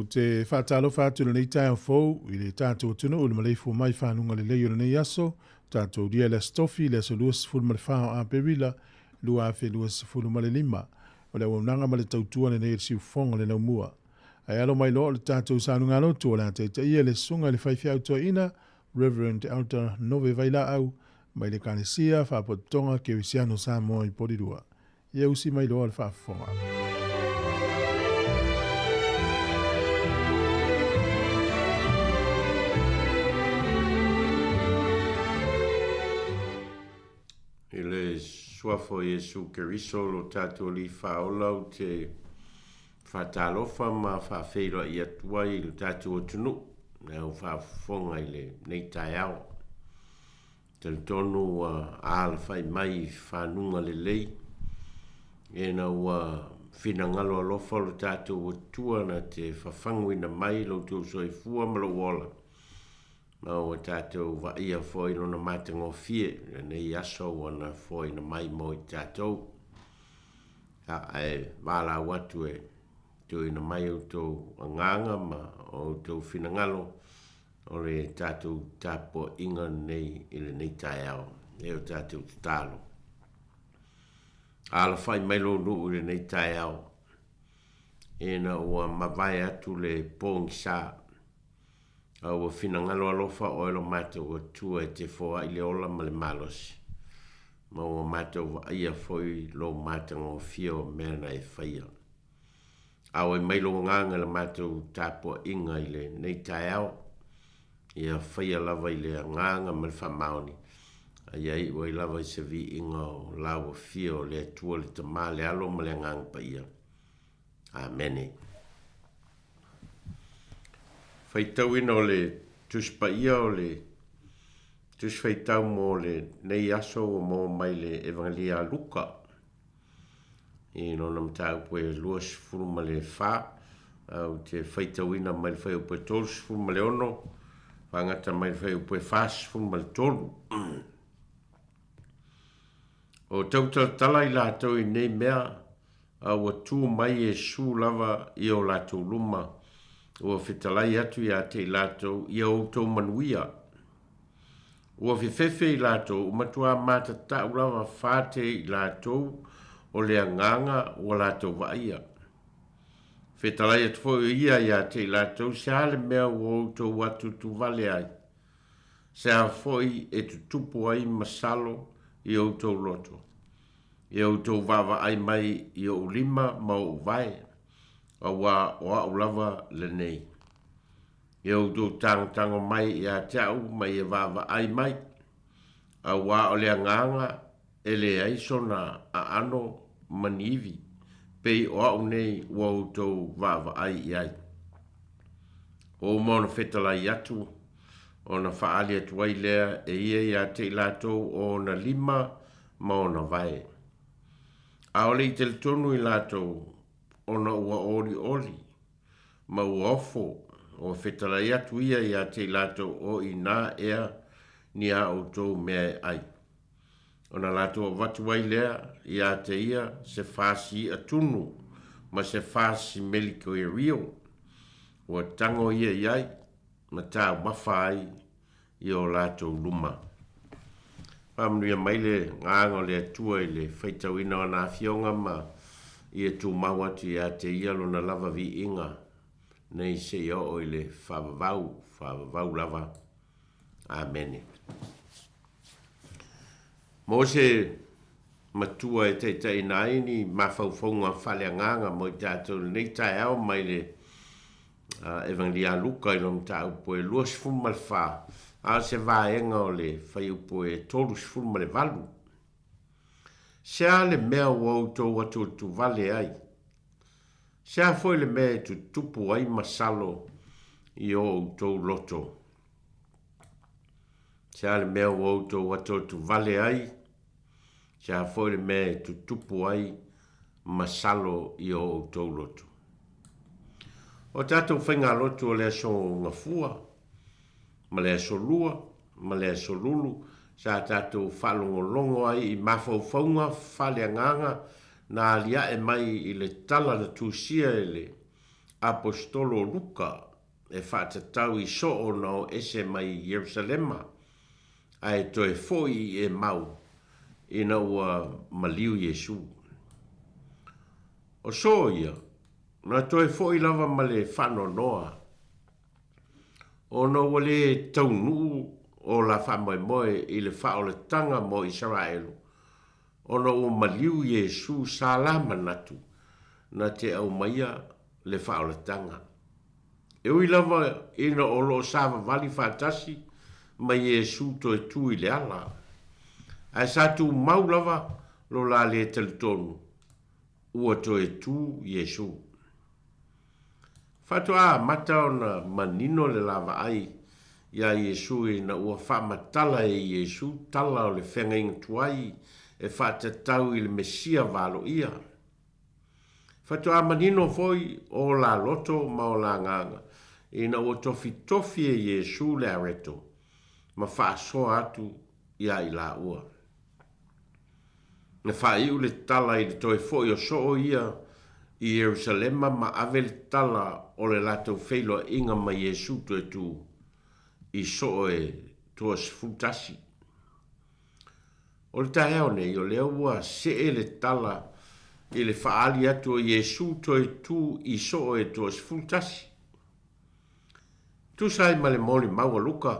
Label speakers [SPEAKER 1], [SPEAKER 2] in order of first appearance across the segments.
[SPEAKER 1] Ou te faatalofa atu i lenei taeao fou i le tatou atunuu i le maleifua mai i faguga lelei o lenei aso, tatou ulia i le Aso Tofi, le aso 24 o Aperila 2025. O le auaunaga ma le tautua lenei a le siufofoga o le laumua. Ae alo mai loa o le tatou saluga-lotu o le a taitaia e le Susuga i le Faifeau Toeaina, Reverend Elder Nove Vailaau, mai le Ekalesia Faapotopotoga Kerisiano Samoa i Porirua. Ia usi mai loa le faafofoga.
[SPEAKER 2] I le Suafa o Iesu Keriso lo tatou Alii Faaola ou te faatalofa ma faafeiloai atu ai i lo tatou atunuu i lau faafofoga i lenei taeao. Talitonu ua alafai mai i fanuga lelei, ina ua finagalo alofa lo tatou Atua na te fafaguina mai lo outou soifua ma lou ola, ma ua tatou vaaia foi lona matagofie i lenei aso ua na foaina mai mo i tatou. Ae valaau atu e tuuina mai outou agaga ma outou finagalo o le tatou tapuaiga lenei i lenei taeao, e o tatou tatalo. Alafai mai lou nuu i lenei taeao, ina ua mavae atu le pogisa, a ua finagalo alofa oe lo matou Atua e te foai le ola ma le malosi, ma ua matou vaaia foi lou matagofie o mea na e faia. Auai mai lou agaga i la matou tapuaiga i lenei taeao, ia faia lava i le agaga ma le faamaoni, a ia iu ai lava i se viiga o lau Afio o le Atua le Tama, le Alo ma le Agaga Paia. Amene. Faitauina o le Tusi Paia o le Tusi Faitau mo lenei aso ua maua mai le Evagelia a Luka. I lona mataupu e 24, ou te faitauina mai le fuaiupu e 36, faagata mai le fuaiupu e 43. O tautalatala i latou i nei mea, a ua tu mai Iesu lava i o latou luma, ua fetalai atu ia te i latou, Ia outou manuia. Ua fefefe i latou, ua matuā matatau lava fate i latou o le agaga ua latou vaaia. Fetalai atu foi o ia ia te i latou, Se a le mea ua outou atuatuvale ai? Se a foi e tutupu ai masalo i outou loto? Ia outou vaavaai mai i ou lima ma ou vae, auā o au lava lenei. Ia outou tagotago mai ia te au ma ia vaavaai mai, auā o le agaga e leai sona aano ma ni iwi, pei o au nei ua outou vaavaai i ai. Ua uma ona fetalai atu, ona faaali atu ai lea e ia ia te i latou o ona lima ma ona vae. ʻAʻole i talitonu i latou ona ua olioli ma ua ofo, ua fetalai atu ia ia te i latou o inā ea ni a outou mea e ʻai. Ona latou avatu ai lea ia te ia se fasi iʻa tunu ma se fasi melikoerio, ua tago ia i ai ma taumafa ai i o latou luma. Faamanuia mai le Agaga o le Atua i le faitauina o ana Afioga ma ia tumau atu ia te Ia Lona lava viiga nei seia oo i le faavavau, faavavau lava. Amene. Mo se matua e taitaiina ai ni mafaufauga faaleagaga mo i tatou i lenei taeao mai le Evagelia a Luka i lona mataupu e 24, a o se vaega o le fuaiupu e 38. Se a le mea ua outou atuatuvale ai? Se a foi le mea e tutupu ai masalo i o outou loto? Se a le mea ua outou atuatuvale ai? Se a foi le mea e tutupu ai masalo i o outou loto? O tatou faigalotu o le aso Gafua ma le aso Lua ma le aso Lulu sa tatou faalogologo ai i mafaufauga faaleagaga na aliae mai i le tala na tusia e le. Aposetolo o Luka e faatatau i soo na o ese mai Ierusalema ae toe foʻi i Emau ina ua maliu Iesu. O soo ia, na toe foʻi lava ma le faanoanoa ona ua lē taunuu o la faamoemoe i le faaolataga mo Isaraelu ona ua maliu Iesu sa la manatu na te aumaia le faaolataga. E ui lava ina o lo o savavali faatasi ma Iesu toe tu i le ala, ae sa tumau lava lo la lē talitonu ua toe tu Iesu. Faatoa amata ona manino le la vaai iā Iesu ina ua faamatala e Iesu tala o le feagaiga tuai e faatatau i le Mesia valoia. Faatoa manino foi o la loto ma o la agaga ina ua tofitofi e Iesu le areto ma faasoa atu iā i laua. Na faaiu le tala i le toe foʻi o soo ia i Ierusalema ma ave le tala o le latou feiloaiga ma Iesu toe tu i soo e 21. O le taeao nei, o lea ua see le tala i le faaali atu o Iesu toe tu i soo e 21. Tusa ai ma le molimau a Luka,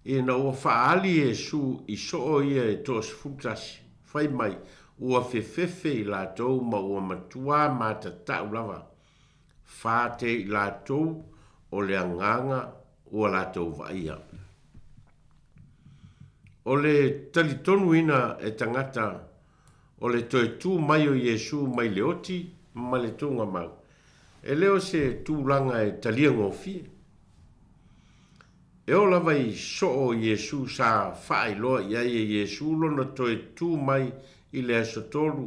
[SPEAKER 2] ina ua faaali Iesu i soo ia e 11, fai mai, ua fefefe i latou ma ua matuā matatau lava, fā te i latou o le agaga ua latou vaaia. O le talitonuina e tagata o le toe tu mai o Iesu mai le oti ma le tugamau, e le o se tulaga e talia gofie. E oo lava i soo o Iesu sa faailoa i ai e Iesu lona toe tu mai i le aso tolu,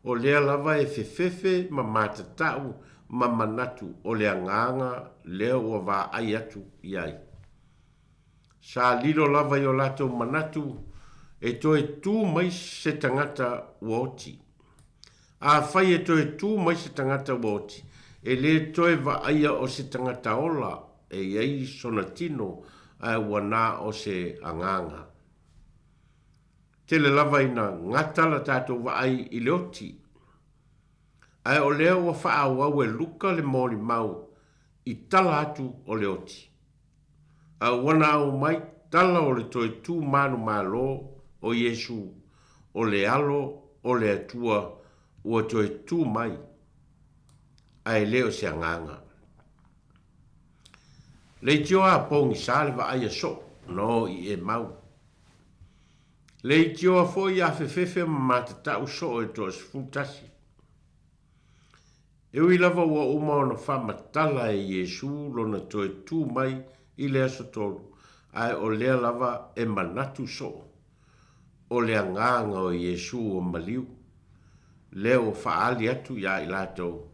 [SPEAKER 2] o lea lava e fefefe ma matatau ma manatu o le agaga lea ua vaai atu i ai. Sa lilo lava i o latou manatu e toe tu mai se tagata ua oti. Afai e toe tu mai se tagata ua oti, e lē toe vaaia o se tagata ola e i ai sona tino ae ua na o se agaga. Tele lava ina gata la tatou vaai i le oti. Ae o lea ua faaauau e Luka le molimau i tala atu o le oti. A ua na aumai tala o le toe tu manumalo o Iesu, o le Alo o le Atua ua toe tu mai, ae le o se agaga. Leitioa a pogisa le vaai a soo na o i Emau. Leitioa foi a fefefe ma matatau soo e 11. E ui lava ua uma ona faamatala e Iesu lona toe tu mai i le aso tolu, ae o lea lava e manatu soo, o le agaga o Iesu ua maliu, lea ua faaali atu iā i latou,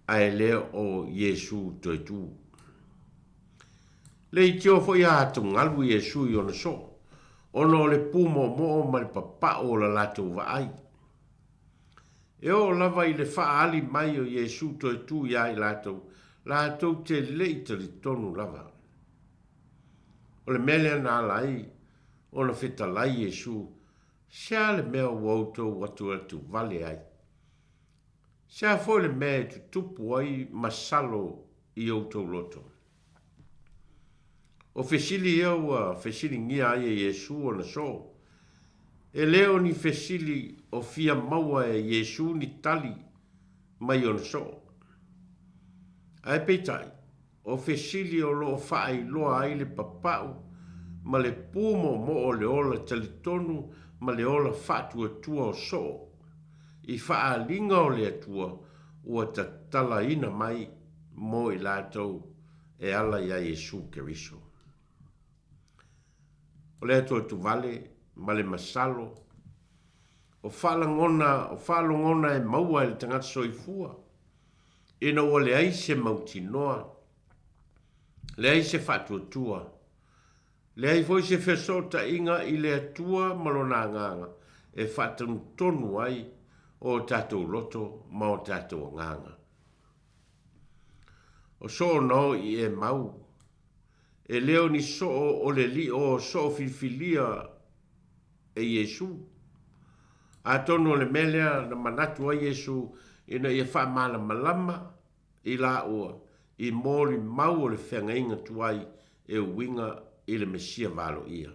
[SPEAKER 2] ae le o Iesu toe tu. Leitioa foi a atugalu Iesu i ona soo, ona o le pumoomoo ma le papao o la latou vaai. E oo lava i le faaali mai o Iesu toe tu iā i latou, latou te le i talitonu lava. O le mea lea na ala ai ona fetalai Iesu, Se a le mea ua outou atuatu vale ai? Se a foi le mea e tutupu ai masalo i outou loto? O fesili ia ua fesiligia ai e Iesu ona soo. E le o ni fesili o fia maua e Iesu ni tali mai ona soo. Ae peitai, o fesili o lo o faailoa ai le papau ma le pumoomoo o le ola talitonu ma le ola faatuatua o soo i faaaliga o le Atua ua tatalaina mai mo i latou e ala iā Iesu Keriso. O le atuatuvale ma le masalo, o faalagona, o faalogona e maua e le tagata soifua, ina ua leai se mautinoa, leai se faatuatua, leai foi se fesootaiga i le Atua ma Lona Agaga e faatonutonu ai o tatou loto ma o tatou agaga. O soo na o i Emau, e le o ni soo o le lio o soo filifilia e Iesu. Atonu o le mea lea na manatu ai Iesu ina ia faamalamalama i laua i molimau o le feagaiga tuai e uiga i le Mesia valoia.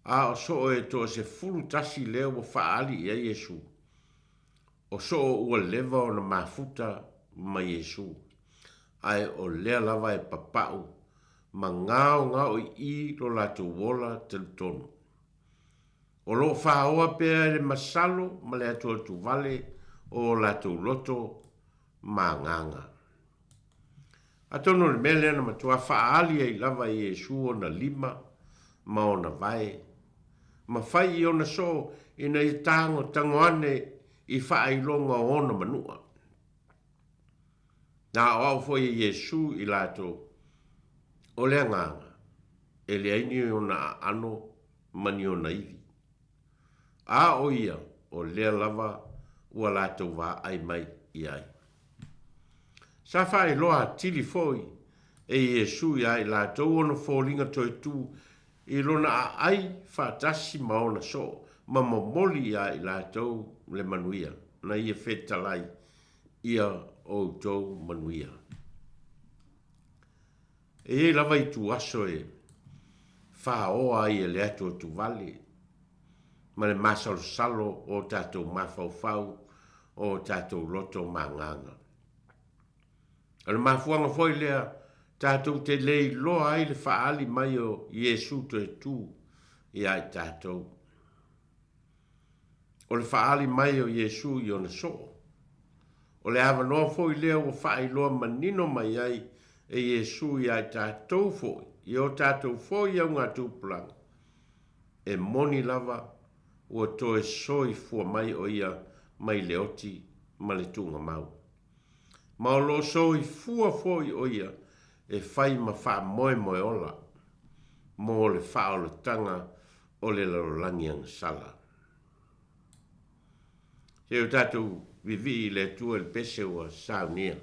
[SPEAKER 2] A o soo e toa 11 lea ua faaali i ai Iesu, o soo ua leva ona mafuta ma Iesu, ae o lea lava e papau ma gaogaoiʻi lo latou ola talitonu. O lo o faaoa pea e le masalo ma le atuatuvale o o latou loto ma agaga. Atonu o le mea lea na matua faaali ai lava e Iesu ona lima ma ona vae, ma fai i ona soo ina ia tagotago ane i faailoga o ona manua. Na aoao foi e Iesu i latou, o le agaga, e leai ni ona aano ma ni ona ivi. A o ia, o lea lava ua latou vaai mai i ai. Sa faailoa atili foi e Iesu iā i latou ona foliga toe tu i lona aai faatasi ma ona soo ma momoli iā i latou le manuia na ia fetalai ia outou manuia. E i ai lava ituaso e faaoa ai e le atuatuvale ma le masalosalo o o tatou mafaufau, o o tatou loto ma agaga. O le mafuaaga foi lea tatou te le iloa ai le faaali mai o Iesu toe tu iā i tatou. O le faaali mai o Iesu i ona soo. O le avanoa foi lea ua faailoa manino mai ai e Iesu iā i tatou foi, i o tatou foi augatupulaga, e moni lava ua toe soifua mai o ia mai le oti ma le tuugamau. Ma o lo o soifua foi o ia e fai ma faamoemoeola mo le faaolataga o le lalolagi agasala. Se o tatou vivii i le Atua i le pese ua saunia.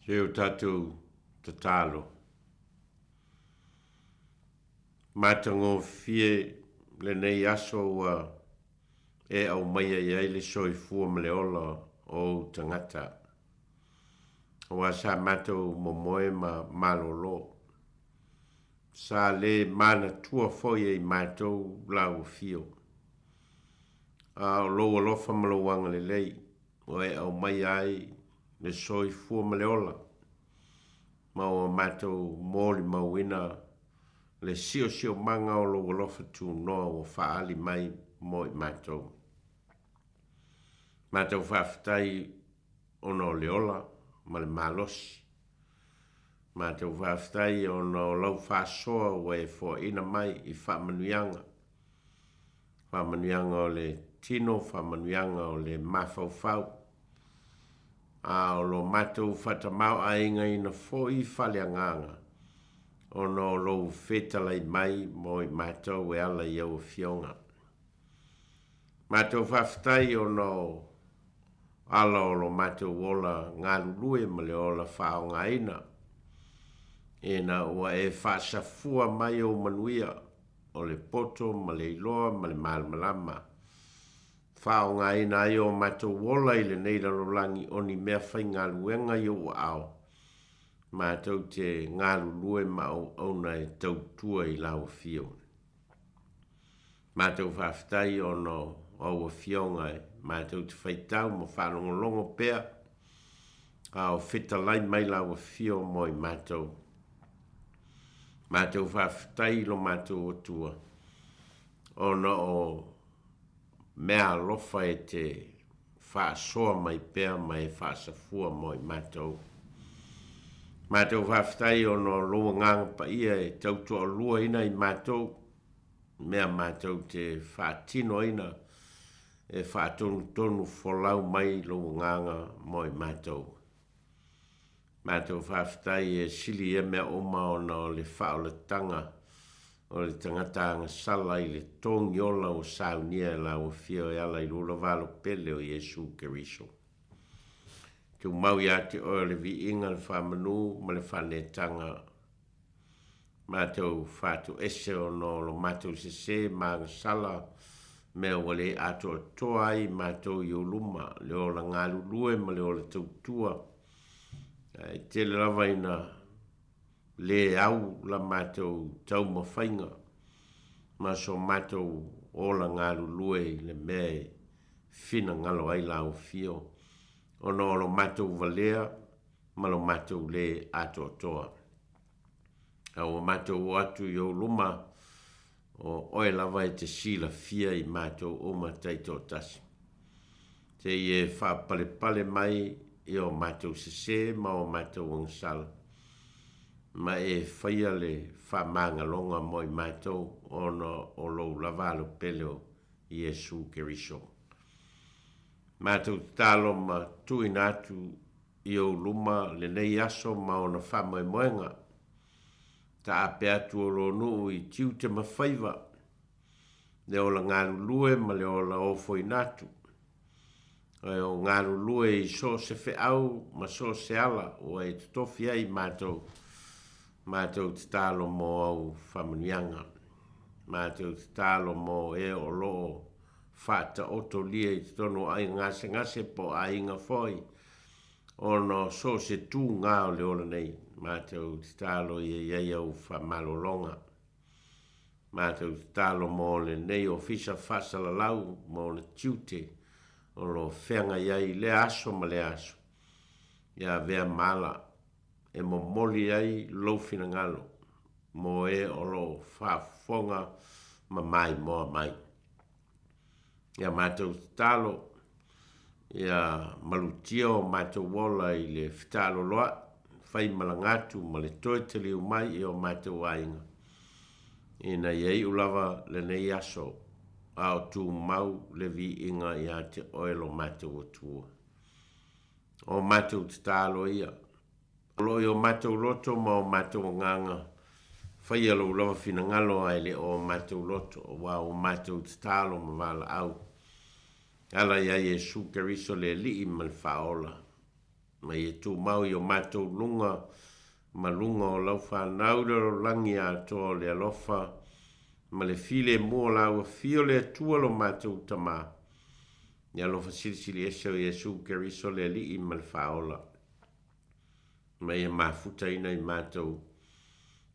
[SPEAKER 2] Se o tatou tatalo. Matagofie lenei aso ua e aumaia i ai le soifua ma le ola o ou tagata. Aua sa matou momoe ma malolo. Sa le manatua foi e i matou lau afio. A o lou alofa ma lou agalelei ua e aumaia ai le soifua ma le ola, ma ua matou molimauina le siosiomaga o lou alofa tunoa ua faaali mai mo i matou. Matou faafetai ona o le ola ma le malosi. Matou faafetai ona o lau faasoa ua e foaina mai i faamanuiaga, faamanuiaga o le tino, faamanuiaga o le mafaufau, a o lo matou faatamaoaigaina foi faaleagaga ona o lou fetalai mai mo i matou e ala i au afioga. Matou faafetai ona o ala o lo matou ola galulue ma le ola faaaogaina, ina ua e faasafua mai ou manuia o le poto ma le iloa ma le malamalama, faaaogaina ai o matou ola i lenei lalolagi o ni mea faigaluega i ou aao, matou te galulue ma auauna e tautua i lau afio. Matou faafetai ona o au afioga e matou te faitau ma faalogologo pea, a o fetalai mai lau afio mo i matou. Matou faafetai i lo matou Atua ona o mea alofa e te faasoa mai pea ma e faasafua mo i matou. Matou faafetai ona o lou Agaga Paia e tautoaluaina i matou, mea matou te faatinoina e faatonutonu folau mai lou Agaga mo i matou. Matou faafetai e sili ia mea uma ona o le faaolataga o le tagata agasala i le togiola ua saunia e lau Afio e ala i lou lava alo pele o Iesu Keriso. Tumau ia te oe o le viiga, le faamanu ma le faaneetaga. Matou faatoese ona o lo matou sesē ma agasala, mea ua le atoatoa ai matou i ou luma, le ola galulue ma le ola tautua. Ae tele lava ina le au la matou taumafaiga ma so matou ola galulue i le mea e finagalo ai lau afio, ona o lo matou valea ma lo matou le atoatoa. A ua matou o atu i ou luma, o oe lava e te silafia i matou uma taitoatasi. Te i e faapalepale mai i o matou sesē ma o matou agasala, ma e faia le faamagaloga mo i matou ona o lou lava alo pele o Iesu Keriso. Matou tatalo ma tuuina atu i ou luma lenei aso ma ona faamoemoega. Taape atu o lo nuu i tiute ma faiva, le ola galulue ma le ola ofoina atu. E o galulue i so o se feau ma so o se ala ua e totofi ai i matou, matou tatalo mo au faamanuiaga. Matou tatalo mo e o lo o faataotolia i totonu o aiga gasegase po o aiga foi, ona o so o se tūgā o le ola nei, matou tatalo ia i ai au faamalologa. Matou tatalo mo lenei ofisa faasalalau ma ona tiute o lo o feagai ai i lea aso ma lea aso, ia avea ma ala e momoli ai lou finagalo mo e o lo o faafofoga ma maimoa mai. Ia matou tatalo, ia malutia o matou ola i le fetaaloloai, fai malaga atu ma le toe taliu mai i o matou aiga, ina ia iu lava lenei aso a o tumau le viiga ia te oe lo matou Atua. O matou tatalo ia, O lo o i o matou loto ma o matou agaga, faia lou lava finagalo ae le o o matou loto, aua ua matou tatalo ma valaau. E ala iā Iesu Keriso le Alii ma le Faaola. Ma ia tumau i o matou luga ma luga o lau fanau i le lalolagi atoa o le alofa ma le filemu o la ua afio le Atua lo matou Tamā, le alofa silisili ese o Iesu Keriso le Alii ma le Faaola. Ma ia mafutaina i matou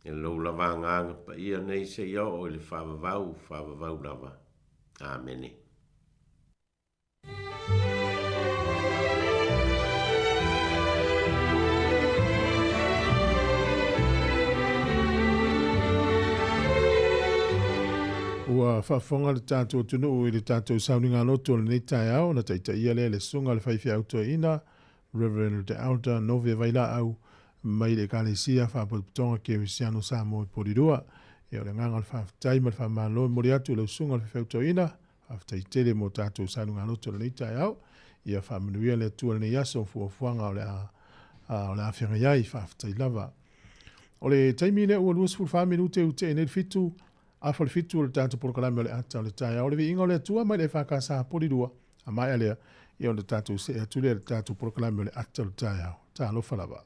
[SPEAKER 2] e lou lava Agaga Paia nei seia oo i le faavavau, faavavau lava. Amene.
[SPEAKER 1] Ua faafofoga le tatou atunuu i le tatou sauniga loto o lenei taeao na taitaia lea e le Susuga i le Faifeau Toeaina Reverend Elder Nove Vailaau mai le Ekalesia Faapotopotoga Kerisiano Samoa i Polilua. Ia o le agaga o le faafetai ma le faamalo e momoli atu i lau Susuga i le Faifeau Toeaina. Faafetai tele mo tatou saluga-loto i lenei taeao. Ia faamanuia le Atua i lenei aso o fuafuaga o le a o le a feagai ai. Faafetai lava. O le taimi lea ua 24 minute ua tea nei le 7 afa le 7 o le tatou polokalame o le ata o le taeao. O le viiga o le Atua mai le EFKS Polilua. A maea lea, ia ona tatou see atu lea i le tatou polokalame o le ata o le taeao. Talofa lava.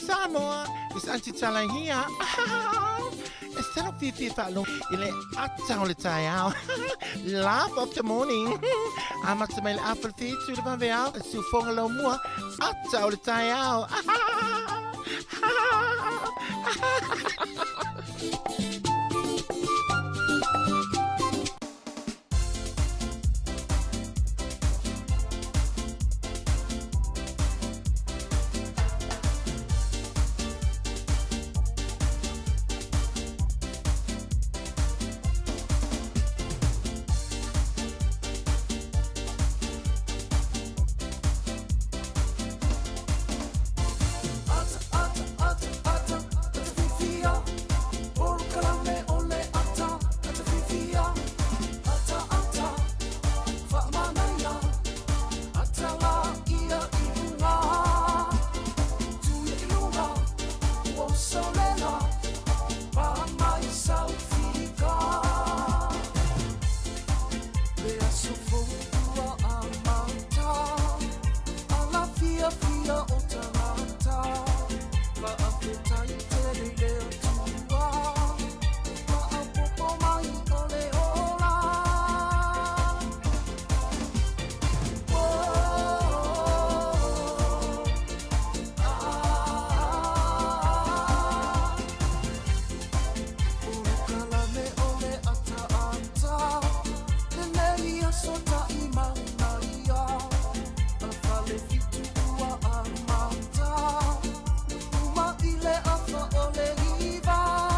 [SPEAKER 3] Samoa, it's Aunty Tala here. E sala fiafia faalogo i le ata o le taeao. Laugh of the morning. Amata mai le afa le fitu i le vaveao, le siufoga laumua, ata o le taeao.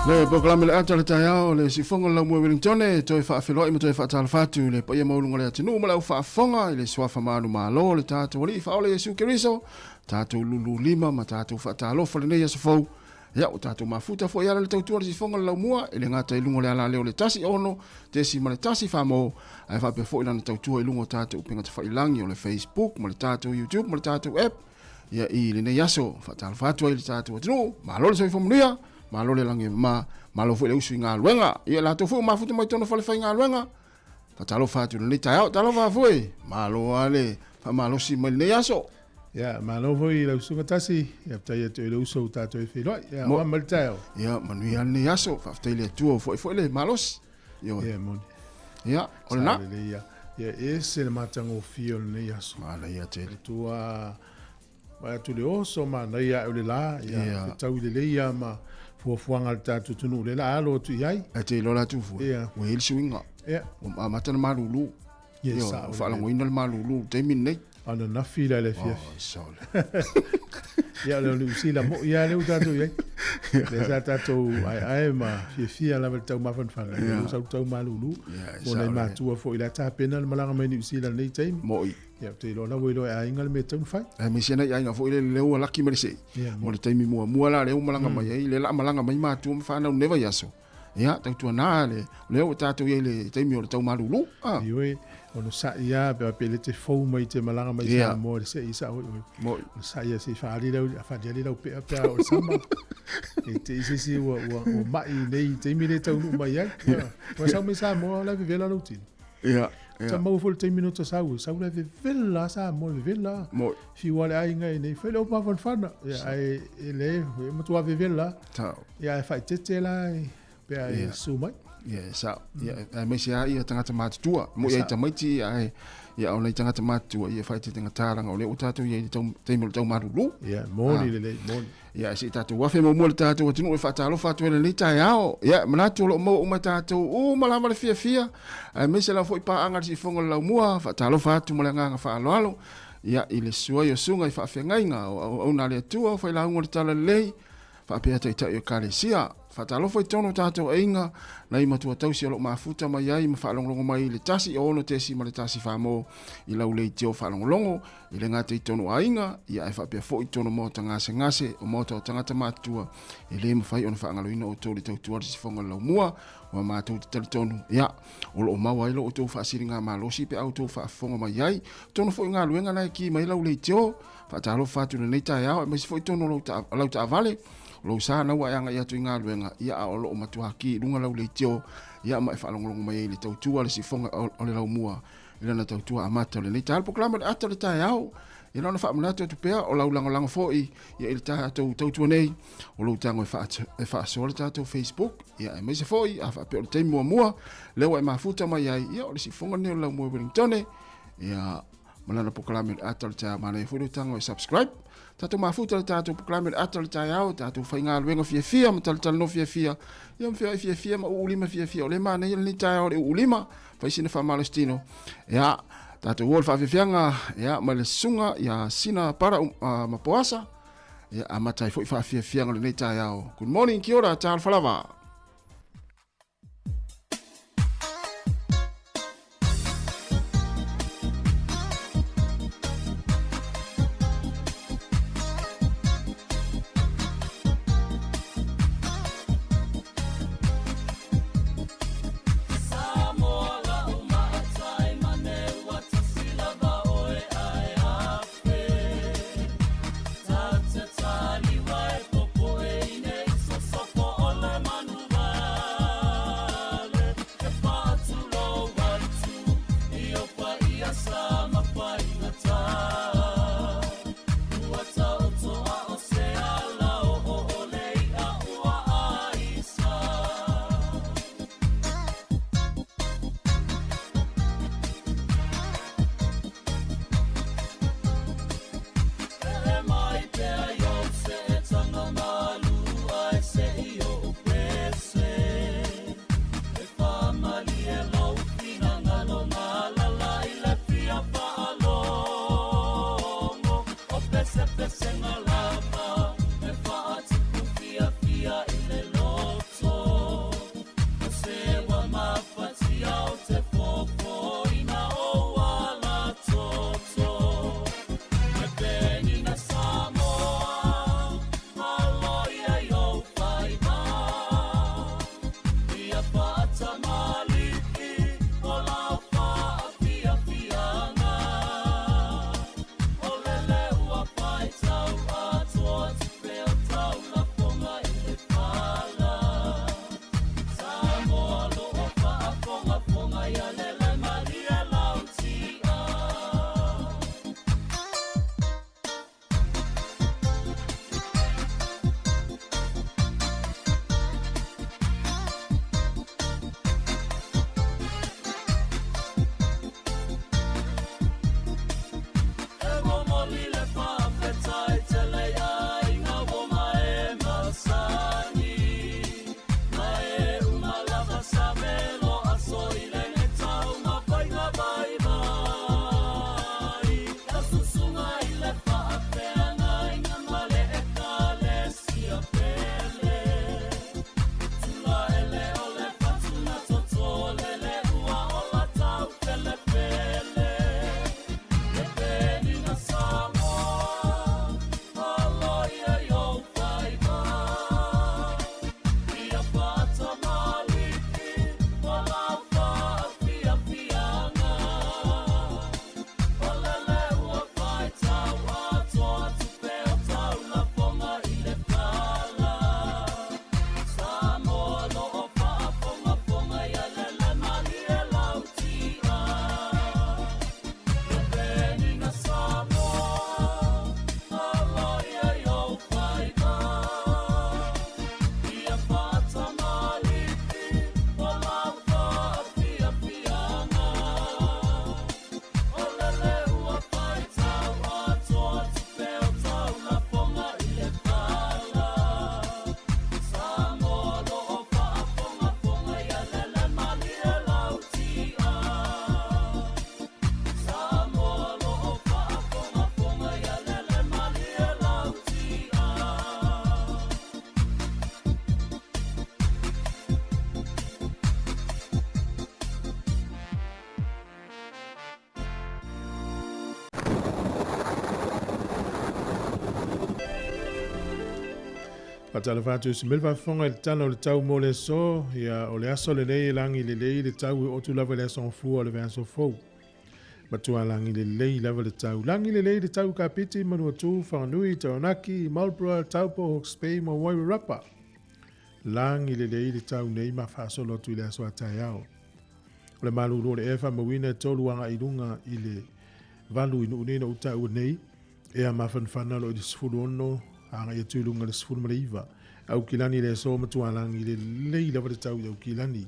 [SPEAKER 4] Le polokalame le ata le taeao le siufoga o le laumua Wellington e toe faafeiloai ma toe faatalofa atu i le paia maualuga o le atunuu ma le au faafofoga i le suafa manumalo o le tatou Alii Faaola Iesu Keriso, tatou lululima ma tatou faatalofa lenei aso fou. Ia, ua tatou mafuta foi e ala i le tautua le siufoga o le laumua e le gata i luga o le alaleo le 16.1 famo, ae faapea foi lana tautua i luga o tatou upega tafailagi o le Facebook ma le tatou YouTube ma le tatou app. Ia, i lenei aso, faatalofa atu ai i le tatou atunuu, malo le soifua manuia, malo le lagi e mama, malo foi le usu i galuega. Ia, latou foi ua mafuta mai totonu o falefaigaluega, faatalofa atu i lenei taeao. Talofa foi, malo lava le faamalosi mai lenei aso.
[SPEAKER 1] Ia, malo foi i lau susuga Tasi, ia faafetai atu i le uso ua tatou e feiloai. Ia, oa mai le taeao.
[SPEAKER 4] Ia, manuia lenei aso, faafetai i le Atua ua foi foi le malosi. Ioe.
[SPEAKER 1] Ia, moni.
[SPEAKER 4] Ia, o lena.
[SPEAKER 1] Sa lelei ia. Ia, e ese le matagofie o lenei aso.
[SPEAKER 4] Manaia tele.
[SPEAKER 1] Tua vaai atu le oso manaia ae o le la, ia,
[SPEAKER 4] Ia.
[SPEAKER 1] fetau lelei ia ma fuafuaga a le tatou atunuu lea la alo atu i ai.
[SPEAKER 4] Ae te iloa la Tufu,
[SPEAKER 1] Ia.
[SPEAKER 4] ua i ai le suiga.
[SPEAKER 1] Ia.
[SPEAKER 4] Ua amata ona malulu.
[SPEAKER 1] Ia,
[SPEAKER 4] Ioe,
[SPEAKER 1] sao
[SPEAKER 4] ua
[SPEAKER 1] lelei.
[SPEAKER 4] faalagoina le malulu i le taimi lenei.
[SPEAKER 1] Ananafi la i le afiafi.
[SPEAKER 4] Oh, sole.
[SPEAKER 1] Ia, o le Niu Sila moi lava lea ua tatou i ai. Lea sa tatou aeae ma fiafia lava i le taumafanafana. Ia, ua sau tau malulu.
[SPEAKER 4] Ia,
[SPEAKER 1] Mo nai
[SPEAKER 4] sao le.
[SPEAKER 1] matua foi la tapena le malaga mai Niu Sila i lenei taimi.
[SPEAKER 4] Moi.
[SPEAKER 1] Ia, ou te iloa la ua iloa e aiga le mea e tatau ona fai.
[SPEAKER 4] Aemaise nai aiga foi lele lea ua laki mai le se'i.
[SPEAKER 1] Ia,
[SPEAKER 4] O le taimi muamua la lea ua malaga mai ai, lea la malaga mai matua ma fanau i lenei vaiaso. Ia, tautuana le, lea ua tatou i ai i le taimi o le tau malulu. Ah.
[SPEAKER 1] Ioe, onosai lava pe pe le te fou mai te malaga mai
[SPEAKER 4] Ia.
[SPEAKER 1] Samoa i le se'i sao oi.
[SPEAKER 4] Moi.
[SPEAKER 1] Onosai lava se i faaali lau, faaaliali lau pea pe a oo i le sama. E te i se isi ua, ua, ua mai i nei taimi le taunuu mai ai. Ia. Ua sau mai Samoa la e vevela lou tino.
[SPEAKER 4] Ia, ia.
[SPEAKER 1] Sa maua foi le taimi na ota sau ai, sau la e vevela lava Samoa, vevela lava.
[SPEAKER 4] Moi.
[SPEAKER 1] Fiu lava le aiga i nei, fai le upu mafanafana. Ia, ae e le, e matua vevela lava.
[SPEAKER 4] Sao.
[SPEAKER 1] Ia, ae faaeteete la pe a e susu mai.
[SPEAKER 4] Ia, e sao. Ia, aemaise lava ia tagata matutua. Moi ai
[SPEAKER 1] Sao.
[SPEAKER 4] tamaiti, ae, ia, o nai tagata matutua, ia faaeteete gatā leaga o lea ua tatou i ai i le tau, taimi o le tau malulu.
[SPEAKER 1] Ia, moni lelei, moni.
[SPEAKER 4] Ia, se i tatou afe muamua i le tatou atunuu e faatalofa atu ai i lenei taeao. Ia, e manatu o lo o maua uma e tatou uma lava le fiafia, aemaise lava foi paaga i le siufofoga o le laumua, faatalofa atu ma le agaga faaaloalo, ia, i le susu ai o susuga i faafeagaiga o auauna a le Atua, o failauga o le Talalelei, faapea taitai o Ekalesia. Faatalofa i totonu o tatou aiga, nai matua tausi o lo o mafuta mai ai ma faalogologo mai i le 1 6.1 famo i lau leitio faalogologo, e le gata i totonu o aiga, ia ae faapea foi i totonu o maota gasegase, o maota o tagata matutua, e le mafai ona faagaloina outou i le tautua a le Sifoga o le Laumua, ua matou te talitonu, ia, o lo o maua ai lo outou faasiligamalosi pe a outou faafofoga mai ai, totonu foi o galuega la e ki mai lau leitio. Faatalofa atu i lenei taeao, aemaise foi totonu o lou ta, lau taavale, o lou sa na ua e agai atu i galuega, ia a o lo o matua ki i luga lau leitio, ia ma e faalogologo mai ai i le tautua a le Sifoga o le Laumua i lana tautua amata o lenei taeao. Le polokalame o le ata o le taeao. Ia na ona faamanatu atu pea o lau lagolago foi ia i le tatou tautua nei o lou tago e faasoa le tatou Facebook ia aemaise foi a faapea o le taimi muamua lea ua e mafuta mai ai ia o le siufofoga lenei o le Laumua Wellingtone ia ma lana polokalame o le ata o le taeao. Manaia foi lou tago e subscribe. Tatou mafuta le tatou polokalame o le ata o le taeao, tatou faigaluega fiafia ma talatalanoa fiafia, ia ma feoai fiafia ma uulima fiafia. O lea e manaia lenei taeao o le uulima, fai sina faamalositino. Ia, tatou o le faafiafiaga ia, ma le susuga ia Sina Para ma Poasa, ia, amata ai foi faafiafiaga o lenei taeao. Good morning, kia ora, talofa lava.
[SPEAKER 1] Faatalofa atu i se mele faafofoga i le tala o le tau mo le aso, ia o le aso lenei e lagi lelei le tau e oo atu lava i le aso Gafua o le vaiaso fou. Matua lagi lelei lava le tau. Lagi lelei le tau i Kapiti, Manuatu, Whanganui, Taranaki, Marlborough, Taupo, Hawke's Bay ma Wairarapa. Lagi lelei le tau nei ma faasolo atu i le aso a taeao. O le malulu o le ea e faamauina e 3 agai i luga i le 8 i Nuunui na ou taua nei. Ea mafanafana o lo o i le 16 agai atu i luga i le 19. Aukilani i le aso matualagi lelei lava le tau i Aukilani.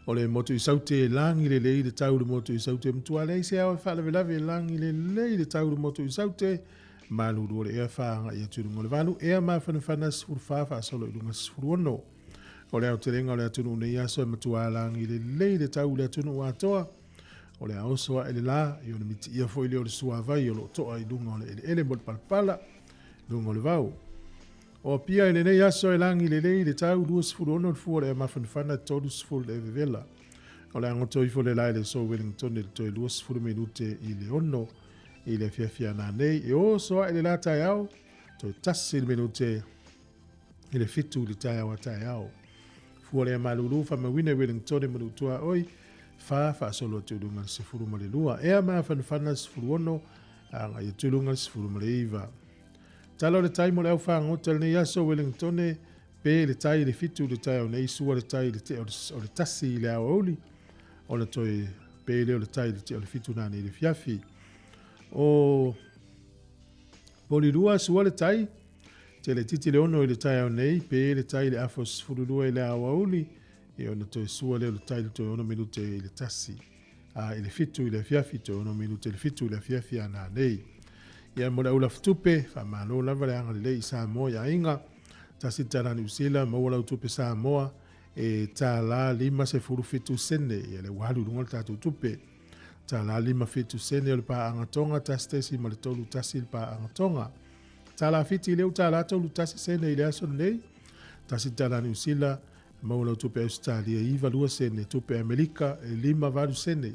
[SPEAKER 1] O le motu i Saute e lagi lelei le tau i le motu i Saute e matua leai se ao e faalavelave e lagi lelei le tau i le motu i Saute. Malulu o le ea 4 agai atu i luga o le 8, ea mafanafana 14 faasolo i luga 16. O le aotelega o le atunuu nei aso e matua lagi lelei le tau i le atunuu atoa. O le a oso ae le la, i ona mitiia foi lea o le suavai o lo o toa i luga o le eleele mo le palapala, luga o le vao. O Apia i lenei aso e lagi lelei le tau 26 le fua o le ea mafanafana 30 le vevela. O le a goto ifo le la i le aso Wellington i le toe 20 minute i le 6 i le afiafi a nanei. E oso ae le la taeao, toe 1 le minute i le 7 i le taeao a taeao. Fua le ea malulu faamauina i Wellington ma Lutuaoi, 4 faasolo atu i luga i le 12. Ea mafanafana 16, agai atu i luga i le 19. Tala o le tai mo le au fagota i lenei aso, Wellingtone, pe le tai i le 7 i le taeao nei, sua le tai i le tea o le 1 i le aoauli, ona toe pe lea o le tai i le tea o le 7 nanei i le afiafi. O Polilua, sua le tai, tele titi le 6 i le taeao nei, pe le tai i le afa o 12 i le aoauli, e ona toe sua lea o le tai i le toe 6 minute i le 1. A i le 7 i le afiafi, toe 6 minute i le 7 i le afiafi a nanei. Ia mo le aulafutupe, faamalo lava le agalelei i Samoa i aiga. Tasi le tala Niu Sila, maua lau tupe Samoa e tala 57 sene. Ia lea ua alu i luga le tatou tupe. Tala 57 sene o le paaga Tonga, 1.31 le paaga Tonga. Tala Fiti lea ua tala 31 sene i le aso lenei. Tasi le tala Niu Sila, maua lau tupe Ausetalia e 92 sene, tupe Amerika e 58 sene.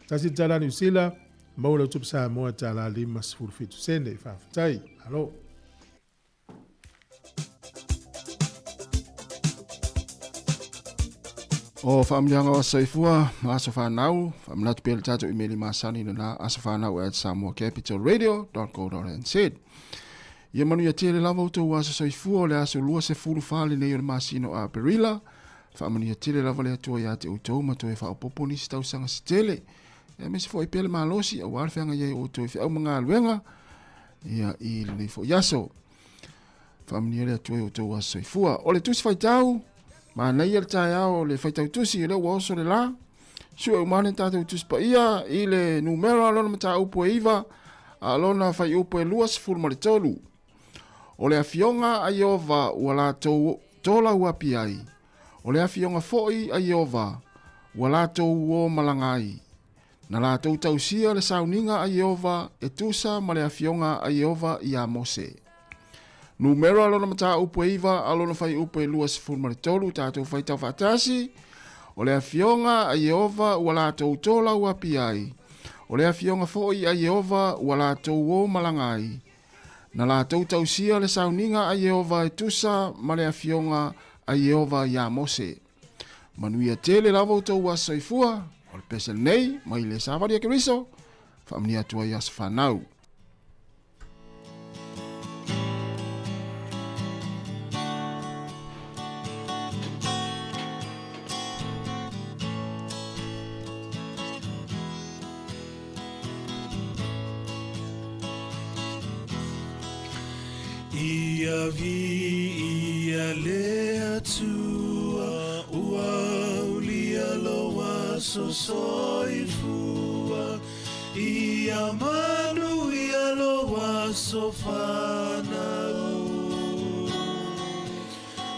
[SPEAKER 1] Tasi le tala Niu Sila, maua lau tupe Samoa e tala 57 sene. Faafetai. Malo.
[SPEAKER 4] O faamanuiaga o aso soifua ma aso fanau, faamanatu pea le tatou imeli masani lena asofanau at samoacapitalradio.co.nz. Ia manuia tele lava outou aso soifua o le aso 24 lenei o le masina o Aperila. Faamanuia tele lava le Atua ia te outou ma toe faaopoopo nisi tausaga se tele. Aemaise foi pea le malosi aua le feagai ai o outou i feau ma galuega ia i lenei foi aso. Faamanuia le Atua i outou aso soifua. O le tusi faitau, manaia le taeao o le faitau tusi, o lea ua oso le la. Sue uma ane tatou tusi paia i le numera lona mataupu e 9, a lona faiupu e 23. O le afioga a Ieova ua latou tolauapi ai, o le afioga foi a Ieova ua latou uo malaga ai. Na latou tausia le sauniga a Ieova e tusa ma le afioga a Ieova iā Mose. Numera lona mataupu e 9 a lona faiupu e 23, tatou faitau faatasi, O le afioga a Ieova ua latou tolauapi ai, o le afioga foi a Ieova ua latou uo malaga ai. Na latou tausia le sauniga a Ieova e tusa ma le afioga a Ieova iā Mose. Manuia tele lava outou aso soifua, o le pese lenei mai le Savali a Keriso, faamanuia atu ai aso fanau.
[SPEAKER 5] Ia viia le Atua, ua aulia lou aso soifua. Ia manuia lou aso fanau.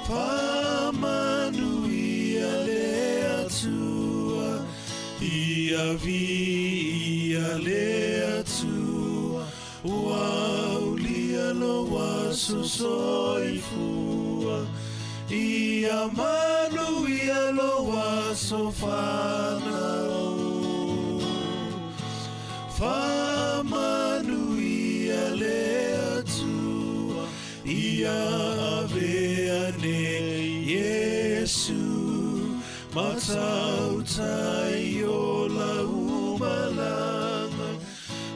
[SPEAKER 5] Faamanuia le Atua, ia viia le Atua, ua aulia lou aso soifua. Ia manuia lou aso fanau. Faamanuia le Atua, ia avea nei Iesu, matautai o lau malaga,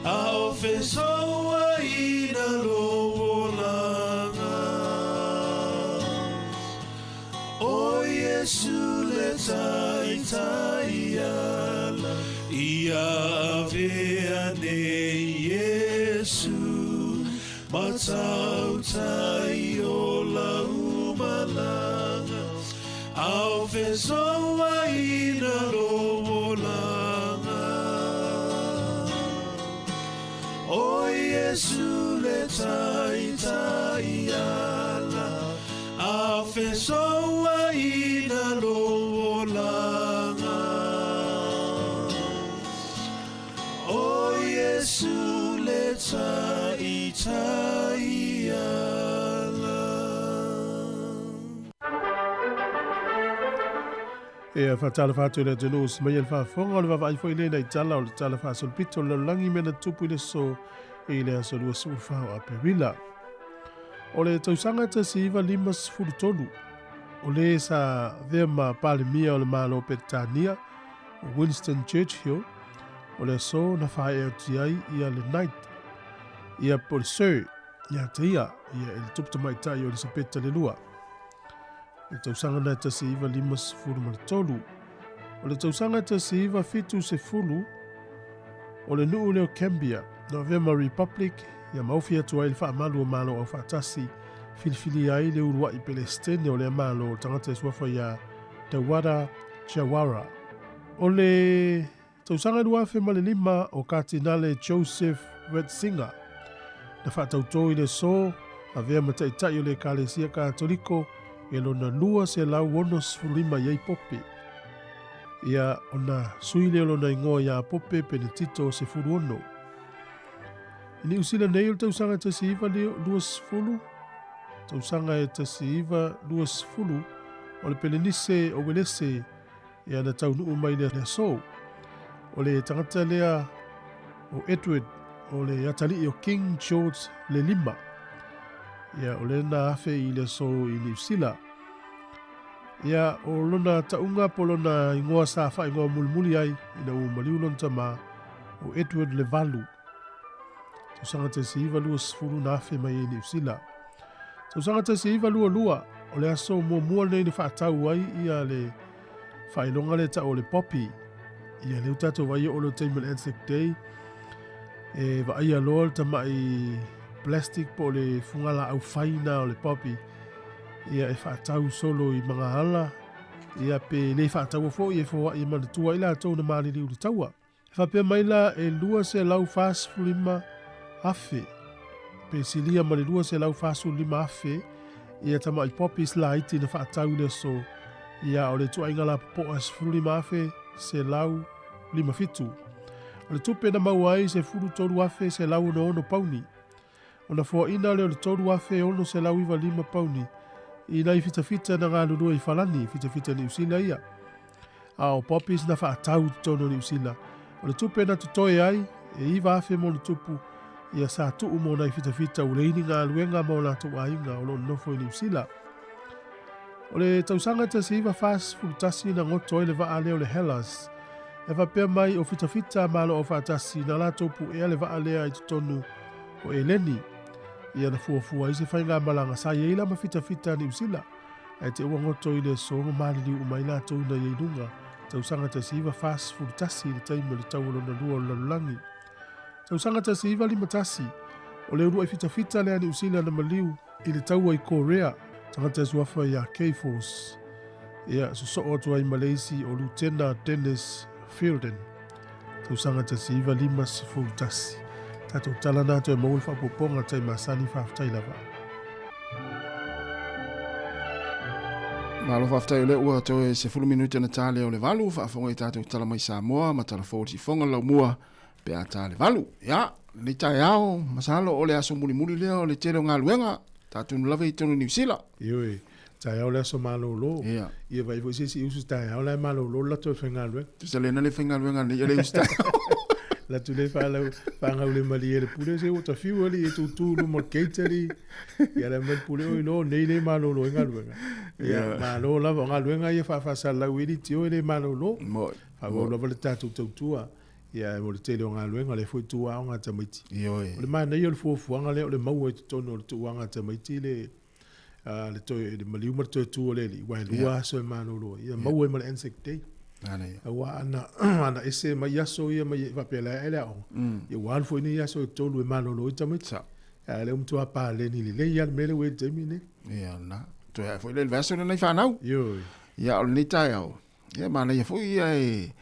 [SPEAKER 5] a o fesouaina lou olaga. O Iesu le taitai ala, ia avea nei Iesu. Iesu Matautai o lau malaga Ao fesouaina lou olaga O Iesu le taitai ala Ao fesouaina lou olaga O Iesu le taitai ala.
[SPEAKER 1] E faatalofa atu i le atunuu si mai e le faafofoga o le vaavaai foi lea i tala o le Tala Faasolopito o le Lalolagi mea na tupu i le aso i le aso 24 o Aperila. O le tausaga 1953, o le sa avea ma Palemia o le Malo o Peretania, o Winston Churchill, o le aso na faaee atu ai ia le Knight, ia po o le Sir, ia te ia, ia e le Tupu Tamaitai o Elisapeta le Lua. O le tausaga na 1953. O le tausaga 1970, o le nuu lea o Gambia, na avea ma Republic, ia ma ofi atu ai le faamalu o Malo Aufaatasi, filifilia ai le uluai Pelestene o lea Malo, o le tagata e suafa ia Dawada Jawara. O le tausaga 2005 o Katinale Joseph Ratzinger na faatautō i le aso avea ma taitai o le Ekalesia Katoliko e lona 265 i ai Pope. Ia ona sui lea o lona igoa ia Pope Penetito 16. I Niu Sila nei o le tausaga 1920, tausaga e 1920, o le Pelenise o Welese Ia na taunuu mai le aso. O le tagata lea o Edward o le atalii o King George le lima. Ia o lena afe i le aso i Niu Sila. Ia o lona tauga po lona igoa sa faaigoa mulimuli ai ina ua maliu lona tama o Edward le Valu. Tausaga 1920 na afe mai ai i Niu Sila. Tausaga 1922 o le aso muamua lenei na faatau ai ia le faailoga lea tau o le poppy. Ia lea ua tatou vaai o le taimi o le Anzac Day e vaaia loa le tamai plastic po o le fugalaau fai na o le poppy ia e faatau solo i magaala ia pe le faataua foi e foai e manatua ai latou na maliliu i le taua. E faapea mai la e 245 afe pe silia ma le 245 afe ia tamai poppies laiti na faatau i le aso ia o le ituaiga lapopoa e 15 afe 157. O le tupe na maua ai 13 afe 166 pauni. Ona foaina lea o le 3,695 pauni i nai fitafita na galulue i Falani, fitafita Niu Sila ia. A o poppies na faatau i totonu o Niu Sila. O le tupe na totoe ai, e 9,000 mo le tupu, ia sa tuu mo nai fitafita ua leai ni galuega ma o latou aiga o lo o nonofo i Niu Sila. O le tausaga 1941 na goto ai le vaa lea o le Hellas. E faapea mai o fitafita a Malo Aufaatasi na latou puea le vaa lea i totonu o Eleni. Ia na fuafua ai se faigamalaga sa i ai la ma fitafita a Niu Sila. Ae te ua goto i le aso ma maliliu uma ai latou na i ai luga. Tausaga 1941 i le taimi o le Taua Lona Lua o le Lalolagi. Tausaga 1951, o le uluai fitafita lea a Niu Sila na maliu i le taua i Korea, tagata e suafa ia K-Force. Ia, sosoo atu ai ma le isi o Lutena Dennis Fielden. Tausaga 1951. Tatou tala na toe maua le faaopoopoga tai masani faafetai lava.
[SPEAKER 4] Malo faafetai o lea ua toe 10 minute na ta lea o le valu, faafofoga i tatou tala mai Samoa ma tala fou o le sifoga laumua pe a ta le valu. Ia, lenei taeao, masalo o le aso mulimuli lea o le tele o galuega, tatou lava i totonu o Niu Sila.
[SPEAKER 1] Ioe, taeao le aso malolo.
[SPEAKER 4] Ia.
[SPEAKER 1] Ia vaai foi se isi usu taeao la e malolo le latou e faigaluega.
[SPEAKER 4] Tusa lena le faigaluega nei le usu taeao.
[SPEAKER 1] Latu le whalau, whangau le malie le pule se ua tawhiu ali e tūtū luma o le gate ali. Ia le mai le pule oi lo nei le malolo i galuega. Ia, malo lava o galuega ia whaawhasalau e li tio e le malolo.
[SPEAKER 4] Moi.
[SPEAKER 1] Whaawau lava le tātou tautua. Ia, mo le tele o galuega, lea foi tuu aoga a tamaiti.
[SPEAKER 4] Ioe.
[SPEAKER 1] O le manaia o le fuafuaga lea o le maua i totonu o le tuuaga a tamaiti le, le toe, le maliu ma le toe tu o le alii, aua e lua aso e malolo ai. Ia maua ai ma le Anzac Day.
[SPEAKER 4] Manaia.
[SPEAKER 1] Aua ana, ana ese mai aso ia mai faapea la e le aoga. Ia ua alu foi nei aso e tolu e malolo ai tamaiti.
[SPEAKER 4] Sa.
[SPEAKER 1] A lea ua matua paleni lelei lava le mea lea ua i ai i le taimi lenei.
[SPEAKER 4] Ia lena. Toe ae foi lea i le vaiaso lenei fanau.
[SPEAKER 1] Ioe.
[SPEAKER 4] Ia o lenei taeao, ia manaia foi ia e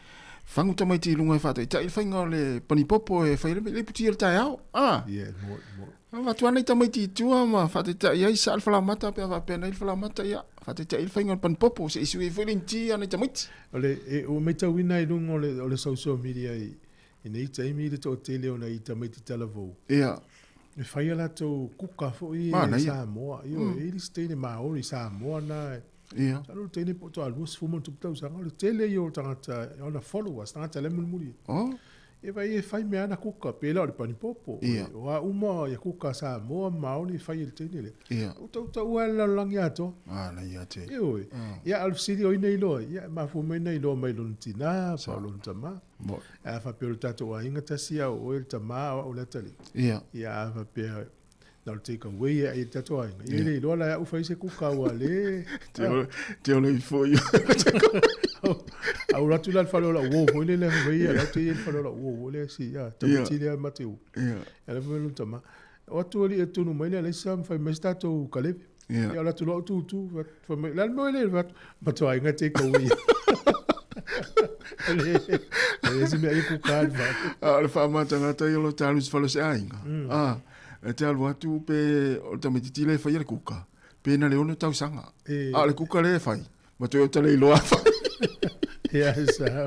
[SPEAKER 4] fagu tamaiti i luga e faataitai le faiga o le panipopo e fai ai le iputi o le taeao. Ah.
[SPEAKER 1] Ia, e moe, moe.
[SPEAKER 4] Avatu lava nai tamaiti i tua ma faataitai ai saa le falaoamata pe a faapea nei le falaoamata, ia, faataitai ai le faiga o le panipopo se i sui ai foi le initia a nai tamaiti.
[SPEAKER 1] O le, e, ua matauina i luga o le, o le social media i, i nei taimi le toatele o nai tamaiti talavou.
[SPEAKER 4] Ia.
[SPEAKER 1] E fai a latou kuka foi e Samoa. Ioe, e i ai le isi teine Maori Samoa na e,
[SPEAKER 4] Ia.
[SPEAKER 1] Masalo le teine po o toa 20 ma ona tupu tausaga, o le tele ia o tagata, ona followers, tagata la e mulimuli.
[SPEAKER 4] Oh.
[SPEAKER 1] E vai e fai mea ana kuka, pēlā o le panipopo.
[SPEAKER 4] Ia.
[SPEAKER 1] O a uma ia kuka Samoa ma Maori e fai e le teine lea.
[SPEAKER 4] Ia.
[SPEAKER 1] Ua tautaua lava le lalolagi atoa.
[SPEAKER 4] Ah, na ia te.
[SPEAKER 1] Ioe. Ia, a o le fesili o ai na iloa ai? Ia, e mafua mai na iloa mai lona tinā, pa o lona tamā.
[SPEAKER 4] Mo.
[SPEAKER 1] A faapea o le tatou aiga tasi a o oe le tamā o au le atalii.
[SPEAKER 4] Ia.
[SPEAKER 1] Ia, a faapea na o le take away e ai e le tatou aiga. Ia, e le iloa la e au fai se kuka ua le.
[SPEAKER 4] Te ole, te ole i foi.
[SPEAKER 1] A ua atu la le fale o lau uo foi lele, fai ia, lau te ia le fale o lau uo foi lea, si, ia, tamaiti lea ma te u.
[SPEAKER 4] Ia.
[SPEAKER 1] Ia, le fai mai lona tama. O atu alii e tunu mai le alaisa ma fai mai se tatou kalepe.
[SPEAKER 4] Ia.
[SPEAKER 1] Ia, o le atu loa au tutu, fai mai, le a le mea ua i ai le, matou aiga take away. E le, e le se mea ia kuka le fale.
[SPEAKER 4] A o le faamatagata ia o lo ta alu i se fale o se aiga. Ah, e te alu atu pe o le tamaitiiti lea e faia le kuka, pe na le ono tausaga.
[SPEAKER 1] E.
[SPEAKER 4] A o le kuka lea e fai, ma toe o ta le iloa fai.
[SPEAKER 1] Ia, sa.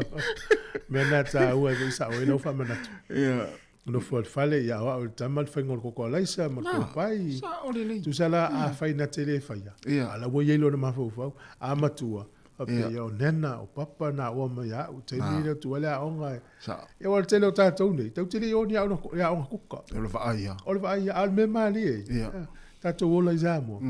[SPEAKER 1] Mea na tāua e sao ai lau faamanatu.
[SPEAKER 4] Ia.
[SPEAKER 1] Nofo i le fale, ia o au le tama le faiga o le koko alaisa ma le kopai.
[SPEAKER 4] Sao lelei.
[SPEAKER 1] Tusa la a fai na te le faia.
[SPEAKER 4] Ia.
[SPEAKER 1] A la ua i ai lona mafaufau. A matua, faapea
[SPEAKER 4] Ia.
[SPEAKER 1] ia o nena, o papa na oa mai au, taimi lea atu ai le aoga e.
[SPEAKER 4] Sao.
[SPEAKER 1] Ia aua o le tele o tatou nei, tatou te le i o ni aoga, i aoga kuka.
[SPEAKER 4] O le vaai ia.
[SPEAKER 1] O le vaai ia, a o le mea malie,
[SPEAKER 4] Ia.
[SPEAKER 1] tatou ola i Samoa.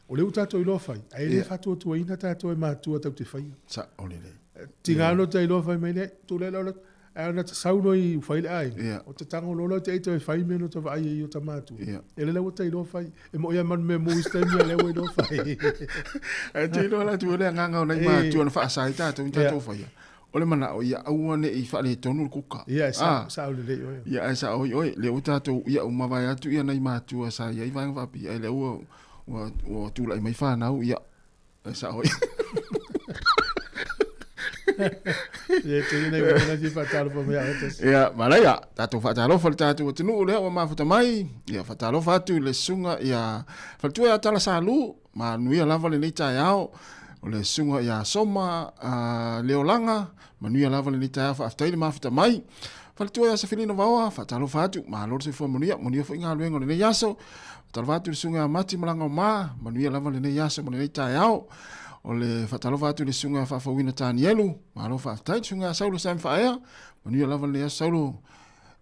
[SPEAKER 1] O lea ua tatou iloa fai, ae le
[SPEAKER 4] Ia.
[SPEAKER 1] faatuatuaina tatou e matua tatou te faia.
[SPEAKER 4] Sao lelei.
[SPEAKER 1] Tiga ano ta iloa fai mai nei, tulai la o ae ona ta sau loa i fai le aiga.
[SPEAKER 4] Ia.
[SPEAKER 1] O te tango loa la te eito e fai mea no ta vaai ai i o ta matua.
[SPEAKER 4] Ia.
[SPEAKER 1] E le la ua ta iloa fai. E mo ia manu mea mu i se taimi a lea ua iloa fai.
[SPEAKER 4] Ae te iloa la atu o le agaga o nai
[SPEAKER 1] E.
[SPEAKER 4] matua na faasa ai tatou ni tatou
[SPEAKER 1] Ia.
[SPEAKER 4] faia. O le manao ia aua ne i faaletonu le kuka.
[SPEAKER 1] Ia, e
[SPEAKER 4] Ah.
[SPEAKER 1] sao, sao lelei oe.
[SPEAKER 4] Ia ae sao ai oe, lea ua tatou ia ua mavae atu ia nai matua sa i ai vaega faapia, ae lea ua ua ua tulai mai fanau ia e sao ai.
[SPEAKER 1] Ia, e tele nai upu na fia faatalofa mai ia oe tasi.
[SPEAKER 4] Ia, manaia, tatou faatalofa i le tatou atunuu lea ua mafuta mai, ia faatalofa atu i le susuga ia Faletua ia Tala Salu, manuia lava lenei taeao, o le susuga ia Soma Leolaga, manuia lava lenei taeao, faafetai le mafuta mai. Faletua ia Sefilina Vaoa, faatalofa atu, malo le soifua manuia, manuia foi galuega o lenei aso. Faatalofa atu i le susuga ia Mati Malagaoma, manuia lava lenei aso ma lenei taeao. O le faatalofa atu i le susuga ia Faafouina Tanielu, malo faafetai. Le susuga ia Saulo Sam Faaea, manuia lava lenei aso Saulo.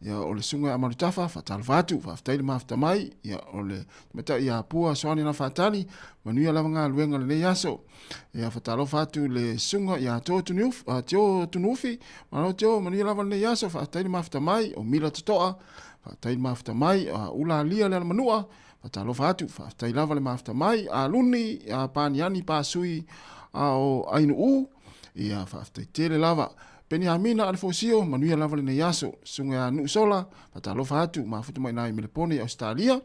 [SPEAKER 4] Ia, o le susuga ia Malutafa, faatalofa atu, faafetai le mafuta mai. Ia, o le tamaitai ia Pua Soani na Faatali, manuia lava galuega o lenei aso. Ia, faatalofa atu i le susuga ia Teo Tuniuf, Teo Tunuufi, malo Teo, manuia lava lenei aso, faafetai le mafuta mai. O Mila Totoa, faafetai le mafuta mai. Ula Alia le Alamanua, faatalofa atu, faafetai lava le mafuta mai. Aluni, Paniani Pasui, o Ainuu, ia, faafetai tele lava. Peniamina Alefosio, manuia lava lenei aso. Susuga ia Nuusola, faatalofa atu, mafuta mai ina i Melepone i Ausetalia.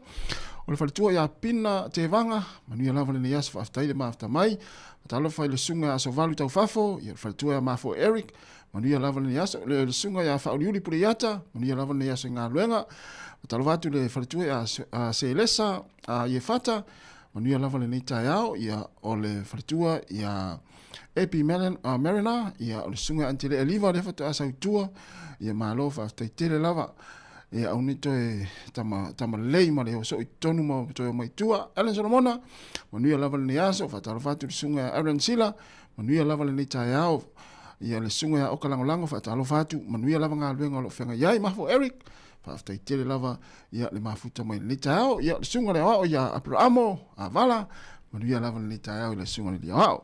[SPEAKER 4] O le faletua ia Pina Tevaga, manuia lava lenei aso, faafetai le mafuta mai. Faatalofa i le susuga ia Asovalu Taufafo, ia le faletua ia Mafoe Eric, manuia lava lenei aso. Le susuga ia Faauliuli Puleiata, manuia lava lenei aso i galuega. Faatalofa atu i le faletua ia Selesa Iefata, Manuia lava lenei taeao, ia, o le faletua, ia, Epi Mariner, ia, o le susuga Antele Eliva lea faatoa sau i tua, ia, malo faafetai tele lava. Ia, au nei toe tama, tama lelei ma le oso i totonu ma toe omai i tua. Alan Solomona, manuia lava lenei aso, faatalofa atu i le susuga Aaron Sila, manuia lava lenei taeao. Ia, le susuga ia Oka Lagolago, faatalofa atu, manuia lava galuega o lo o feagai ai. Mafo Eric, Faafetai tele lava ia le mafuta mai lenei taeao. Ia le susuga le aoao ia Aperamo Avala, manuia lava lenei taeao i le susuga le aoao.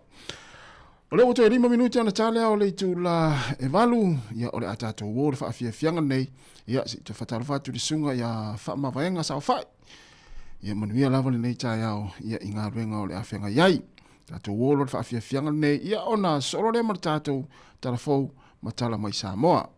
[SPEAKER 4] O lea ua toe 5 minute ona ta lea o le itula e 8, ia o le a tatou o le faafiafiaga lenei. Ia se i toe faatalofa atu i le susuga ia Faamavaega Saofai. Ia manuia lava lenei taeao ia i galuega o le a feagai ai. Tatou o loa le faafiafiaga lenei, ia ona solo lea ma le tatou tala fou ma tala mai Samoa.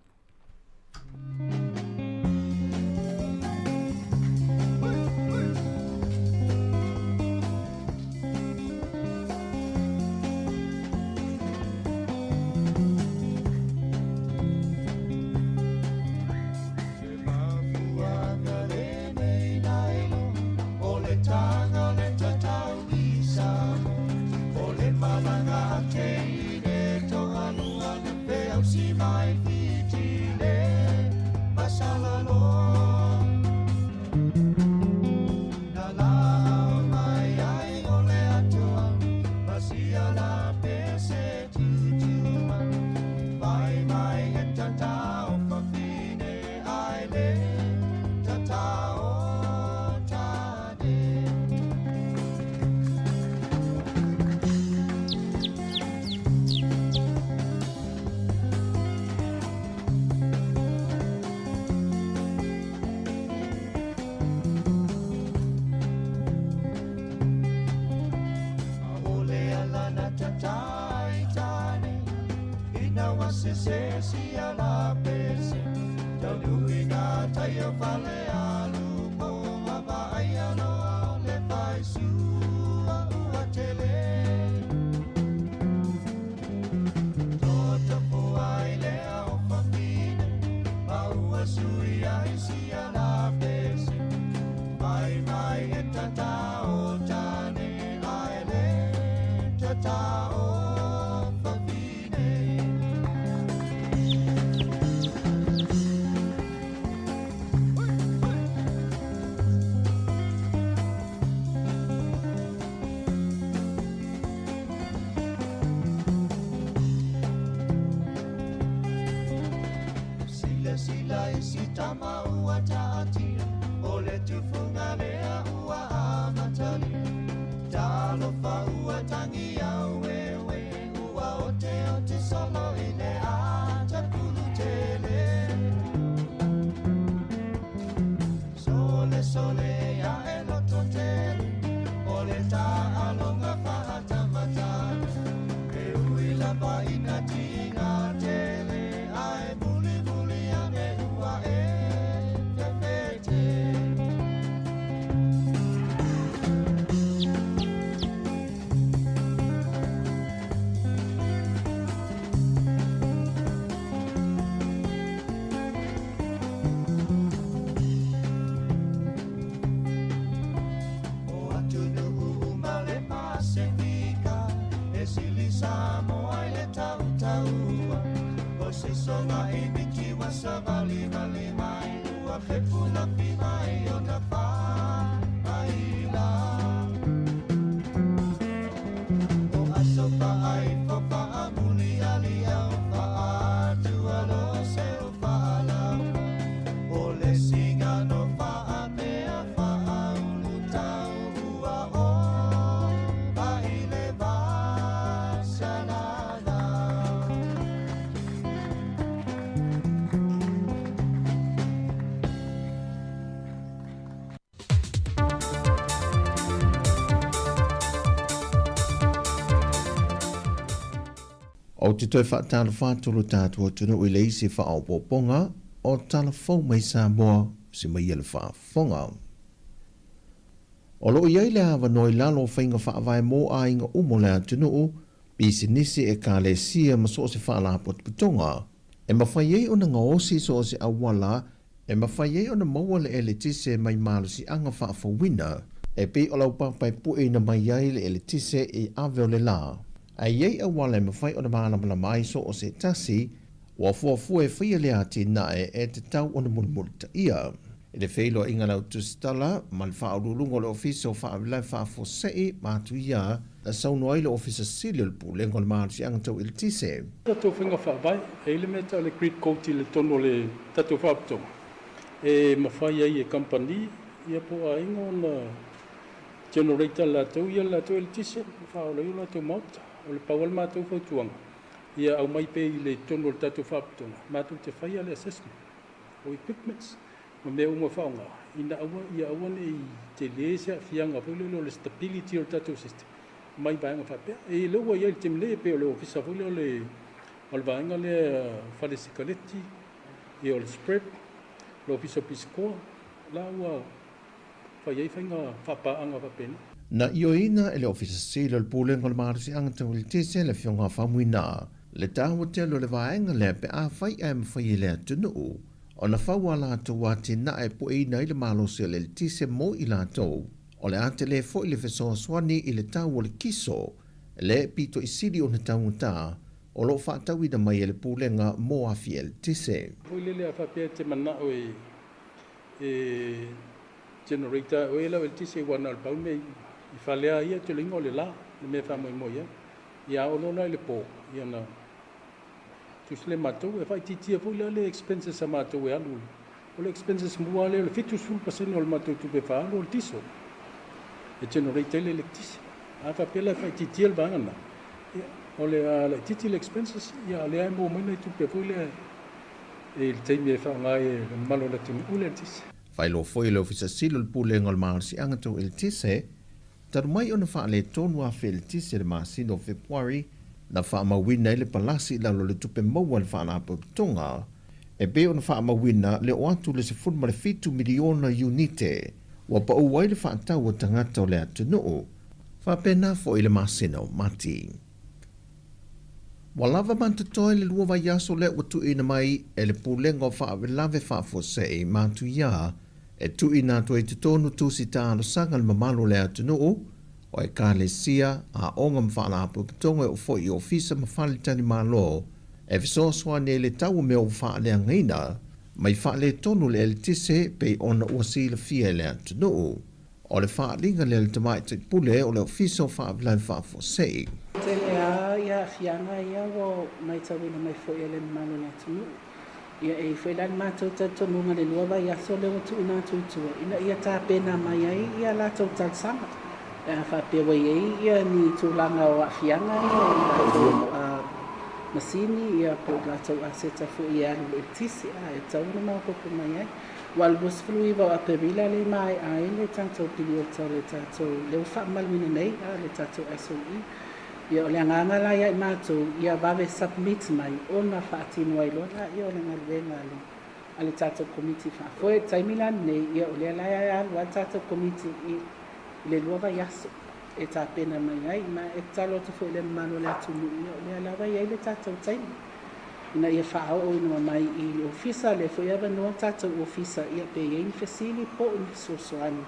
[SPEAKER 2] Ou te toe faatalofa atu lo tatou atunuu i le isi faaopoopoga o tala fou mai Samoa se mai ia le faafofoga. O lo o i ai le avanoa i lalo o faiga faavae mo aiga uma o le atunuu, pisinisi, ekalesia ma so o se faalapotopotoga e mafai ai ona gaosi so o se auala e mafai ai ona maua le eletise mai malosiaga faafouina e pei o laupapa e pueina mai ai le eletise i ave o le la. Ae i ai auala e mafai ona malamalama ai so o se tasi, ua fuafua e faia lea atinae e tatau ona mulimulitaia. I le feiloaiga a le Au Tusitala ma le Faauluuluga o le Ofisa o Faalavelave Faafuasei ma Atuia, na saunoa ai le Ofisa Sili o le Pulega o le Malosiaga Tau Eletise.
[SPEAKER 6] Tatou faiga faavae, e i ai le mea e tau o le grid code i le totonu o le tatou faalapotopotoga e mafai ai e kamupani ia po o aiga ona generate e latou ia le latou eletise e faaola ai o latou maota. O le pau lava le matou fautuaga, ia aumai pea i le totonu o le tatou faalapotopotoga matou te faia le assessment o equipments ma mea uma e faaaoga ina aua ia aua ne i tele se aafiaga foi lele o le stability o le tatou system. mai vaega faapea. E lea ua i ai i le taimi nei, e pei o le ofisa foi lea o le o le vaega lea fale sikaleti, ia o le spread, le ofisa o pisikoa, la ua fai ai faiga faapaaga faapena.
[SPEAKER 7] Na ioeina e le Ofisa Sili o le Pulega o le Malosiaga Tau Eletise le Afioga a Faumuina le taua tele o le vaega lea pe afai ae mafai e le atunuu ona fau a latou atinae e pueina ai le malosi o le eletise mo i latou. O le a tele foi le fesoasoani i le tau o le kiso le pito i sili ona taugata o lo o faatauina mai e le Pulega mo afi eletise.
[SPEAKER 6] Foi lele a faapea e te manao e e generator oe lau eletise aua na o le pau le mea i fale a ia tulaga o le la le mea e faamoemoe i ai. Ia a oo loa la i le po ia ona tusi lea matou e faaitiitia foi la le expenses a matou e alu o le expenses mua lea o le 70% o le matou tupe faaalu o le diesel e generate ai le eletise. A faapea la e faaitiitia le vaega lena, ia o le a laitiiti le expenses ia a o lea e maua mai nai tupe foi lea i le taimi e faaaoga ai e le mamalu o le atunuu le eletise.
[SPEAKER 7] Faailoa foi e le Ofisa Sili o le Pulega o le Malosiaga Tau Eletise, talu mai ona faaletonu afe eletise i le masina o Fepuari, na faamauina ai le palasi i lalo o le tupe maua a le Faalapotopotoga, e pei ona faamauina le oo atu i le 17 miliona iunite ua pau ai le faatau a tagata o le atunuu, faapena foi i le masina o Mati. Ua lava matotoe le lua vaiaso lea ua tuuina mai e le Pulega o Faalavelave Faafuasei Matuia e tuuina atu ai i totonu tusi talosaga a le mamalu o le atunuu, o Ekalesia, aoga ma faalapotopotoga e oo foi i ofisa ma faletalimalo e fesoasoani ai i le tau o mea ua faaleagaina mai faaletonu le eletise pei ona ua silafia e le atunuu. O le faaaliga lea a le Tamaitai Pule o le Ofisa o Faalavelave Faafuasei.
[SPEAKER 8] Tele lava ia aafiaga ia ua maitauina mai foi e le mamalu o le atunuu. Ia e i ai foi la le matou talitonuga i le lua vaiaso lea ua tuuina atu i tua ina ia tapena mai ai ia latou talosaga pe a faapea ua i ai ia ni tulaga o aafiaga ia i latou masini ia po o latou aseta foi e alu i le eletise a e tatau ona maopoopo mai ai. Ua 29 o Aperila lea e maea ai le tatou piliota o le tatou lea ua faamamaluina nei a le tatou SOE. Ia o le agaga la ia i matou ia vave submit mai ona faatino ai loa laia o le galuega a le a le tatou Komiti Faafoe. I le taimi la lenei ia o lea la e alu lava le tatou Komiti i le lua vaiaso e tapena mai ai. Ma e tatalo atu foi i le mamalu o le atunuu ia o lea lava e i ai le tatou taimi ina ia faaooina mai i le Ofisa, lea foi e avanoa le tatou Ofisa ia pe i ai ni fesili po o ni fesoasoani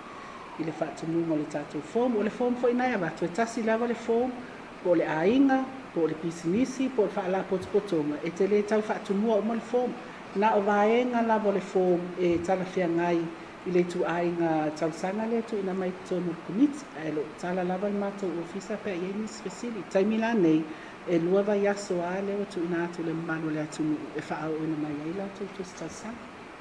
[SPEAKER 8] i le faatumuga o le tatou form. O le form foi lena e avatu, e tasi lava le form, po o le aiga, po o le pisinisi, po o le faalapotopotoga, e te le tau faatumua uma le form. Na o vaega lava o le form e talafeagai i le ituaiga talosaga lea e tuuina mai i totonu o le Komiti, ae o lo o tala lava le matou Ofisa pe a i ai nisi fesili. I le taimi la nei, e lua vaiaso lava lea ua tuuina atu i le mamalu o le atunuu e faaooina mai ai latou tusi talosaga.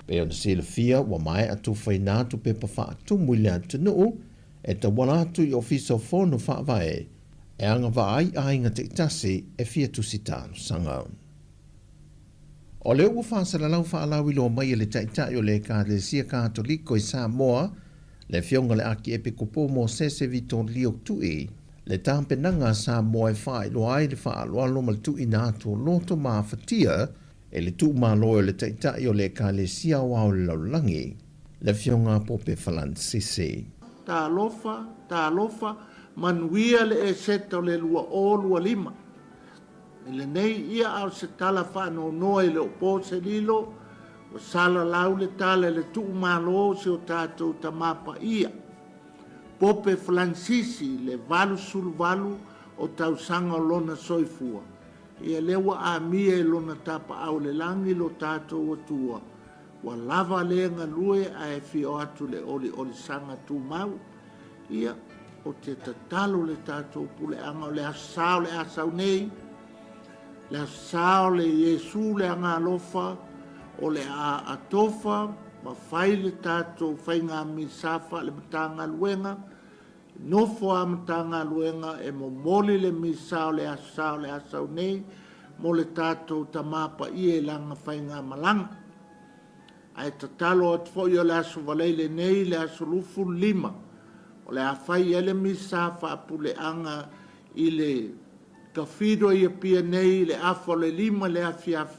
[SPEAKER 7] Pei ona silafia, ua maea tufaina atu pepa faatumu i le atunuu e tauala atu i Ofisa o Fono Faavae e agavaa ai aiga taitasi e fia tusi talosaga. O lea ua faasalalau faalauiloa mai e le Taitai o le Ekalesia Katoliko i Samoa, le Afioga i le Akiepikopo Mosese Vitolio Tui, le tapenaga a Samoa e faailoa ai le faaaloalo ma le tuuina atu o loto mafatia e le tuumalo e o le Taitai o le Ekalesia Aoao o le Lalolagi, le Afioga a Pope Falansisi.
[SPEAKER 9] Talofa, talofa, manuia le Eseta o le 2025. I lenei ia a o se tala faanoanoa e le o po se lilo, ua salalau le tala i le tuumalo o si o tatou Tama Paia, Pope Falansisi i le 88 o tausaga o lona soifua. Ia lea ua amia i lona tapaau i le lagi lo tatou Atua, ua lava lea galue ae fia o atu le oliolisaga tumau. Ia, ou te tatalo le tatou puleaga o le Aso Sa o le a sau nei, le Aso Sa o le Iesu le Agaalofa, o le a atofa ma fai le tatou faiga misa faale-Matagaluega, nofo a Matagaluega e momoli le misa o le Aso Sa o le a sau nei mo le tatou Tama Paia i lana faigamalaga. Ae tatalo atu foi o le Aso Valei lenei, le aso 25, o le a fai ai le Misa Faapuleaga i le Cathedral i Apia nei i le afa o le 5 i le afiafi,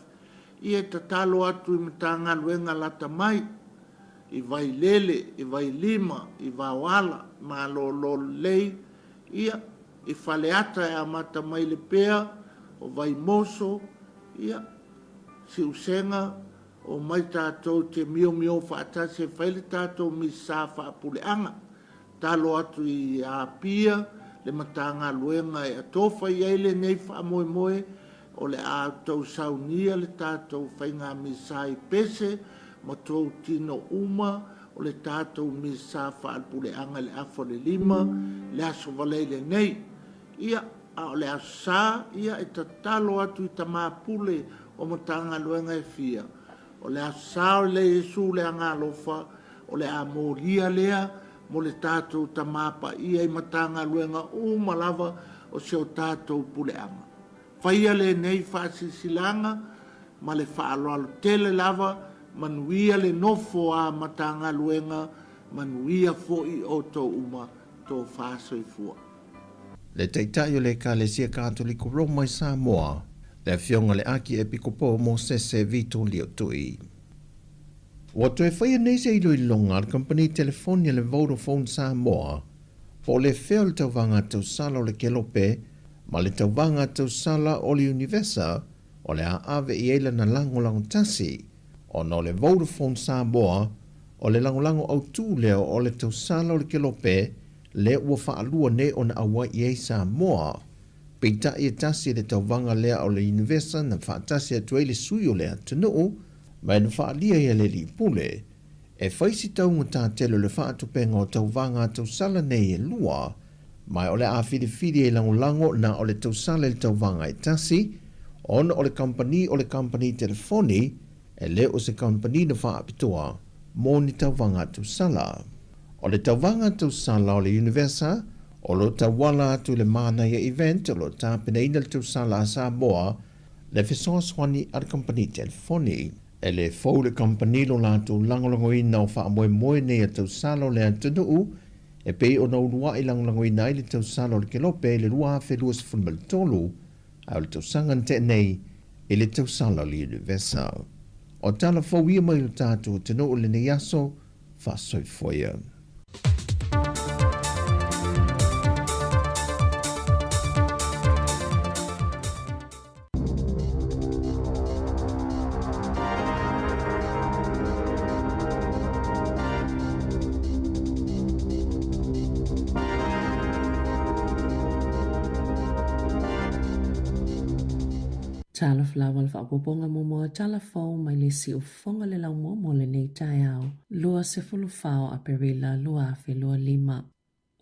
[SPEAKER 9] ia e tatalo atu i Matagaluega lata mai, i Vailele, i Vailima, i Vaoala, malolo lelei, ia, i Faleata e amata mai Lepea, o Vaimoso, ia, Siusega, omai tatou te miomio faatasi e fai le tatou Misa Faapuleaga. Talo atu i Apia le Matagaluega e atofa i ai lenei faamoemoe, o le a tou saunia le tatou faiga Misa i pese ma tou tino uma o le tatou Misa Faapuleaga i le afa o le 5 le Aso Valei lenei. Ia, a o le Aso Sa, ia e tatalo atu i tama pule o Matagaluega e fia, o le Aso Sa o le Iesu le Agaalofa, o le a molia lea mo le tatou Tama Paia i Matagaluega uma lava o si o tatou puleaga. Faia lenei faasilasilaga ma le faaaloalo tele lava, manuia le nofo a Matagaluega, manuia foi outou uma, tofa soifua.
[SPEAKER 7] Le Taitai o le Ekalesia Katoliko Roma i Samoa, le Afioga i le Akiepikopo o Mosese Vito Liotui. Ua toe faia nei se iloiloga a le kamupani telefoni a le Vodafone Samoa po o le fea o le tauvaga tausala o le Kelope ma le tauvaga tausala o le Univesa o le a ave i ai lana lagolago tasi ona o le Vodafone Samoa o le lagolago autū lea o le tausala o le Kelope lea ua faalua nei ona auai i ai Samoa. Peitai e tasi le tauvaga lea o le Univesa na faatasi atu ai le sui o le atunuu ma e na faaalia ai e le alii pule e fai si taugata tele o le faatupenga o tauvaga a tausala nei e lua, ma o le a filifili e lagolago na o le tausala i le tauvaga e tasi, ona o le kamupani o le kamupani telefoni e le o se kamupani na faapitoa mo ni tauvaga tausala. O le tauvaga tausala o le Univesa o lo o tauala atu i le Manaia Event o lo o tapenaina le tausala a Samoa le fesoasoani a le kamupani telefoni. E le fou le kamupani lo latou lagolagoina o faamoemoe nei a tausala o le atunuu e pei ona uluai lagolagoina ai le tausala o le Kelope i le 2023 a o le tausaga na tea nei i le tausala o le Univesa. O tala fou ia mai lo tatou atunuu i lenei aso, faasoifua ia.
[SPEAKER 10] Talofa lava le faaopoopoga muamua tala fou mai le siufofoga le laumua mo lenei taeao, 24 o Aperila 2025.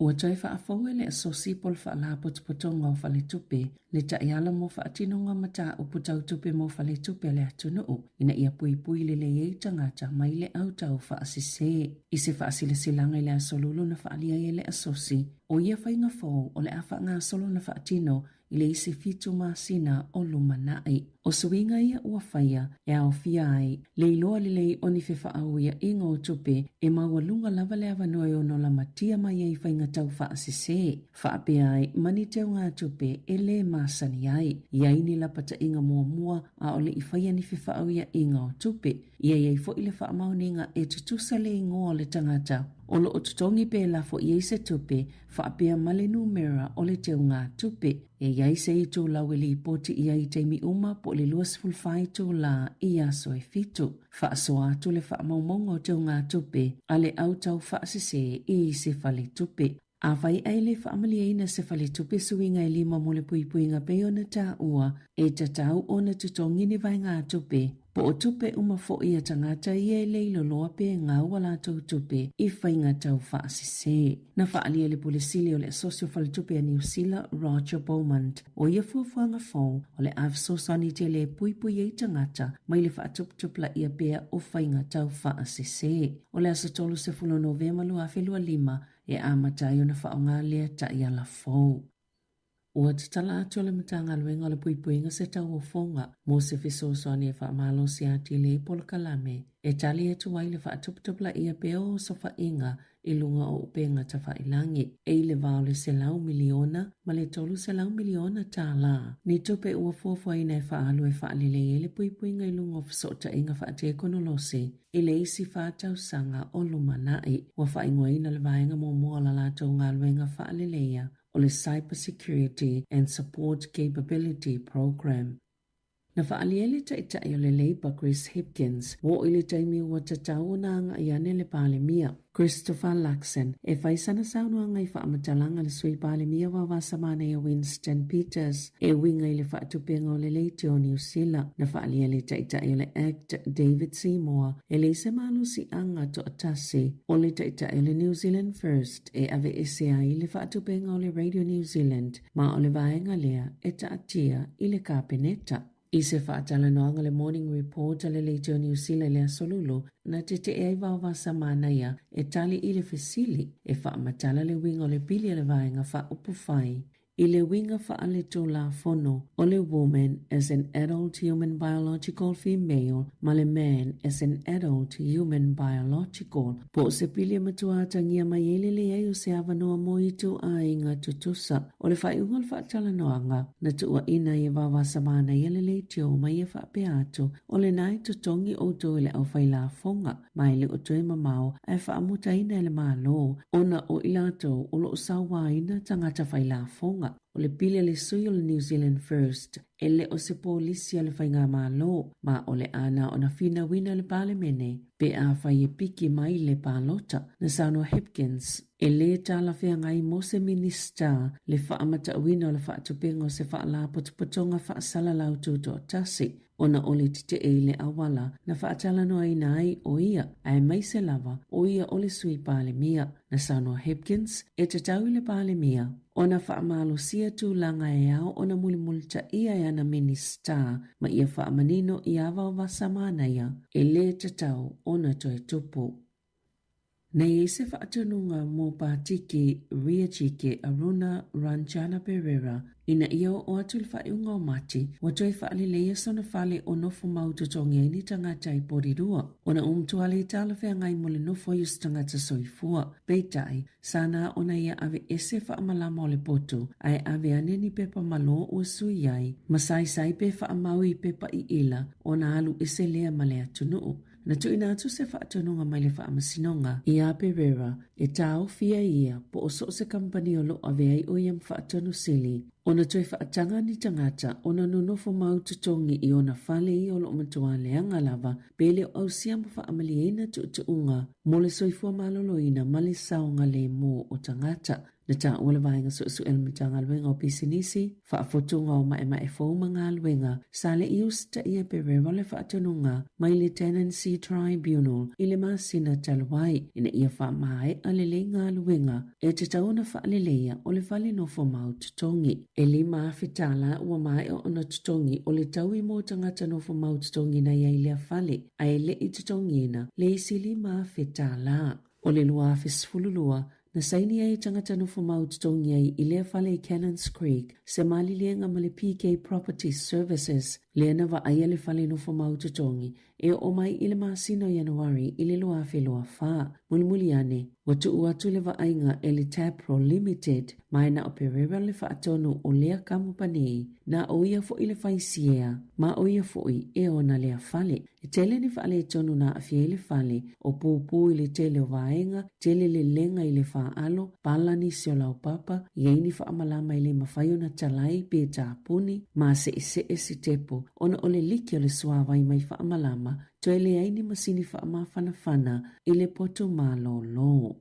[SPEAKER 10] Ua toe faafou e le Asosi po o le Faalapotopotoga o Faletupe le taiala mo faatinoga mataupu tau tupe mo faletupe a le atunuu ina ia puipui lelei ai tagata mai le autau faasese. I se faasilasilaga i le Aso Lulu na faaalia ai e le Asosi, o ia faiga fou o le a faagasolo ona faatino i le isi fitu masina o lumanai. O suiga ia ua faia e aofia ai le iloa lelei o ni fefaauiaʻiga o tupe e maualuga lava le avanoa e ono lamatia mai ai faiga tau faasese, faapea ai ma ni teugatupe e lē masani ai. I ai ni lapataʻiga muamua a o le i faia ni fefaauiaʻiga o tupe, ia i ai foi le faamaoniga e tutusa le igoa o le tagata o lo o totogi pe lafo i ai se tupe faapea ma le numera o le teugatupe. E i ai se itulau e lipoti i ai i taimi uma po o le 24 itulā i aso e fitu. Faasoa atu le faamaumauga o teugatupe a le au tau faasese i se faletupe. Afai ae le faamalieina se faletupe suiga e lima mo le puipuiga pei ona taua, e tatau ona totogi ni vaegatupe Po o tupe uma foi a tagata ia e le iloloa pe gau a latou tupe i faiga tau faasese. Na faaalia le Pule Sili o le Asosi o Faletupe a Niu Sila, Roger Beaumont, o ia fuafuaga fou o le a fesoasoani tele e puipui ai tagata mai le faatuputupulaia pea o faiga tau faasese. O le aso 30 o Novema 2025 e amata ai ona faaaoga lea taiala fou. Ua tatala atu le Matagaluega o le Puipuiga se tauofoga mo se fesoasoani e faamalosi atili ai polokalame e tali atu ai le faatuputupulaia pea o osofaiga i luga o upega tafailagi e i le va o le $100 miliona ma le $300 miliona tālā, ni tupe ua fuafuaina e faaalu e faalelei ai le puipuiga i luga o fesootaiga faatekonolosi i le isi tausaga o lumanai. Ua faaigoaina le vaega muamua o la latou galuega faaleleia o le Cyber Security and Support Capability Programme. Na faaalia e le Taitai o le Labour Chris Hipkins ua oo i le taimi ua tatau ona agai ane le Palemia, Christopher Luxon, e fai sana saunoaga i faamatalaga a le Sui Palemia Vaovasamanaia Winston Peters e uiga i le faatupega o le leitio o Niu Sila. Na faaalia e le Taitai o le Act David Seymour e leai se malosiaga toatasi o le Taitai o le New Zealand First e aveese ai le faatupega o le Radio New Zealand ma o le vaega lea e taatia i le Kapeneta. I se faatalanoaga le Morning Report a le Leitio Niu Sila i le Aso Lulu, na tetee ai Vaovasa Manaia e tali i le fesili e faamatala le uiga o le pili a le Vaega Faaupufai i le uiga faaletulafono o le woman as an adult human biological female ma le man as an adult human biological po o se pili e matua atagia mai ai le leai o se avanoa mo ituaiga tutusa. O le faaiuga o le faatalanoaga, na tuuaina ai e Vaovasa Manaia le leitio ma ia faapea atu, o lena e totogi outou e le aufailafoga, ma e le o toe mamao ae faamutaina e le Malo ona o i latou o lo o sauaina tagata failafoga. O le pili a le sui o le New Zealand First e le o se polisi a le Faigamalo, ma o le a na ona finauina le Palemene pe afai e piki mai le palota. Na saunoa Hipkins, e lē talafeagai mo se Minista le faamatauina o le faatupega o se faalapotopotoga faasalalau tutoatasi ona o le tetee i le auala na faatalanoaina ai o ia, aemaise lava o ia o le Sui Palemia. Na saunoa Hipkins, e tatau i le Palemia ona faamalosia tulaga e ao ona mulimulitaia e ana Minista ma ia faamanino iā Vaovasa Manaia e lē tatau ona toe tupu. Na i ai se faatonuga mo Patiki Riajike Aruna Ranjana Perera ina ia oo atu i le faaiuga o Mati, ua toe faaleleia sona fale o nofo mau totogi ai ni tagata i Porirua, ona ua matua le talafeagai mo le nofo ai o se tagata soifua. Peitai, sa na ona ia aveese faamalama o le potu, ae ave ane ni pepa malo ua sui ai, ma saisai pe faamau i pepa iila ona alu ese lea ma le atunuu. Na tuuina atu se faatonuga mai le Faamasinoga iā Pereira e taofi ai ia po o so o se kamupani o lo o ave ai ʻo ia ma faatonu sili ona toe faataga ni tagata ona nonofo mau totogi i ona fale ia o lo o matua leaga lava pe le o ausia ma faamalieina tuutuuga mo le soifua maloloina ma le saogalemu o tagata. Na taua le Vaega Suesue a le Matagaluega o Pisinisi, Faafotuga o Maemae Fou ma Galuega, sa le i usitaia e Pereira le faatonuga mai le Tenancy Tribunal i le masina talu ai ina ia faamaea lelei galuega e tatau ona faaleleia o le fale nofo mau totogi. E $5,000 ua maea ona totogi o le taui mo tagata nofo mau totogi na i ai lea fale, ae le i totogiina le isi $5,000. O le 2012, na saini ai e tagata nofomau totogi ai i lea fale i Cannons Creek se maliliega ma le PK Property Services, lea na vaaia le fale nofomau totogi e oo mai i le masina o Ianuari i le 2024. Mulimuli ane, ua tuu atu le vaaiga e le Tapro Limited, ma e na o Pereira le faatonu o lea kamupani, na o ia foi le faisiea, ma o ia foi e ona lea fale. E tele ni faaletonu na aafia ai le fale, o pupū i le tele o vaega, tele lelega i le faalo, pala nisi o laupapa, i ai ni faamalama e le mafai ona talai pe tapuni, ma seesee sitepo ona o le liki o le suāwai mai faamalama, toe leai ni masini faamafanafana i le poto malōlō.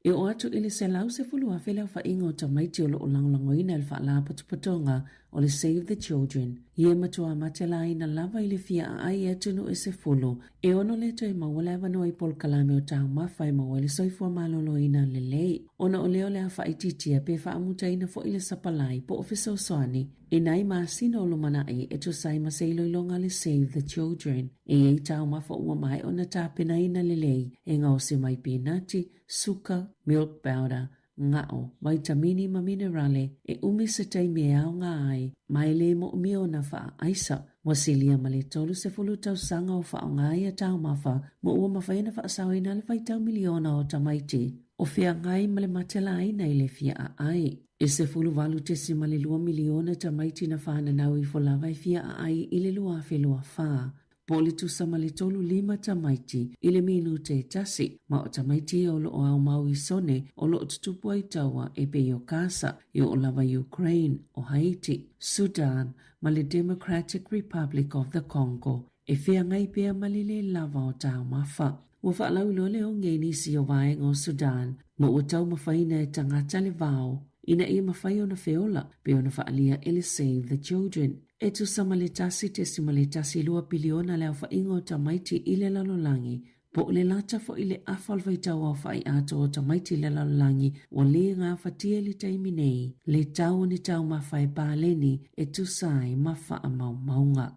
[SPEAKER 10] E oo atu i le 110,000 le aofaiga o tamaiti o lo o lagolagoina e le Faalapotopotoga o le Save the Children, ia e matua matelaina lava i le fia aai i atunuu e sefulu, e ono le toe maua le avanoa i polokalame o taumafa e maua ai le soifua maloloina lelei, ona o lea o le a faaitiitia pe faamutaina foi le sapalai po o fesoasoani i nai masina o lumanai e tusa ai ma se iloiloga a le Save the Children. E i ai taumafa ua maea ona tapenaina lelei e gaosi mai pinati, suka, milk powder, ga'o, vaitamini ma minerale e ʻumi se taimi e aoga ai ma e lē moʻomia ona faaaisa. Ua silia ma le 30 tausaga o faaaoga ia taumafa ma ua mafai ona faasaoina le faitau miliona o tamaiti o feagai ma le matelaina i le fia aai. E 18.2 miliona tamaiti na fananau ifo lava e fia aai i le 2024, po o le tusa ma le tolu lima tamaiti i le minute e tasi, ma o tamaiti ia o lo o aumau i sone o lo o tutupu ai taua e pei o Kasa, e oo lava i Ukraine, o Haiti, Sudan ma le Democratic Republic of the Congo, e feagai pea ma le lē lava o taumafa. Ua faalauiloa le oge i nisi o vaega o Sudan ma ua taumafaina e tagata le vao ina ia mafai ona feola pei ona faaalia e le Save the Children. E tusa ma le 1.12 piliona le aofaiga o tamaiti i le lalolagi, po o le lata foi le afa o le faitau aofai atoa o tamaiti i le lalolagi ua le gafatia i le taimi nei le tau o ni taumafa e paleni e tusa ai ma faamaumauga.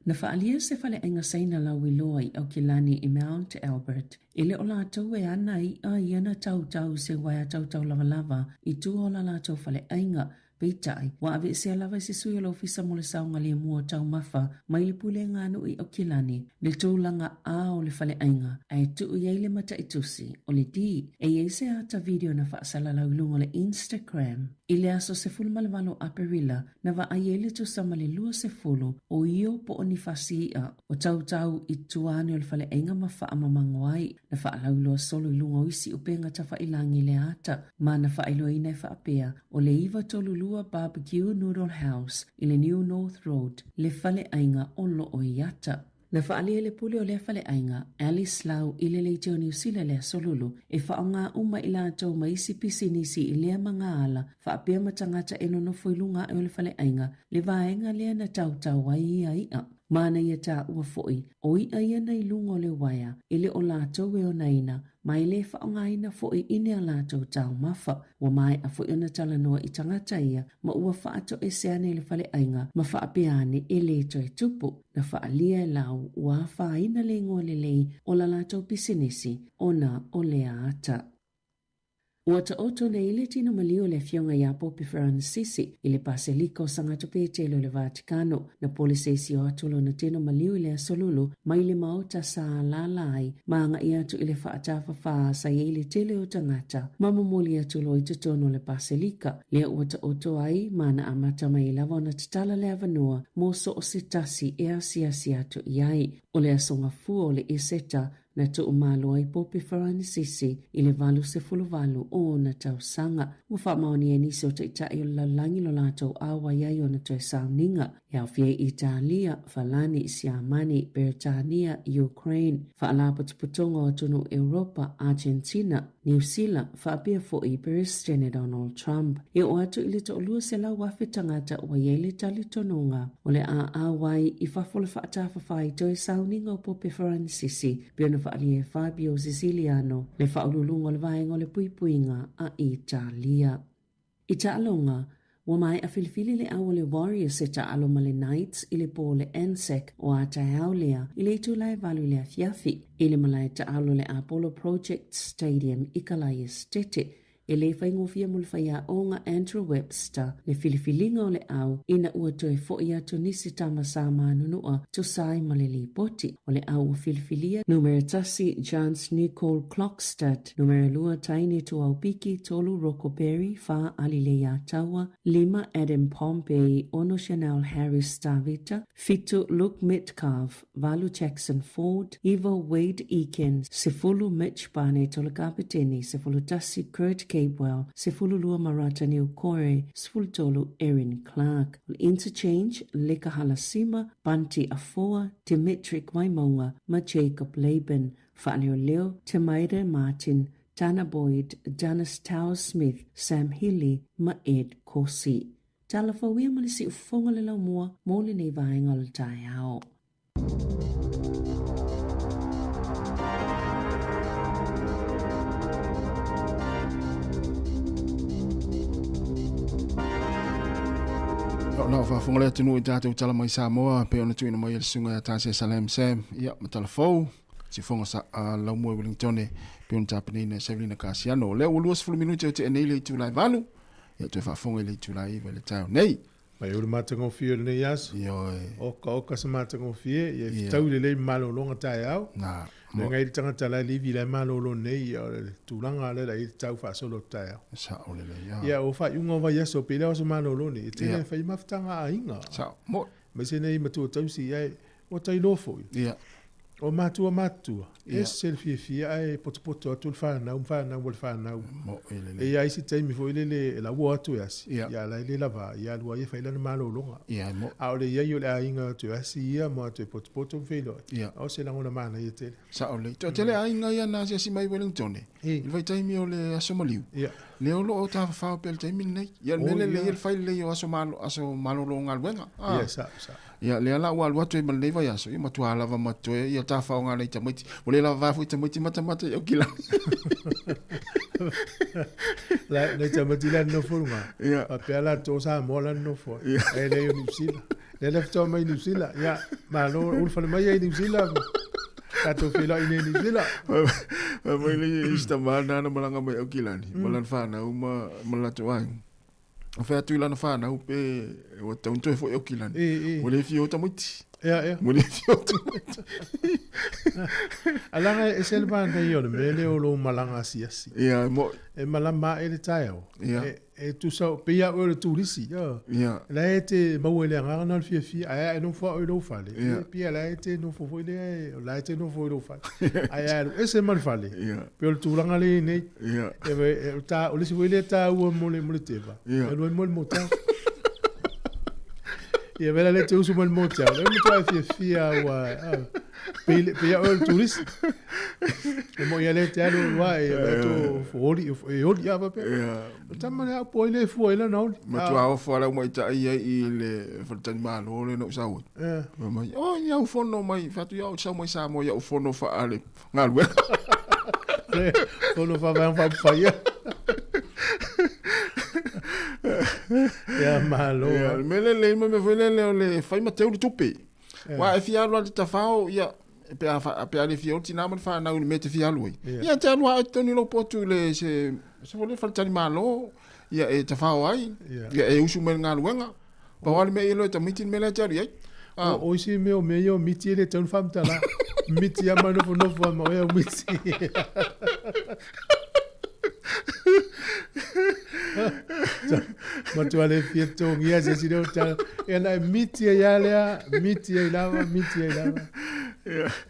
[SPEAKER 10] Na faaalia se faleaiga Saina lauiloa i Aukilani i Mount Albert, e le o latou e ana iʻa ia na tautau i se uaea tautau lavalava i tua o la latou faleaiga. Peitai, ua aveesea lava e se sui o le Ofisa mo le Saogalemu o Taumafa mai le Pulega a Nuu i Aukilani le tulaga A o le faleaiga, ae tuu i ai le mataitusi, o le D. E i ai se ata video na faasalalau i luga o le Instagram i le aso 18 o Aperila Na vaai ai le tusa ma le 20 o io po o ni fasi iʻa o tautau i tua ane o le faleaiga ma faamamago ai. Na faalauiloa solo i luga o isi upega tafailagi le ata ma na faailoaina e faapea o le 932 Barbecue Noodle House i le New North Road le faleaiga o lo o i ata. Na faaalia e le pule o lea faleaiga, Alice Lau i le Leitio Niu Sila i le Aso Lulu, e faaaoga uma i latou ma isi pisinisi i lea magaala faapea ma tagata e nonofo i luga ae o le faleaiga, le vaega lea na tautau ai ia iʻa. Ma na ia taua foi, o iʻa ia na i luga o le uaea, e le o latou e onaina, ma e le faaaogaina foi i ni a latou taumafa. Ua maea foi ona talanoa i tagata ia ma ua faatoese ane i le faleaiga ma faapea ane e le toe tupu. Na faaalia e Lau ua afaina le igoa lelei o la latou pisinisi ona o lea ata. Ua taoto nei le tino maliu o le Afioga ia Pope Feranisisi i le Paselika o Sagato Petelo i le Vatikano. Na pole se isi o atu lona tino maliu i le Aso Lulu mai le maota sa alaala ai ma agai atu i le faatafafā sa i ai le tele o tagata ma momoli atu loa i totonu o le Paselika. Lea ua taoto ai ma na amata mai lava ona tatala le avanoa mo so o se tasi e asiasi atu i ai. O le aso gafua o le Eseta na tuumalo ai Pope Faranisisi i le 88 o ona tausaga. Ua faamaonia e nisi o taitai o le lalolagi lo latou auai ai ona toe sauniga, e aofia ai Italia, Falani, Siamani, Beretania, Ukraine, Faalapotopotoga o Atunuu Europa, Argentina, Niu Sila, faapea foi Peresetene Donald Trump. E oo atu i le 200,000 tagata ua i ai le talitonuga o le a auai i fafo le faatafafā i toe sauniga o Pope Faranisisi, pei ona faaalia e Fabio Siciliano, le faauluuluga o le Vaega o le Puipuiga a Italia. I taaloga, ua maea filifili le au o le Warriors e taalo ma le Knights i le po o le Anzac o a taeao lea i le itula e 8 i le afiafi i le malae taalo o le Apollo Project Stadium i Kalae Esetete. E le faigofie mo le faiaoga Andrew Webster le filifiliga o le au ina ua toe fo'i atu nisi tama sa manunua tusa ai ma le lipoti o le au ua filifilia numera tasi Jance Nicole Klokstad Numera lua, Taine Tuaupiki, tolu, Rocco Berry, fa, Ali Leiataua, lima, Adam Pompey, ono, Chanel Harris Tavita, fitu, Luke Metcalf, valu, Jackson Ford, iva, Wade Eakin, sefulu, Mitch Barnett o le kapeteni, 11, Kurt Capewell, 12, Marata Niukore, 13, Erin Clark. O le interchange, Leka Halasima, Bunty Afoa, Demetric Waimaunga ma Jacob Laban. Faaleoleo, Te Maire Martin, Tanah Boyd, Dennis Towers Smith, Sam Healey ma Ed Corsi. Talofa uia ma le siufofoga le laumua mo lenei vaega o le taeao.
[SPEAKER 4] O na faafofoga le atunuu i tatou tala mai Samoa pei ona tuuina mai e le susuga ia Tasia Salem Sam, ia ma tala fou. Sifoga sa, uh, Laumua i Wellingtone. Pei ona tapenaina e Savelina Kasiano. O lea ua 20 minute o tea nei le itula e 8, ia toe faafofoga i le itula e 9 i le taeao nei.
[SPEAKER 1] Mai o le matagofie o lenei aso.
[SPEAKER 4] Ioe.
[SPEAKER 1] Oka oka se matagofie, ia fetaui lelei ma malologa taeao.
[SPEAKER 4] Na.
[SPEAKER 1] Le ngai le tagata la e livi la e malolo nei, ia o le tulaga lea la i le tau faasolo o le taeao.
[SPEAKER 4] Sao lelei, ia.
[SPEAKER 1] Ia o faaiuga o vaiaso, pei lea o aso malolo nei, e tele e fai mafutaga a aiga.
[SPEAKER 4] Sao. Mo.
[SPEAKER 1] Aemaise nei matua tausi, ia ua tailoa foi.
[SPEAKER 4] Ia.
[SPEAKER 1] O matua matutua, e ese le fiafia ae potopoto atu le fanau ma fanau a le fanau. E i ai isi taimi foi lele e lauoa atu e asi, ia la e le lava, ia alu ai e fai lana malologa. A o le i ai o le aiga atu e asi ia ma atu e potopoto ma feiloai, o se lagona manaia tele.
[SPEAKER 4] Sao lelei. Toatele aiga ia na asiasi mai i Wellington i le vaitaimi o le aso maliu, lea o lo o tafafao pea i le taimi lenei. Ia o le mea lelei le fai lelei o aso malolo o galuega.
[SPEAKER 1] Ia, sao, sao.
[SPEAKER 4] Ia, lea la ua alu atu ai ma lenei vaiaso, ia matua lava ma totoe ia tafaoga nai tamaiti. Ua le lava foi tamaiti matamata i Aukilani.
[SPEAKER 1] La, nai tamaiti la nofo luga.
[SPEAKER 4] Ia.
[SPEAKER 1] Faapea latou o Samoa la nofo ai. Ae leai o Niu Sila. Lea la faatoa mai Niu Sila. Ia, malo, ulu fale mai ai Niu Sila. Tatou feiloai nei i Niu Sila.
[SPEAKER 4] Fai mai le isi tama na na malaga mai Aukilani, ma lana fanau ma ma latou aiga. O fai atu i lana fanau pe ua tatau ona toe foi Aukilani. Ua le fia o tamaiti.
[SPEAKER 1] Ia, ia.
[SPEAKER 4] Ua le fia o tamaiti.
[SPEAKER 1] Alaga e ese le manaia o le mea lea o lou malaga asiasi.
[SPEAKER 4] Ia, mo.
[SPEAKER 1] E malama ae le taeao.
[SPEAKER 4] Ia.
[SPEAKER 1] E tusa, pei lava oe o le turisi.
[SPEAKER 4] Ia.
[SPEAKER 1] La e te maua i le agaga na o le fiafia, ae a e nofo lava oe i lou fale,
[SPEAKER 4] Ia.
[SPEAKER 1] pei la e te nofo foi lea, o la e te nofo i lou fale. Ae a alu ese ma le fale,
[SPEAKER 4] Ia.
[SPEAKER 1] pei o le tulaga lea e i ai nei.
[SPEAKER 4] Ia.
[SPEAKER 1] E, o le isi foi lea taua mo le, mo le teva,
[SPEAKER 4] Ia.
[SPEAKER 1] e alu ai mo le motel. Ia vela le te usu mo le motel, e matua e fiafia ua, pei, pei au o le turisi. E mo ia le te alu ua e e to oli e oli a faapea.
[SPEAKER 4] Ia.
[SPEAKER 1] O tama le au po ai le fua i lana oli.
[SPEAKER 4] Matua ofo ala uma i tai ai i le faletalimalo le na ou sau ai.
[SPEAKER 1] Ia.
[SPEAKER 4] Fai mai, oh, ia au fono mai, fai atu ia au sau mai Samoa ia au fono faale galuega.
[SPEAKER 1] Le fono faavae faapaia. Ia malo.
[SPEAKER 4] Ia, le mea lelei ma mea foi lele o le fai ma teu le tupe. Aua e fia alu lava i le tafao, ia, pe a, pe a le fia o le tinā ma le fanau i le mea e te fia alu ai. Ia, te alu lava oe totonu i lou potu i le, se, se foi lele faletalimalo, ia, e tafao ai, ia, e usu mai i le galuega. Pau lava le mea ia iloa e tamaiti le mea la e te alu i ai.
[SPEAKER 1] Ah. O isi mea o mea ia o miti e le tatau ona faamatala. Miti lava ma nofonofo lava ma oe au miti. Matua le fia togia se isi lea o tala. Ia na e miti ai lava lea, miti ai lava, miti ai lava.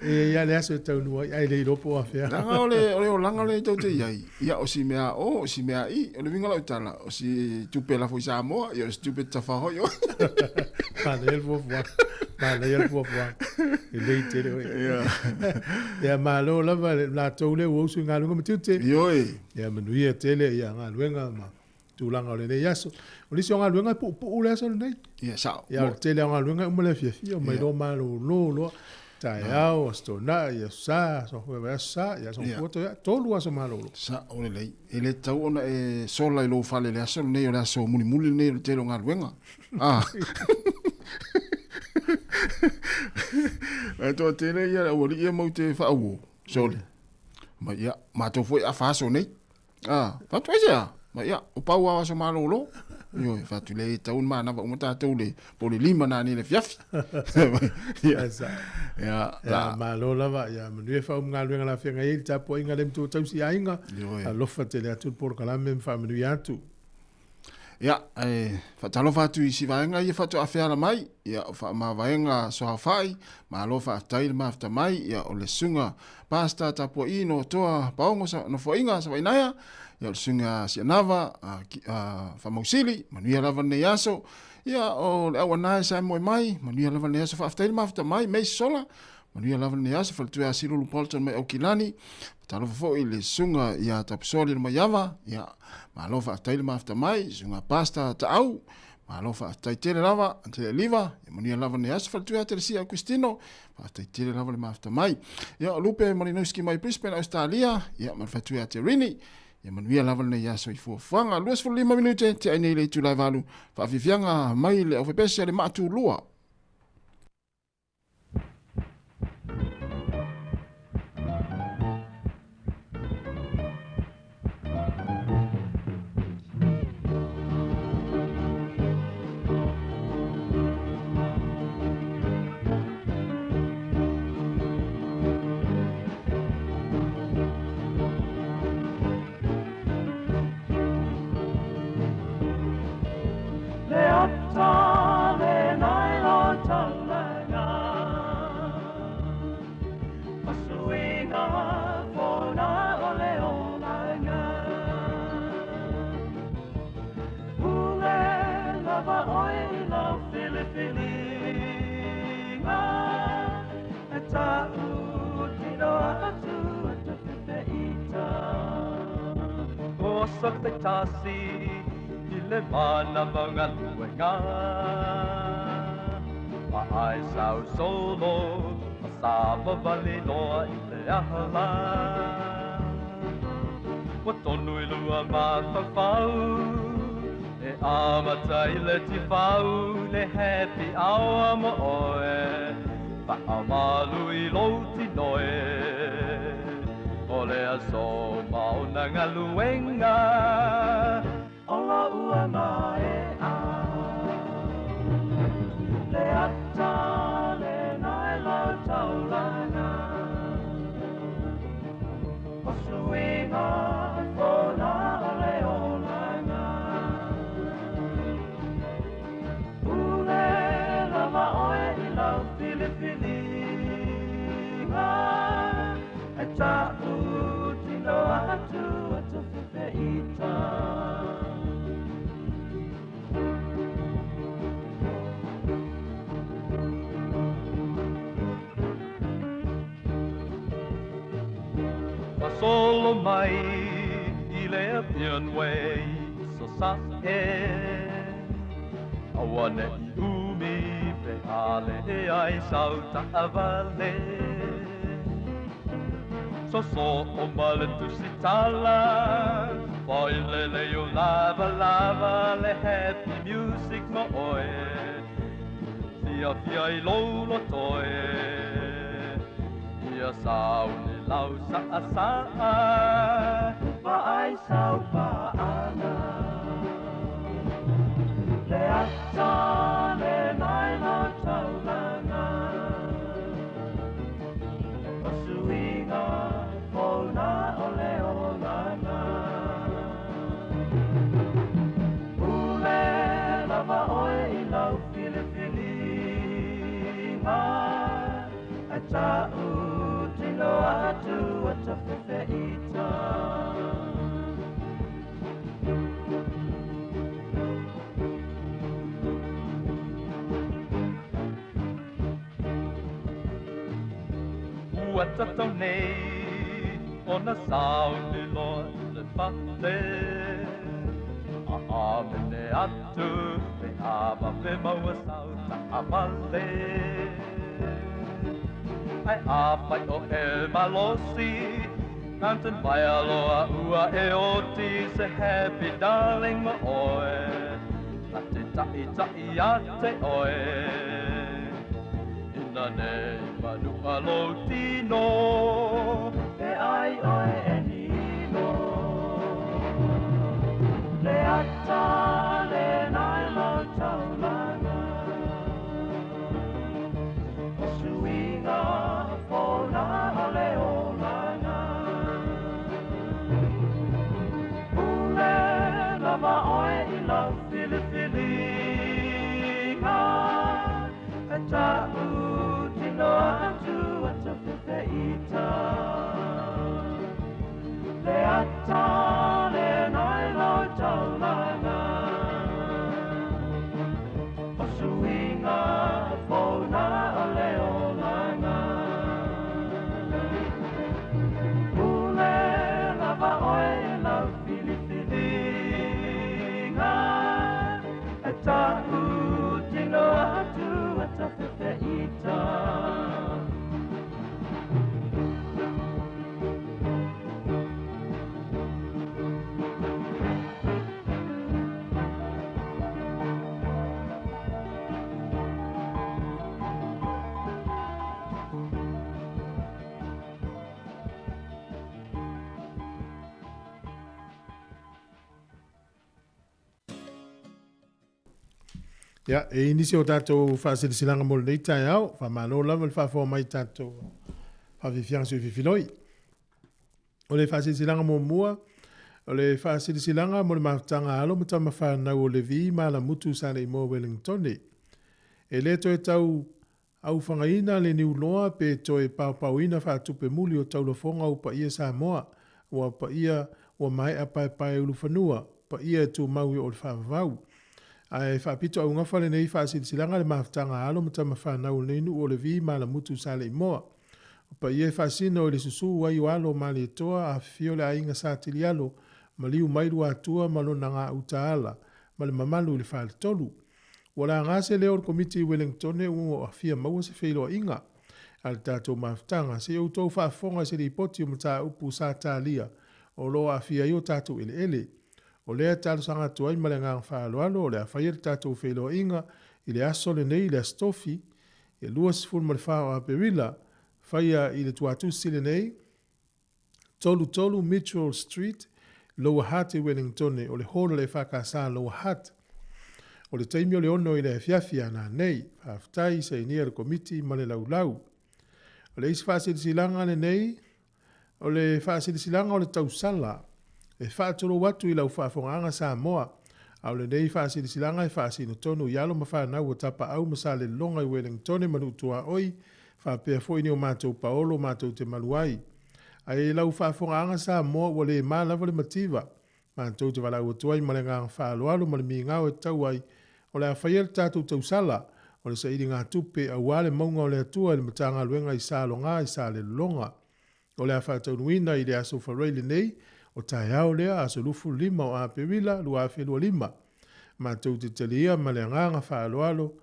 [SPEAKER 1] E ia le aso e taunuu ai, ae le iloa po o afea.
[SPEAKER 4] Leaga o le, o le olaga lea tou te i ai, ia o si mea o, o si mea i, o le uiga o lau tala, o si tupe lafo i Samoa, ia o si tupe tafahoi oe.
[SPEAKER 1] Manaia le fuafuaga. Manaia le fuafuaga. Lelei tele oe.
[SPEAKER 4] Ia.
[SPEAKER 1] Ia malo lava le latou lea ua usu i galuega ma tiute.
[SPEAKER 4] Ioe.
[SPEAKER 1] Ia manuia tele ia galuega ma tulaga o lenei aso. O nisi o galuega e puupuu le aso lenei.
[SPEAKER 4] Ia, sao.
[SPEAKER 1] Ia, o le tele o galuega e uma le afiafi, omai loa malolo loa. Taeao, aso Toonai, aso Sa, aso Aso Sa, ia aso Gafua, toe tolu aso malolo.
[SPEAKER 4] Sao lelei. E le tatau ona e sola i lou fale i le aso lenei, o le aso mulimuli lenei o le tele o galuega. Ah. Ae toatele ia le aualii ia mau te faauo, sole. Ma ia, matou foi afa aso nei. Ah, fatu ai sea. Ma ia, o pau lava o aso malolo. Ioe, fatu le tatau ona manava uma tatou le po le lima nanei i le afiafi. Ia,
[SPEAKER 1] Sa.
[SPEAKER 4] ia,
[SPEAKER 1] Ia,
[SPEAKER 4] la.
[SPEAKER 1] malo lava, ia manuia faauma galuega la feagai ai le tapuaiga a le matua tausi aiga.
[SPEAKER 4] Ioe.
[SPEAKER 1] Alofa tele atu le polokalame ma faamanuia atu.
[SPEAKER 4] Ia, e faatalofa atu i si vaega ia faatoa feala mai, ia, o faamavaega soaofai, malo faafetai le mafuta mai, ia, o le susuga Pastor Tapua'i no Toa Paogo sa, Nofoaiga Savainaea, ia, o le susuga Sianava a, a Faamausili, manuia lava lenei aso, ia, o le auana e Samoe mai, manuia lava lenei aso, faafetai le mafuta mai, Mace Sola, Manuia lava lenei aso, faletua ia Silulu Bolton mai Aukilani, Faatalofa foi i le susuga ia Tapusoa Lilomaiava, ia, malo faafetai le mafuta mai, susuga Pastor Taau, malo faafetai tele lava, Tele Liva, ia manuia lava lenei aso, faletua ia Telesia Augustino, faafetai tele lava le mafuta mai. Ia, o Lupe Malinowski mai Brisbane, Australia, ia, ma le faletua ia Terini, ia manuia lava lenei aso i fuafuaga. 25 minute, tea ai nei le itula e 8, faafiafiaga mai le aufaipesia le Maatulua.
[SPEAKER 11] aso taitasi i le manava o galuega. Vaai sau solo ma savavali loa i le aha lā. Ua tonu i lua mafaufau e amata i le tifau le happy hour mo oe. Faamalu i lou tino e o le aso ma ona galuega o lou ua maea. Le ata lena i lau taulaga o suiga fona o le olaga. Pule lava oe i lau filifiliga e ta'u tino atu a tafefeita. Faasolo mai i le Appian Way i Sasae, aua ne i umi pe a leai sau taavale. Soso o ma le tusitala, failele o lava lava le happy music mo oe. Fiafia i lou loto e, ia sauni lau saasaa, vaai sau paaga. Le ata lena i lau taulaga, o suiga fona o le olaga. Pule lava oe i lau filifiliga, e ta'u tino atu a tafefeita. Ua tatau nei ona sauni loa i le fale, a amene atu pe a vave maua sau taavale. Ai afai o e malosi, mountain vai aloa ua e oti se happy darling mo oe. Na te ta'i ta'i a te oe, ina nei manu a lou tino, e ai oe e nino. Le ata lena i lau taulaga, o suiga fona o le olaga. Pule lava oe i lau filifiliga, e ta'u tino atu a tafefeita. Le ata lena i lau taulaga, o suiga fona o le olaga. Pule lava oe i lau filifiliga, e ta'u tino atu a tafefeita.
[SPEAKER 1] Ia, e i nisi o tatou faasilasilaga mo lenei taeao, faamalo lava le faafofoga mai i tatou faafiafiaga soififiloi. O le faasilasilaga muamua, o le faasilasilaga mo le mafutaga a alo ma tama fanau o Levi ma Alamutu sa Leimoa Wellingtone. E le toe tau aufagaina le niuloa pe toe paopaoina faatupe muli o taulafoga o paia Samoa, ua paia ua maea paepae ulufanua, paia e tumau i o le faavavau. Ae faapito augafa lenei faasilasilaga le mafutaga a alo ma tama fanau o lenei nuu o Levi ma Alamutu sa Leimoa. O paia e faasino i le susu ai o alo Malietoa, afifio le aiga Sa Tilialo Maliu mai Luatua ma lona gauta-ala ma le mamalu i le faletolu. Ua laga se leo o le Komiti i Welengtone ua fia maua se feiloaiga a le tatou mafutaga se i outou faafofoga i se lipoti o mataupu sa talia o lo o aafia ai o tatou eleele. O lea e talosaga atu ai ma le agaga faaaloalo o le a faia le tatou feiloaiga i le aso lenei i le Aso Tofi, 24 o Aperila, faia i le Tuatusi lenei, 33 Mitchell Street, Lower Hutt i Wellingtone, o le hall o le EFKS Lower Hutt. O le taimi o le 6 i le afiafi a nanei. Faafetai, sainia le Komiti ma le laulau. O le isi faasilasilaga lenei, o le faasilasilaga o le tausala e faatulou atu i lau faafogaaga Samoa, a o lenei faasilasilaga e faasino tonu i alo ma fanau o Tapaau ma Salelologa i Wellingtone ma Nuu-tuaoi, faapea foi ni o matou paolo matou te malu ai. Ae i lau faafogaaga Samoa ua le ma lava le mativa, matou te valaau atu ai ma le agaga faaaloalo ma le migao e tatau ai, o le a faia le tatou tausala o le sailigatupe aua le mauga o le Atua i le Matagaluega i Saloga i Salelologa. O le a faataunuuina i le Aso Faraile lenei, o taeao lea, aso 25 o Aperila 2025. Matou te talia ma le agaga faaaloalo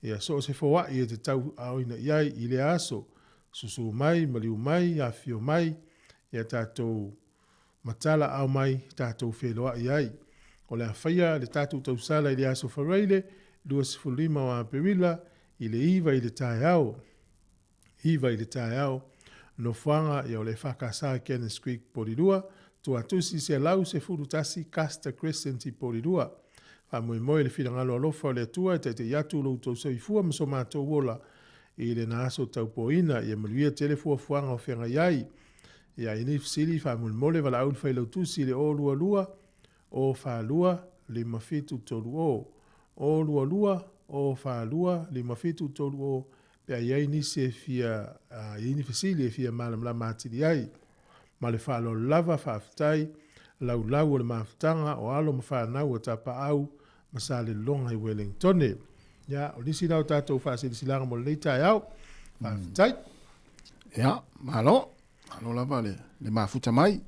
[SPEAKER 1] ia so o se foai e te tauaaoina i ai i lea aso. Susu mai, maliu mai, afifio mai, ia tatou matala ao mai tatou feiloai ai. O le a faia le tatou tausala i le Aso Faraile 25 o Aperila i le 9 i le taeao. 9 i le taeao, nofoaga ia o le EFKS i Cannons Creek, Porirua, Tuatusi 111 Custer Crescent i Porirua. Faamoemoe le finagalo alofa o le Atua e taitaia atu lo outou soifua ma so matou ola i lena aso taupoina. Ia manuia tele fuafuaga o feagai ai. Ia i nei fesili, faamolemole valaau le Failautusi i le 022 042 5730. 022 042 5730 pe a i ai nisi e fia i ai ni fesili e fia malamalama atili ai. Ma le faaaloalo lava, faafetai, laulau o le mafutaga o alo ma fanau a Tapaau ma Salelologa i Welengtone. Ia, o nisi na o tatou faasilasilaga mo lenei taeao. Faafetai.
[SPEAKER 4] Ia, malo. Malo lava le, le mafuta mai.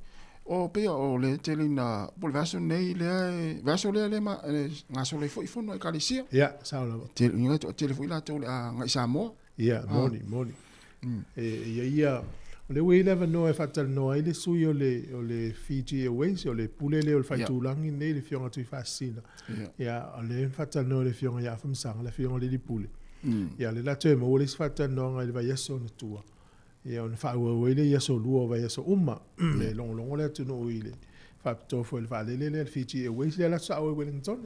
[SPEAKER 4] O pei o le tele ina po le vaiaso nei lea e vaiaso lea le ma le gasolo ai foi fono ekalesia.
[SPEAKER 1] Ia, sao lava.
[SPEAKER 4] Tele ina toatele foi latou le a agai Samoa.
[SPEAKER 1] Ia, ah. moni, moni. E, ia ia o lea ua i ai le avanoa e faatalanoa ai le sui o le, o le Fiji Airways, o le pule lea o le faitulagi lenei, le Afioga Tuifaasisina. Ia, ia o lea e faatalanoa le Afioga ia Afamasaga, le Afioga i le Pule. Ia, o lea la toe maua le isi faatalanoaga i le vaiaso ona tua. Ia ona faaauau ai lea i aso lua o vaiaso uma. E logologo le atunuu i le faapitoa foi i le vaalele lea, le Fiji Airways lea e alu atu sao i Wellington.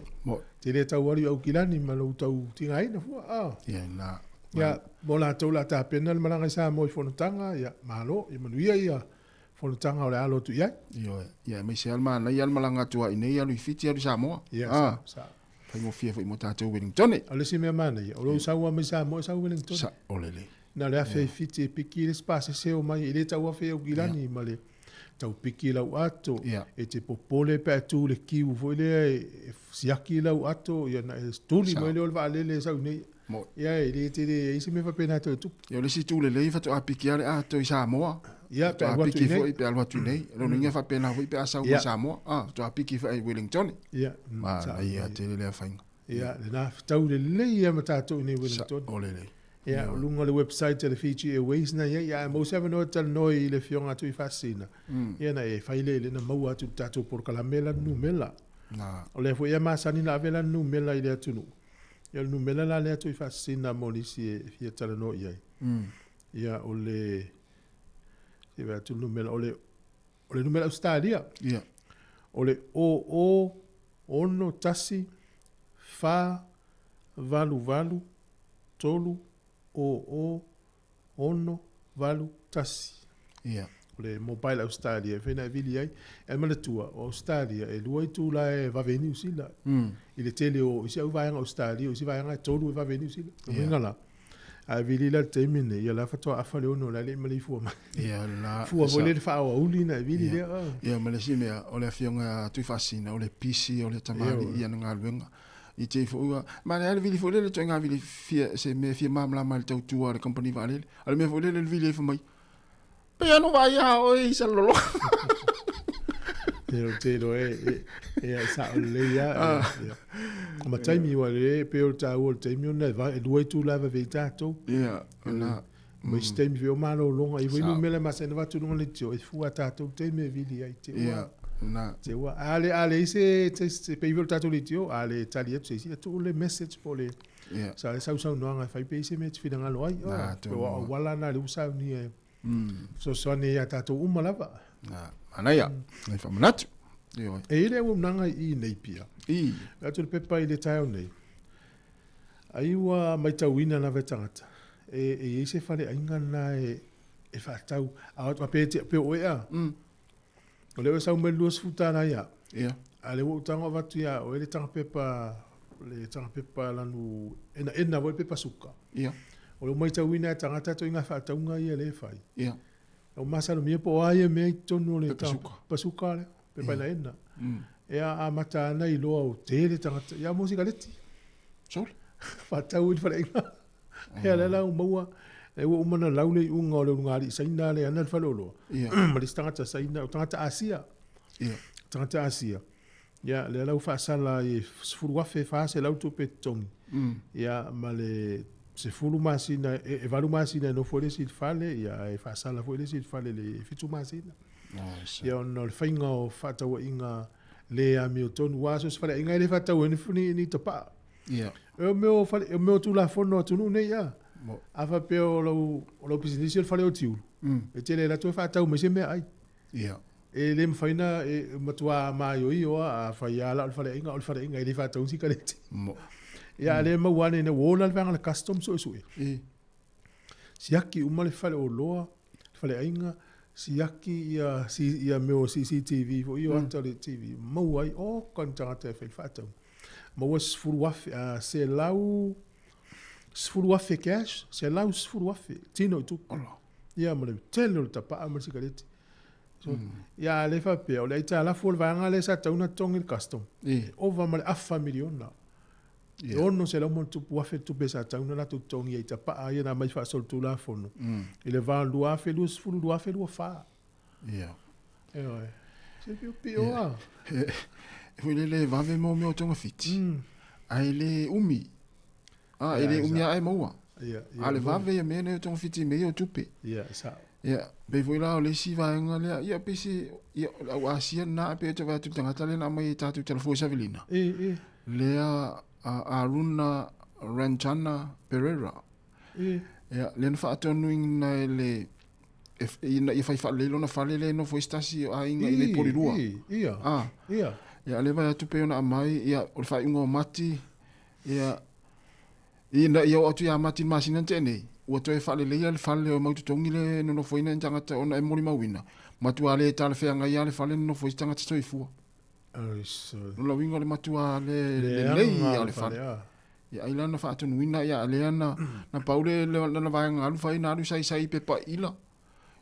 [SPEAKER 1] Te le tau alu i Aukilani ma lou tau tigaina fua. Ah.
[SPEAKER 4] Ia, na.
[SPEAKER 1] Ia, mo latou la tapena le malaga i Samoa i fonotaga, ia, malo, ia manuia ia fonotaga o le a alo atu i ai.
[SPEAKER 4] Ioe, ia, aemaise lava le manaia le malaga atu ai nei, alu i Fiti, alu i Samoa.
[SPEAKER 1] Ia, ah. sao, sao.
[SPEAKER 4] Faigofie foi mo tatou Wellington.
[SPEAKER 1] O le isi mea manaia, o lou sau lava mai Samoa e sau i Wellington.
[SPEAKER 4] Sa, o lelei.
[SPEAKER 1] Na o le afe i Fiti e piki le isi pasese o mai, e le tau afe i Aukilani ma le tau piki lau ato. E te popole pe a tu le kiu foi lea e siaki lau ato, ia na e tuli mai lea o le vaalele e sau nei. Ia e le tele e ai se mea faapena e toe tupu.
[SPEAKER 4] Ia o le isi itu lelei faatoa piki lava le ato i Samoa.
[SPEAKER 1] Ia pe alu atu i
[SPEAKER 4] nei. Pe alu atu i nei. Lona uiga faapena foi pe a sau mai Samoa, a faatoa piki foi i Wellington.
[SPEAKER 1] Ia.
[SPEAKER 4] Manaia tele lea faiga.
[SPEAKER 1] Ia, lena fetau lelei lava ma tatou i nei Wellington.
[SPEAKER 4] Sao lelei.
[SPEAKER 1] Ia, o luga o le website a le Fiji Airways na i ai, a e maua se avanoa e talanoa i le Afioga a Tuifaasisina, ia na e fai lea i lena maua atu i le tatou polokalame lana numela. O lea foi e masani ona ave lana numela i le atunuu. Ia o le numela la lea Tuifaasisina mo nisi e fia talanoa i ai. Ia, o le, se i vaai atu le numela, o le, o le numela Ausetalia.
[SPEAKER 4] Ia.
[SPEAKER 1] O le 00 6 1 4 8 8 3 00 6 8 1.
[SPEAKER 4] Ia.
[SPEAKER 1] O le mobile Ausetalia e fai na e vili ai. Ae manatua, o Ausetalia e lua itula e vave ai Niu Sila. I le tele o isi au vaega Ausetalia, o isi vaega e tolu e vave ai Niu Sila. Lona uiga la, a e vili la i le taimi lenei, ia la faatoa afa le ono o la e le i maleifua mai.
[SPEAKER 4] Ia la.
[SPEAKER 1] Fua foi lea i le faaoauli na e vili lea.
[SPEAKER 4] Ia ma le isi mea, o le afioga ia Tuifaasisina, o le pisi o le tamalii i ana galuega. I te i foi ua, ma le vili foi lele ituaiga vili fia, se mea fia malamalama i le tautua a le kamupani vaalele. A o le mea foi lele le vili ai fai mai, pei lava na ou vaai ia oe i Salelologa.
[SPEAKER 1] E o te iloa e, e, e e sa'o lelei lava. Ia. Ma taimi aua e pei o le taua o le taimi ona e va, e lua itula e vave ai tatou.
[SPEAKER 4] Ia, na.
[SPEAKER 1] Ma isi taimi foi o malologa, e i ai foi numera e masani ona avatu i luga o le leitio, e fua a tatou taimi e vili ai te ua.
[SPEAKER 4] Ia, na.
[SPEAKER 1] Te ua. A le, a leai se, se, se pei foi o le tatou leitio, a le tali atu se isi, ia tuu le message po o le,
[SPEAKER 4] Ia.
[SPEAKER 1] sa sausaunoaga e fai pe i ai se mea e te finagalo ai.
[SPEAKER 4] Na,
[SPEAKER 1] Pe o auala na lea ua saunia e fesoasoani ia tatou uma lava.
[SPEAKER 4] Na, manaia, nai faamanatu. Ioe.
[SPEAKER 1] E i ai le auaunaga i Napier.
[SPEAKER 4] I.
[SPEAKER 1] Atu le pepa i le taeao nei. Ai ua maitauina lava e tagata, e, e i ai se faleaiga lena e, e faatau. A, a pe, te, pe o oe a? O lea ua sau mai le 20 tala ia.
[SPEAKER 4] Ia.
[SPEAKER 1] A lea ua ou tago avatu ia oe le taga pepa, le taga pepa lanu enaena foi le pepa suka.
[SPEAKER 4] Ia.
[SPEAKER 1] O lea ua maitauina e tagata ituaiga faatauga ia lea e fai.
[SPEAKER 4] Ia.
[SPEAKER 1] Ua masalomia po o a ia mea i totonu o le
[SPEAKER 4] Pepa suka.
[SPEAKER 1] Pepa suka lea, pepa enaena. Ea amata ana iloa ua tele tagata, ia mo sikaleti.
[SPEAKER 4] Sole.
[SPEAKER 1] Faatau i le faleaiga. Ia lea la ua maua, lea ua uma ona lau le iuga o le ulugalii Saina lea e ana le faleoloa.
[SPEAKER 4] Ia.
[SPEAKER 1] Ma le isi tagata Saina, o tagata Asia.
[SPEAKER 4] Ia.
[SPEAKER 1] Tagata Asia. Ia, lea la ua faasala i $10,400 tupe totogi. Ia, ma le 10 masina, e 8 masina e nofo ai le isi i le fale, ia, ae faasala foi le isi i le fale i le 7 masina. Ia, ona o le faiga o fefaatauaiga le amiotonu, aua so o se faleaiga e le faatauina ni, ni tapaa.
[SPEAKER 4] Ia.
[SPEAKER 1] O mea o fale, o mea o Tulafono a atunuu nei, a. A faapea o lau, o lau pisinisi o le fale o tiulu, e te le alu atu e faatau mai se meaai.
[SPEAKER 4] Ia.
[SPEAKER 1] E le mafai ona e matua maioio lava, a fai lava la o le faleaiga, o le faleaiga e le faatau ni sikareti. Ia, a lea e maua ane ina ua ola le vaega o le custom suesue. Siaki uma le faleoloa, le faleaiga, siaki ia, ia mea o CCTV foi ia o ata o le TV, maua ai, oka ni tagata e fai le faatauga. Maua 10,000, 110,000 cash, 110,000 tino i tupe. Ia ma le tele o le tapaa ma le sikareti. So, ia a lea faapea, o le aitalafu o le vaega lea sa tatau ona totogi i le custom, e ova ma le afa miliona. E 600 ma ona tupu afe le tupe sa tatau ona latou totogi ai i tapaa ia na aumai faasolitulafono i le va o le 2020 2024. Ioe. Se piopio lava.
[SPEAKER 4] E foi lele e vave mo mea o togafiti, ae le umi. A, e le umi lava e maua. A o le vave ia mea nei o togafiti i mea ia o tupe.
[SPEAKER 1] Ia, sao.
[SPEAKER 4] Ia, pei foi la o le isi vaega lea, ia pei se, ia, o le au Asia lena, pei ou te vaai atu i le tagata lea na aumai e tatou i Talafua i Savelina. Lea a Aruna Ranjana Pereira. Ia, lea na faatonuina e le, e, ina ia fai faalelei lona fale lea e nofo ai se tasi o aiga i inei Porirua.
[SPEAKER 1] Ia. Ia.
[SPEAKER 4] Ia, lea e vaai atu pei ona aumai, ia, o le faaiuga o Mati, ia, ina ia oo atu ia Mati i le masina na tea nei, ua toe faaleleia le fale o Mautotogi lea e nonofoina ni tagata ona e molimauina, matua le talafeagai lava le fale na nofo ai se tagata soifua. O lona uiga o le matua le lelei lava o le fale. Ia ai la na faatonuina, ia lea na, na pau le, lana vaega alu fai na alu saisai i pepa ila.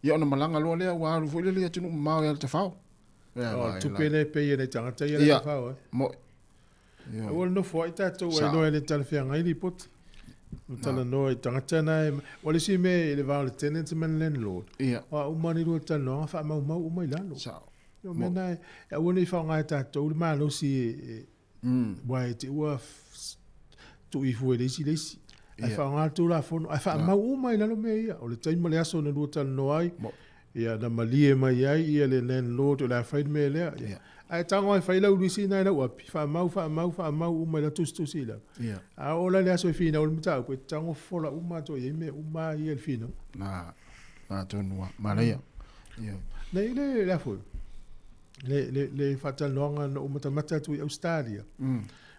[SPEAKER 4] Ia ona malaga loa lea ua alu foi lele i atunuu mamao e ala tafao.
[SPEAKER 1] Ia, o le tupe lea e pay e nai tagata ia ala tafao, eh.
[SPEAKER 4] Mo,
[SPEAKER 1] Aua le nofo ai tatou ai loa e le talafeagai lipoti. Ma talanoa i tagata na e, o le isi mea i le va o le tenant ma le landlord.
[SPEAKER 4] Ia.
[SPEAKER 1] O a uma ni lua talanoaga faamaumau uma i lalo.
[SPEAKER 4] Sao.
[SPEAKER 1] O mea na e, aua ne i faaaoga e tatou le malosi e, aua e te ua tuu ifo e le isi le isi. Ae faaaoga le Tulafono, ae faamau uma i lalo mea ia. O le taimi ma le aso na lua talanoa ai, ia na malie mai ai ia le landlord o le a fai le mea lea. Ia. Ae tago lava e fai lau lisi lena i lau api, faamau, faamau, faamau uma i lau tusitusi i lalo. A oo la i le aso e finau ai le mataupu, e tago fofola uma atu i ai mea uma ia i le finauga.
[SPEAKER 4] Na, na tonu lava. Manaia. Ia.
[SPEAKER 1] Nei le, le a foi, le, le, le faatalanoaga na ou matamata atu i Ausetalia,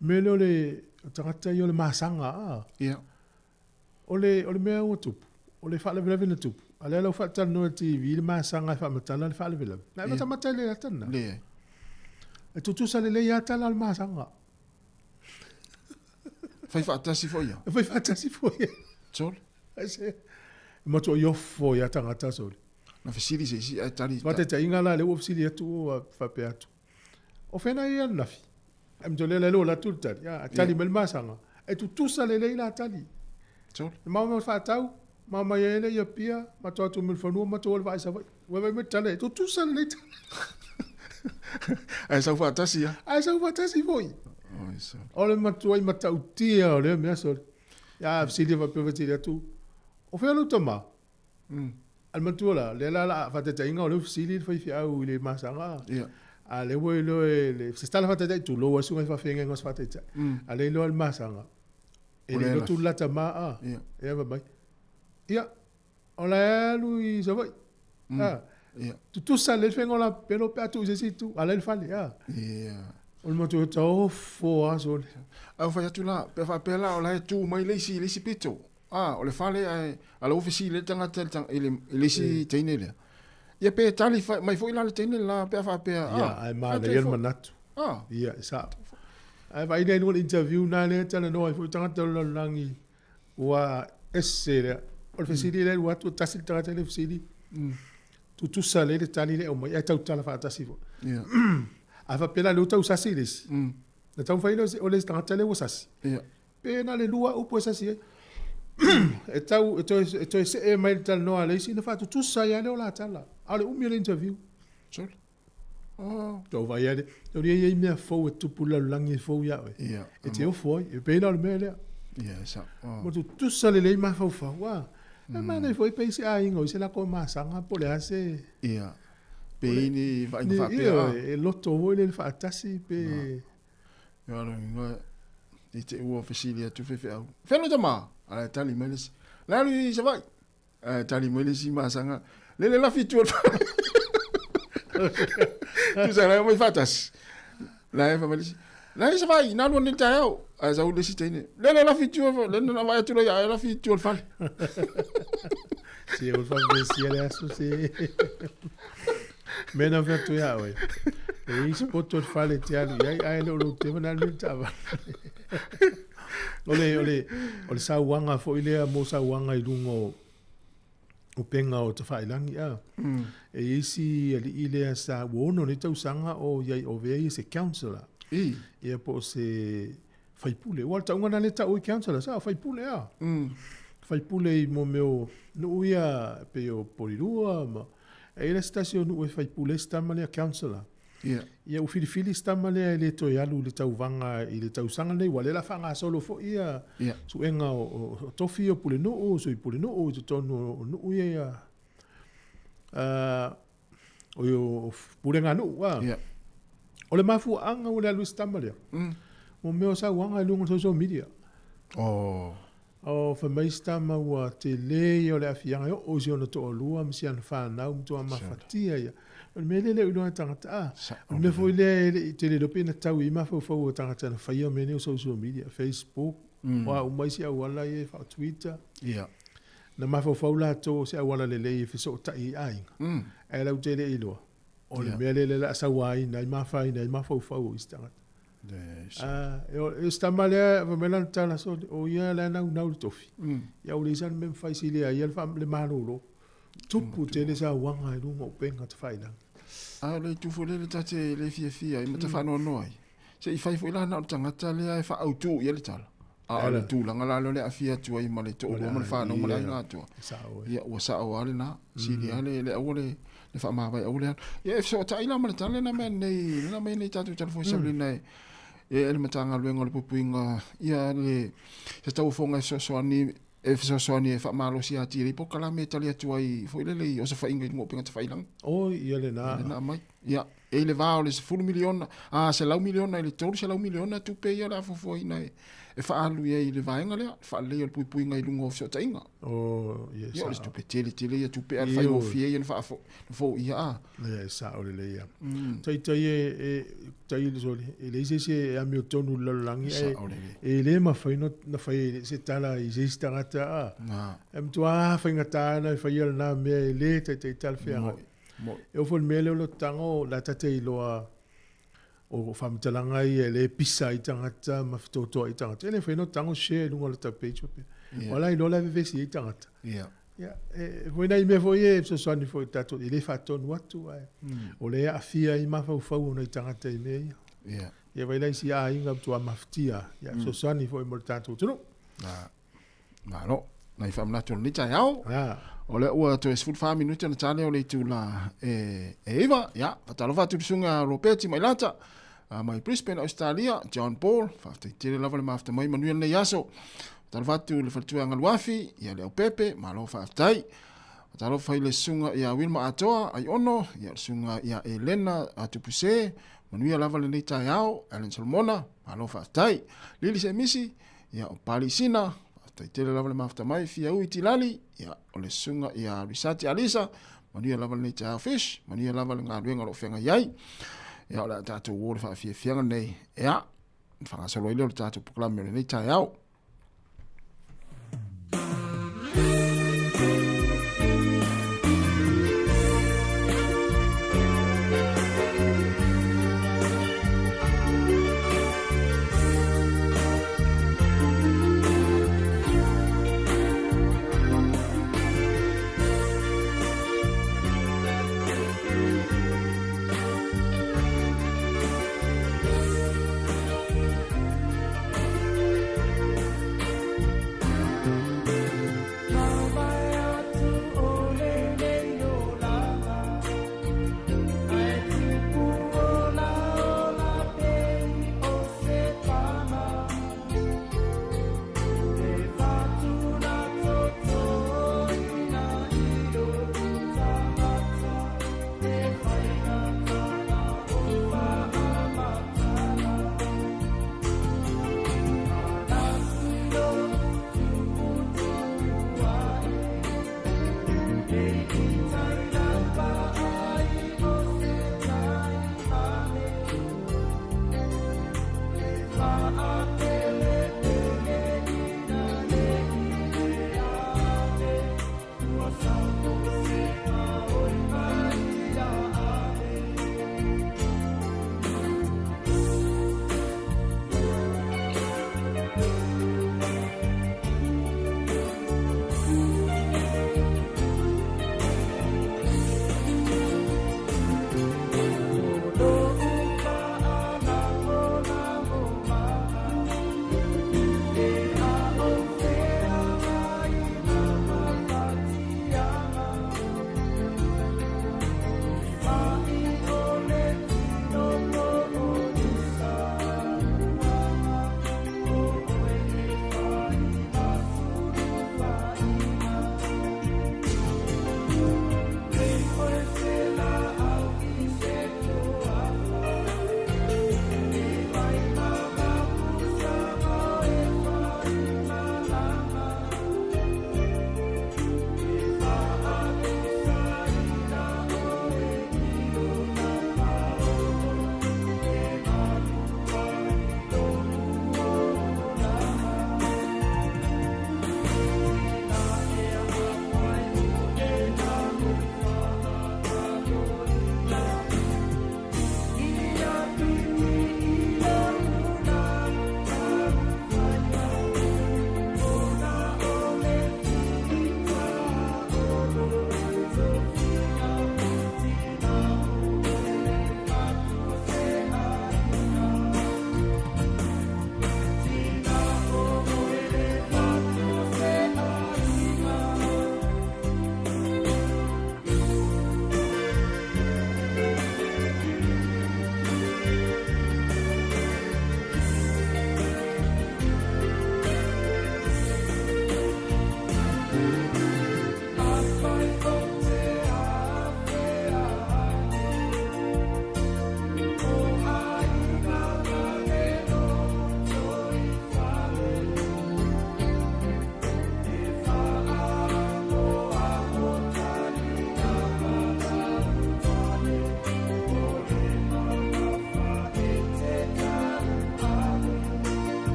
[SPEAKER 1] mea lea o le o tagata ia o le masaga, a. O le, o le mea ua tupu, o le faalavelave na tupu, a lea la ua faatalanoa i le TV le masaga e faamatala le faalavelave. Na e matamata i le ata lena?
[SPEAKER 4] Leai.
[SPEAKER 1] E tutusa lelei lava tala o le masaga.
[SPEAKER 4] Fai faatasi foi ia?
[SPEAKER 1] E fai faatasi foi ia.
[SPEAKER 4] Sole.
[SPEAKER 1] Ai se, e matuai ofo ia tagata sole.
[SPEAKER 4] Na fesili se isi ae tali.
[SPEAKER 1] Faataitaiga la, lea ua fesili atu ua faapea atu, o fea na i ai ananafi? Ae matua lea la ua atu le tali, a tali mai le masaga, e tutusa lelei la tali.
[SPEAKER 4] Sole.
[SPEAKER 1] E maua mai faatau, maua mai ai lea i Apia, matou atu mai le fanua, matou o le vaai i Savaii. Ua vaai mai le tali, e tutusa lelei tali.
[SPEAKER 4] Ae sau faatasi a.
[SPEAKER 1] Ae sau faatasi foi. O le matuai matautia o lea mea sole. Ia fesili faapea fesili atu, o fea lou tama? A le matua la, lea la la faataitaiga o lea ua fesili le faifeau i le masaga.
[SPEAKER 4] Ia.
[SPEAKER 1] A lea ua iloa e le, se tala faataitai tulou a susuga i faafeagaiga o se faataitai. A lea iloa le masaga. E le iloa tu le la tama a.
[SPEAKER 4] Ia.
[SPEAKER 1] Ia fai mai. Ia, o la e alu i Savaii. A.
[SPEAKER 4] Ia.
[SPEAKER 1] Tutusa lelei le faiga o la pelo pe a tuu i se isi itu, a la e i le fale, a.
[SPEAKER 4] Ia.
[SPEAKER 1] O le matou taofo lava sole.
[SPEAKER 4] Ae ua fai atu la, pe a faapea la o la e tu mai le isi, le isi pito, a, o le fale ae, a o la ua fesili ai le tagata i le, i le isi teine lea. Ia pe tali mai foi la le teine la pe a faapea, a.
[SPEAKER 1] Ia, ae manaia le manatu.
[SPEAKER 4] A.
[SPEAKER 1] Ia, e sao. Ae vaai lea i luga o le interview na lea e talanoa ai foi tagata o le lalolagi ua ese lea. O le fesili lea e alu atu, e tasi le tagata lea e fesili, tutusa lelei le tali lea e aumai, ae tautala faatasi foi.
[SPEAKER 4] Ia.
[SPEAKER 1] A faapea la o lea ua tausasi le isi, na taumafai lea o le isi tagata lea ua sasi,
[SPEAKER 4] Ia.
[SPEAKER 1] pe na o le lua upu e sasi ai. E tau, e toe, e toe see mai le talanoa a le isi ona faatutusa ai lava lea o la tala. A o le umi o le interview.
[SPEAKER 4] Sole. Oh.
[SPEAKER 1] Tau vaai lava lea. Tau e i ai mea fou e tupu i le lalolagi e fou ia oe.
[SPEAKER 4] Ia.
[SPEAKER 1] E te ofo ai. E pei la o le mea lea.
[SPEAKER 4] Ia, e sao. Oh.
[SPEAKER 1] Ua tutusa lelei mafaufau. A. E manaia foi pe i se aiga o i se latou masaga po o le a se...
[SPEAKER 4] Ia. Pe i ni vaaiga faapea.
[SPEAKER 1] Ia, e loto foi lele faatasi pe...
[SPEAKER 4] Ia, o lona uiga, i te ua fesili atu faifeau. Fea lou tama? Ae tali mai le isi. Le alu i Savaii. Ae tali mai le isi masaga, lele lafi i tua o le fale. Tusa la e omai faatasi. La e fai mai le isi, la e i Savaii, na alu anei i le taeao. Ae sau le isi teine, lele lafi i tua, lele na vaai atu loa ia oe lafi i tua o le fale.
[SPEAKER 1] Se o le faavesia le aso se. Mea na fai atu ia oe. E i ai se poto o le fale e te alu i ai, ae le o lou teva na alu i le taavale. O le, o le, o le sauaga foi lea mo sauaga i luga o upega o Tafailagi a. Mm. E i ai si alii lea sa ua ono nei tausaga o i ai o avea ia se councillor.
[SPEAKER 4] I.
[SPEAKER 1] Ia po o se faipule. Ua o le tauga lena lea e tau ai councillor, sa o faipule a.
[SPEAKER 4] Mm.
[SPEAKER 1] Faipule i mo mea o nuu ia pei o Porirua ma e i ai la se tasi o nuu e faipule ai si tama lea councillor.
[SPEAKER 4] Ia.
[SPEAKER 1] Ia ua filifili si tama lea e le toe alu i le tauvaga i le tausaga lenei, ua lea la faagasolo foi ia
[SPEAKER 4] Ia.
[SPEAKER 1] suega o, o, o tofi o pulenuu, sui pulenuu i totonu o nuu ia ia o, o pulega nuu. A.
[SPEAKER 4] Ia.
[SPEAKER 1] O le mafuaaga ua le alu ai si tama lea, mo mea o sauaga i luga o social media.
[SPEAKER 4] Oh.
[SPEAKER 1] O fai mai si tama ua tele ia o le aafiaga e oo i si ona toalua ma si ana fanau matua mafatia ia. O le mea lea e le o iloa e tagata a. O le mea foi lea e le i tele iloa pe na tau i ai mafaufau o tagata na faia mea nei o social media, Facebook, o a uma isi auala ia e faa Twitter.
[SPEAKER 4] Ia.
[SPEAKER 1] Na mafaufau latou o se auala lelei e fesootai ai aiga. Ae lautele e iloa, o le mea lea o le a sauaina ai ma afaina ai mafaufau o isi tagata. E si tama lea fai mai lana tala, sole, o ia la e naunau i le tofi. Ia ua leai sana mea e mafai silia ai ia le malolo. Tupu tele sauaga i luga o upega tafailagi.
[SPEAKER 4] A o le itu foi lele ta te le fiafia ai ma ta faanoanoa ai, se i fai foi la na o le tagata lea e faaautu i ai le tala. A o le tulaga la lea o le aafia atu ai ma le toalua ma le fanau ma le aiga atoa. Ia ua sao lava lena, sili lava le, le aua le, le faamavae aua le alu. Ia e fesootai la ma le tala lena mea nei, lena mea nei tatou talafua mm. lena e, e le Matagaluega o le Puipuiga, ia le, se tauofoga e fesoasoani e fesoasoani e faamalosi atili ai polokalame e tali atu ai foi lele i osofaiga i luga o upega tafailagi.
[SPEAKER 1] Oi, ia lena.
[SPEAKER 4] Lena aumai. Ia, e i le va o le 10 miliona, a 100 miliona i le 300 miliona tupe ia o le a fuafuaina e, e faaalu i ai i le vaega lea, le faaleleia o le puipuiga i luga o fesootaiga.
[SPEAKER 1] Oh, ia,
[SPEAKER 4] Ia, o le tupe tele tele ia tupe a le faigofie ia na faafo, na foia a.
[SPEAKER 1] Ia, e sao lelei ia. Taitai e, e, tai, sorry, e leai se isi e amiotonu i le lalolagi, ae
[SPEAKER 4] Sao lelei.
[SPEAKER 1] e le mafai ona fai se tala i se isi tagata, a.
[SPEAKER 4] Na.
[SPEAKER 1] E matua faigata ona e faia lena mea e le taitai talafeagai.
[SPEAKER 4] Moi, moi.
[SPEAKER 1] E oo foi i le mea lea o le tago, la ta te iloa o faamatalaga ia e le pisa ai tagata ma fetotoai tagata. E le mafai ona tago share i luga o lata page faapea.
[SPEAKER 4] Ia.
[SPEAKER 1] Aua la iloa la e vevesi ai tagata.
[SPEAKER 4] Ia.
[SPEAKER 1] Ia, e foi nai mea foi e fesoasoani foi i tatou, e le faatonu atu, ae o lea e aafia ai mafaufau o nai tagata i mea ia.
[SPEAKER 4] Ia.
[SPEAKER 1] Ia vaai la i isi aiga matua mafatia, ia fesoasoani foi mo le tatou atunuu.
[SPEAKER 4] Na. Malo. Nai faamanatu o lenei taeao.
[SPEAKER 1] Ia.
[SPEAKER 4] O lea ua toe 14 minute ona ta lea o le itula e, e 9. Ia, faatalofa atu i le susuga Ropeti Mailata mai Brisbane, Australia, John Paul, faafetai tele lava le mafuta mai, manuia lenei aso. Faatalofa atu i le faletua Galuafi, ia le Aupepe, malo faafetai. Faatalofa i le susuga ia Wilma Atoa Aiono, ia le susuga ia Elena Tupuse, manuia lava lenei taeao. Alan Solomona, malo faafetai. Lili Semisi, ia o Pali Sina, faafetai tele lava le mafuta mai. Fiaui Tilali, ia o le susuga ia Risati Alisa, manuia lava lenei taeao. Fish, manuia lava le galuega o lo o feagai ai. Ia o le a tatou o le faafiafiaga lenei, ia faagasolo ai lea o le tatou polokalame o lenei taeao.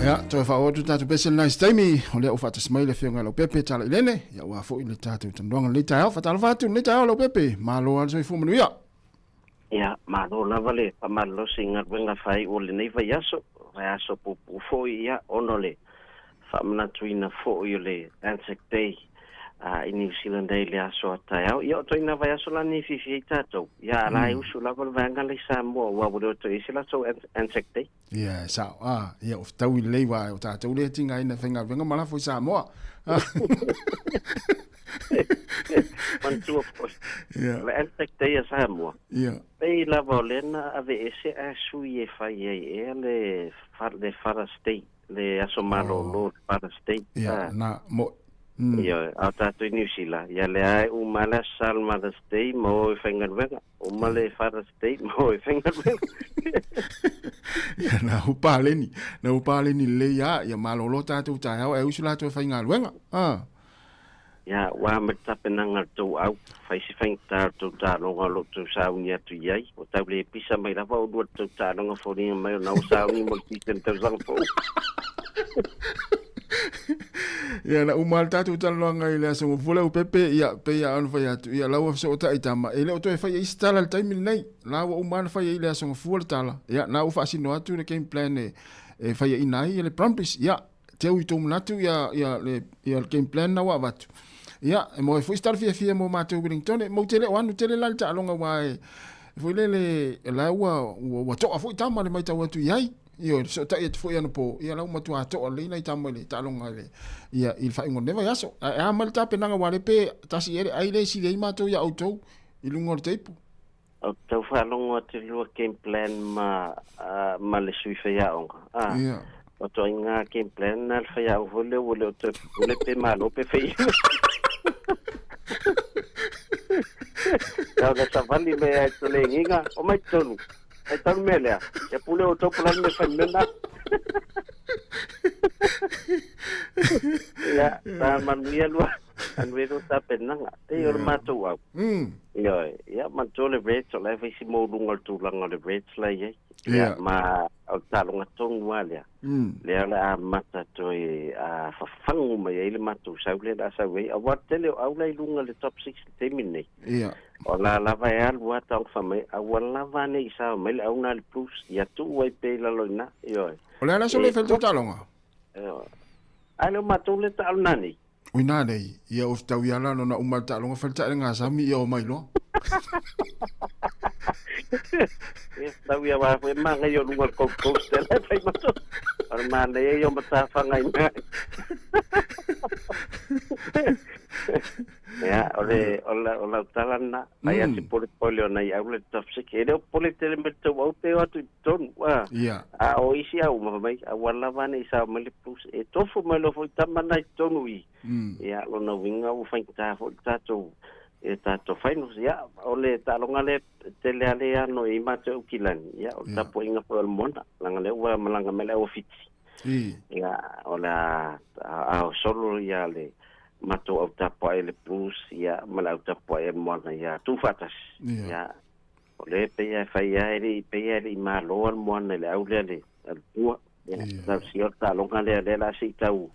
[SPEAKER 4] Ia, toe faaoo atu le tatou pese i lenei taimi, o lea ua faatasi mai le Afioga ia Leaupepe Tala Ilene, ia aua foi le tatou talanoaga i lenei taeao. Faatalofa atu i lenei taeao Leaupepe, malo lava le soifua manuia.
[SPEAKER 12] Ia, malo lava le faamalolosi i galuega faaiu o lenei vaiaso, vaiaso puupuu foi, ia, ona o le faamanatuina foi o le Anzac Day i New Zealand nei i le aso a taeao. Ia, o ituaiga vaiaso la nei e fiafia ai tatou, ia, a la e usu lava le vaega lea i Samoa, aua ua le o toe i ai se latou Anzac Day.
[SPEAKER 4] Ia, e sao. Ah, ia, o fetaui lelei aua o tatou lea e tigaina e faigaluega ma lafo i Samoa.
[SPEAKER 12] Manatua foi, o le Anzac Day a Samoa, pei lava o lea na aveese ae sui e fai ai ea le, le Father's Day, le aso malolo, le Father's Day.
[SPEAKER 4] Ia, na, mo,
[SPEAKER 12] Ioe, a o tatou i Niu Sila, ia lea e uma le aso Sa le Mother's Day ma o e faigaluega, uma le Father's Day ma o e faigaluega.
[SPEAKER 4] Ia, na u paleni, na u paleni lelei lava, ia malolo tatou taeao ae usu latou e faigaluega. Ah.
[SPEAKER 12] Ia, ua ma le tapenaga a le tou au, fai se faigata o le tou taaloga o lo o tou sauni atu i ai, ua tau le pisa mai lava oulua i le tou taaloga foliga mai o na ua sauni mo le pisa i le tausaga fou.
[SPEAKER 4] Ia, na uma lava le tatou talanoaga i le aso Gafua Leaupepe, ia, pei lava ona fai atu, ia, la ua fesootai tama, e le o toe faia ai se tala i le taimi lenei. La ua uma lava ona fai ai i le aso Gafua le tala, ia, na ua faasino atu le game plan e faiaina ai le Brumbies, ia, teu i tou manatu ia, ia, le, ia le game plan na ua avatu. Ia, e moe foi se tala fiafia mo matou Wellington, e mau te le o anu tele la le taaloga aua e, foi lele, la ua, ua, ua toa foi tama le maitau atu i ai. Ioe, le fesootai atu foi anapo, ia la ua matua toa lelei nai tama i le taaloga i le, ia, i le faaiuga o lenei vaiaso. Ae a mai le tapenaga aua le pe tasi ea le ai lea e sili ai matou ia outou i luga o le teipu.
[SPEAKER 12] Ou te tau faalogo atu i le lua game plan ma, ma le sui faiaoga. A,
[SPEAKER 4] Ia.
[SPEAKER 12] o ituaiga game plan na le faiaoga foi lea ua le o toe pule pe malo pe fai. Tau na savali me ai tole ngiga, o mai tonu. Ai tau mea lea. Ia pule o tau pulani me fai mea na. Ia, ta manuia lua. Manuia lua tapenaga. Pei o le matou au. Ioe, ia manatua le Reds, o la e fai si maualuga o le tulaga o le Reds la e i ai. Ia, ma o le taaloga tonu lava lea. Lea o le a amata toe fafagu mai ai le matou sau lea o le a sau ai. Aua o le tele o au la i luga i le top six i le taimi lenei. O la lava e alu lava taofa mai, a ua lava ane i sao mai le au na le Blues, ia tuu ai pea i lalo i ina. Ioe.
[SPEAKER 4] O le a le aso lea e fai le tou taaloga?
[SPEAKER 12] Ioe. A le o matou lea taalo nanei.
[SPEAKER 4] Ui nanei, ia o fetau ia la nona uma le taaloga fai le taelega sami ia o mai loa.
[SPEAKER 12] Ia fetau ia wa foi manaia o luga o le Gold Coast lea la e fai matou. O le manaia ia o matafaga i mea. Ia, o le, o la, o lau tala lena, ai a se polepole o nai au le top six. E le o popole tele mai le tou au pe o atu i totonu. A, a o isi au uma fai mai, a ua lava ane i sao mai le Blues. E tofu mai loa foi tama na i totonu i. Ia, lona uiga ua faigata foi le tatou, i le tatou finals. Ia, o le taaloga lea tele lava le ano i matou i Aukilani. Ia, o le tapuaiga foi o le Moana, leaga lea ua malaga mai le au a Fiti. Ia, o le a, a o solo ia le matou au tapuai le Blues, ia, ma le au tapuai a le Moana ia tuufaatasi. Ia, o lea e pei lava e fai lava, e le i, pei lava e le i malo lava le Moana i le au lea le, a le Tua. Ia, tau sia o le taaloga lea, lea o le a se i tau,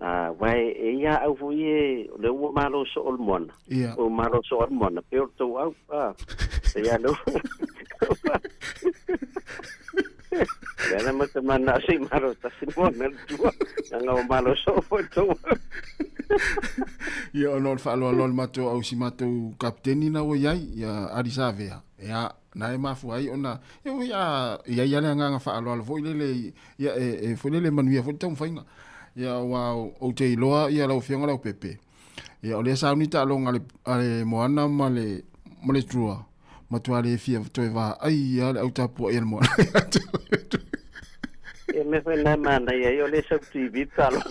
[SPEAKER 12] aua e i a au foi e, o lea ua malo soo le Moana. Ua malo soo le Moana, pei o le tou au, a, pei lava lea ua, Lea la ma te mana se i malo tasi moana le tua, leaga ua malo soo foi le tou au.
[SPEAKER 4] Ia ona o le faaaloalo a le matou au i si matou kapiteni na ua i ai, ia Ali Savea, ia, na e mafua ai ona, ia oi a i ai lava le agaga faaaloalo foi lele, ia e foi lele e manuia foi le taumafaiga. Ia aua ou te iloa ia lau Afioga Leaupepe, ia o lea sauni taaloga a le Moana ma le Drua, Matua le fia toe vaai lava le au tapuai a le moana ia te oe.
[SPEAKER 12] Ia mea foi na e manaia ai o lea sau TV taaloga.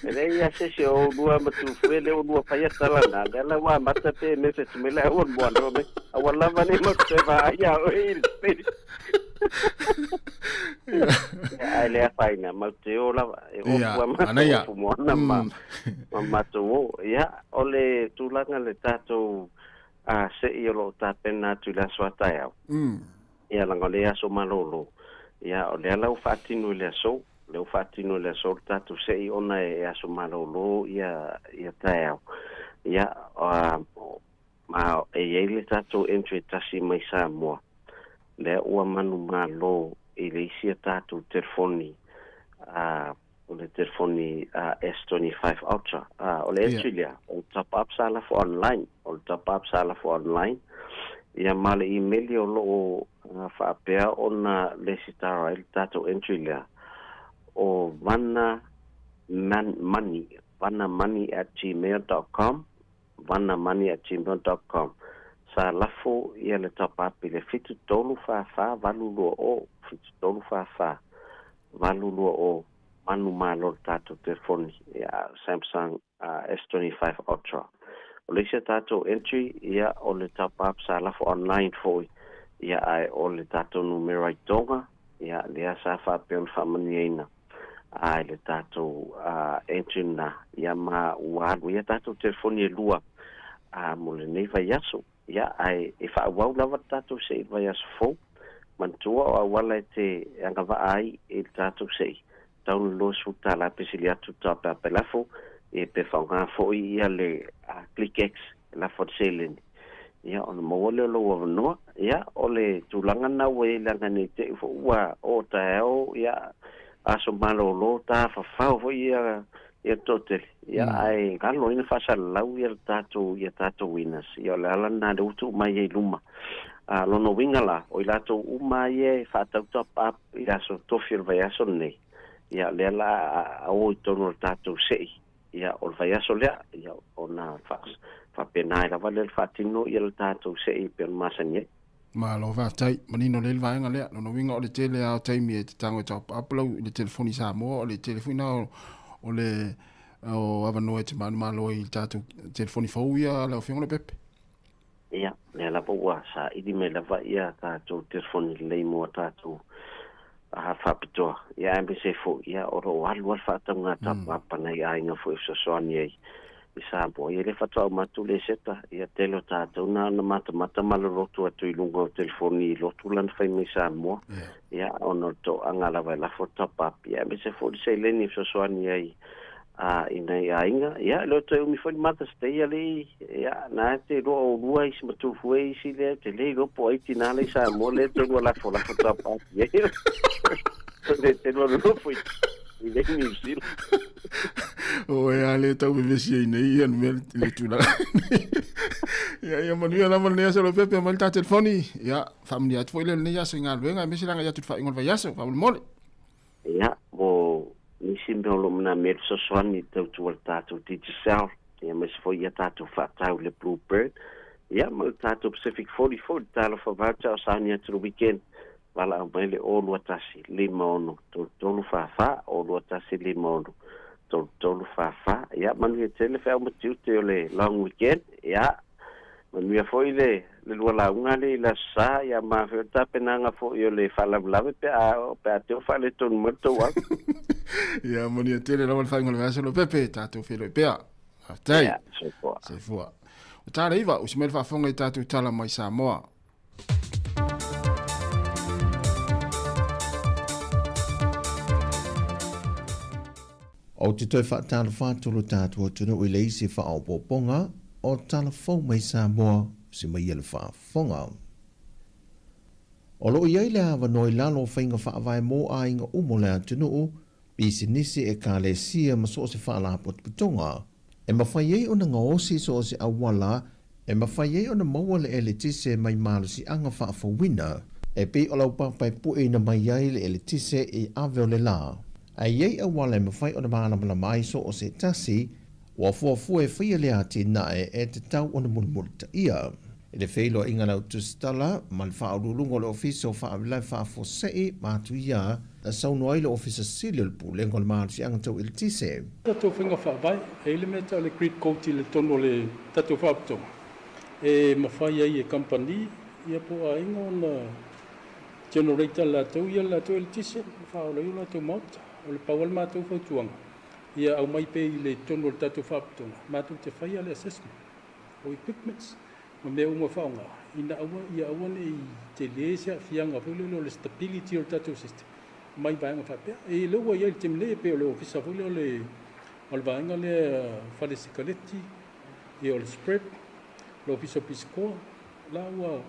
[SPEAKER 12] E leai lava se isi o oulua ma Tufue lea ua lua faia tala na, lea la ua amata pe message mai le au o le moana fai mai, aua lava nei matou toe vaai ia oe i le peli. Ia, ae le afaina, matou te o lava, e ofu lava matou, ofu moana ma ma matou o. Ia, o le tulaga le tatou se'i o lo o tapena atu i le aso a taeao, ia, leaga o lea aso malolo. Ia, o lea la ua faatino i le aso, lea ua faatino i le aso le tatou se'i ona e aso malōlō ia ia taeao. Ia, ma e i ai le tatou entry e tasi mai Samoa, lea ua manumalo i le isi a tatou telefoni, a, o le telefoni S25 Ultra. A, o le entry lea, o le top up sa lafo online, o le top up sa lafo online. Ia ma le imeli o loo faapea ona lesitara ai le tatou entry lea, o vana man, money, vanamoney@gmail.com, vanamoney@gmail.com. Sa lafo ia le top up i le 734 482 0, 7344 820, manumalo le tatou telefoni ia Samsung S25 Ultra. O le isi a tatou entry, ia o le top up sa lafo online foi, ia ae o le tatou numera i Tonga, ia lea sa faapea ona faamanuiaina ai le tatou entry na, ia ma ua alu ia tatou telefoni e lua mo lenei vaiaso. Ia ae e faaauau lava le tatou se'i vaiaso fou. Manatua o auala e te agavaa ai i le tatou se'i, tau le $20 pe sili atu tauapeape lafo, e pe faaaoga foi ia le ClickX e lafo le seleni. Ia ona maua lea o lou avanoa. Ia o le tulaga lena ua i ai leaga nei te i foi ua oo taeao, ia aso malōlō tafafao foi ia ia toatele. Ia ae galo ai na faasalalau ia le tatou ia tatou winners. Ia o le ala lena lea ua tuu mai ai i luma. A lona uiga la, o i latou uma ia e faatau top up i le aso tofi o le vaiaso lenei, ia lea la a o i totonu o le tatou se'i, ia o le vaiaso lea, ia ona faapena ai lava lea le faatino ia le tatou se'i pei ona masani ai.
[SPEAKER 4] Malo faafetai, manino lelei le vaega lea. Lona uiga o le tele lava o taimi e te tago e top up lau i le telefoni Samoa, o le tele foi na o le o avanoa e te manumalo ai i le tatou telefoni fou ia lau Afioga Lopepe.
[SPEAKER 12] Ia, lea lava ua saili mai lava ia tatou telefoni lelei mo a tatou faapitoa. Ia aemaise foi, ia o lo o alu lava le faatauga tapapapa nai aiga foi e fesoasoani ai i Samoa. Ia lea faatoa uma atu le seta, ia tele o tatou na ona matamata ma lolotu atu i luga o telefoni i lotu lana fai mai Samoa. Ia ona o le toaga lava e lafo top up. Ia aemaise foi le seleni e fesoasoani ai a i nai aiga. Ia le o toe umi foi le Mother's Day alii, ia na te iloa o lua isi matufu e isi lea te le iloa po o ai tinā le i Samoa lea te lua lafo lafo top up i ai. Le te lua nonofo i i le New Zealand.
[SPEAKER 4] O e a le tau vevesi ai nei ia mea le tulaga. Ia ia manuia lava lenei aso Lopepe mai le ta telefoni. Ia faamanuia atu foi le lenei aso i galuega aemaise le agai atu i le faaiuga o le vaiaso faamolemole.
[SPEAKER 12] Ia, mo nisi mea o lo o manaomia le fesoasoani i tautua i le tatou Digicel, ia aemaise foi ia tatou faatau i le Blue Bird, ia ma le tatou Pacific 40 foi, le Talofa Voucher o sauni atu i le weekend, valaau mai le 021 56 33 44, 021 56 33 44. Ia, manuia tele feau ma tiute o le long weekend, ia, Manuia foi le le lua lauga lea i le Aso Sa, ia ma foi o le tapenaga foi o le faalavelave pe a pe a te o faaletonu mai le tou au.
[SPEAKER 4] Ia, manuia tele lava le faaiuga o le vaiaso Lopepe, tatou feiloai pea. Faafetai.
[SPEAKER 12] Ia, soifua.
[SPEAKER 4] Soifua. Ua tala iva, usi mai le faafofoga i tatou tala mai Samoa.
[SPEAKER 7] Ou te toe faatalofa atu lo tatou atunuu i le isi faaopoopoga o tala fou mai Samoa se mai ia le faafofoga. O lo o i ai le avanoa i lalo o faiga faavae mo aiga uma o le atunuu, pisinisi, ekalesia ma so o se faalapotopotoga e mafai ai ona gaosi so o se auala e mafai ai ona maua le eletise mai malosiaga faafouina e pei o laupapa e pueina mai ai le eletise i ave o le lā. A i ai auala e mafai ona malamalama ai so o se tasi, ua fuafua e faia le atinae e tatau ona mulimulitaia. I le feiloaiga lau tusitala ma le Faauluuluga o le Ofisa o Faalavelave Faafuasei ma Atuia, na saunoa ai le Ofisa Sili o le Pulega o le Malosiaga Tau Eletise.
[SPEAKER 6] Tatou faiga faavae, e i ai le mea e tau o le grid code i le totonu o le tatou faalapotopotoga e mafai ai e kamupani ia po o aiga ona generator latou ia le latou eletise ma faaola ai o latou maota. O le pau lava le matou fautuaga, ia aumai pea i le totonu o le tatou faalapotopotoga matou te faia le assessment o equipments ma mea uma e faaaoga. ina aua ia aua ne i tele se aafiaga foi lele o le stability o le tatou system mai vaega faapea. E lea ua i ai i le taimi nei e pei o le ofisa foi lea o le o le vaega lea fale sikaleti, ia o le spread, le ofisa o pisikoa, la ua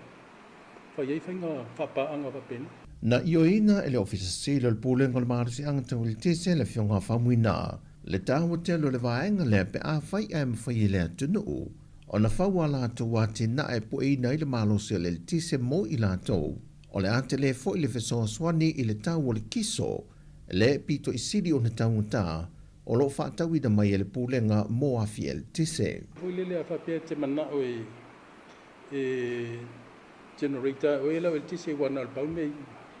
[SPEAKER 6] fai ai faiga faapaaga faapena.
[SPEAKER 7] Na ioeina e le Ofisa Sili o le Pulega o le Malosiaga Tau Eletise le Afioga a Faumuina le taua tele o le vaega lea pe afai ae mafai e le atunuu ona fau a latou atinae e pueina ai le malosi o le eletise mo i latou. O le a tele foi le fesoasoani i le tau o le kiso le pito i sili ona taugata o lo o faatauina mai e le Pulega mo afi eletise.
[SPEAKER 6] Foi lele a faapea e te manao e e generator oe lau eletise ua na o le pau le mea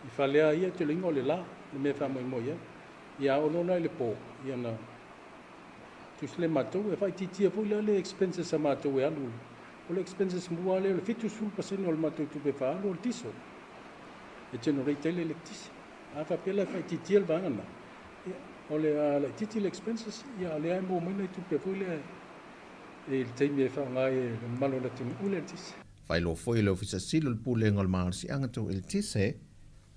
[SPEAKER 6] i fale a ia te loiga o le la le mea e faamoemoe i ai. Ia a ono la i le po ia na tusi le matou e faaitiitia foi la le expenses a matou e alu o le expenses mua lea o le 70% o le matou tupe faaalu o le diesel e generate ai le eletise. A faapea la e faaitiitia le vaega lena, ia o le a laitiiti le expenses, ia a o lea e maua mai nai tupe foi lea i le taimi e faaaoga ai e le mamalu o le atunuu le eletise.
[SPEAKER 7] Faailoa foi e le Ofisa Sili o le Pulega o le Malosiaga Tau Eletise,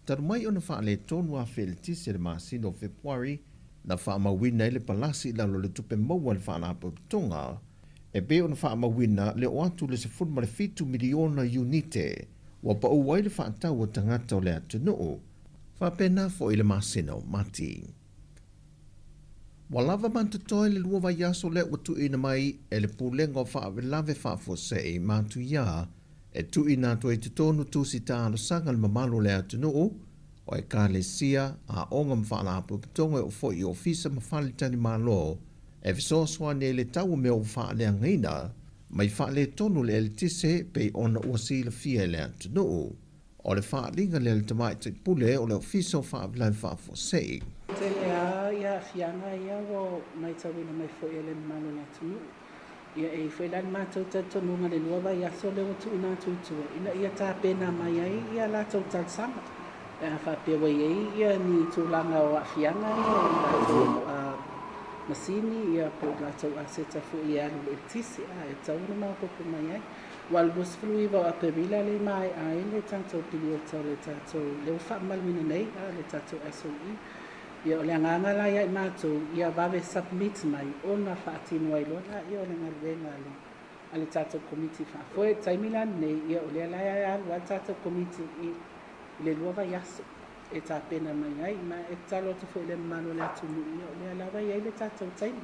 [SPEAKER 7] talu mai ona faaletonu afe eletise i le masina o Fepuari, na faamauina ai le palasi i lalo o le tupe maua a le Faalapotopotoga, e pei ona faamauina le oo atu i le 17 miliona iunite ua pau ai le faatau a tagata o le atunuu, faapena foi le masina o Mati. Ua lava matotoe le lua vaiaso lea ua tuuina mai e le Pulega o Faalavelave Faafuasei Matuia e tuuina atu ai i totonu tusi talosaga a le mamalu o le atunuu, o Ekalesia, aoga ma faalapotopotoga e oo foi i ofisa ma faletalimalo e fesoasoani ai i le tau o mea ua faaleagaina mai faaletonu le eletise pei ona ua silafia e le atunuu. O le faaaliga lea a le Tamaitai Pule o le Ofisa o Faalavelave Faafuasei.
[SPEAKER 8] Tele lava ia aafiaga ia ua maitauina mai foi e le mamalu o le atunuu. Ia e i ai foi la le matou talitonuga i le lua vaiaso lea ua tuuina atu i tua ina ia tapena mai ai ia latou talosaga pe a faapea ua i ai ia ni tulaga o aafiaga ia i latou masini ia po o latou aseta foi e alu i le eletise a e tatau ona maopoopo mai ai. Ua 29 o Aperila lea i maea ai le tatou piliota o le tatou lea ua faamamaluina nei a le tatou SOE. Ia o le agaga la ia i matou ia vave submit mai ona faatino ai loa laia o le galuega a le a le tatou Komiti Faafoe. I le taimi la lenei ia o lea la e alu lava le tatou Komiti i le lua vaiaso e tapena mai ai. Ma e tatalo atu foi i le mamalu o le atunuu ia o lea lava e i ai le tatou taimi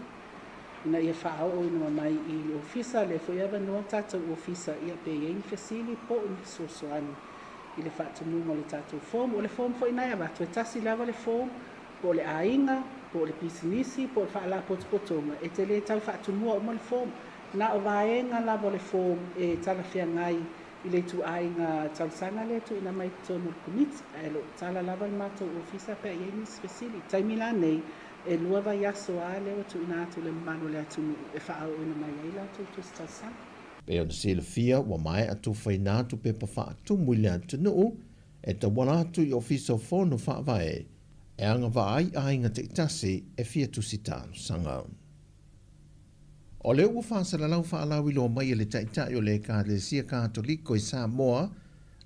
[SPEAKER 8] ina ia faaooina mai i le Ofisa, lea foi e avanoa le tatou Ofisa ia pe i ai ni fesili po o ni fesoasoani i le faatumuga o le tatou form. O le form foi lena e avatu, e tasi lava le form, po o le aiga, po o le pisinisi, po o le faalapotopotoga, e te le tau faatumua uma le form. Na o vaega lava o le form e talafeagai i le ituaiga talosaga lea e tuuina mai i totonu o le Komiti, ae o lo o tala lava le matou Ofisa pe a i ai nisi fesili. I le taimi la nei, e lua vaiaso lava lea ua tuuina atu i le mamalu o le atunuu e faaooina mai ai latou tusi talosaga.
[SPEAKER 7] Pei ona silafia, ua maea tufaina atu pepa faatumu i le atunuu e tauala atu i Ofisa o Fono Faavae e agavaa ai aiga taitasi e fia tusi talosaga. O lea ua faasalalau faalauiloa mai e le Taitai o le Ekalesia Katoliko i Samoa,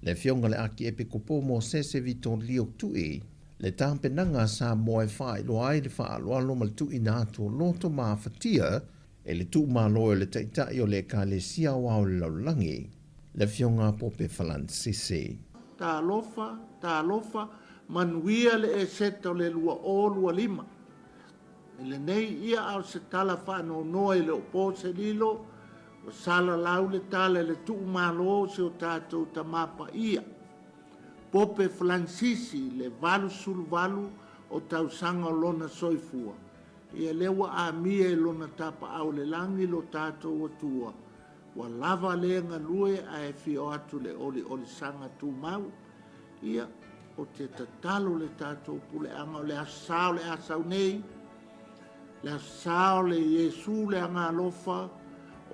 [SPEAKER 7] le Afioga i le Akiepikopo Mosese Vitolio Tui, le tapenaga a Samoa e faailoa ai le faaaloalo ma le tuuina atu o loto mafatia e le tuumalo e le Taitai o le Ekalesia Aoao o le Lalolagi, le Afioga a Pope Falansisi.
[SPEAKER 9] Talofa, talofa, manuia le Eseta o le 2025. I lenei ia a o se tala faanoanoa e le o po se lilo, ua salalau le tala i le tuumalo o si o tatou Tama Paia, Pope Falansisi i le 88 o tausaga o lona soifua. Ia lea ua amia i lona tapaau i le lagi lo tatou Atua, ua lava lea galue ae fia o atu le oliolisaga tumau. Ia, ou te tatalo le tatou puleaga o le Aso Sa o le a sau nei, le Aso Sa o le Iesu le Agaalofa,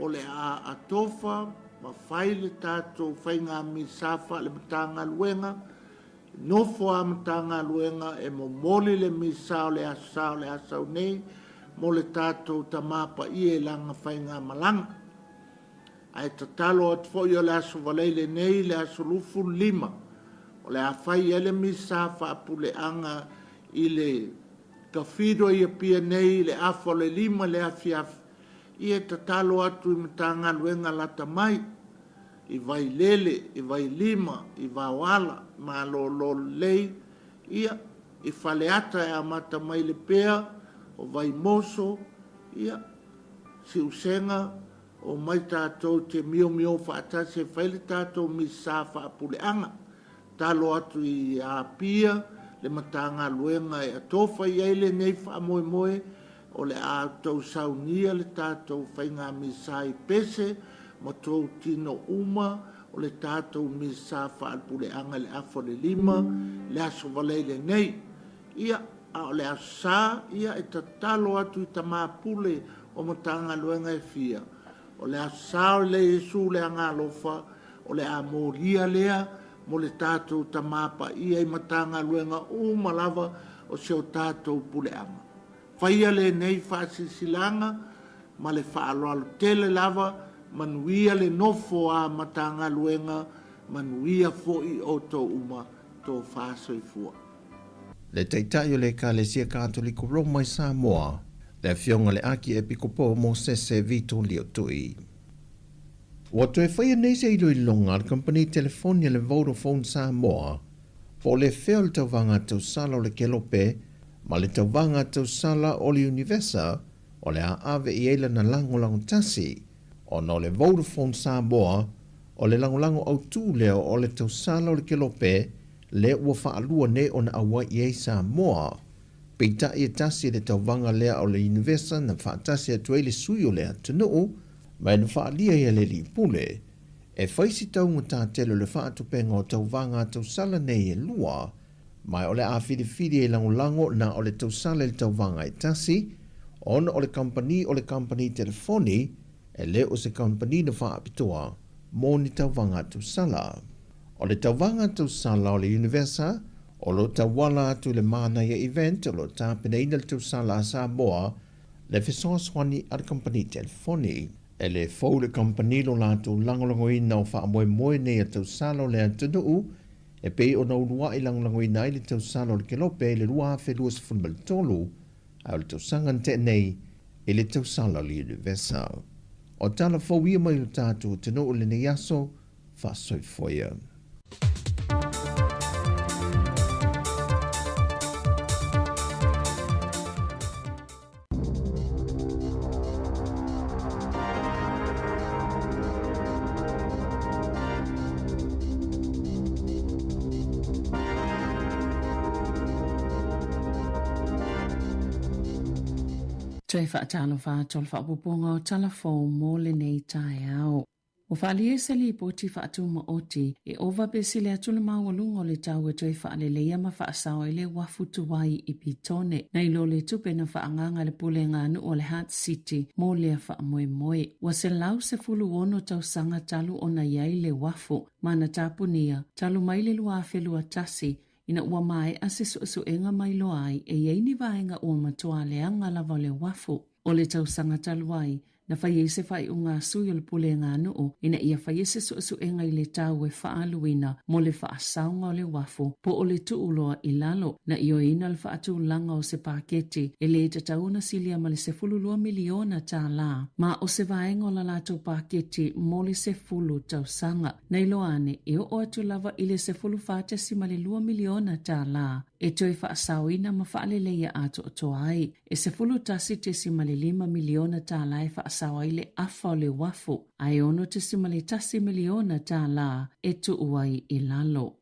[SPEAKER 9] o le a atofa ma fai le tatou faiga misa faale-Matagaluega, nofo a Matagaluega e momoli le misa o le Aso Sa o le a sau nei mo le tatou Tama Paia i lana faigamalaga. Ae tatalo atu foi o le Aso Valei lenei le aso 25 o le a fai ai le Misa Faapuleaga i le Cathedral i Apia nei i le afa o le 5 i le afiafi. Ia e tatalo atu i Matagaluega lata mai, i Vailele, i Vailima, i Vaoala, Malolo Lelei, ia, i Faleata e amata mai Lepea, o Vaimoso, ia, Siusega, Omai tatou te miomio faatasi e fai le tatou Misa Faapuleaga. Talo atu i Apia le Matagaluega e atofa i ai lenei faamoemoe o le a tou saunia le tatou faiga Misa i pese ma tou tino uma o le tatou Misa Faapuleaga i le afa o le 5 le Aso Valei lenei. Ia, a o le Aso Sa, ia e tatalo atu i tama pule o Matagaluega e fia, o le Aso Sa o le Iesu le Agaalofa, o le a molia lea mo le tatou Tama Paia i Matagaluega uma lava o si o tatou puleaga. Faia lenei faasilasilaga ma le faaaloalo tele lava, manuia le nofo a Matagaluega, manuia foi outou uma, tofa soifua.
[SPEAKER 7] Le Taitai o le Ekalesia Katoliko Roma i Samoa, le Afioga i le Akiepikopo o Mosese Vito Liotui. Ua toe faia nei se iloiloga a le kamupani telefoni a le Vodafone Samoa po o le fea o le tauvaga tausala o le Kelope ma le tauvaga tausala o le Univesa o le a ave i ai lana lagolago tasi ona o le Vodafone Samoa o le lagolago autū lea o le tausala o le Kelope lea ua faalua nei ona auai i ai Samoa. Peitai e tasi le tauvaga lea o le Univesa na faatasi atu ai le sui o le atunuu ma e na faaalia ai e le Alii Pule e fai si taugata tele o le faatupenga o tauvaga a tausala nei e lua, ma o le a filifili e lagolago na o le tausala i le tauvaga e tasi, ona o le kamupani o le kamupani telefoni e le o se kamupani na faapitoa mo ni tauvaga tausala. O le tauvaga tausala o le Univesa o lo o tauala atu i le Manaia Event o lo o tapenaina le tausala a Samoa le fesoasoani a le kamupani telefoni. E le fou le kamupani lo latou lagolagoina o faamoemoe nei a tausala o le atunuu e pei ona uluai lagolagoina ai le tausala o le Kelope i le 2023 ae o le tausaga na tea nei i le tausala o le Univesa. O tala fou ia mai lo tatou atunuu i lenei aso, faasoifua ia.
[SPEAKER 10] Toe faatalofa atu o le faaopoopoga o tala fou mo lenei taeao. Ua faaalia se lipoti faatumaoti e ova pe sili atu le maualuga o le tau e toe faaleleia ma faasao ai le uafu tuai i Petone nai lo le tupe na faaagaaga e le Pulega Nuu o le Heart City mo lea faamoemoe. Ua 116 tausaga talu ona i ai le uafu ma na tapunia talu mai le 2021 ina ua maea se suesuega mailoa ai e i ai ni vaega ua matua leaga lava o le uafu. O le tausaga talu ai, na fai ai se faaiuga a sui o le Pulega a Nuu ina ia faia se suesuega i le tau e faaaluina mo le faasaoga o le uafu po o le tuu loa i lalo. Na ioeina le faatulaga o se paketi e le tatau ona silia ma le $12 miliona tālā, ma o se vaega o la latou paketi mo le 10 tausaga. Na iloa ane, e oo atu lava i le $14.2 miliona tālā e toe faasaoina ma faaleleia atoatoa ai. E $11.5 miliona tālā e faasao ai le afa o le uafu, a e $6.1 miliona tālā e tuu ai i lalo.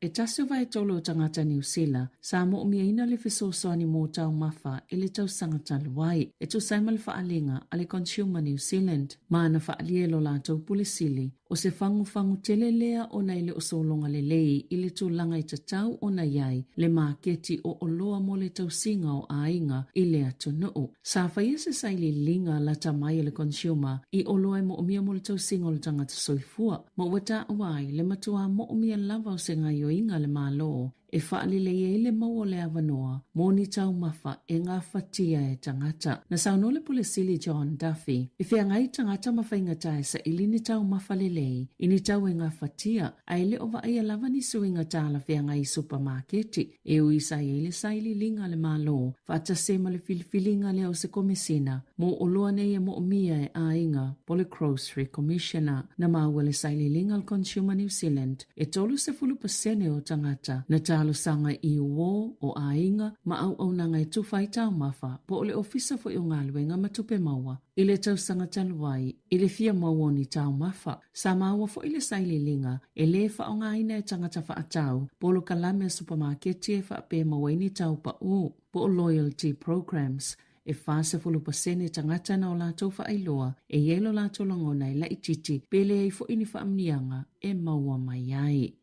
[SPEAKER 10] E tasi o vaetolu o tagata Niu Sila sa moʻomiaina le fesoasoani mō taumafa i le tausaga talu ai, e tusa ai ma le faaaliga a le Consumer New Zealand ma ana faaalia i lo latou pule sili. O se fagufagu tele lea ona e le o sologa lelei i le tulaga e tatau ona i ai le maketi o oloa mo le tausiga o aiga i le atunuu. Sa faia se sailiiliga lata mai a le Consumer i oloa e moomia mo le tausiga o le tagata soifua, ma ua taua ai le matuā moomia lava o se gaioiga a le Malo. e faalelei ai le maua o le avanoa mo ni taumafa e gafatia e tagata. Na saunoa le Pule Sili John Duffy, e feagai tagata ma faigata e saili ni taumafa lelei i ni tau e gafatia, ae le o vaaia lava ni suiga talafeagai i supamaketi e ui sa i ai le sailiiliga a le Malo faatasi ai ma le filifiliga lea o se Komesina mo oloa nei e moomia e aiga po o le Grocery Commissioner. Na maua le sailiiliga a le Consumer New Zealand e 30% o tagata na talosaga i uō o aiga ma auaunaga e tufa ai taumafa po o le Ofisa foi o Galuega ma Tupe Maua i le tausaga talu ai i le fia maua o ni taumafa. Sa maua foi le sailiiliga e lē faaaogaina e tagata faatau polokalame a supamaketi e faapea maua ai ni tau paʻū po o loyalty programs e 40% tagata na o latou faailoa e i ai lo latou lagona e laitiiti pe leai foi ni faamanuiaga e maua mai ai.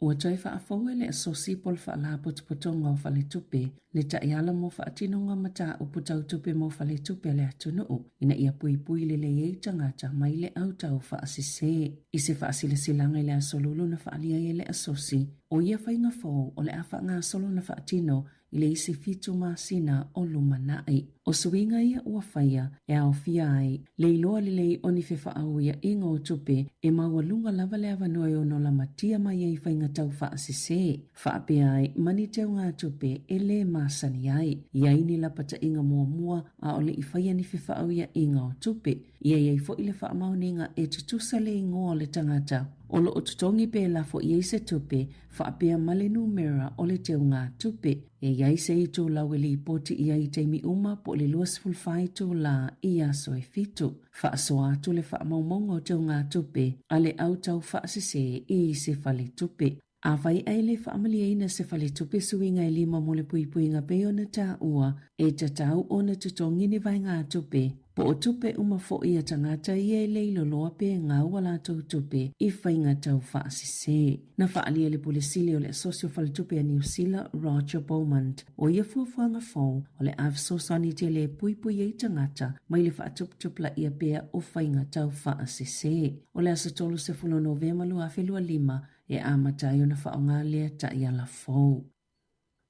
[SPEAKER 10] Ua toe faafou e le Asosi po o le Faalapotopotoga o Faletupe le taiala mo faatinoga mataupu tau tupe mo faletupe a le atunuu ina ia puipui lelei ai tagata mai le au tau faasese. I se faasilasilaga i le Aso Lulu na faaalia ai e le Asosi, o ia faiga fou o le a faagasolo ona faatino i le isi fitu masina o lumanai. O suiga ia ua faia e aofia ai le iloa lelei o ni fefaauiaʻiga o tupe e maualuga lava le avanoa e ono lamatia mai ai faiga tau faasese, faapea ai ma ni teugatupe e lē masani ai. I ai ni lapataʻiga muamua a o le i faia ni fefaauiaʻiga o tupe, Ia i ai foi le faamaoniga e tutusa le igoa o le tagata o lo o totogi pe lafo i ai se tupe faapea ma le numera o le teugatupe. E i ai se itulau e lipoti i ai i taimi uma po o le 24 itulā i aso e fitu. Faasoa atu le faamaumauga o teugatupe a le au tau faasese i se faletupe. Afai ae le faamalieina se faletupe suiga e lima mo le puipuiga pei ona taua, e tatau ona totogi ni vaegatupe, po o tupe uma foi a tagata ia e le iloloa pe gau a latou tupe i faiga tau faasese. Na faaalia le Pule Sili o le Asosi o Faletupe a Niu Sila, Roger Beaumont, o ia fuafuaga fou o le a fesoasoani tele e puipui ai tagata mai le faatuputupulaia pea o faiga tau faasese. O le aso 30 o Novema 2025, e amata ai ona faaaoga lea taiala fou.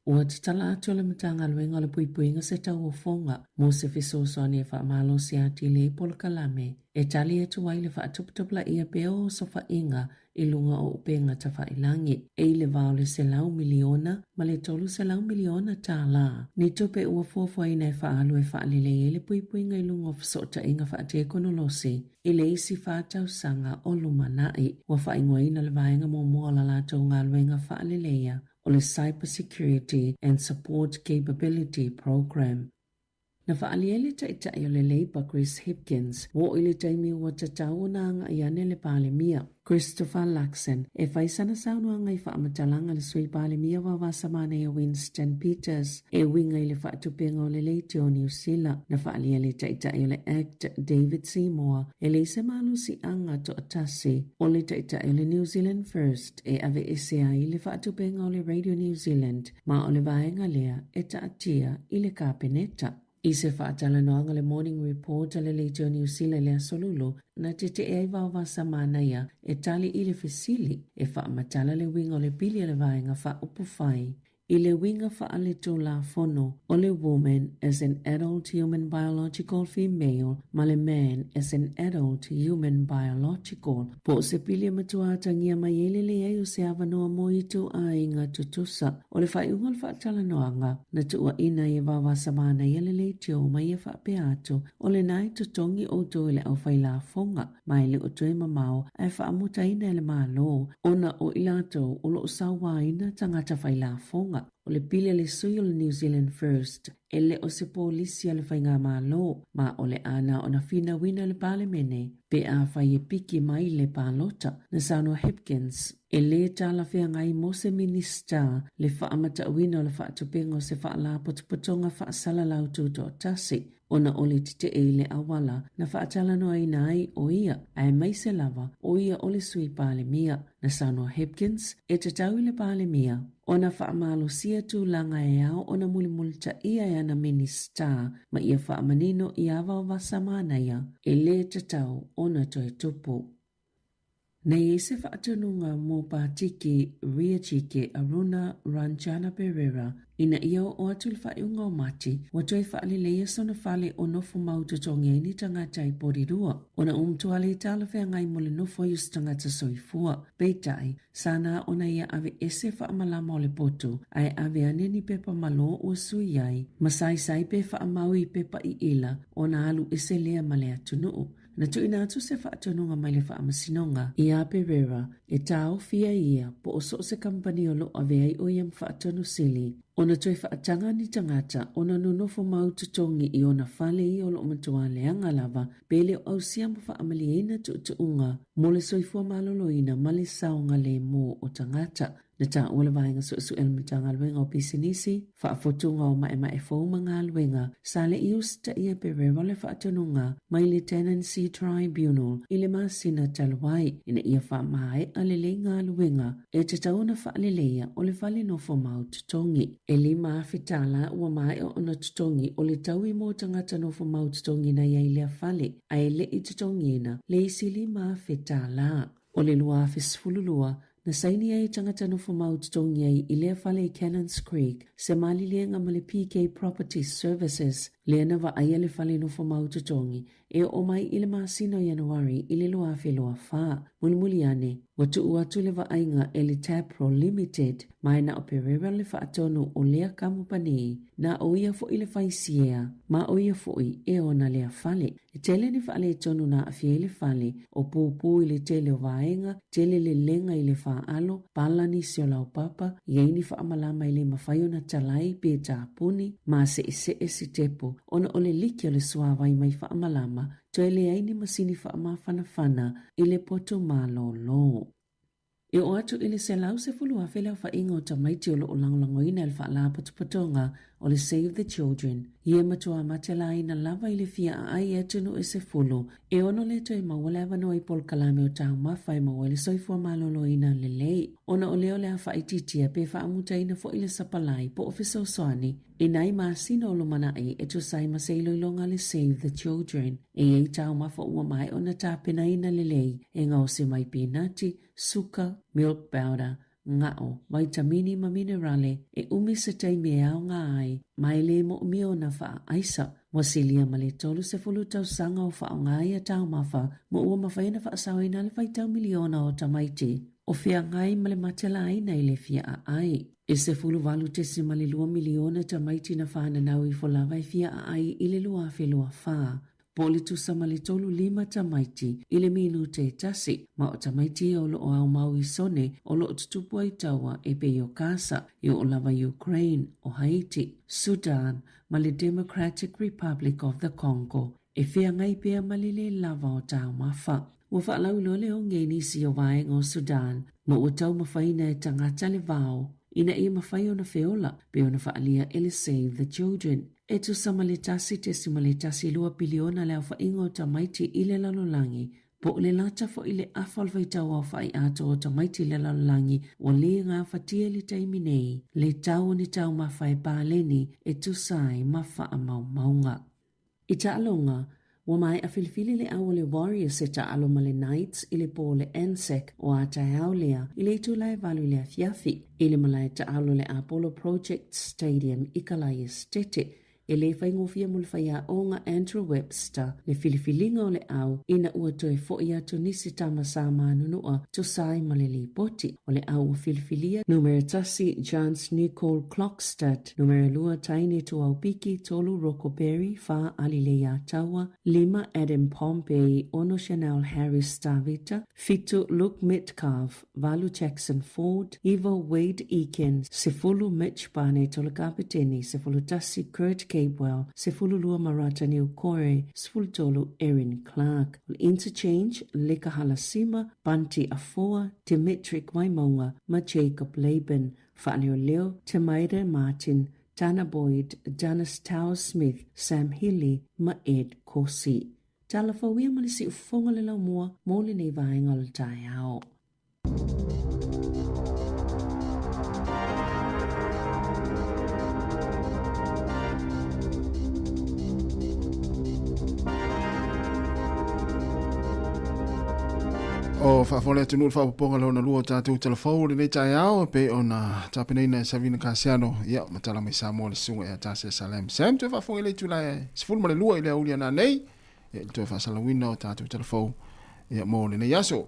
[SPEAKER 10] Ua tatala atu e le Matagaluega o le Puipuiga se tauofoga mo se fesoasoani e faamalosi atili ai polokalame e tali atu ai le faatuputupulaia pea o osofaiga i luga o upega tafailagi e i le va o le $100 miliona ma le $300 miliona tālā ni tupe ua fuafuaina e faaalu e faalelei ai le puipuiga i luga o fesootaiga faatekonolosi I le isi fa tausaga o lumanai, ua faaigoaina le vaega muamua o la latou galuega faaleleia o le Cyber Security and Support Capability Programme. Na faaalia ai le Taitai o le Labour Chris Hipkins ua oo i le taimi ua tatau ona agai ane le Palemia, Christopher Luxon, e fai sana saunoaga i faamatalaga a le Sui Palemia Vaovasamanaia Winston Peters e uiga i le faatupega o le leitio o Niu Sila. Na faaalia le Taitai o le Act David Seymour e leai se malosiaga toatasi o le Taitai o le New Zealand First e aveese ai le faatupega o le Radio New Zealand ma o le vaega lea e taatia i le Kapeneta. I se faatalanoaga le Morning Report a le Leitio Niu Sila i le Aso Lulu, na tetee ai Vaovasa Manaia e tali i le fesili e faamatala le uiga o le pili a le Vaega Faaupufai i le uiga faaletulafono o le Woman as an Adult Human Biological Female ma le Man as an Adult Human Biological po o se pili e matua atagia mai ai le leai o se avanoa mo ituaiga tutusa. O le faaiuga o le faatalanoaga, na tuuaina ai e Vaovasa Manaia le leitio ma ia faapea atu, o lena e totogi outou e le aufailafoga, ma e le o toe mamao ae faamutaina e le Malo ona o i latou o lo o sauaina tagata failafoga. O le pili a le sui o le New Zealand First e le o se polisi a le Faigamalo, ma o le a na ona finauina e le Palemene pe afai e piki mai le palota, na saunoa Hipkins. E lē talafeagai mo se Minisita le faamatauina o le faatupenga o se faalapotopotoga faasalalau tutoatasi ona o le tetee i le auala na faatalanoaina ai o ia, aemaise lava o ia o le Sui Palemia. Na saunoa Hipkins, e tatau i le Palemia ona faamalosia tulaga e ao ona mulimulitaia e ana Minisita ma ia faamanino i ava o Vasa Manaia e lē tatau ona toe tupu. Na i ai se faatonuga mo Patiki Riyajike Aruna Ranjana Perera ina ia oo atu i le faaiuga o Mati, ua toe faaleleia sona fale o nofo mau totogi ai ni tagata i Porirua, ona ua matua le talafeagai mo le nofo ai o se tagata soifua. Peitai, sa na ona ia aveese faamalama o le potu, ae ave ane ni pepa malo ua sui ai, ma saisai pe faamau i pepa iila ona alu ese lea ma le atunuu. Na tuuina atu se faatonuga mai le Faamasinoga iā Pereira e taofi ai ia po o so o se kamupani o lo o ave ai ʻo ia ma faatonu sili ona toe faataga ni tagata ona nonofo mau totogi i ona fale ia o lo o matua leaga lava pe le o ausia ma faamalieina tuutuuga mo le soifua maloloina ma le saogalemu o tagata. Na taua le Vaega Suesue a le Matagaluega o Pisinisi, Faafotuga o Maemae Fou ma Galuega, sa le i usitaia e Pereira le faatonuga mai le Tenancy Tribunal i le masina talu ai ina ia faamaea lelei galuega e tatau ona faaleleia o le fale nofo mau totogi. E $5,000 tala ua maea ona totogi o le taui mo tagata nofo mau totogi na i ai lea fale, ae le i totogiina le isi $5,000 tala. O le 2012, na saini ai tagata nofomau totogi ai i lea fale i Cannons Creek, se maliliega ma le PK Property Services, lea na vaaia le fale nofomau totogi e oo mai i le masina o Ianuari i le 2024. Mulimuli ane, ua tuu atu le vaaiga e le Tapro Limited, ma e na o Pereira le faatonu o lea kamupani, na o ia foi le faisiea, ma o ia foi e ona lea fale. E tele ni faaletonu na aafia ai le fale, o pupū i le tele o vaega, tele lelega i le faalo, pala nisi o laupapa, i ai ni faamalama e le mafai ona talai pe tapuni, ma seesee sitepo, ona o le liki o le suāwai mai faamalama, toe leai ni masini faamafanafana i le poto malōlō. E oo atu i le 110,000 le aofaiga o tamaiti o lo o lagolagoina e le Faalapotopotoga o le Save the Children, ia matua matelaina lava i le fia aai e atunuu e 10, e ono le toe maua le avanoa i polokalame o taumafa e maua ai le soifua maloloina lelei, ona o lea o le a faaitiitia pe faamutaina foi le sapalai po o fesoasoani i nai masina o lumanai e tusa ai ma se iloiloga a le Save the Children. E i ai taumafa ua maea ona tapenaina lelei e gaosi mai pinati, suka, milk powder, gao, vaitamini ma minerale e umi se taimi e aoga ai ma e le moomia ona faaaisa. Ua silia ma le 30 tausaga o faaaoga ia taumafa ma ua mafai ona faasaoina le faitau miliona o tamaiti o feagai ma le matelaina i le fia aai. E 18.2 miliona tamaiti na whananau ifo lava e fia aai i le 2024. Po o le tusa ma le tolu lima tamaiti i le minute e tasi, ma o tamaiti ia o lo o aumau i sone o lo o tutupu ai taua e pei o Gaza, e oo lava i Ukraine, o Haiti, Sudan ma le Democratic Republic of the Congo, e feagai pea ma le lē lava o taumafa. Ua faalauiloa le oge i nisi o vaega o Sudan ma ua taumafaina e tagata le vao ina ia mafai ona feola pei ona faaalia e le Save the Children. E tusa ma le 1.12 piliona le aofaiga o tamaiti i le lalolagi, po o le lata foi le afa o le faitau aofai atoa o tamaiti i le lalolagi ua le gafatia i le taimi nei le tau o ni taumafa e paleni e tusa ai ma faamaumauga. I taaloga, ua maea filifili le au o le Warriors e taalo ma le Knights i le po o le Anzac o a taeao lea i le itula e 8 i le afiafi i le malae taalo o le Apollo Project Stadium i Kalae Esetete. E le faigofie mo le faiaoga Andrew Webster le filifiliga o le au ina ua toe foi atu nisi tama sa manunua tusa ai ma le lipoti o le au ua filifilia numera 1 Jance Nicole Klokstad Numera lua, Taine Tuaupiki, tolu, Rocco Berry, fa, Alileiataua, lima, Adam Pompey, ono, Chanel Harris Tavita, fitu, Luke Metcalf, valu, Jackson Ford, iva, Wade Eakin, sefulu, Mitch Barnett o le kapeteni, 11, Kurt Capewell, 12, Marata Niukore, 13, Erin Clark. O le interchange, Leka Halasima, Bunty Afoa, Demetric Waimaunga ma Jacob Laban. Faaleoleo, Te Maire Martin, Dana Boyd, Dennis Towers Smith, Sam Healey ma Ed Corsi. Tala fou ia ma le siufofoga o le laumua mo lenei vaega o le taeao.
[SPEAKER 4] O faafofoga le atunuu i le faaopoopoga lona lua o tatou talafou o lenei taeao e pei ona tapenaina e Savina Kasiano, ia, ma tala mai Samoa le susuga ia Tasia Salem. Sam, toe faafofoga i le itula e 12 i le aoauli a nanei, ia, i le toe faasalauina o tatou talafou, ia, mo lenei aso.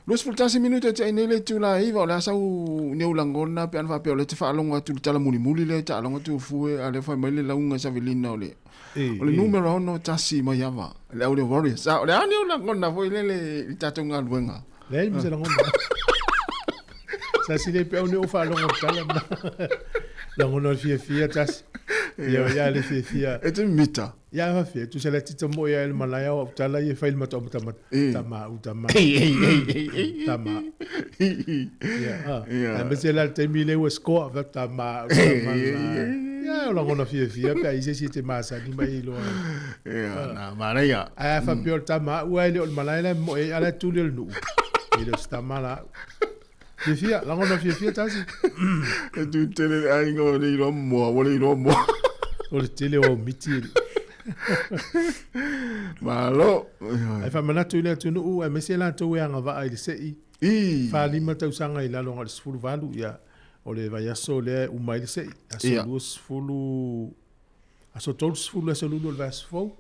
[SPEAKER 4] 21 minute te ai nei le itula e 9, o le a sau neu lagona pe ana faapea o lea e te faalogo atu i le tala mulimuli lea e taaloga Tufue, a o lea fai mai le lauga e Savelina o le O le numera 61 mai ava, le au le Warriors. A o le a ni ou lagona foi lele i le tatou galuega?
[SPEAKER 1] Leai ma se lagona. Tasi le peau ni ou faalogo i tala na. Lagona o le fiafia tasi. Ia ia le fiafia.
[SPEAKER 4] E te mita.
[SPEAKER 1] Ia fa tu se la tita mo ia le malaia o tala ia fai le mata o mata mata. Tama u tama. Tama. Ia ah. Ia. A se la taimi le ua score fa tama u tama. Ia o lagona fiafia pe a i se isi e te masani mai iloa.
[SPEAKER 4] Ia, na manaia.
[SPEAKER 1] Ae a faapea o le tama a'u ae le o le malae la e moe ai a la e tuli o le nuu. E le o se tama la a'u. Fiafia, lagona fiafia tasi.
[SPEAKER 4] E tu tele le aiga o le iloa moa, ua le iloa moa.
[SPEAKER 1] O le tele o au miti e
[SPEAKER 4] Malo.
[SPEAKER 1] Ae faamanatu i le atunuu aemaise latou e agavaa i le sei.
[SPEAKER 4] I.
[SPEAKER 1] 45 tausaga i lalo agai le 18, ia, o le vaiaso lea e uma ai le sei. Aso 20, aso 30 aso lulu o le vaiaso fou.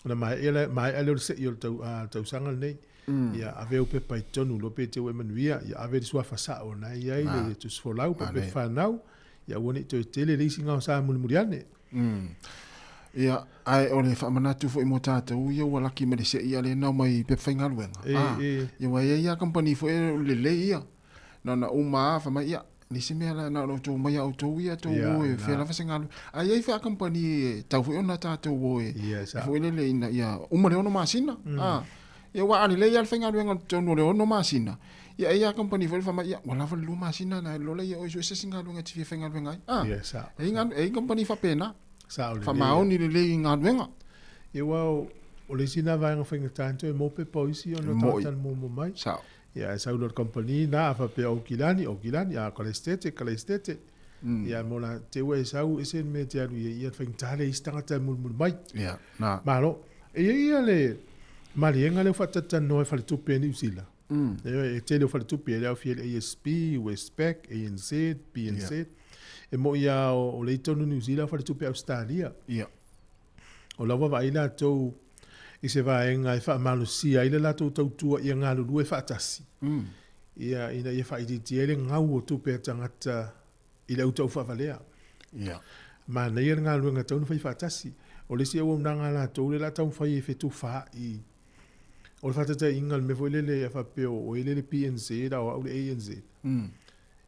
[SPEAKER 1] Ona maea lea, maea lea o le sei o le tau, a, tausaga lenei. Ia, ave ou pepa i totonu, iloa pe te ua e manuia, ia ave le suafa sao na e i ai le tusi folau po o pepa fanau, ia aua ne i toe tele le isi gaosa mulimuli ane.
[SPEAKER 4] Ia, ae o le faamanatu foi mo tatou ia ua laki mai le sei a lea na omai i pepa faigaluega.
[SPEAKER 1] E,
[SPEAKER 4] Ah,
[SPEAKER 1] e.
[SPEAKER 4] ia ua i ai lava kamupani foi o le lelei ia. Na ona uma lava fai mai, ia, leai se mea la na ona outou omai lava outou ia tou
[SPEAKER 1] Ia,
[SPEAKER 4] o e
[SPEAKER 1] na.
[SPEAKER 4] fea lava se galuega. Ae i ai foi lava kamupani e tatau foi ona tatou o e,
[SPEAKER 1] Ia,
[SPEAKER 4] e
[SPEAKER 1] sa.
[SPEAKER 4] foi lele ina ia uma le ono masina. Ah, ia aua a lelei lava le faigaluega i totonu o le ono masina, ia e i ai lava kamupani foi lele fai mai, ia, ua lava le lua masina na lola ia oe e sue se isi galuega e te fia faigaluega ai. Ah,
[SPEAKER 1] Ia, sa.
[SPEAKER 4] e i ai e i ai kamupani faapena.
[SPEAKER 1] Sao lelei.
[SPEAKER 4] Faamaoni lelei i galuega.
[SPEAKER 1] Ia aua o le isi lena vaega faigata na toe maua pepa o isi ona o
[SPEAKER 4] Mo'i.
[SPEAKER 1] tagata na muamua mai.
[SPEAKER 4] Sao.
[SPEAKER 1] Ia ae sau loa le kamupani na a faapea o Kilani, o Kilani, a o Kalaisitete, Kalaisitete. Ia mo la te ua e sau ese le mea e te alu i ai, ia faigata le isi tagata e mulimuli mai.
[SPEAKER 4] Ia, na.
[SPEAKER 1] Malo. E i ai ia le maliega lea ua faatalatalanoa e faletupe a Niu Sila. E tele o faletupe e le aofia i le ASB, Westpac, ANZ, BNZ. E moi lava o lea i totonu o Niu Sila o faletupe a Ausetalia.
[SPEAKER 4] Ia.
[SPEAKER 1] O la ua vaai latou i se vaega e faamalosia ai le latou tautua ia galulue faatasi, ia, ina ia faaitiitia ai le gau o tupe a tagata i le au taufaavalea.
[SPEAKER 4] Ia.
[SPEAKER 1] Manaia le galuega e tatau ona fai faatasi. O le isi auaunaga a latou lea o le a taumafai e fetufaai, o le faataitaiga o le mea foi lele a faapea o oe lea le PNZ a o au le ANZ.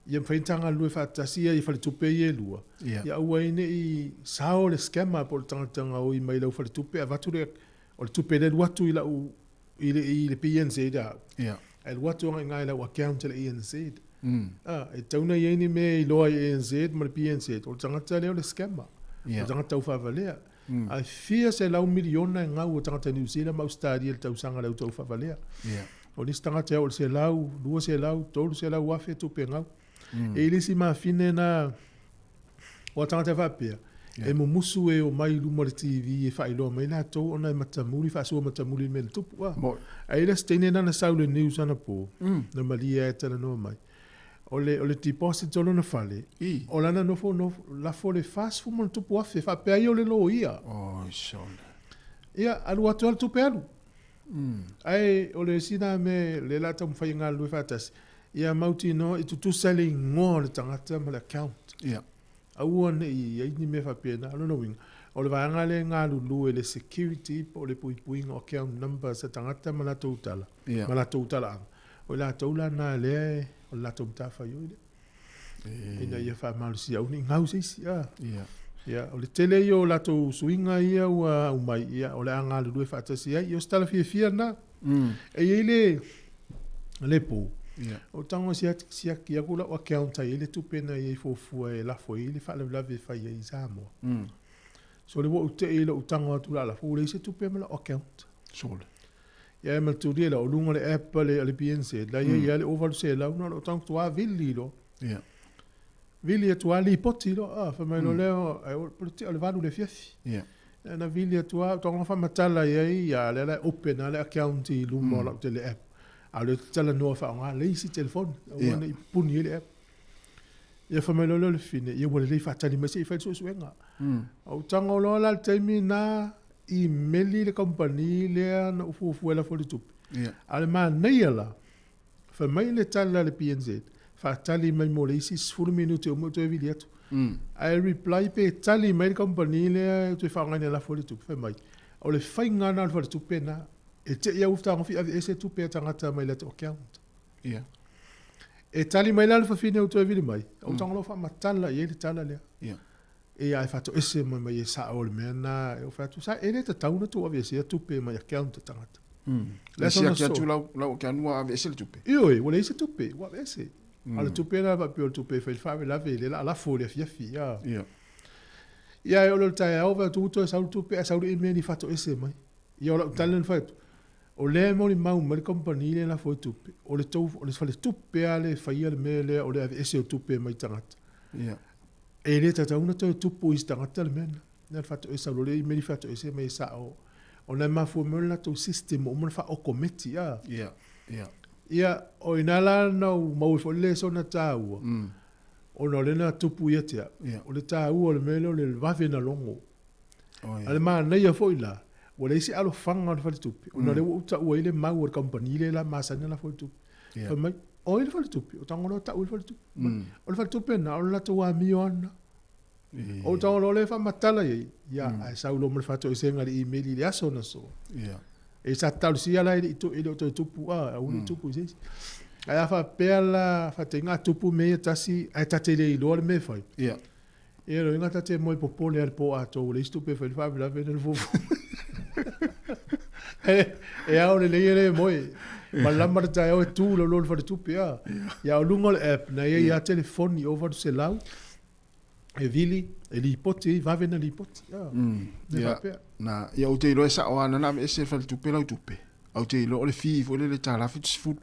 [SPEAKER 1] Ia mafai ona galulue faatasi ia faletupe ia e lua, ia aua ai ne i sao le scammer po o le tagata gaoi mai lau faletupe avatu le, o le tupe lea e alu atu i lau, i le, i le PNZ a au. Ae alu atu agai i ina i lau account i le ANZ. A, e tatau ona i ai ni mea e iloa ai e ANZ ma le PNZ, o le tagata lea o le scammer, o le tagata taufaavalea. Ae fia selau miliona e gau o tagata Niu Sila ma Ausetalia i le tausaga i le au taufaavalea. O nisi tagata e oo i le selau, 200, 300 afe tupe gau. E i ai le isi mafine na o a tagata faapea, e mumusu e omai i luma o le TV e faailoa mai latou ona e matamuli, faasua matamuli i le mea na tupu. Ae i ai le isi teine na na sau i le news anapo, na malie lava e talanoa mai. O le, o le deposit o lona fale,
[SPEAKER 4] I.
[SPEAKER 1] o lana nofo, nofo, lafo le 40 ma ona tupu afe, faapea ai o le loia.
[SPEAKER 4] Oi, sole.
[SPEAKER 1] Ia, alu atu lava le tupe alu. Ae o le isi lena mea lea o le a taumafai e galulue faatasi, ia mautinoa i tutusa le igoa o le tagata ma le account.
[SPEAKER 4] Ia.
[SPEAKER 1] Aua ne i i ai ni mea faapena. O lona uiga, o le vaega lea e galulue le security po o le puipuiga o account numbers a tagata ma latou tala,
[SPEAKER 4] Ia.
[SPEAKER 1] ma latou talaaga, o i latou la na lea e, o le latou matafaioi lea. Ina ia faamalosia aua ne i gau se isi. A.
[SPEAKER 4] Ia.
[SPEAKER 1] Ia, o le tele ia o latou suiga ia ua aumai, ia, o le a galulue faatasi ai. Ia, o se tala fiafia lena. E i ai le, le po,
[SPEAKER 4] Ia.
[SPEAKER 1] o tago e siaki, siaki atu lau account ai i ai le tupe na i ai fuafua e lafo ai le faalavelave e fai ai i Samoa. So le ua ou tei i lou tago atu la lafo, ua leai se tupe ma lau account.
[SPEAKER 4] Sole.
[SPEAKER 1] Ia e matulia la o luga o le app a le, a le BNZ, la i ai lava le 800, na o lou tago atu lava vili loa.
[SPEAKER 4] Ia.
[SPEAKER 1] Vili atu lava lipoti loa, a, fai mai loa lea, ai o le tea o le 8 i le afiafi.
[SPEAKER 4] Ia.
[SPEAKER 1] Na vili atu lava, ou tago faamatala i ai, a o lea la e open lava le account i luma o lau tele app. A o lea ou te talanoa faaaoga le isi telefoni, aua ne i pupuni ai le app. Ia fai mai loa lea o le fafine, ia ua lelei faatali mai se i fai le suesuega. Ou tago loa la i le taimi lena, imeli le kamupani lea na ou fuafua e lafo i le tupe. A o le manaia la, fai mai le tala a le PNZ, faatali mai mo le isi 10 minute uma ou toe vili atu. Ae reply pe tali mai le kamupani lea ou te faaaogaina e lafo i le tupe, fai mai, o le faiga lena o le faletupe lena, e te i lava ua fetagofi aveese tupe a tagata mai latou account.
[SPEAKER 4] Ia.
[SPEAKER 1] E tali mai la le fafine ua toe vili mai, ou tago loa faamatala i ai le tala lea.
[SPEAKER 4] Ia.
[SPEAKER 1] E a e faatoese mai mai e sao le mea na e fai atu sa e le tatau ona tuu aveesea tupe mai account a tagata.
[SPEAKER 4] Le aso na atu lau lau account ua aveese le tupe.
[SPEAKER 1] Ioe, ua leai se tupe, ua aveese. A o le tupe la faapea o le tupe e fai le faalavelave lea o le a lafo i le afiafi. Ia.
[SPEAKER 4] Ia.
[SPEAKER 1] Ia e oo loa i le taeao vaai atu ua toe sau le tupe ae sau le email i faatoese mai. Ia o lau tala na fai atu, o lea e molimau mai le kamupani lea e lafo ai tupe, o le tou, o le faletupe lava lea e faia le mea lea o le aveese o tupe mai tagata.
[SPEAKER 4] Ia.
[SPEAKER 1] E le tatau ona toe tupu i se tagata le mea lena. Na faatoese sau loa le email faatoese mai e sao. Ona e mafua mai o le latou system ua uma ona faaokometi a.
[SPEAKER 4] Ia, ia.
[SPEAKER 1] Ia, o i ina la na ou maua ai foi le lesona taua, ona o lea na tupu ia te au. O le taua o le mea lea o le vave na logo.
[SPEAKER 4] Oh,
[SPEAKER 1] A o le manaia foi la, ua leai se alofaga o le faletupe, ona o lea ua ou taua ai le mau a le kamupani lea la masani ona lafo i le tupe. Fai mai, o ai le faletupe? O tago loa tau i le faletupe. O le faletupe lena, o le latou amio lava lena. O ou tago loa lea faamatala i ai, ia, ae sau loa ma le faatoesega i le email i le aso na soa. E sa talosia la e le i le o toe tupu, a, aua ne i tupu i se isi. Ae a faapea la, faataiga a tupu mea ia tasi, ae ta te le iloa le mea e fai. Ia lona uiga ta te moe popole lava i le po atoa ua leai se tupe e fai ai le faalavelave na fuafua. E ao lelei e le moe. Malama le taeao e tu lauloa le faletupe a. Ia o luga o le app na e i ai lava telefoni ova 100 e vili, e lipoti ai, vave na lipoti.
[SPEAKER 4] Mea faapea. Na, ia ou te iloa e sao lava na aveese e le faletupe lau tupe. Ae ou te iloa o le fee foi lele $70.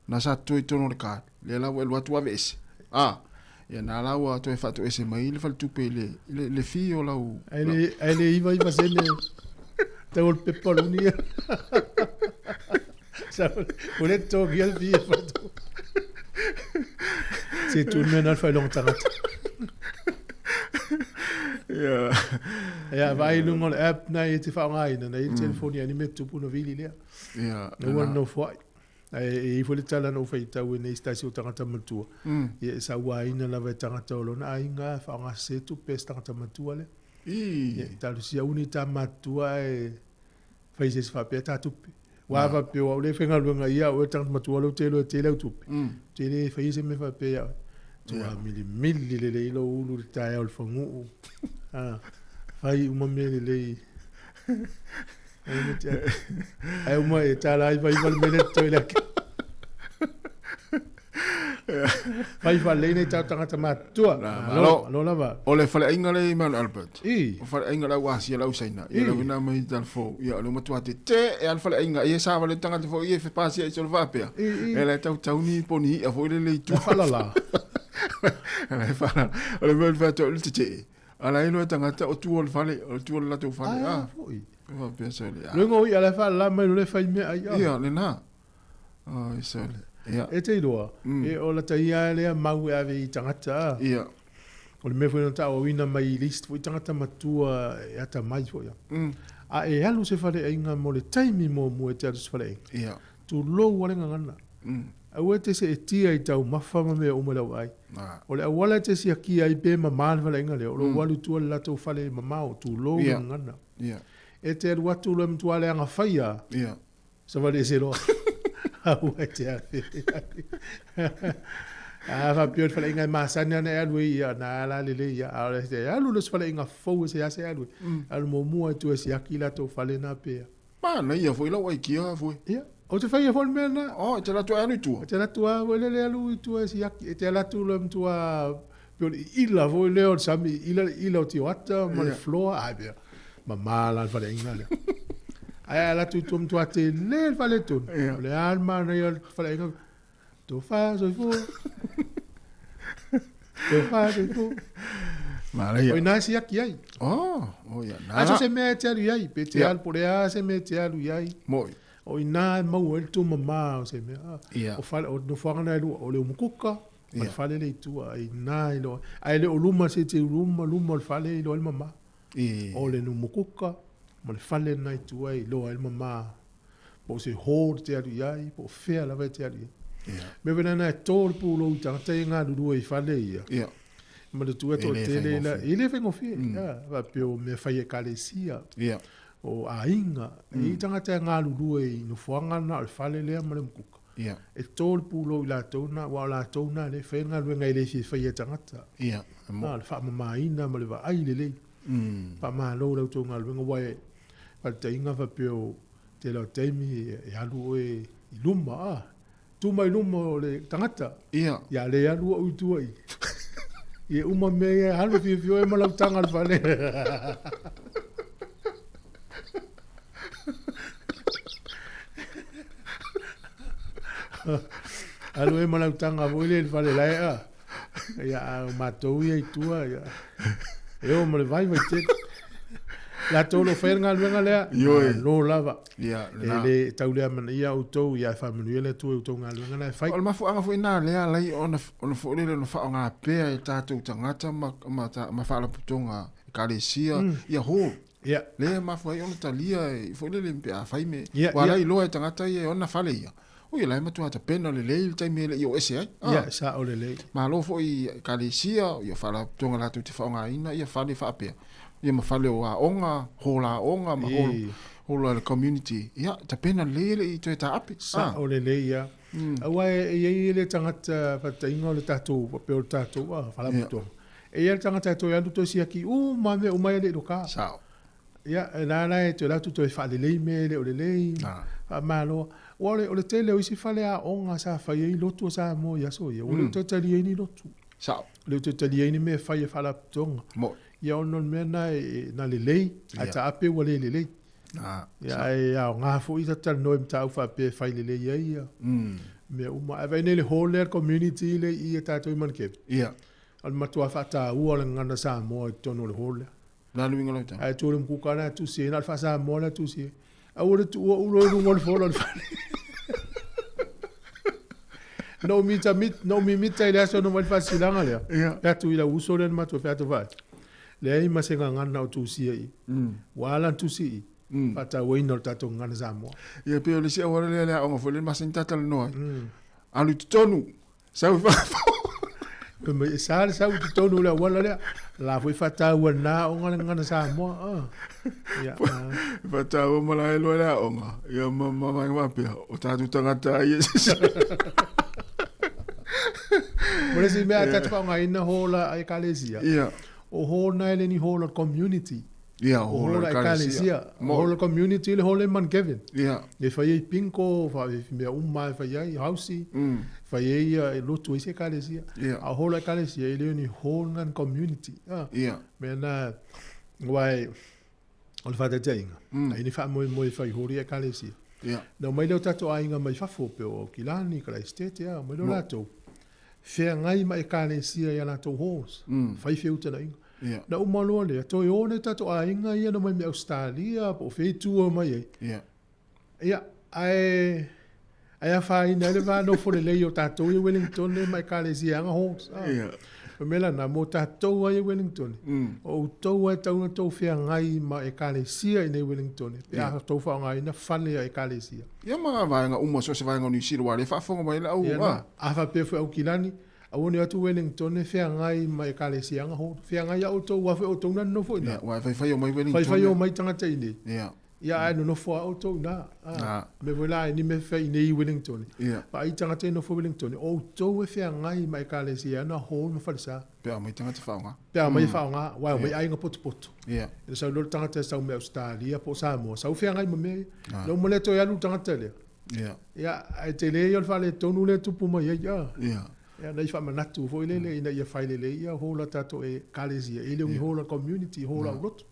[SPEAKER 4] Na sa totoe i totonu o le card, lea la ua e alu atu aveese. A, ia na la ua toe faatoese mai le faletupe i le, i le, le fee o lau...
[SPEAKER 1] Ae le, ae le iva iva sene tau o le pepa luni ia. Sa, ua le totogia le fee e faletupe. Se tu le mea na le faailoga tagata.
[SPEAKER 4] Ia.
[SPEAKER 1] Ia, vaai i luga o le app na e te faaaogaina, na i le telefoni ai ni mea tupu na vili lea.
[SPEAKER 4] Ia.
[SPEAKER 1] Na ua nofoai. Ae e i ai foi le tala na ou faitau nei i se tasi o tagata matua, ia e sauaina lava e tagata o lona aiga e faaaoga sese tupe a se tagata matua lea. Ia, talosia uni ta matutua ae fai se isi faapea ta tupe. Aua a faapea o au lea e faigaluega ia au e le tagata matua lea ou te iloa e tele au tupe, ou te le faia se mea faapea ia oe. Tua milimili lelei lou ulu i le taeao i le faguu. Fai uma mea lelei. Ae uma e tala ai vai le mele toi le ake. Fai faalelei nei tau tagata matutua.
[SPEAKER 4] Malo,
[SPEAKER 1] malo lava.
[SPEAKER 4] O le faleaiga lea i Mount Albert.
[SPEAKER 1] I.
[SPEAKER 4] O faleaiga le au Asia le au Saina. Ia le wina mai tal fou. Ia o le matua te te e al faleaiga. Ia sa vale tagata fo ia fepasia i solo faapea. E le tau tau ni poni ia fo le le itu.
[SPEAKER 1] Whalala.
[SPEAKER 4] Le whalala. O le mea le whatua le te te. Ala ai loa tagata o tua o le fale, o tua o le latou fale.
[SPEAKER 1] Ah, ah. foi.
[SPEAKER 4] Faapea sole.
[SPEAKER 1] Ah. Luga o ia la whalala mai le fai mea ai.
[SPEAKER 4] Ia, lena. Ai sole. Ia.
[SPEAKER 1] E te iloa, e o lata ia lea mau e ave i tagata.
[SPEAKER 4] Ia.
[SPEAKER 1] O le mea foi na tauauina mai i le isi foi tagata matua e atamai foi. A e alu se faleaiga mo le taimi muamua e te alu se faleaiga.
[SPEAKER 4] Ia.
[SPEAKER 1] Tulou a le gagana. Aua e te seetia i taumafa ma mea uma i lau vaai. O le auala e te siakia ai pe mama le faleaiga lea, o lou alu i tua i le latou fale mamao, tulou le gagana. E te alu atu loa e matua leaga faia, savali ese loa. Aua e te ave. A faapea o le faleaiga e masani ana e alu ai, ia, na la lelei ia. A o le te alu loa i se faleaiga fou e sease e alu ai, alu muamua i tua e siaki latou fale na pe a.
[SPEAKER 4] Manaia foi lau aikia foi.
[SPEAKER 1] Ia, ou te faia foi le mea lena.
[SPEAKER 4] Oh, e te alu atu ai alu i tua.
[SPEAKER 1] E te alu atu lava foi lele alu i tua e siaki. E te alu atu loa matua pei o le iila foi lea o le sami, iila le iila o tioata ma le floor, ai pea, mama la le faleaiga lea. Ae a alu atu i tua matua tele le faaletonu. O le a le manaia o le faleaiga, tofa soifua. Tofa soifua.
[SPEAKER 4] Manaia.
[SPEAKER 1] O ina e siaki ai.
[SPEAKER 4] Oh, oh ia.
[SPEAKER 1] Nā. Aso se mea e te alu i ai, pe te alu, po o le a se mea e te alu i ai.
[SPEAKER 4] Moi.
[SPEAKER 1] O inā e maua ai le tumamā o se mea, a.
[SPEAKER 4] Ia.
[SPEAKER 1] O fale, o nofoaga na e lua, o le umukuka ma le
[SPEAKER 4] Ia.
[SPEAKER 1] fale lea i tua, a inā e iloa ai. Ae le o luma se i luma, luma o le fale e iloa ai le mamā.
[SPEAKER 4] I.
[SPEAKER 1] O le umukuka ma le fale lena i tua e iloa ai le mamā. Po o se hall e te alu i ai, po o fea lava e te alu i ai.
[SPEAKER 4] Ia.
[SPEAKER 1] Mea foi lena e tō le pulou i tagata ia e galulue i fale ia.
[SPEAKER 4] Ia.
[SPEAKER 1] Manatua
[SPEAKER 4] E le
[SPEAKER 1] toatele la,
[SPEAKER 4] faigofie.
[SPEAKER 1] e le faigofie. Mm. Faapea o mea fai e ekalesia,
[SPEAKER 4] Ia.
[SPEAKER 1] o aiga, e i ai tagata e galulue i nofoaga na o le fale lea ma le mukuka.
[SPEAKER 4] Ia.
[SPEAKER 1] E tō le pulou i latou na, aua o latou na lea e faia le galuega e le fia faia e tagata.
[SPEAKER 4] Ia, e mo.
[SPEAKER 1] Na, le faamamaina ma le vaai lelei. Faamalo i la outou galuega, aua e faataitaiga faapea o tele o taimi e alu oe i luma, a. Tu mai luma o le tagata.
[SPEAKER 4] Ia.
[SPEAKER 1] Ia le alu au i tua i. Ia uma mea ia alu fiafia oe ma lau taga i le fale. Alu oe ma lau taga foi lea i le fale lae a. Ia, a o matou ia i tua, ia, e o ma le vaivai tele. Latou o lo o faia le galuega lea,
[SPEAKER 4] Ioe.
[SPEAKER 1] malo lava.
[SPEAKER 4] Ia,
[SPEAKER 1] E
[SPEAKER 4] lena.
[SPEAKER 1] le tau le amanaia outou, ia e faamanuia le Atua i outou galuega na e fai.
[SPEAKER 4] O le mafuaaga foi lena lea alai ona, ona foi lele ona faaaoga pea e tatou tagata ma, ma, ta, ma faalapotopotoga ekalesia, mm. ia hall.
[SPEAKER 1] Ia.
[SPEAKER 4] Lea e mafua ai ona talia e, foi lele pe a fai me.
[SPEAKER 1] Ia,
[SPEAKER 4] Ua
[SPEAKER 1] ia.
[SPEAKER 4] alai loa e tagata ia e ona fale ia. Ui, la e matua tapena lelei le taimi e le i o ese ai. Ah.
[SPEAKER 1] Ia, sao lelei.
[SPEAKER 4] Malo foi i ekalesia, ia faalapotopotoga latou te faaaogaina ia fale faapea. Ia ma fale o aoga, hall aoga ma hall,
[SPEAKER 1] Ii.
[SPEAKER 4] hall a le community. Ia, tapena lelei e le i toe taape. Ah.
[SPEAKER 1] Sao lelei ia. Aua e i ai le tagata faataitaiga o le tatou, faapea o le tatou ah, faalapotopotoga. E i ai le tagata e toe alu toe siaki uma mea uma ia e le i loka.
[SPEAKER 4] Sao.
[SPEAKER 1] Ia, e la la e toe alu atu toe faalelei mea e le o lelei, faamalo. Aua o le, o le tele o isi faleaoga sa fai ai lotu a Samoa i aso ia, ua le o toe talia ai ni lotu.
[SPEAKER 4] Sao.
[SPEAKER 1] Le o toe talia ai ni mea e fai e faalapotopotoga.
[SPEAKER 4] Mo'i.
[SPEAKER 1] Ia ona o le mea lena e, na lelei, ae taape ua le lelei. Ia, ae aoga foi ta talanoa i mataupu faapea e fai lelei ai ia mea uma. Ae vaai nei i le hall lea a le community lea i i a tatou i Manukebe.
[SPEAKER 4] Ia.
[SPEAKER 1] O le matua faataua o le gagana Samoa i totonu o le hall lea.
[SPEAKER 4] La le uiga o lau tala.
[SPEAKER 1] Ae tu le mukuka lea tusi ai, na o le faa-Samoa lea tusi ai. Aua le tuua ulo i luga o le fola o le fale. Na ou mita mit, na ou mimita i le aso na omai le faasilasilaga lea.
[SPEAKER 4] Ia.
[SPEAKER 1] Fai atu i lau uso lea na matou fai atu vaai. Leai ma se gagana o tusia i i. Ua ala ona tusi i i, faatauaina o le tatou gagana Samoa.
[SPEAKER 4] Ia pei o le isi auala lea le aoga foi lea na masani ta talanoa ai. Alu i totonu, Sau i fafo.
[SPEAKER 1] Fai mai, e sa le sau i totonu o le auala lea. La foi faataua lena aoga le gagana Samoa. Ah. Ia, ah.
[SPEAKER 4] Faataua ma la e loa le aoga. Ia ma ma vaega faapea, o tatou tagata ai e sese.
[SPEAKER 1] Mo le isi mea a tatou faaaogaina hall a Ekalesia.
[SPEAKER 4] Ia.
[SPEAKER 1] O hall na e le ni hall o le community.
[SPEAKER 4] Ia,
[SPEAKER 1] o hall a Ekalesia. O hall a community le hall e Mount Kevin.
[SPEAKER 4] Ia.
[SPEAKER 1] E fai ai bingo, mea uma e fai ai, hausi, fai ai e lotu ai se Ekalesia.
[SPEAKER 4] Ia.
[SPEAKER 1] A o hall a Ekalesia, e le o ni hall na ni community.
[SPEAKER 4] Ia.
[SPEAKER 1] Mea na, aua e, o le faataitaiga, a i ai ni faamoemoe e fai hall i Ekalesia.
[SPEAKER 4] Ia.
[SPEAKER 1] Na omai lea o tatou aiga mai fafo, pei o Aukilani, Karaisitete, omai lea o latou, feagai ma Ekalesia i a latou halls, fai feutagaiga.
[SPEAKER 4] Ia.
[SPEAKER 1] Na uma loa lea, toe o nai tatou aiga ia na omai mai Ausetalia po o fea itu e omai ai.
[SPEAKER 4] Ia.
[SPEAKER 1] Ia, ae, ae afaina ai le va nofo lelei o tatou ia i Wellington ma Ekalesia aga halls. Ah.
[SPEAKER 4] Ia.
[SPEAKER 1] O le mea la lena, mo tatou lava ia i Wellington, o outou lava e tatau ona outou feagai ma Ekalesia i inei i Wellington, pe a outou faaaogaina fale a Ekalesia.
[SPEAKER 4] Ia ma vaega uma, so o se vaega o Niu Sila, aua o lea e faafofoga mai ai le au,
[SPEAKER 1] Ia
[SPEAKER 4] ah.
[SPEAKER 1] na, a faapea foi Aukilani, Aua ne o atu Wellington e feagai ma Ekalesia aga hou. Feagai ia outou, aua foi o outou na nonofo i ina.
[SPEAKER 4] Ia, aua e faifai o mai Wellington.
[SPEAKER 1] Faifai o mai tagata i inei.
[SPEAKER 4] Ia.
[SPEAKER 1] Ia, ae nonofo lava outou i ina.
[SPEAKER 4] Ah.
[SPEAKER 1] Mea foi la, e ni mea fai i inei i Wellington.
[SPEAKER 4] Ia.
[SPEAKER 1] Vaai tagata e nofo i Wellington, o outou e feagai ma Ekalesia ana hou ma falesa.
[SPEAKER 4] Pe a omai tagata faaaoga.
[SPEAKER 1] Pe a omai e faaaoga, aua e omai aiga potopoto.
[SPEAKER 4] Ia.
[SPEAKER 1] E sau loa le tagata e sau mai Ausetalia po o Samoa, sau feagai ma mea ia. Na uma lea toe alu le tagata lea.
[SPEAKER 4] Ia.
[SPEAKER 1] Ia, ae tele ia o le faaletonu lea e tupu mai ai. Ia.
[SPEAKER 4] Ia.
[SPEAKER 1] Ia, na i faamanatu foi lele ina ia fai lelei ia hall a tatou Ekalesia, e le o ni hall a community, hall a aulotu.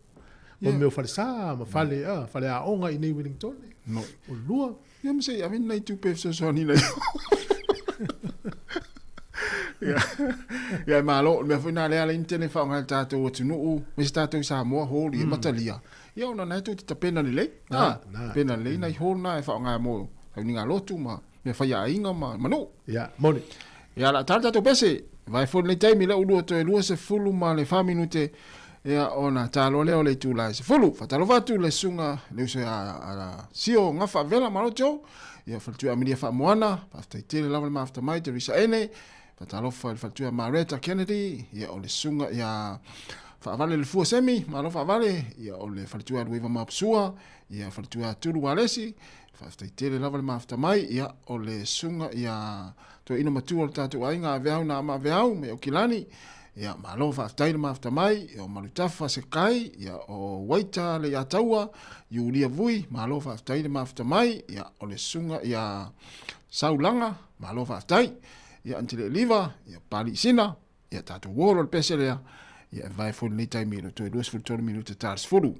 [SPEAKER 1] Ma mea o falesa, ma fale, a, faleaoga i inei i Wellington.
[SPEAKER 4] No.
[SPEAKER 1] O lua.
[SPEAKER 4] Ia ma se i ave ni nai tupe e fesoasoani i nai Ia, ia e malo, o le mea foi lena lea ala ai ona tele faaaoga e le tatou atunuu, aemaise tatou i Samoa, hall ia ma talia. Ia ona o lena e tou te tapena lelei.
[SPEAKER 1] Na, na.
[SPEAKER 4] Tapena lelei nai hall na e faaaoga mo sauniga lotu ma mea fai a aiga ma ma nuu.
[SPEAKER 1] Ia, moni.
[SPEAKER 4] Ia, o le a ta le tatou pese. Vae foi lenei taimi, lea ua lua toe 24 minute, ia, ona ta loa lea o le itula e 10. Faatalofa atu i le susuga i le uso ia a Sio Gafa Vela Malo Joe, ia, faletua Amelia Faamoana, faafetai tele lava le mafuta mai, Teresa Ene, faatalofa i le faletua Mareta Kennedy, ia, o le susuga ia Faavale Le Fua Semi, malo Faavale, ia, o le faletua Luiva Maopsua, ia, faletua Tulu Alesi, Faafetai tele lava le mafuta mai, ia, o le susuga ia toeaina matua o le tatou aiga Aveau na ama Aveau mai Aukilani, ia, malo faafetai le mafuta mai, ia, o Malutafa Sekai, ia, o Waita Leiataua, Iulia Vui, malo faafetai le mafuta mai, ia, o le susuga ia Saulaga, malo faafetai, ia, Antele Eliva, ia, Pali Sina, ia, tatou uo loa le pese lea, ia, e vae foi lenei taimi i le toe 23 minute ta le 10.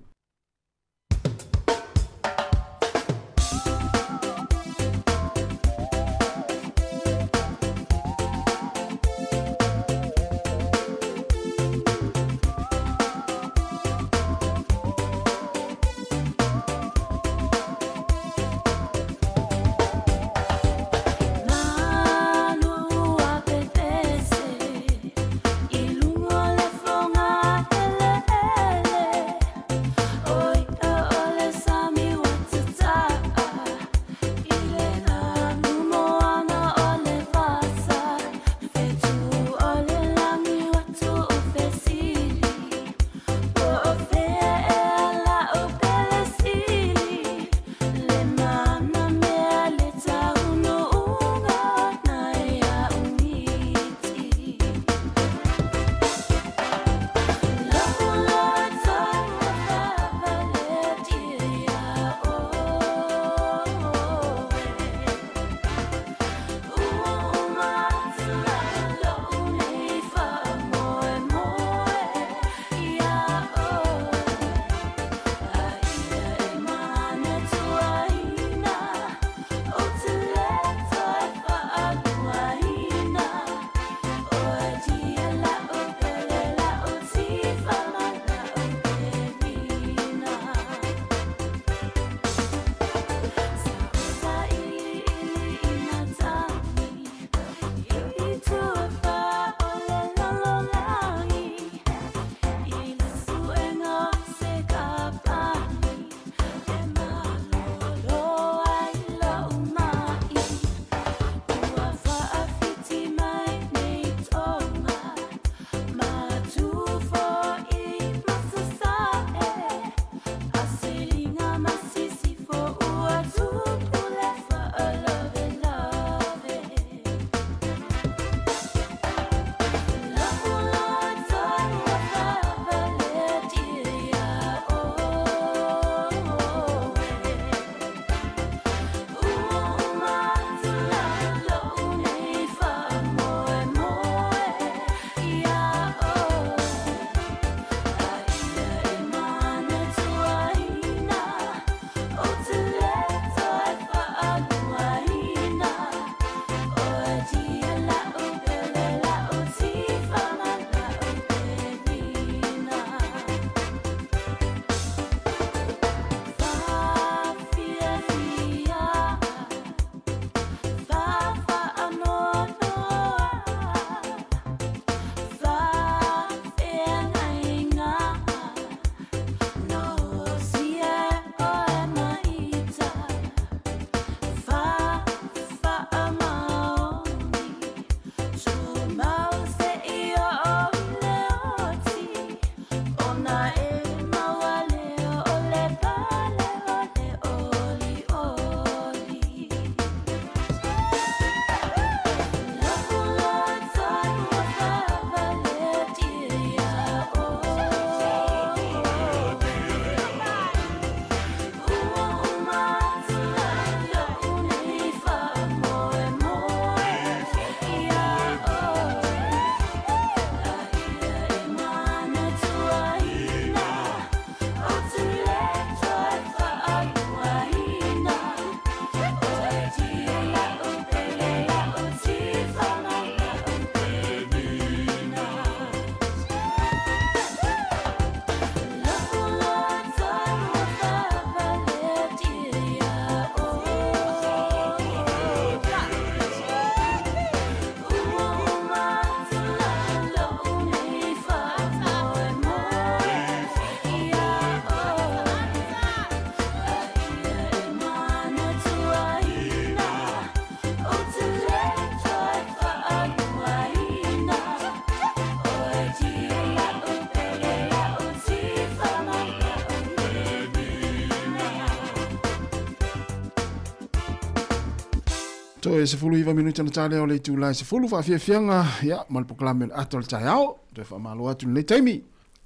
[SPEAKER 4] Toe 19 minute ona ta lea o le itula e 10 faafiafiaga, ia, ma le polokalame o le ata o le taeao. Toe faamalo atu i lenei taimi.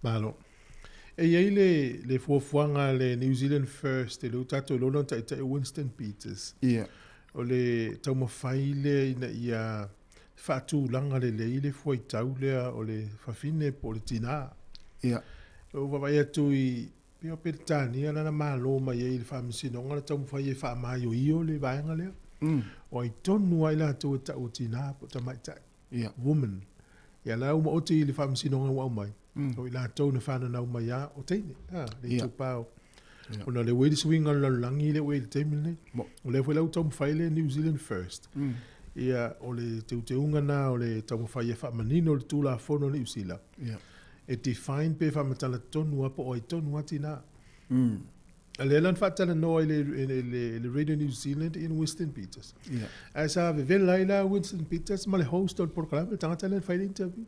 [SPEAKER 1] Malo. E i ai le, le fuafuaga a le New Zealand First, e lea ua tatou iloa lona taitai o Winston Peters.
[SPEAKER 4] Ia.
[SPEAKER 1] O le taumafai lea ina ia faatulaga lelei le fuaitau lea o le fafine po o le tinā.
[SPEAKER 4] Ia.
[SPEAKER 1] Ua vaavaai atu i pei o Peretania lana malo mai ai i le Faamasinoga le taumafai e faamaioio le vaega lea. O ai tonu lava i latou e tau o tinā po o tamaitai.
[SPEAKER 4] Ia.
[SPEAKER 1] Woman. Ia la ua maoti i le Faamasinoga ua aumai, o i latou na fananau mai lava o teine, a, le itupa o Ona o lea ua i ai le suiga o le lalolagi lea ua i ai i le taimi lenei. O lea foi la ua taumafai le New Zealand First. Ia, o le teuteuga lena o le taumafai e faamanino le Tulafono a Niu Sila. E define pe faamatala tonu lava po o ai tonu lava tina. A lea la na faatalanoa i le, i le, i le Radio New Zealand in Winston Peters. Ae sa vevela ai la Winston Peters ma le host o le polokalame, le tagata lea na fai le interview.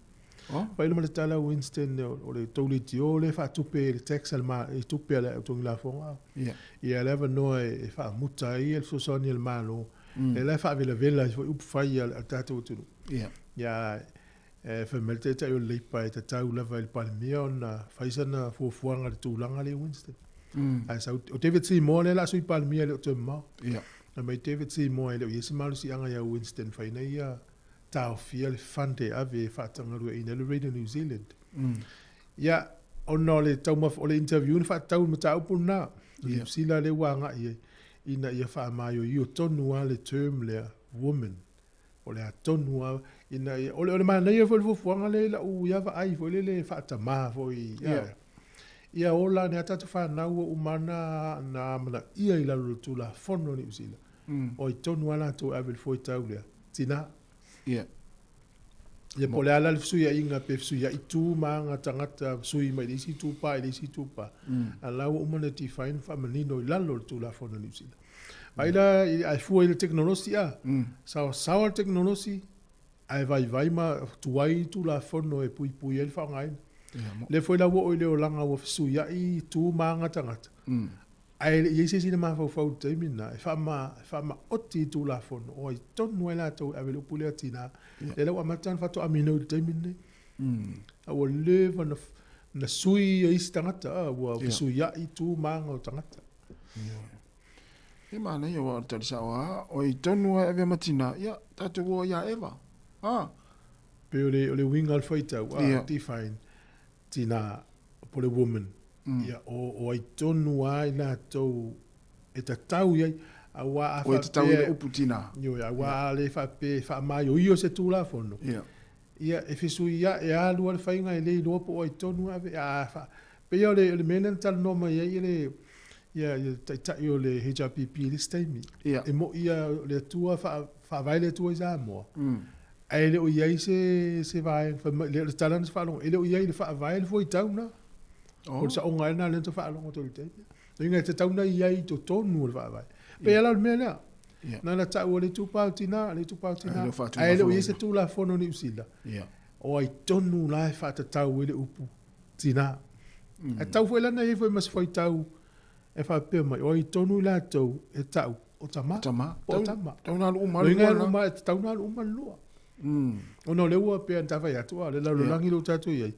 [SPEAKER 4] Oh.
[SPEAKER 1] Fai ma le tala Winston o le tou leitio lea e faatupe i le tax a le ma, i tupe a le totogi lafoga.
[SPEAKER 4] Yeah.
[SPEAKER 1] Ia le avanoa e faamuta ai le fesoasoani a le Malo. Lea la e faavelavela ai foi upu fai a le tatou atunuu.
[SPEAKER 4] Yeah.
[SPEAKER 1] Ia e fai mai le Taitai o le Leipa e tatau lava i le Palemia ona fai sana fuafuaga i le tulaga lea Winston. Ae sau, o David Seymour lea la a Sui Palemia e le o toe mamao.
[SPEAKER 4] Yeah.
[SPEAKER 1] Fai mai David Seymour e le o i ai se malosiaga ia Winston fai ina ia taofia le fund e ave e faatagalueaiina ai le Radio New Zealand. Ia, ona o le taumaf, o le interview na faatatau i le mataupu lena, i Niu Sila lea ua agai ai, ina ia faamaioio tonu lava le term lea, woman. O le a tonu lava, ina ia, o le, o le manaia foi o le fuafuaga lea i lau ia vaai foi lele faatamā foi, ia, ia ola ane lava tatou fanau ua uma ona, na amanaia i lalo o le Tulafono a Niu Sila. O ai tonu lava latou e ave i le fuaitau lea, tinā.
[SPEAKER 4] Ia.
[SPEAKER 1] Ia po o le a la le fesuiaiga, pe fesuiai tu ma aga tagata sui mai le isi itupa i le isi itupa, a la ua uma ona define ma faamanino i lalo o le Tulafono a Niu Sila. Ai la, ae fua i le tekonolosi a, saosaoa le tekonolosi, ae vaivai ma tuai Tulafono e puipui ai le faaaogaina. Lea foi la ua oo i le olaga ua fesuiai tu ma aga tagata, Ae le i i ai se isi na mafaufau i le taimi lena e faama, e faamaoti i Tulafono, o ai tonu ai latou e ave le upu lea tina. Lea la ua amata ona faatoa minoi i le taimi lenei. A ua leva na, na sui e isi tagata, a, ua fesuiai tu ma aga o tagata.
[SPEAKER 4] E manaia aua o le tali sao lava, o ai tonu lava e avea ma tina, ia, tatou o ai ia Eva. A.
[SPEAKER 1] Pei o le, o le uiga o le faitau, a, define, tina, po o le woman. Ia, o, o ai tonu lava i latou e tatau i ai, aua a
[SPEAKER 4] faapea... O e tatau i le upu tina.
[SPEAKER 1] Ioe, aua a le faapea e faamaioio se Tulafono,
[SPEAKER 4] ia,
[SPEAKER 1] ia e fesuiai, e alu lava le faiga e le iloa po o ai tonu e ave, a fa... Pei o le, o le mea lea na talanoa mai ai le, ia, ia le taitai o le HRPP i le isi taimi.
[SPEAKER 4] Ia.
[SPEAKER 1] E moni lava o le Atua, faavae le Atua i Samoa, Ae le o i ai se, se vaega, fai mai, le, o le tala na faalogo, e le o i ai i le faavae le fuaitau na.
[SPEAKER 4] Oh.
[SPEAKER 1] O le saoga ai lena lea na faalogo atu i le taimi. Lona uiga e tatau ona i ai i totonu o le faavae. Pei lava la o le mea lea.
[SPEAKER 4] Yeah.
[SPEAKER 1] Na ona tau o le itupa o tina, le itupa o tina.
[SPEAKER 4] Ae le o
[SPEAKER 1] Ae le o i ai
[SPEAKER 4] faatulafonoina.
[SPEAKER 1] se Tulafono Niu Sila.
[SPEAKER 4] Yeah.
[SPEAKER 1] O ai tonu la e faatatau ai le upu tina. Ae tatau foi la ona i ai foi ma se fuaitau e faapea mai, o ai tonu i latou e tau o tama,
[SPEAKER 4] Tama.
[SPEAKER 1] po o tama.
[SPEAKER 4] Tau na alu uma
[SPEAKER 1] Lona
[SPEAKER 4] le
[SPEAKER 1] uiga e
[SPEAKER 4] lua
[SPEAKER 1] alu
[SPEAKER 4] na.
[SPEAKER 1] uma, e tatau ona alu uma le lua. Ona o lea ua pei ona ta fai atu, a o le lalolagi lea ua tatou i ai,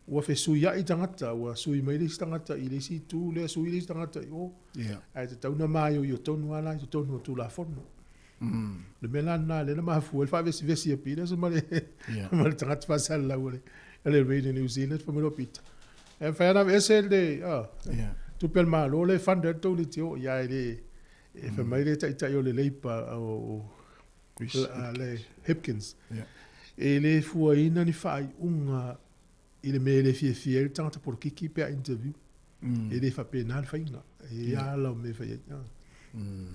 [SPEAKER 1] ua fesuiai tagata, ua sui mai le isi tagata i le isi itu lea, sui le isi tagata i o. Ae tatau ona maioio tonu lava la i totonu o Tulafono. O le mea la lena lea na mafua ai le faavesivesi a Peters ma le, ma le tagata faasalalau o le, o le Radio New Zealand, fai mai loa Peter, e mafai lava ona aveese le, tupe a le Malo lea e fund ai le tou leitio, ia e le, e fai mai le taitai o le Labour o, le Hipkins, e le fuaina ni faaiuga i le mea e le fiafia ai le tagata polokiki pe a interview. E le faapena le faiga. E ia ala o mea e fai ai.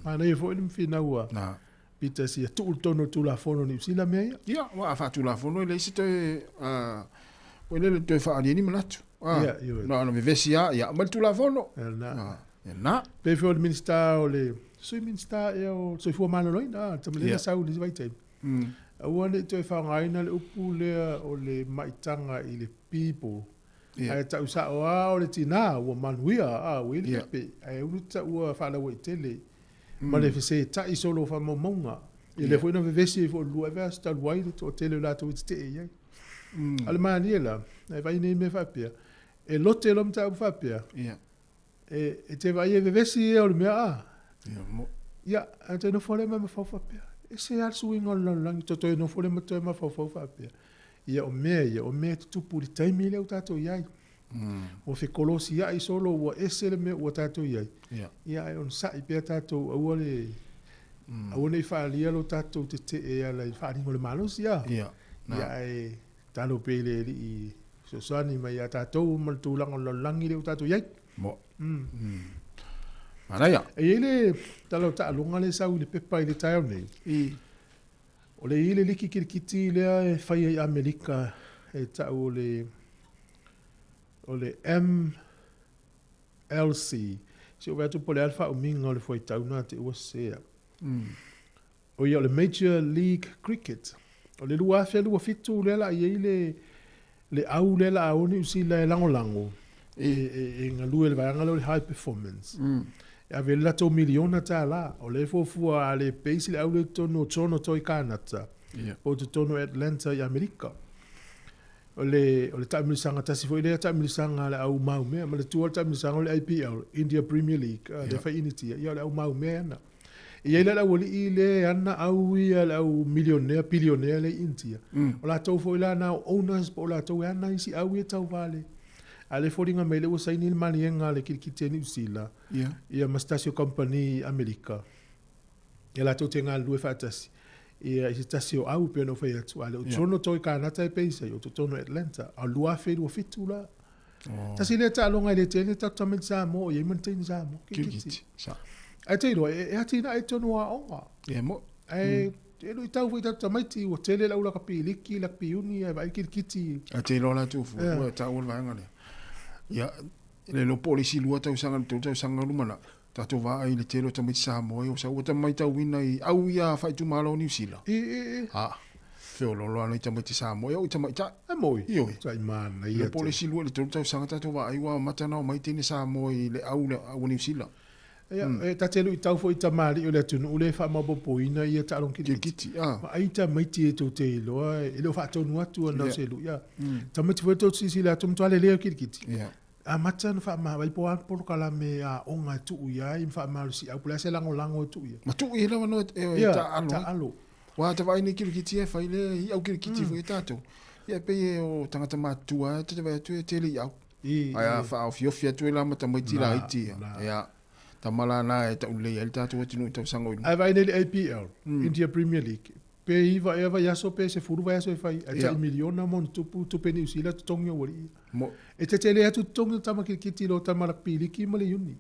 [SPEAKER 1] Manaia foi le finau a Peter sia tuu i totonu o le Tulafono o Niu Sila mea ia.
[SPEAKER 4] Ia, aua a faatulafono e leai se toe, foi lele toe faaalia ni manatu.
[SPEAKER 1] Ia, ioe.
[SPEAKER 4] Na ona vevesi lava, ia aumai le Tulafono.
[SPEAKER 1] Ia lena.
[SPEAKER 4] Ia lena.
[SPEAKER 1] Pei foi o le Minisita o le Sui Minisita ea o le Soifua Maloloina, le tama lea na sau i le isi vaitaimi. Aua ne i toe faaaogaina le upu lea o le maitaga i le people, ae tau sao lava o le tina ua manuia, a, ua i ai le pepe, ae aua ne i taua faalauaitele ma le fesetai solo o faamaumauga. Ia lea foi na vevesi ai foi i le 2 vaiaso talu ai le toatele o latou e tetee i ai. A o le malie la, e vaai nei mea faapea, e lote loa mataupu faapea, e te vaai e vevesi ia o le mea a. Ia, ae toe nofo lea ma mafaufau faapea, e ese lava le suiga o le lalolagi, toe toe nofo lea ma toe mafaufau faapea. Ia o mea ia, o mea e tutupu i le taimi lea ua tatou i ai. Ua fekolosiai solo ua ese le mea ua tatou i ai. Ia ae onosai pea tatou aua le aua ne i faaalia lo tatou tetee e ala i le faaaliga o le malosi a. Ia ae tatalo pea i le Alii e fesoasoani mai ia tatou ma le tulaga o le lalolagi lea ua tatou i ai.
[SPEAKER 4] Mo. Manaia.
[SPEAKER 1] E i ai le tala o taaloga lea e sau i le pepa i le taeao nei. O le i ai le liki kilikiti lea e fai ai i Amerika e tau o le o le MLC. Se i ou vaai atu po o le a le faaumiga o le fuaitau lena te ua sese au. O ia o le Major League Cricket. O le 2027 lea la i ai le le au lea la a o Niu Sila e lagolago e, e, e galue le vaega lea o le high performance. E ave le latou miliona tālā. O lea e fuafua a le base le au lea i totonu o Toronto i Kānata, po o totonu o Atlanta i Amerika. O le, o le taamilosaga tasi foi lea taamilosaga a le au maumea. Manatua le taamilosaga o le IPL, India Premier League, lea fai Initia, ia o le au maumea ana. E i ai la le aualii lea e ana au ia le au milionea, bilionea lea i Initia. O latou foi la na o owners po o latou e ana isi au ia tauva le. A o lea e foliga mai lea ua saini le maliega a le kilikiti a Niu Sila ia ma se tasi o kamupani i Amerika ia latou te galulue faatasi ia i se tasi o au e pei ona ou fai atu, a le o Toronto i Kanata e pei ai, o totonu o Atlanta, a o le 2027 la. Tasi lea taaloga e le tele tatou tamaiti Samoa o i ai ma ni teine Samoa, kirikiti. Ae te iloa, e atinae i totonu o aoga. Ae e luitau foi i tatou tamaiti, ua tele le au lakapi liki, lakapi uni, ae vaai kirikiti.
[SPEAKER 4] Ae te iloa latou fua, ua taua le vaega lea. Ia, le iloa po o le isi 2 tausaga i le 3 tausaga lumanai, tatou vaai i le tele o tamaiti Samoa ia ua ua matauina i au ia faaitumalo o Niu Sila.
[SPEAKER 1] I, i, i.
[SPEAKER 4] Ha, feololo ana i tamaiti Samoa ia o i tamaitai.
[SPEAKER 1] E moi.
[SPEAKER 4] Ioe.
[SPEAKER 1] Tai manaia
[SPEAKER 4] Le po o le isi 2 i le 3 tausaga tatou vaai ua amata ona omai teine Samoa i le au le au o Niu Sila.
[SPEAKER 1] Ia, e ta te luitau foi i tamalii o le atunuu lea e faamaopoopoina ia taaloga kirikiti.
[SPEAKER 4] Kirikiti, a.
[SPEAKER 1] Vaai tamaiti e tou te iloa e le o faatonu atu ana o se lui. Ia. Tamaiti foi tou te silasila atu matua lelei o kirikiti.
[SPEAKER 4] Ia.
[SPEAKER 1] Amata ona faamavae po o a polokalame aoga e tuu i ai ma faamalosiau po o le a se lagolago e tuu i ai.
[SPEAKER 4] Ma tuu i ai lava no e taaalo ai.
[SPEAKER 1] Taaalo.
[SPEAKER 4] Aua a ta vaai nei kirikiti e fai le i au kirikiti foi e tatou. Ia e pei e o tagata matutua e ta te vaai atu e tele i au. Ae a faaofiofi atu ai la ma tamaiti laiti ia. Ia, tama la na e taulelei ai le tatou atunuu i tausaga o i luma.
[SPEAKER 1] Ae vaai nei le APL, India Premier League, Pe iva ea vaiaso pe sefulu vaiaso e fai, ae tai miliona ma ona tupu tupe Niu Sila totogi o ualii ia. E tetele atu totogi o tama kilikiti i lo tama lakapi liki ma le iuni.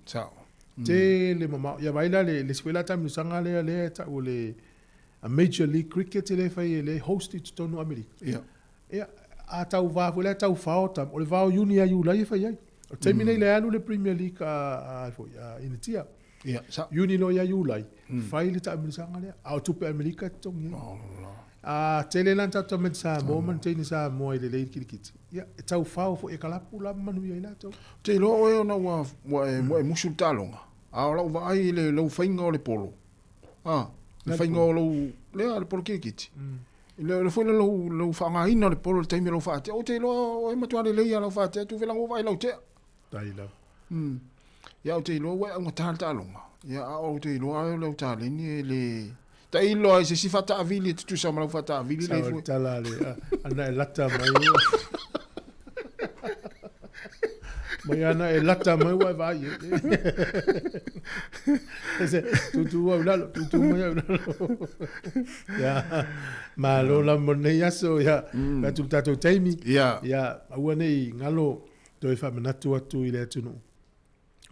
[SPEAKER 1] Tele mamao. Ia vaai la le isi foi la taamilosaga lea lea e tau o le Major League Cricket lea e fai e le host i totonu o Amerika. Ia, a tau va foi la tau fao tama, o le va o Iuni ia Iulai e fai ai. O le taimi nei le alu le Premier League a foi a Initia.
[SPEAKER 4] Ia, sa.
[SPEAKER 1] Iuni loa ia Iulai, fai le taamilosaga lea. A o tupe Amerika e totogi ai. A tele la ni tatou tamaiti Samoa ma ni teine Samoa i lelei le kilikiti. Ia, e tau fao foi e kalapu la ma manuia ai latou.
[SPEAKER 4] Ou te iloa oe ona ua, ua e, ua e musu i le taaloga. A o lau vaai i le, lau faiga o le polo, a, le faiga o lou, lea, le polo kilikiti. I le, le foi le lou, lou faaaogaina o le polo i le taimi o lau faatea, ou te iloa oe matua lelei lava lau faatea, tuvela ua vaai lau tea.
[SPEAKER 1] Tai lava.
[SPEAKER 4] Ia, ou te iloa ua e augata le taaloga. Ia, a ou te iloa ai o lau taleni e le... Tailo ai se isi faataavili e tutusa ma lau faataavili
[SPEAKER 1] le ifo. Tala le, ana e lata mai. Mai ana e lata mai ua e vaai. Ese, tutu au lalo, tutu mai au lalo. Ia, malo la mo nei aso, ia, mm. atu tātou taimi.
[SPEAKER 4] Ia.
[SPEAKER 1] Ia, aua nei ngalo toe faamanatu atu i le atunuu.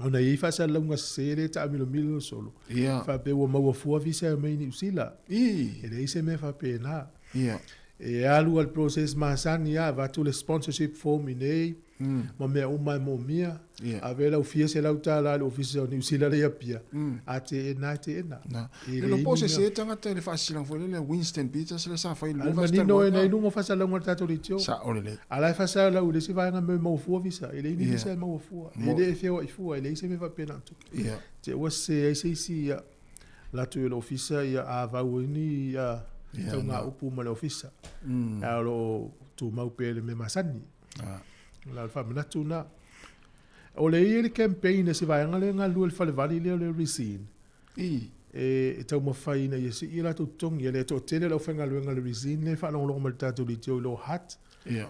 [SPEAKER 1] Ona e i ai faasalalauga sese lea e taamilomilo solo.
[SPEAKER 4] Ia.
[SPEAKER 1] Faapea ua maua fua visa e omai i Niu Sila.
[SPEAKER 4] I.
[SPEAKER 1] E leai se mea faapena.
[SPEAKER 4] Ia.
[SPEAKER 1] E alu lava i le process masani lava, avatu le sponsorship form i inei, ma mea uma e moomia.
[SPEAKER 4] Ia.
[SPEAKER 1] Ave lau fia $100 i le ofisa o Niu Sila lea i Apia, a teena e teena.
[SPEAKER 4] Na.
[SPEAKER 1] E
[SPEAKER 4] Le
[SPEAKER 1] leai
[SPEAKER 4] po
[SPEAKER 1] ni
[SPEAKER 4] se
[SPEAKER 1] mea.
[SPEAKER 4] se tagata i le faasilasilaga foi lele a Winston Peters lea sa fai i le
[SPEAKER 1] A le
[SPEAKER 4] lua vaiaso talu
[SPEAKER 1] manino
[SPEAKER 4] ai.
[SPEAKER 1] e na i luga o faasalalauga a le tatou leitio.
[SPEAKER 4] Sao lelei.
[SPEAKER 1] A la e faasalalau i le isi vaega mea e maua fua visa, e leai ni
[SPEAKER 4] Ia.
[SPEAKER 1] visa e maua fua. E
[SPEAKER 4] Mo.
[SPEAKER 1] le e feoai fua, e leai se mea faapena o tupu.
[SPEAKER 4] Ia.
[SPEAKER 1] Te ua sese ai se isi, ia. Alu atu i le ofisa ia a vau ai ni ia tauga upu ma le ofisa. Ae o lo o tumau pea i le mea masani. O le faamanatu lena. O le i ai le campaign a si vaega lea e galulue i le falevali lea o le Resene. E taumafai ina ia sii a latou totogi. E le toatele le aufaigaluega a le Resene lea e faalogologo mai i le tatou leitio i lo hat.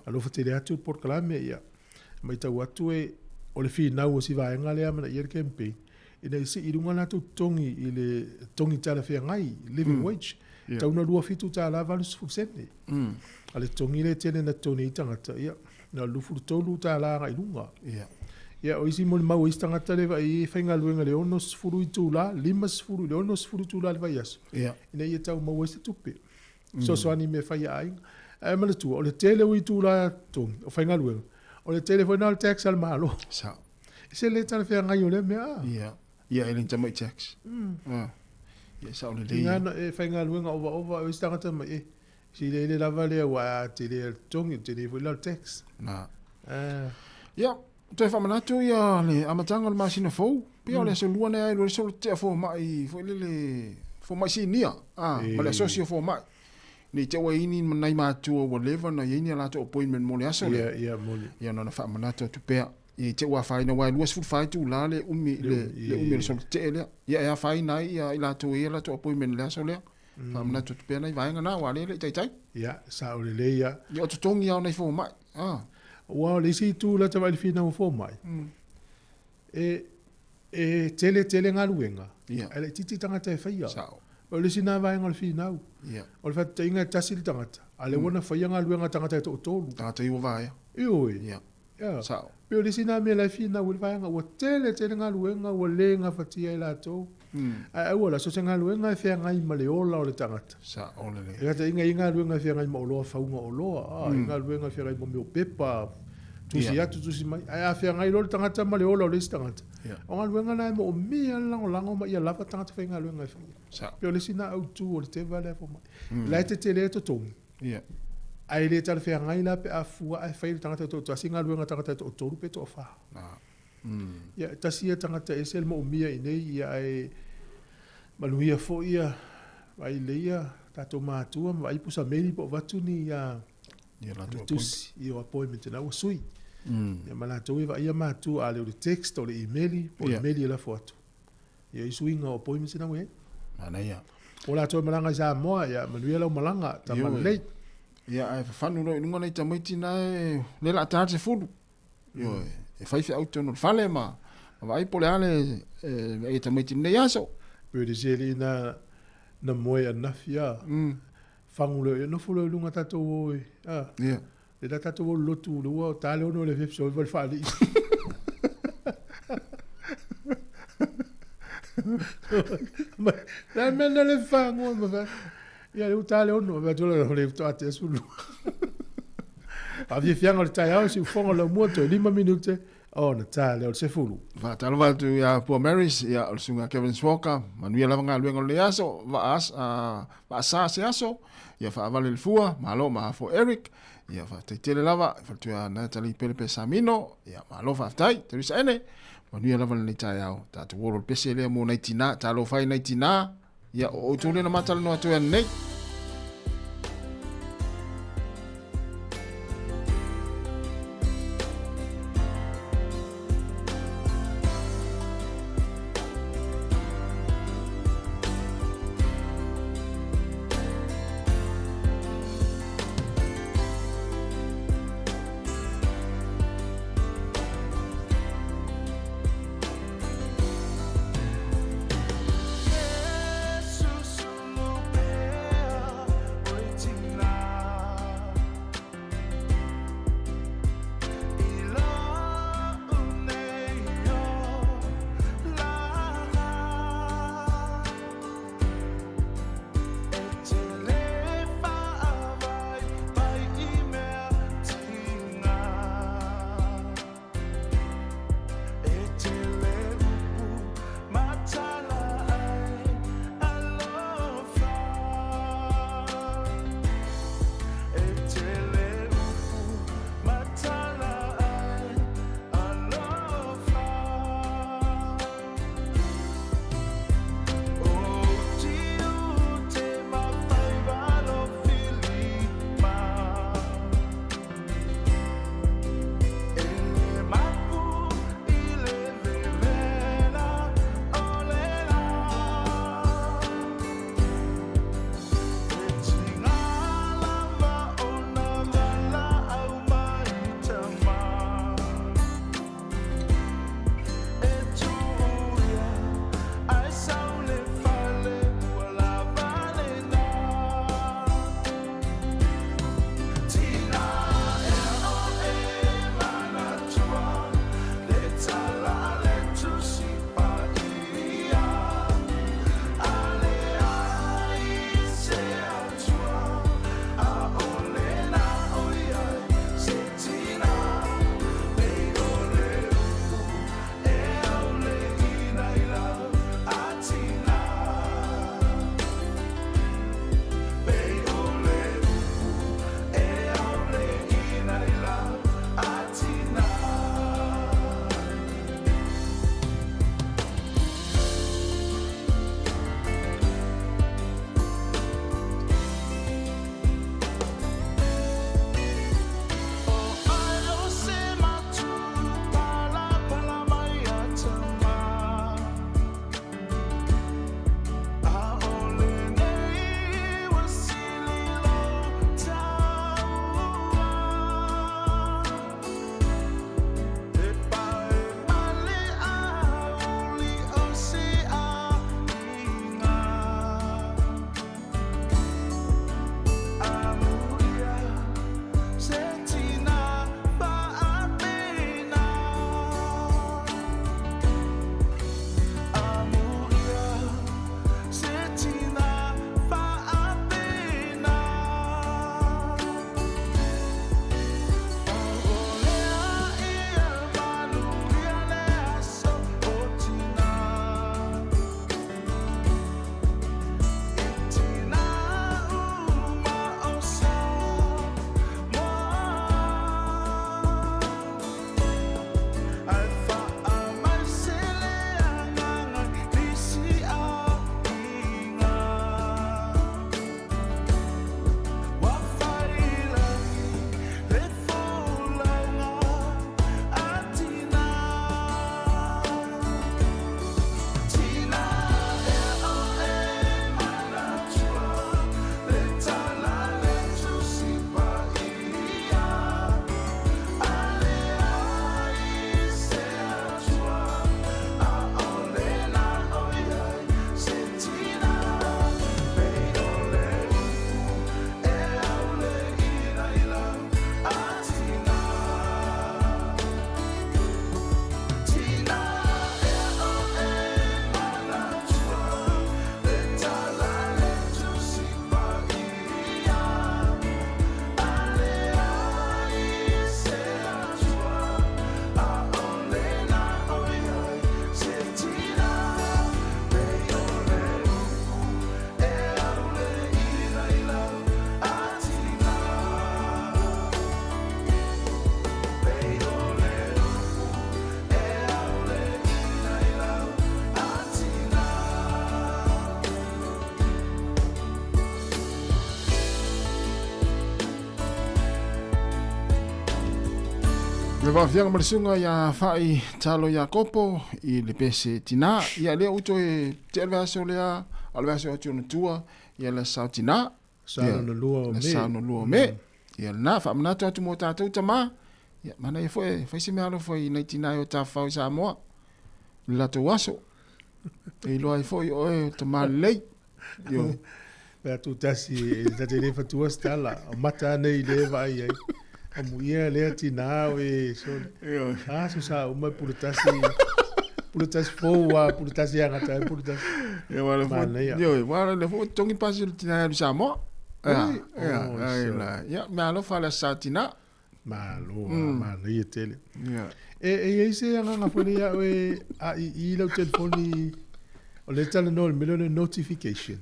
[SPEAKER 1] Alofa tele atu le polokalame. Ia matau atu e o le finau o si vaega lea amanaia le campaign ina ia sii i luga latou totogi i le totogi talafeagai, living wage, tau na $27 80 sene. A le totogi lea e tele na totogi ai tagata, ia, na o le $23 agai i luga. Ia, o isi molimau a isi tagata lea e vaai i ai e faigaluega i le 60 itula, 50 i le 60 itula i le vaiaso, ina ia tau maua ai se tupe. Fesoasoani i mea fai a aiga. Ae manatua, o le tele o itula totogi, o faigaluega, o le tele foi lena o le tax a le Malo.
[SPEAKER 4] Sao.
[SPEAKER 1] Se le talafeagai o lea mea a.
[SPEAKER 4] Ia. Ia e le ni tamai tax. Ah. Ia sao lelei.
[SPEAKER 1] Inga na e faigaluega ovaova o isi tagata mai e si le le lava lea ua a tele le totogi, tele foi la le tax.
[SPEAKER 4] Na.
[SPEAKER 1] Ah.
[SPEAKER 4] Ia, toe faamanatu ia le amataga o le masina fou. Pei o le aso lua nei ai le solo tea fomai foi lele fomai sinia ah ma le asosi o fomai. Nei te ua ini ma nai matua ua leva na iai ni a latou appointment mo le aso lea.
[SPEAKER 1] Ia, ia, moni.
[SPEAKER 4] Ia na ona faamanatu atu pea. Ia i te ua afaina aua e 24 itula le umi le, le umi o le solo tetee lea. Ia e afaina ai ia i latou e i ai a latou appointment i le aso lea. Faamanatu atu pea nai vaega na aua lea e le i taitai.
[SPEAKER 1] Ia, sao lelei ia.
[SPEAKER 4] Ia o totogi lava o nai fomai. Ah.
[SPEAKER 1] Aua o le isi itu lata vaai i le finau o fomai, e, e tele tele galuega,
[SPEAKER 4] Ia.
[SPEAKER 1] ae laitiiti tagata e faia.
[SPEAKER 4] Sao.
[SPEAKER 1] O le isi lena vaega o le finau.
[SPEAKER 4] Ia.
[SPEAKER 1] O le faataitaiga e tasi le tagata, a o lea ua na faia galuega a tagata e toatolu.
[SPEAKER 4] Tagata iua vaea.
[SPEAKER 1] Ioe.
[SPEAKER 4] Ia.
[SPEAKER 1] Ia.
[SPEAKER 4] Sao.
[SPEAKER 1] Pei o le isi lena mea la e finau ai le vaega, ua tele tele galuega ua le gafatia e latou. Ae aua la, so o se galuega e feagai ma le ola o le tagata.
[SPEAKER 4] Sao lelei.
[SPEAKER 1] E faataitaiga e i ai galuega e feagai ma oloa, fauga oloa, a, e i ai galuega e feagai ma mea o pepa, tusi atu, tusi mai. Ae a feagai loa le tagata ma le ola o le isi tagata, o galuega na e moomia le lagolago ma ia lava tagata faigaluega e faia.
[SPEAKER 4] Sao.
[SPEAKER 1] Pei o le isi lena autu o le teva lea fomai. La e tetele totogi.
[SPEAKER 4] Ia.
[SPEAKER 1] Ae le talafeagai la pe a fua ae fai le tagata e toatasi galuega a tagata e toatolu pe toafa. Ia, e tasi ia tagata ese le moomia i inei, ia ae manuia foi ia vaai lelei ia tatou matua ma vaai pusa meli po o avatu ni
[SPEAKER 4] ia
[SPEAKER 1] ni tusi i o appointment na ua sui. Ia ma latou e vaaia matua a le o le text o le imeli po o le meli e lafo atu. Ia i suiga o appointments na ua i ai.
[SPEAKER 4] Manaia.
[SPEAKER 1] O latou e malaga i Samoa, ia manuia lau malaga, tama lelei.
[SPEAKER 4] Ia ae fafanu loa i luga nai tamaiti na e le la ta 10. Ioe, e fai feau i totonu o le fale ma vaai po o le a le e tamaiti i lenei aso.
[SPEAKER 1] Pei o le seleni na na moe ananafi a. Fagu lea, nofo loa i luga tatou o e, a.
[SPEAKER 4] Ia.
[SPEAKER 1] Lea la tatou o i le lotu, lea ua ta le 6 i le afiafi soifa le faalii. Le a le mea lena le fagoa ma fai. Ia lea ua ta le 6, fai atu lea, le faatoa tea 12. Faafiafiaga o le taeao, siufofoga o le laumua, toe 5 minute ona ta lea o le 10.
[SPEAKER 4] Faatalofa atu ia Pua Marys, ia o le susuga Kevin Walker, manuia lava galuega o lenei aso, vaasa se aso, ia faavale le fua, malo mahafo Eric, ia faafetai tele lava, faletua ia Natalie Pelepe Samino, ia malo faafetai, Teresa Ene, manuia lava lenei taeao, tatou olo le pese lea mo nai tina, talofa e nai tina, ia o outou lea na matalanoa atu ai ananei. le vaafiaga ma le susuga ia Fa'i Talo Iakopo i le pese tina. Ia lea ua toe tea le vaiaso lea, a o le vaiaso atu ona tua, ia le Aso Tina.
[SPEAKER 1] Sa lona lua o
[SPEAKER 4] Me. Le Sa lona lua o Me. Ia lena, faamanatu atu mo tatou tama. Ia, manaia foi e fai se meaalofa i nai tina e o tafafao i Samoa i le latou aso. E iloa ai foi oe o le tama lelei.
[SPEAKER 1] Ioe. Pe atu tasi e ta te le fatua se tala, o mata nei i le vaai ai. Amuia lea tina o e sole.
[SPEAKER 4] Ioe.
[SPEAKER 1] A so sa uma e pule tasi. Pule tasi fou a pule tasi angata e pule tasi.
[SPEAKER 4] Ia wala fo.
[SPEAKER 1] Manaia.
[SPEAKER 4] Ioe, wala le fo tongi pasi le tina e Samoa. Ia,
[SPEAKER 1] Oi,
[SPEAKER 4] ia,
[SPEAKER 1] oh,
[SPEAKER 4] ai
[SPEAKER 1] so.
[SPEAKER 4] la. Ia, meaalofa le sa tina.
[SPEAKER 1] Malo, mm. manaia tele.
[SPEAKER 4] Ia.
[SPEAKER 1] E i ai se agaga foi lea ia oe a i i lau telefoni o le talanoa i le mea lea o le notification.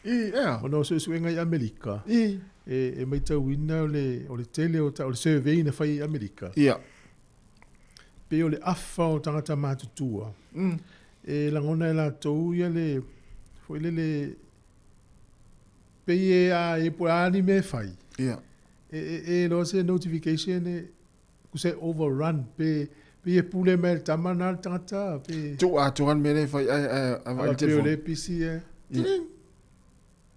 [SPEAKER 4] I, ea.
[SPEAKER 1] Ona o suesuega i Amerika.
[SPEAKER 4] I.
[SPEAKER 1] E matauina o le, o le tele o, o le survey na fai i Amerika.
[SPEAKER 4] Ia.
[SPEAKER 1] Pei o le afa o tagata matutua. E lagona e latou ia le, foi lele, pei e a e po a ni mea e fai.
[SPEAKER 4] Ia.
[SPEAKER 1] E iloa se notification e ku se overrun pe pe e pule mai le tama na le tagata pe
[SPEAKER 4] Tu atoa le mea lea e fai ae ae ae vaai le
[SPEAKER 1] Pe o
[SPEAKER 4] telefoni.
[SPEAKER 1] le pc e. Tiling!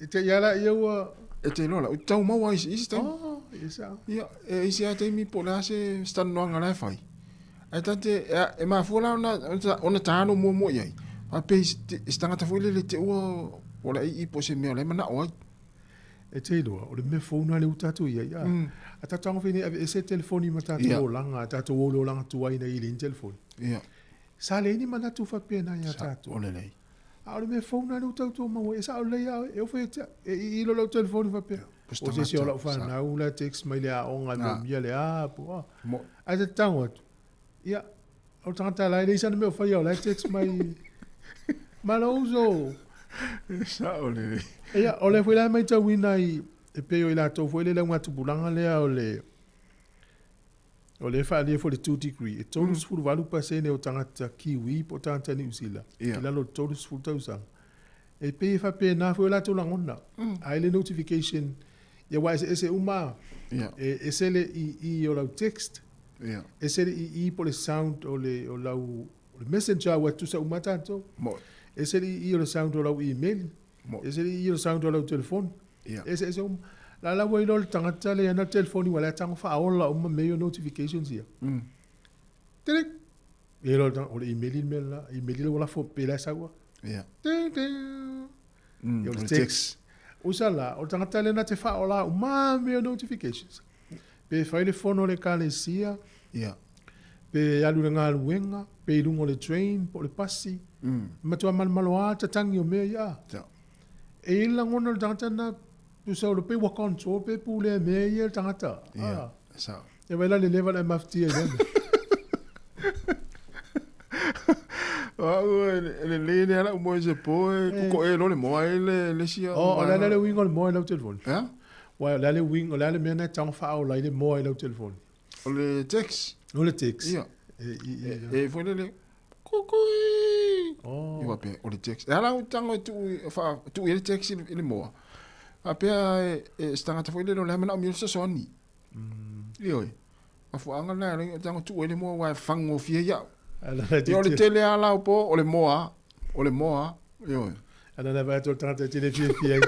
[SPEAKER 1] E te ia la ia ua
[SPEAKER 4] E te iloa la, u tau maua isi isi taimi.
[SPEAKER 1] Oh, e sao.
[SPEAKER 4] Ia, e isi lava taimi po o le a se se talanoaga la e fai. Ae ta te e, e mafua la ona ona tano muamua i ai. Faapea i se tagata foi lele te ua o le ai po o se mea o la e manao ai.
[SPEAKER 1] E te iloa, o le mea fou lena lea ua tatou i ai, a. A tatou tago nei aveese telefoni ma tatou olaga, a tatou o i le olaga tuai ina ia leai ni telefoni. Sa leai ni manatu faapena ia tatou.
[SPEAKER 4] O le lelei.
[SPEAKER 1] A o le mea fou lena lea ua tatou maua ai, e sao lelei lava oe, e oo foi ia te au, e ii loa lau telefoni faapea, o se isi o lau fanau la e text mai le aoga e moomia le a po o a. Ae ta te tago atu, ia, o le tagata la e leai sana mea o faia o la e text mai, Malo uso!
[SPEAKER 4] E sao lelei.
[SPEAKER 1] Ia, o lea foi la e matauina i, e pei o i latou foi lea i le augatupulaga lea o le, o lea e faaalia foi le 2 degree, e 38% o tagata Kiwi po o tagata Niu Sila, i lalo o le 30 tausaga, e pei e faapena foi o latou lagona. A i le notification, ia aua e eseese uma, e ese le ii o lau text, ese le ii po o le sound o le, o lau, o le messenger ua tutusa uma lava tatou. Ese le ii o le sound o lau email, ese le ii o le sound o lau telefoni. Eseese uma. La la ua iloa le tagata lea ana telefoni ua la e tago faaola uma mea ia o notifications ia. Tilik! Ia iloa le tagata, o le email le mea le la, email le ua lafo pe la e sau a. Ting ting! Ia o le text. Usa la, o le tagata lea na te faaola uma mea o notifications. Pe fai le fono a le ekalesia, pe alu i le galuega, pe i luga o le train po o le pasi, e matua malomalo lava tatagi o mea ia. E i ai le lagona o le tagata lena, tusa o le pei ua control pe pulea e mea ia le tagata.
[SPEAKER 4] Ia, e sao.
[SPEAKER 1] Ia vaai la le leva na e mafatia i lea mea.
[SPEAKER 4] O au e lelei lea lau moe i se po e kokoe loa le moa ai le isi au.
[SPEAKER 1] O le a le uiga o le moa i lau telefoni?
[SPEAKER 4] Ea?
[SPEAKER 1] Aua o le a le uiga, o le a le mea lena e tago faaola ai le moa i lau telefoni?
[SPEAKER 4] O le text.
[SPEAKER 1] O le text.
[SPEAKER 4] Ia.
[SPEAKER 1] E, i, i,
[SPEAKER 4] E foi lele, kukui.
[SPEAKER 1] Oh.
[SPEAKER 4] I faapea, o le text. E ala au tago e tuu, faa, tuu i ai le text i le moa. Faapea e, e se tagata foi lele o la e manaomia le fesoasoani. Ioe. Mafuaaga lena e ala ai ona tago tuu ai le moa aua e fagogofie ai au. Ia o le tele lava la o po, o le moa, o le moa, ioe.
[SPEAKER 1] Ana na vaai atu o le tagata e tele fiafia ai.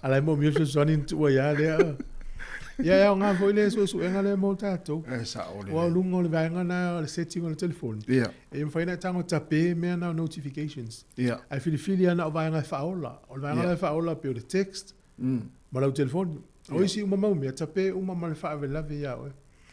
[SPEAKER 1] A la e moomia le fesoasoani na tuu ai lava lea. Ia e aoga foi le suesuega lea mo tatou.
[SPEAKER 4] E sao lelei.
[SPEAKER 1] Aua o luga o le vaega lena o le setting o le telefoni.
[SPEAKER 4] Ia.
[SPEAKER 1] E mafai ona e tago tape mea na o notifications.
[SPEAKER 4] Ia.
[SPEAKER 1] Ae filifili lava na o vaega e faaola. O le vaega la e faaola pei o le text ma lau telefoni. O isi uma mau mea, tape uma ma le faalavelave ia oe.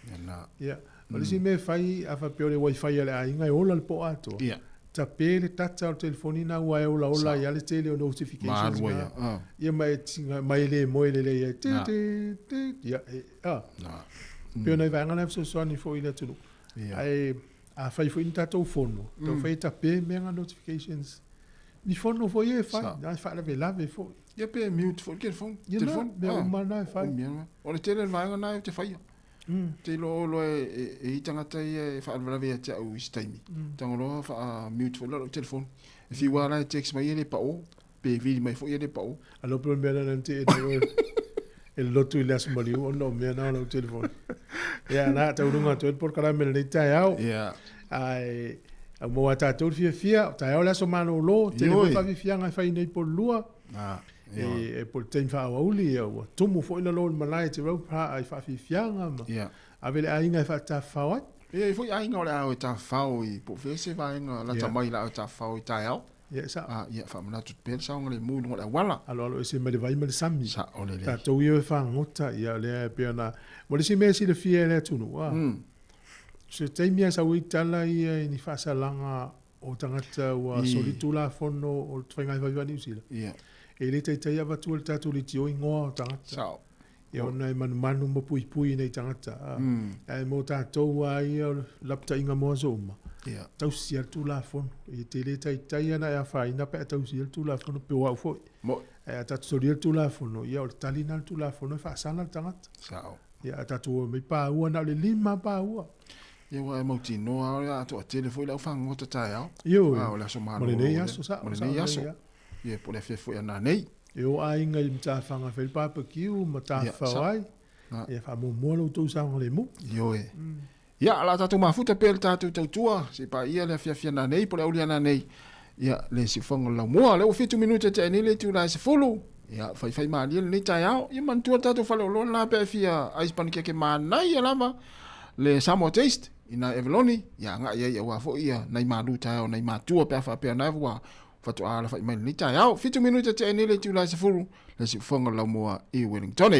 [SPEAKER 4] Ia na.
[SPEAKER 1] Ia. O le isi mea e fai, a faapea o le wifi a le aiga e ola le po atoa.
[SPEAKER 4] Ia.
[SPEAKER 1] Tape le data o le telefoni na ua e olaola ai lava le tele o notifications
[SPEAKER 4] Malu ai
[SPEAKER 1] na.
[SPEAKER 4] lava.
[SPEAKER 1] Ia ma e tinga, ma e le moe lelei ai. Ti,
[SPEAKER 4] Na.
[SPEAKER 1] ti, ti. Ia, e, a.
[SPEAKER 4] Na.
[SPEAKER 1] Pei o nai vaega na e fesoasoani foi i le atunuu.
[SPEAKER 4] Ia.
[SPEAKER 1] Ae afai foi ni tatou fono, taumafai e tape mea na notifications. Ni fono foi ia e fai,
[SPEAKER 4] Sa.
[SPEAKER 1] na e faalavelave foi.
[SPEAKER 4] Ia pe mute foi le telefoni.
[SPEAKER 1] Ia na,
[SPEAKER 4] Telefoni.
[SPEAKER 1] mea uma na e fai.
[SPEAKER 4] O mea na. O le tele o le vaega na ou te faia. Te iloa o loa e i ai tagata ia e faalavelave ia te au i se taimi. Tago loa faa-mute foi loa lou telefoni. E fiu lava la e text mai e le pao, pe vili mai foi e le pao.
[SPEAKER 1] Alo pe o le mea lena na tea nei oe. E lotu i le aso maliu ona o mea na o lau telefoni. Ia, na, taunuga atu ai le polokalame lenei taeao.
[SPEAKER 4] Ia.
[SPEAKER 1] Ae, au maua tatou le fiafia, o taeao le aso malolo, tele foi faafiafiaga e fai nei po o le 2.
[SPEAKER 4] Ah,
[SPEAKER 1] e, e po o le taimi faaauauli, ia, ua tumu foi lalo o le malae te raupa ai faafiafiaga ma
[SPEAKER 4] Ia.
[SPEAKER 1] ave le aiga e faatafafao ai.
[SPEAKER 4] E i ai foi aiga o le a o e tafafao i, po o fea se vaega lata
[SPEAKER 1] Ia.
[SPEAKER 4] mai la o e tafafao i taeao.
[SPEAKER 1] Ia, e sao.
[SPEAKER 4] Ah, ia, faamanatu atu pea le saogalemu i luga o le auala.
[SPEAKER 1] Aloalo ese mai le vai ma le sami.
[SPEAKER 4] Sao lelei.
[SPEAKER 1] Tatou ia e fagota, ia, o lea e pei ona, mo le isi mea e silafia e le atunuu, a. Se taimi a sau ai tala ia i ni faasalaga o tagata ua soli tulafono o le faiga faivaiva a Niu Sila.
[SPEAKER 4] Ia.
[SPEAKER 1] E le taitai avatua e le tatou leitio igoa o tagata.
[SPEAKER 4] Sao.
[SPEAKER 1] Ia ona e manumanu ma puipui i nei tagata. A. Ae mo tatou lava ia o le lapataiga mo aso uma,
[SPEAKER 4] Ia.
[SPEAKER 1] tausia le tulafono. E te le taitai ana e afaina pe a tausia le tulafono pe o au foi.
[SPEAKER 4] Mo.
[SPEAKER 1] Ae a tatou solia le tulafono, ia o le tali lena a le tulafono e faasala le tagata.
[SPEAKER 4] Sao.
[SPEAKER 1] Ia a tatou o mai paua na o le 5 paua.
[SPEAKER 4] Ia ua e mautinoa lava o le a toatele foi le aufagota taeao.
[SPEAKER 1] Ioe.
[SPEAKER 4] Ah, o le aso
[SPEAKER 1] Mo
[SPEAKER 4] malolo
[SPEAKER 1] lenei
[SPEAKER 4] lea.
[SPEAKER 1] aso, sao,
[SPEAKER 4] Mo
[SPEAKER 1] sao
[SPEAKER 4] lenei aso.
[SPEAKER 1] lelei, ia.
[SPEAKER 4] Ia, po o le afiafi foi a nanei.
[SPEAKER 1] E o aiga i matafaga e fai le barbecue ma
[SPEAKER 4] Ia,
[SPEAKER 1] tafafao
[SPEAKER 4] sao.
[SPEAKER 1] ai.
[SPEAKER 4] Ah.
[SPEAKER 1] Ia faamuamua lo outou saogalemu.
[SPEAKER 4] Ioe. Ia, o le a tatou mafuta pea le tatou tautua, se i paia le afiafi a nanei po o le auli a nanei. Ia, le siufofoga o le laumua. O lea ua 7 minute tea nei le itula e 10. Ia, faifai malie lenei taeao. Ia, manatua le tatou faleoloa lena pe a e fia ice panikeke manaia lava le Samoa Taste ina Eveloni. Ia, agai ai aua foi ia nai malu taeao nai matua pe a faapea na ua faatoa alafai mai lenei taeao. 7 minute tea nei le itula e 10, le siufofoga o le laumua i Wellington.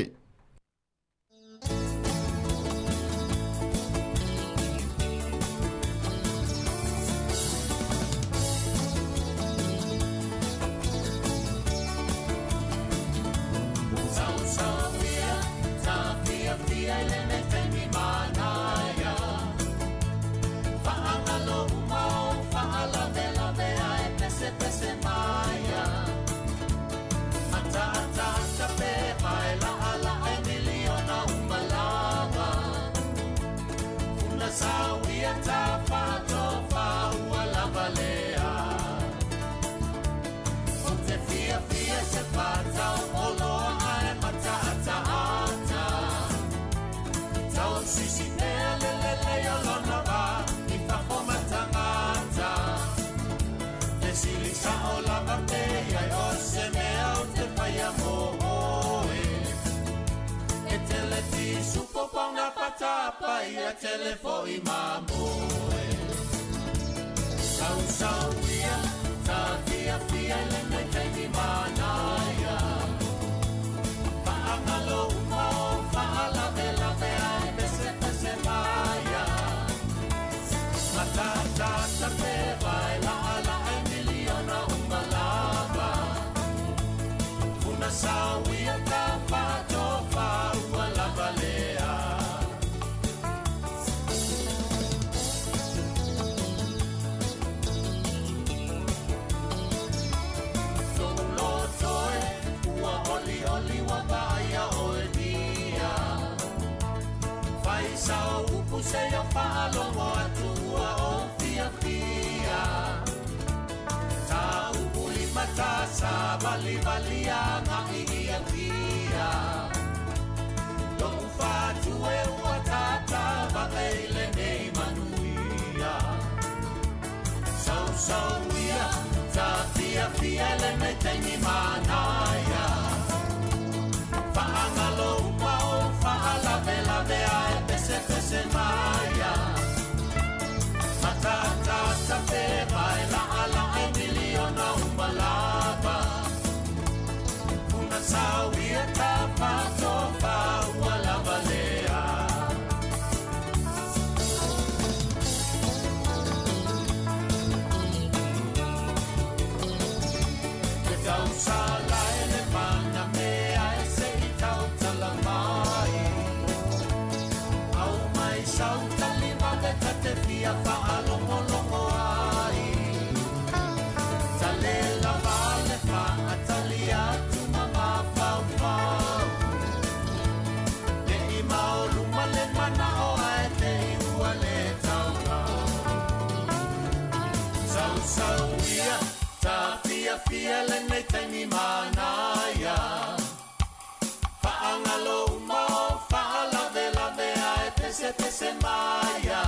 [SPEAKER 5] pesepese maia.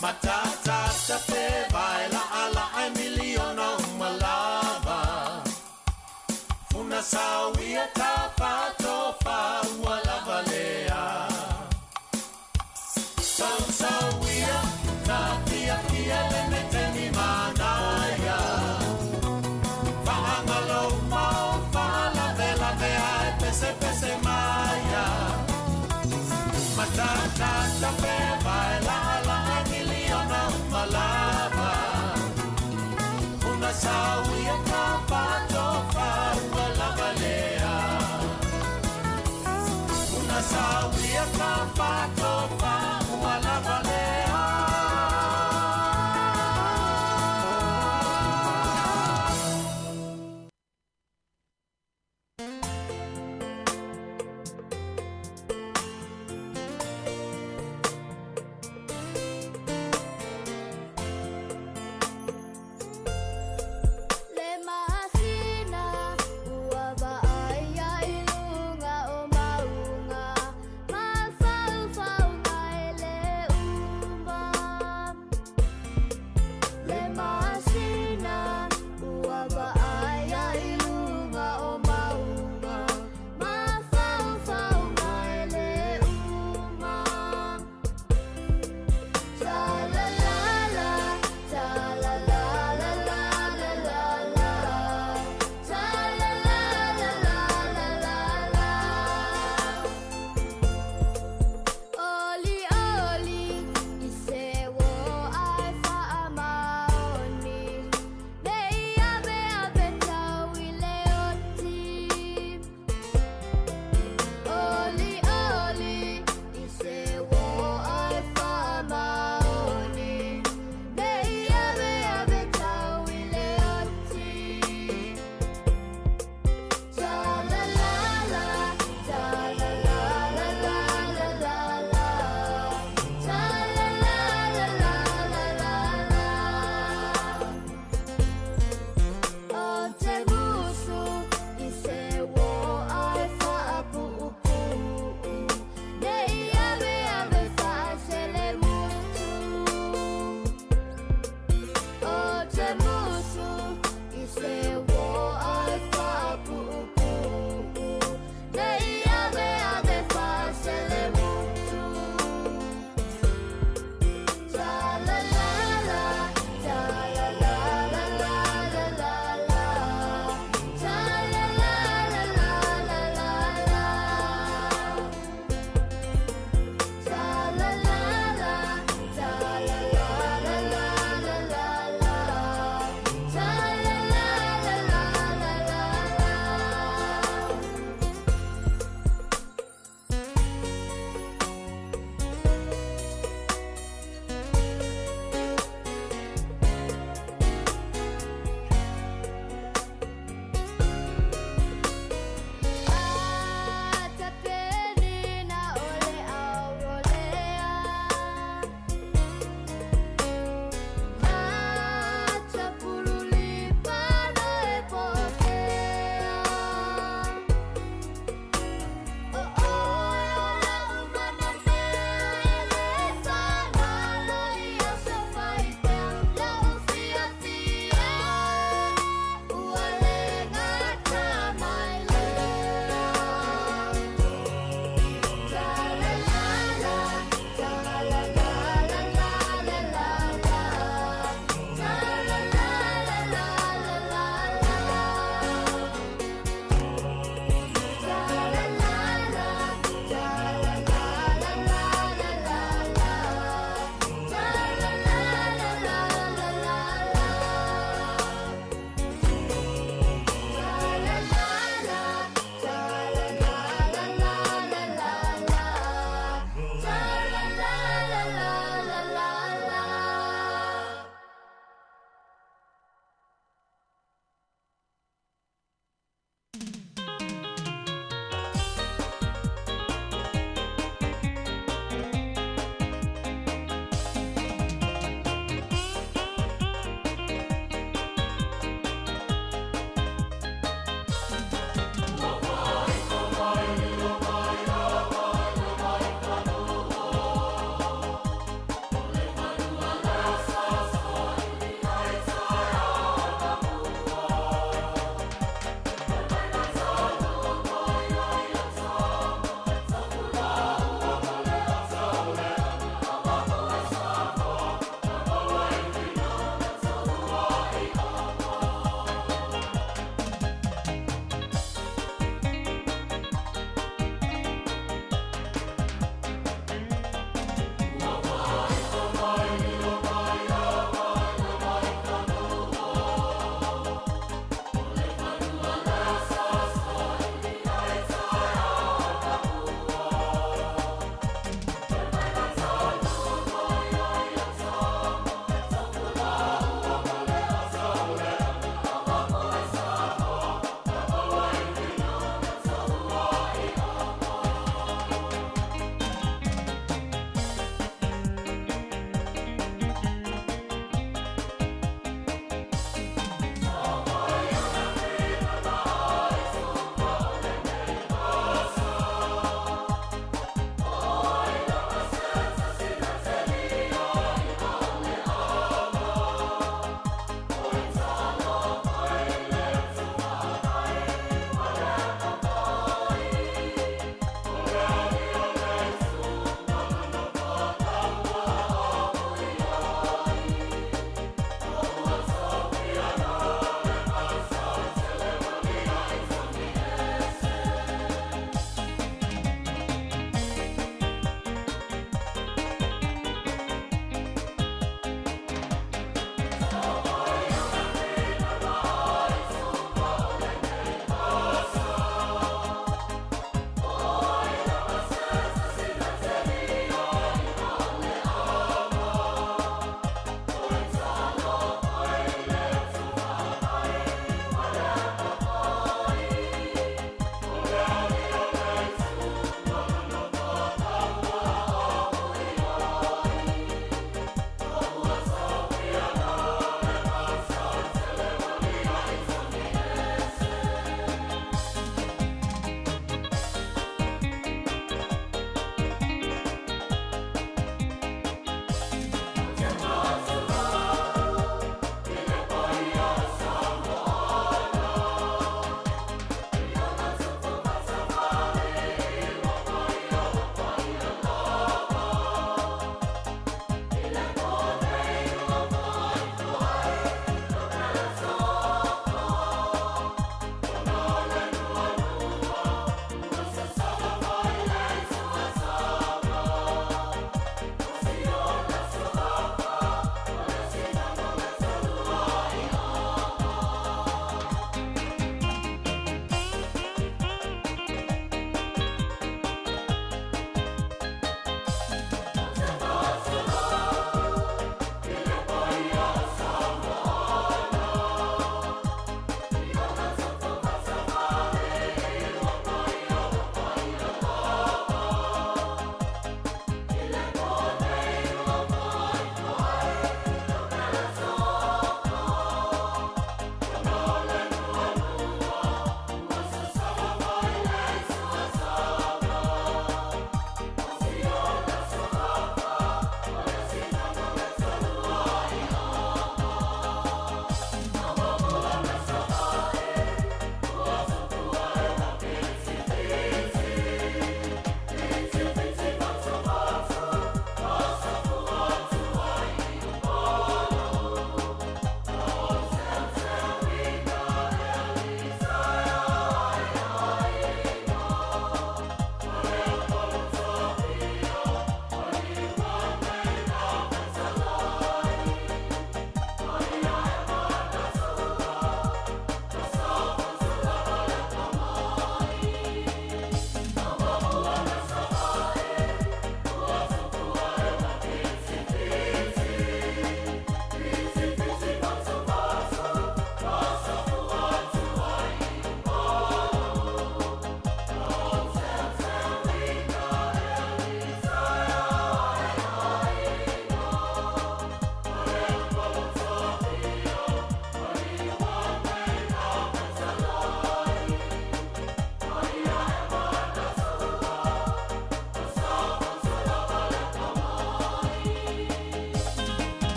[SPEAKER 5] Matatata pe vae laʻalaʻa e miliona uma lava. Funa sauia tafatofa ua lava lea. Sausauia tafiafia le meteni manaia. Faagaloumao faalavelavea e pesepese maia. Matatata.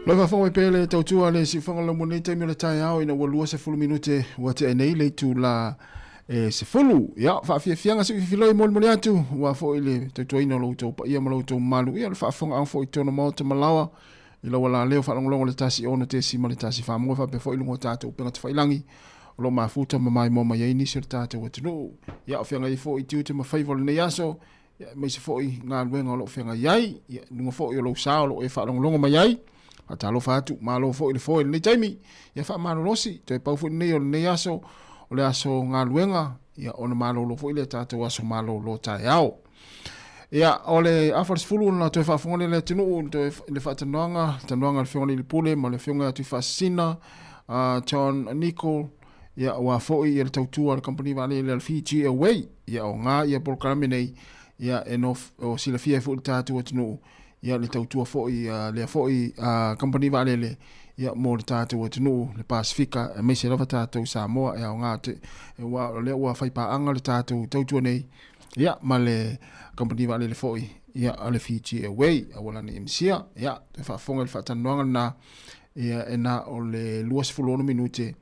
[SPEAKER 4] Lau faafofoga mai pea le tautua le siufofoga o le laumua i lenei taimi o le taeao ina ua 20 minute ua tea nei le itula e 10. Ia, faafiafiaga se fifiloi molimoli atu aua foi le tautuaina o lo outou paia ma lo outou mamalu. Ia, o le faafofogaaga foi i totonu o maota ma laoa i lau alaleo faalogologo i le 106.1 Faamua faapea foi i luga o tatou upega tafailagi o lo o mafuta ma maimoa mai ai nisi o le tatou atunuu. Ia, o feagai ai foi i tiute ma faiva o lenei aso, ia, aemaise foi galuega o lo o feagai ai, ia, i luga foi o lou sa o lo o e faalogologo mai ai. Faatalofa atu, malo foi le foe i lenei taimi. Ia faamalolosi, toe pau foi lenei o lenei aso, o le aso galuega, ia ona malolo foi lea tatou aso malolo taeao. Ia, o le afa o le 10 ona toe faafofoga lea le atunuu toe le faatanoaga, tanoaga a le Afioga i le Pule ma le Afioga ia Tuifaasisina, John Nicol, ia aua foi ia le tautua a le kamupani vaalele a le Fiji Airway. Ia o ngā ia polokalame nei, ia e no, o silafia ai foi le tatou atunuu, ia le tautua foi a lea foi kamupani vaalele, ia mo le tatou atunuu, le Pasifika, aemaise lava tatou Samoa e aoga te, aua o lea ua faipaaga le tatou tautua nei, ia ma le kamupani vaalele foi, ia a le Fiji Airway, aua la ne i misia, ia toe faafofoga i le faatalanoaga lena, ia e na o le 26 minute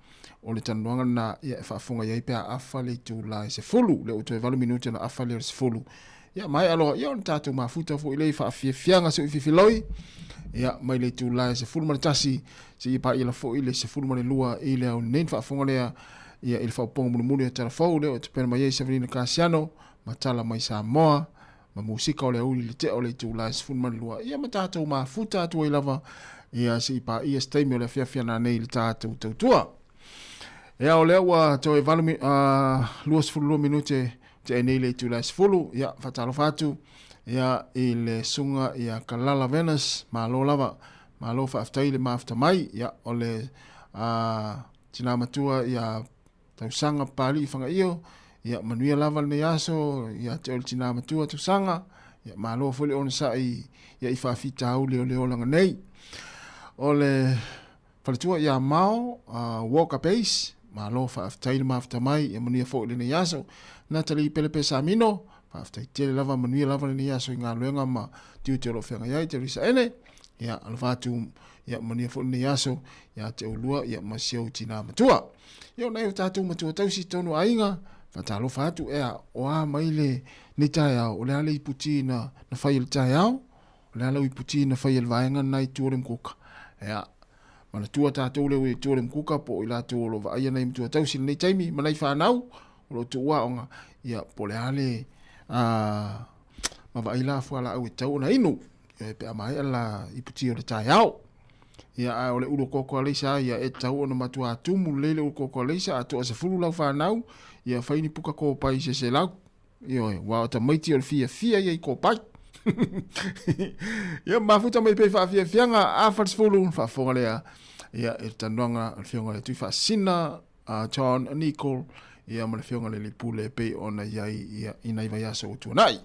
[SPEAKER 4] o le talanoaga lena, ia e faafofoga i ai pe a afa le itula e 10, lea ua toe 8 minute ona afa lea o le 10. Ia maea loa, ia ona tatou mafuta foi lea i faafiafiaga se i fifiloi, ia mai le itula e 11 seia paia foi le 12 i le ao nei faafofoga lea, ia i le faaupuga mulimuli o tala fou lea ua tapena mai ai Savelina Kasiano ma tala mai Samoa ma musika o le auli le tea o le itula e 12, ia ma tatou mafuta atu ai lava, ia se i paia se taimi o le afiafi ana nei i le tatou tautua. Ia o lea ua toe 8, 22 minute tea nei le itula e 10, ia faatalofa atu ia i le susuga ia Kalala Venus, malo lava, malo faafetai le mafuta mai, ia o le tina matua ia Tausaga Papalii Fagaio, ia manuia lava lenei aso ia te oe le tina matua Tausaga, ia malo foi le onosai ia i faafitauli o le olaga nei. O le faletua ia Mao Walker Base, malo faafetai le mafuta mai, ia manuia foi lenei aso. Natalie Pelepe Samino, faafetai tele lava, manuia lava lenei aso i galuega ma tiute o lo o feagai ai, Teresa Ene, ia alofa atu, ia manuia foi lenei aso ia te oulua ia ma si ou tina matua. Ia o nai o tatou matua tausi tonu aiga, faatalofa atu ea, o a mai le nei taeao, o le a le iputi na, na fai e le taeao, o le a lau iputi na fai e le vaega na i tua o le mukuka. Ea, manatua tatou le i tua o le mukuka po o i latou o lo o vaaia nai matua tausi i lenei taimi ma nai fanau o lo o tuuaoga, ia po o le a le ma vaai la fualaau e tatau ona inu, ia pe a maea la iputi o le taeao. Ia ae o le ulu koko a leisa ia e tatau ona matua tumu lelei le ulu koko a leisa a toa 10 lau fanau, ia fai ni puka kopai se 100. Ioe, aua o tamaiti o le fiafia ia i kopai. Ia mafuta mai pea i faafiafiaga a falesefulu, faafofoga lea ia i le talanoaga a le Afioga i le Tuifaasisina a John Nicol ia ma le Afioga i le Alii Pule e pei ona i ai ia i nai vaiaso ua tuanai.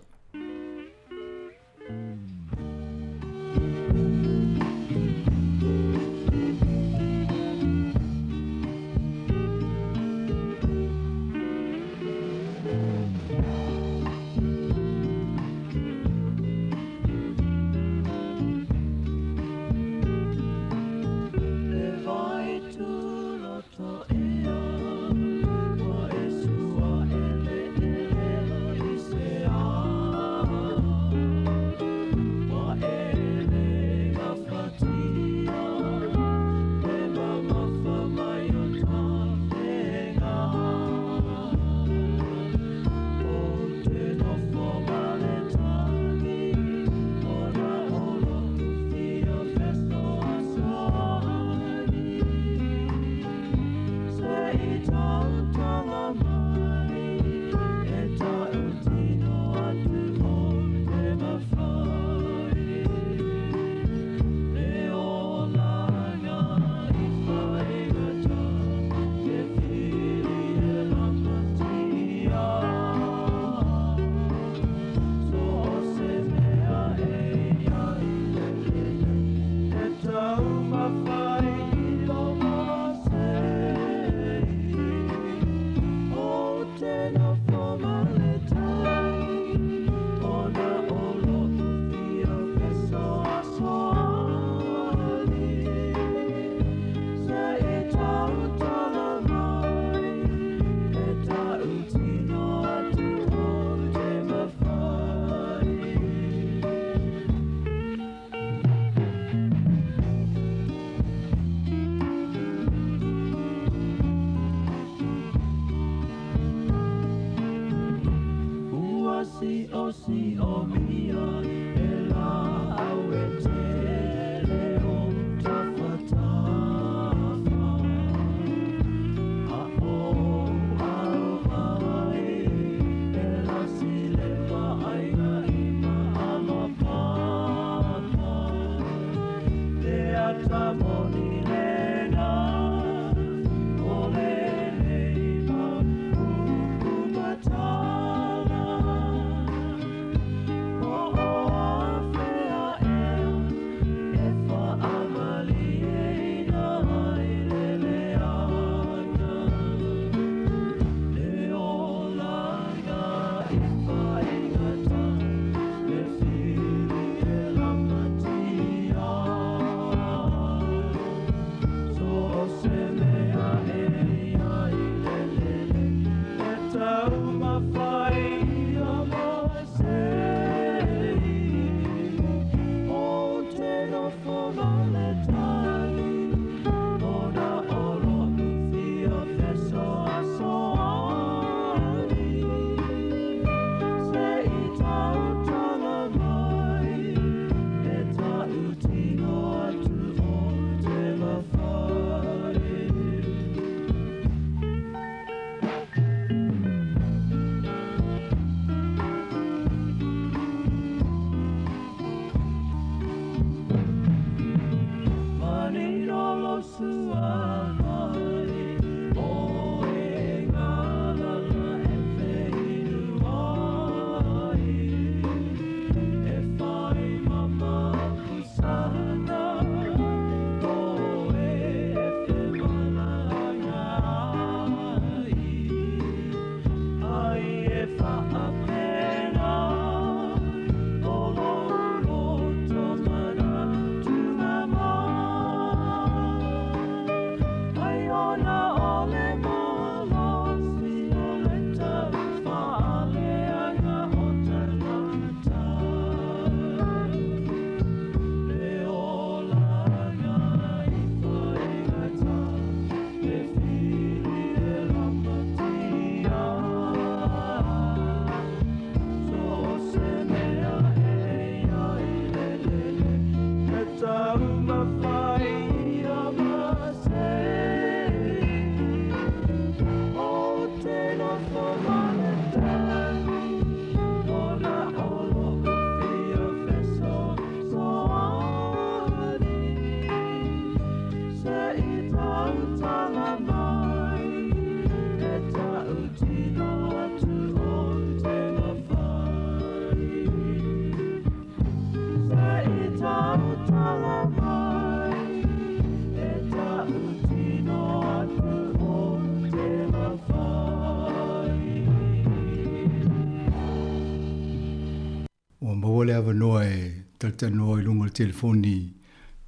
[SPEAKER 13] Ua maua le avanoa e talatalanoa i luga o le telefoni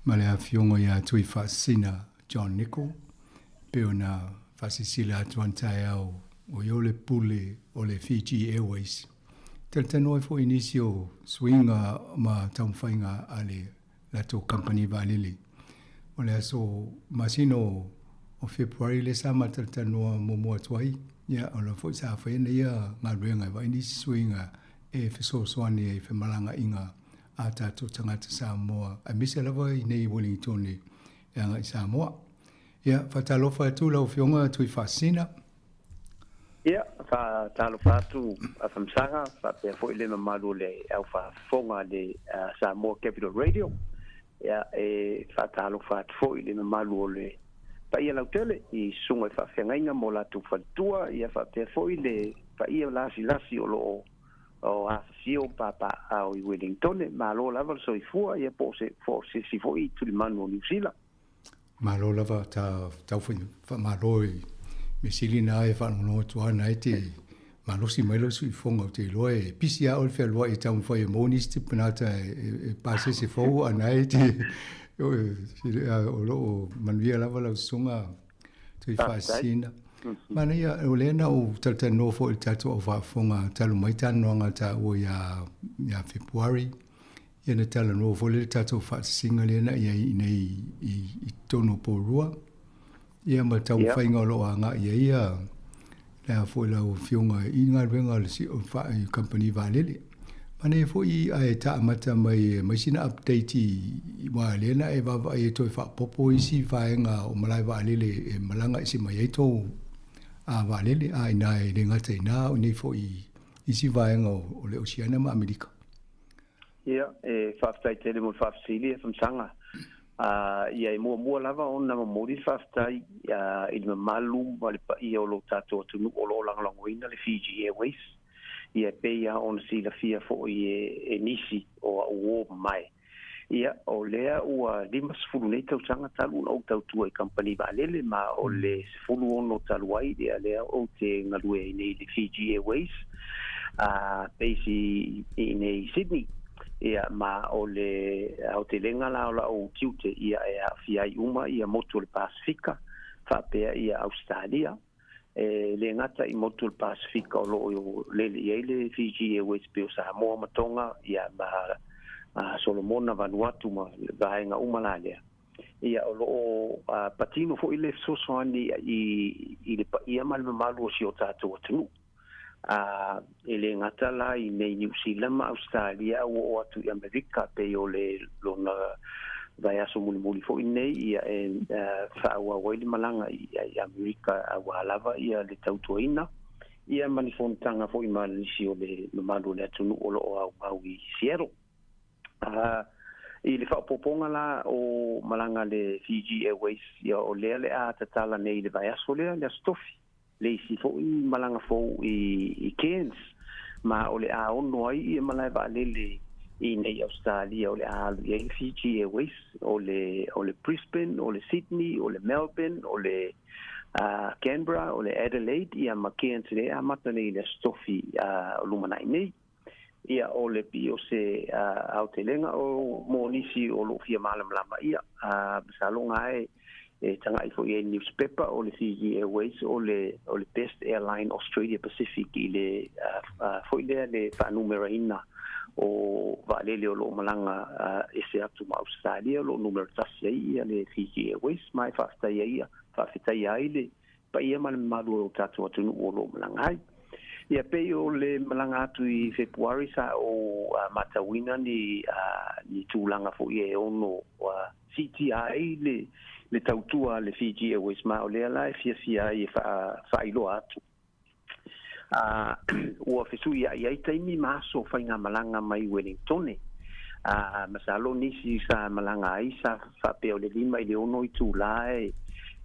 [SPEAKER 13] ma le Afioga ia Tuifaasisina John Nichol, e pei ona faasilasila atu ana taeao o ia o le Pule o le Fiji Airways. Talatalanoa ai foi i nisi o suiga ma taumafaiga a le latou kamupani vaalele. O le aso masina o February lea sa matalatalanoa muamua atu ai, ia o la foi sa faia nei ia galuega e vaai nisi suiga e fesoasoani ai i femalagaaiga a tatou tagata Samoa aemaise lava i nei i Wellingtone e agai i Samoa. Ia, faatalofa atu lau Afioga Tuifaasisina.
[SPEAKER 14] Ia, faatalofa atu Afamasaga, faapea foi le mamalu o le aufaafofoga a le Samoa Capital Radio. Ia, e faatalofa atu foi i le mamalu o le paia lautele i susuga i faafeagaiga ma o latou faletua, ia faapea foi le paia lasilasi o lo o afifio ma papaaao i Welingtone. Malo lava le soifua, ia po o se po o se isi foi tulimanu o Niu Sila.
[SPEAKER 13] Malo lava ta tau faamalo i mea sili na e faalogologo atu lava na e te malosi mai lau suifoga ou te iloa e pisi lava oe le fealuai e taumafai e maua nisi tipanata e pasese fou a na e te o lo o manuia lava lau susuga Tuifaasisina. Manaia, o lea na ou talatalanoa foi i le tatou au faafofoga talu mai talanoaga taua ia ia February ia na talanoa foi lea le tatou faasisiga lea na i ai i nei i, i totonu o Porirua ia ma taumafaiga o lo o agai ai ia le a foi lau Afioga i galuega a le i kamupani vaalele. Manaia foi ae taamata mai e aumai sina update i aua lea na e vaavaai e toe faaopoopo isi vaega o malae vaalele e malaga ese mai ai tou a vaalele a inā e le gata i ina o nei foi isi vaega o le Oceania ma Amerika.
[SPEAKER 14] Ia, e faafetai tele mo le faafesili e Famasaga. Ia e muamua lava ona momoli le faafetai i le mamalu ma le paia o lo tatou atunuu o lo o lagolagoina le Fiji Airways. Ia e pei lava ona silafia foi e nisi o au uo mamae. Ia, o lea ua 50 nei tausaga talu ona ou tautua i kamupani vaalele ma o le 16 talu ai lea lea ou te galue ai nei i le Fiji Airways a base i inei i Sydney. Ia, ma o le aotelega la o lau tiute ia e aafia ai uma ia motu o le Pasefika faapea ia Ausetalia. E le gata i motu o le Pasefika o lo o lele i ai le Fiji Airways pei o Samoa ma Tonga ia ma Solomona, Vanuatu ma vaega uma la lea. Ia o lo o patino foi le fesoasoani i le paia ma le mamalu o si o tatou atunuu. A e le gata la i nei Niu Sila ma Ausetalia a ua oo atu i Amerika pei o le lona vaiaso mulimuli foi nei ia e faaauau ai le malaga i Amerika aua lava ia le tautuaina ia ma ni fonotaga foi ma nisi o le mamalu o le atunuu o lo o aumau i Seattle. I le faaopoopoga la o malaga a le Fiji Airways ia o lea le a tatala nei i le vaiaso lea le Aso Tofi le isi foi malaga fou i Cairns, ma o le a ono ai ia malae vaalele i nei Ausetalia o le a alu i ai le Fiji Airways, o le o le Brisbane, o le Sydney, o le Melbourne, o le Canberra, o le Adelaide, ia ma Cairns lea e amata nei i le Aso Tofi o lumanai nei. Ia, o le pei o se aotelega o mo nisi o lo o fia malamalama ia, masalo ga e e taga'i foi i ai newspaper o le Fiji Airways o le o le best airline Australia Pacific i le foi lea le faanumeraina o vaalele o lo o malaga ese atu ma Ausetalia o lo o numera tasi ai ia le Fiji Airways ma e faafetai ai ia faafetaia ai le paia ma le mamalu o lo tatou atunuu o lo o malaga ai. Ia pei o le malaga atu i Fepuari sa ou matauina ni ni tulaga foi e ono siitia ai le le tautua a le Fiji Airways ma o lea la e fiafia ai e faailoa atu. Ua fesuiai ai taimi ma aso faigamalaga mai Welingtone. Masalo nisi sa malaga ai sa faapea o le 5 i le 6 itulā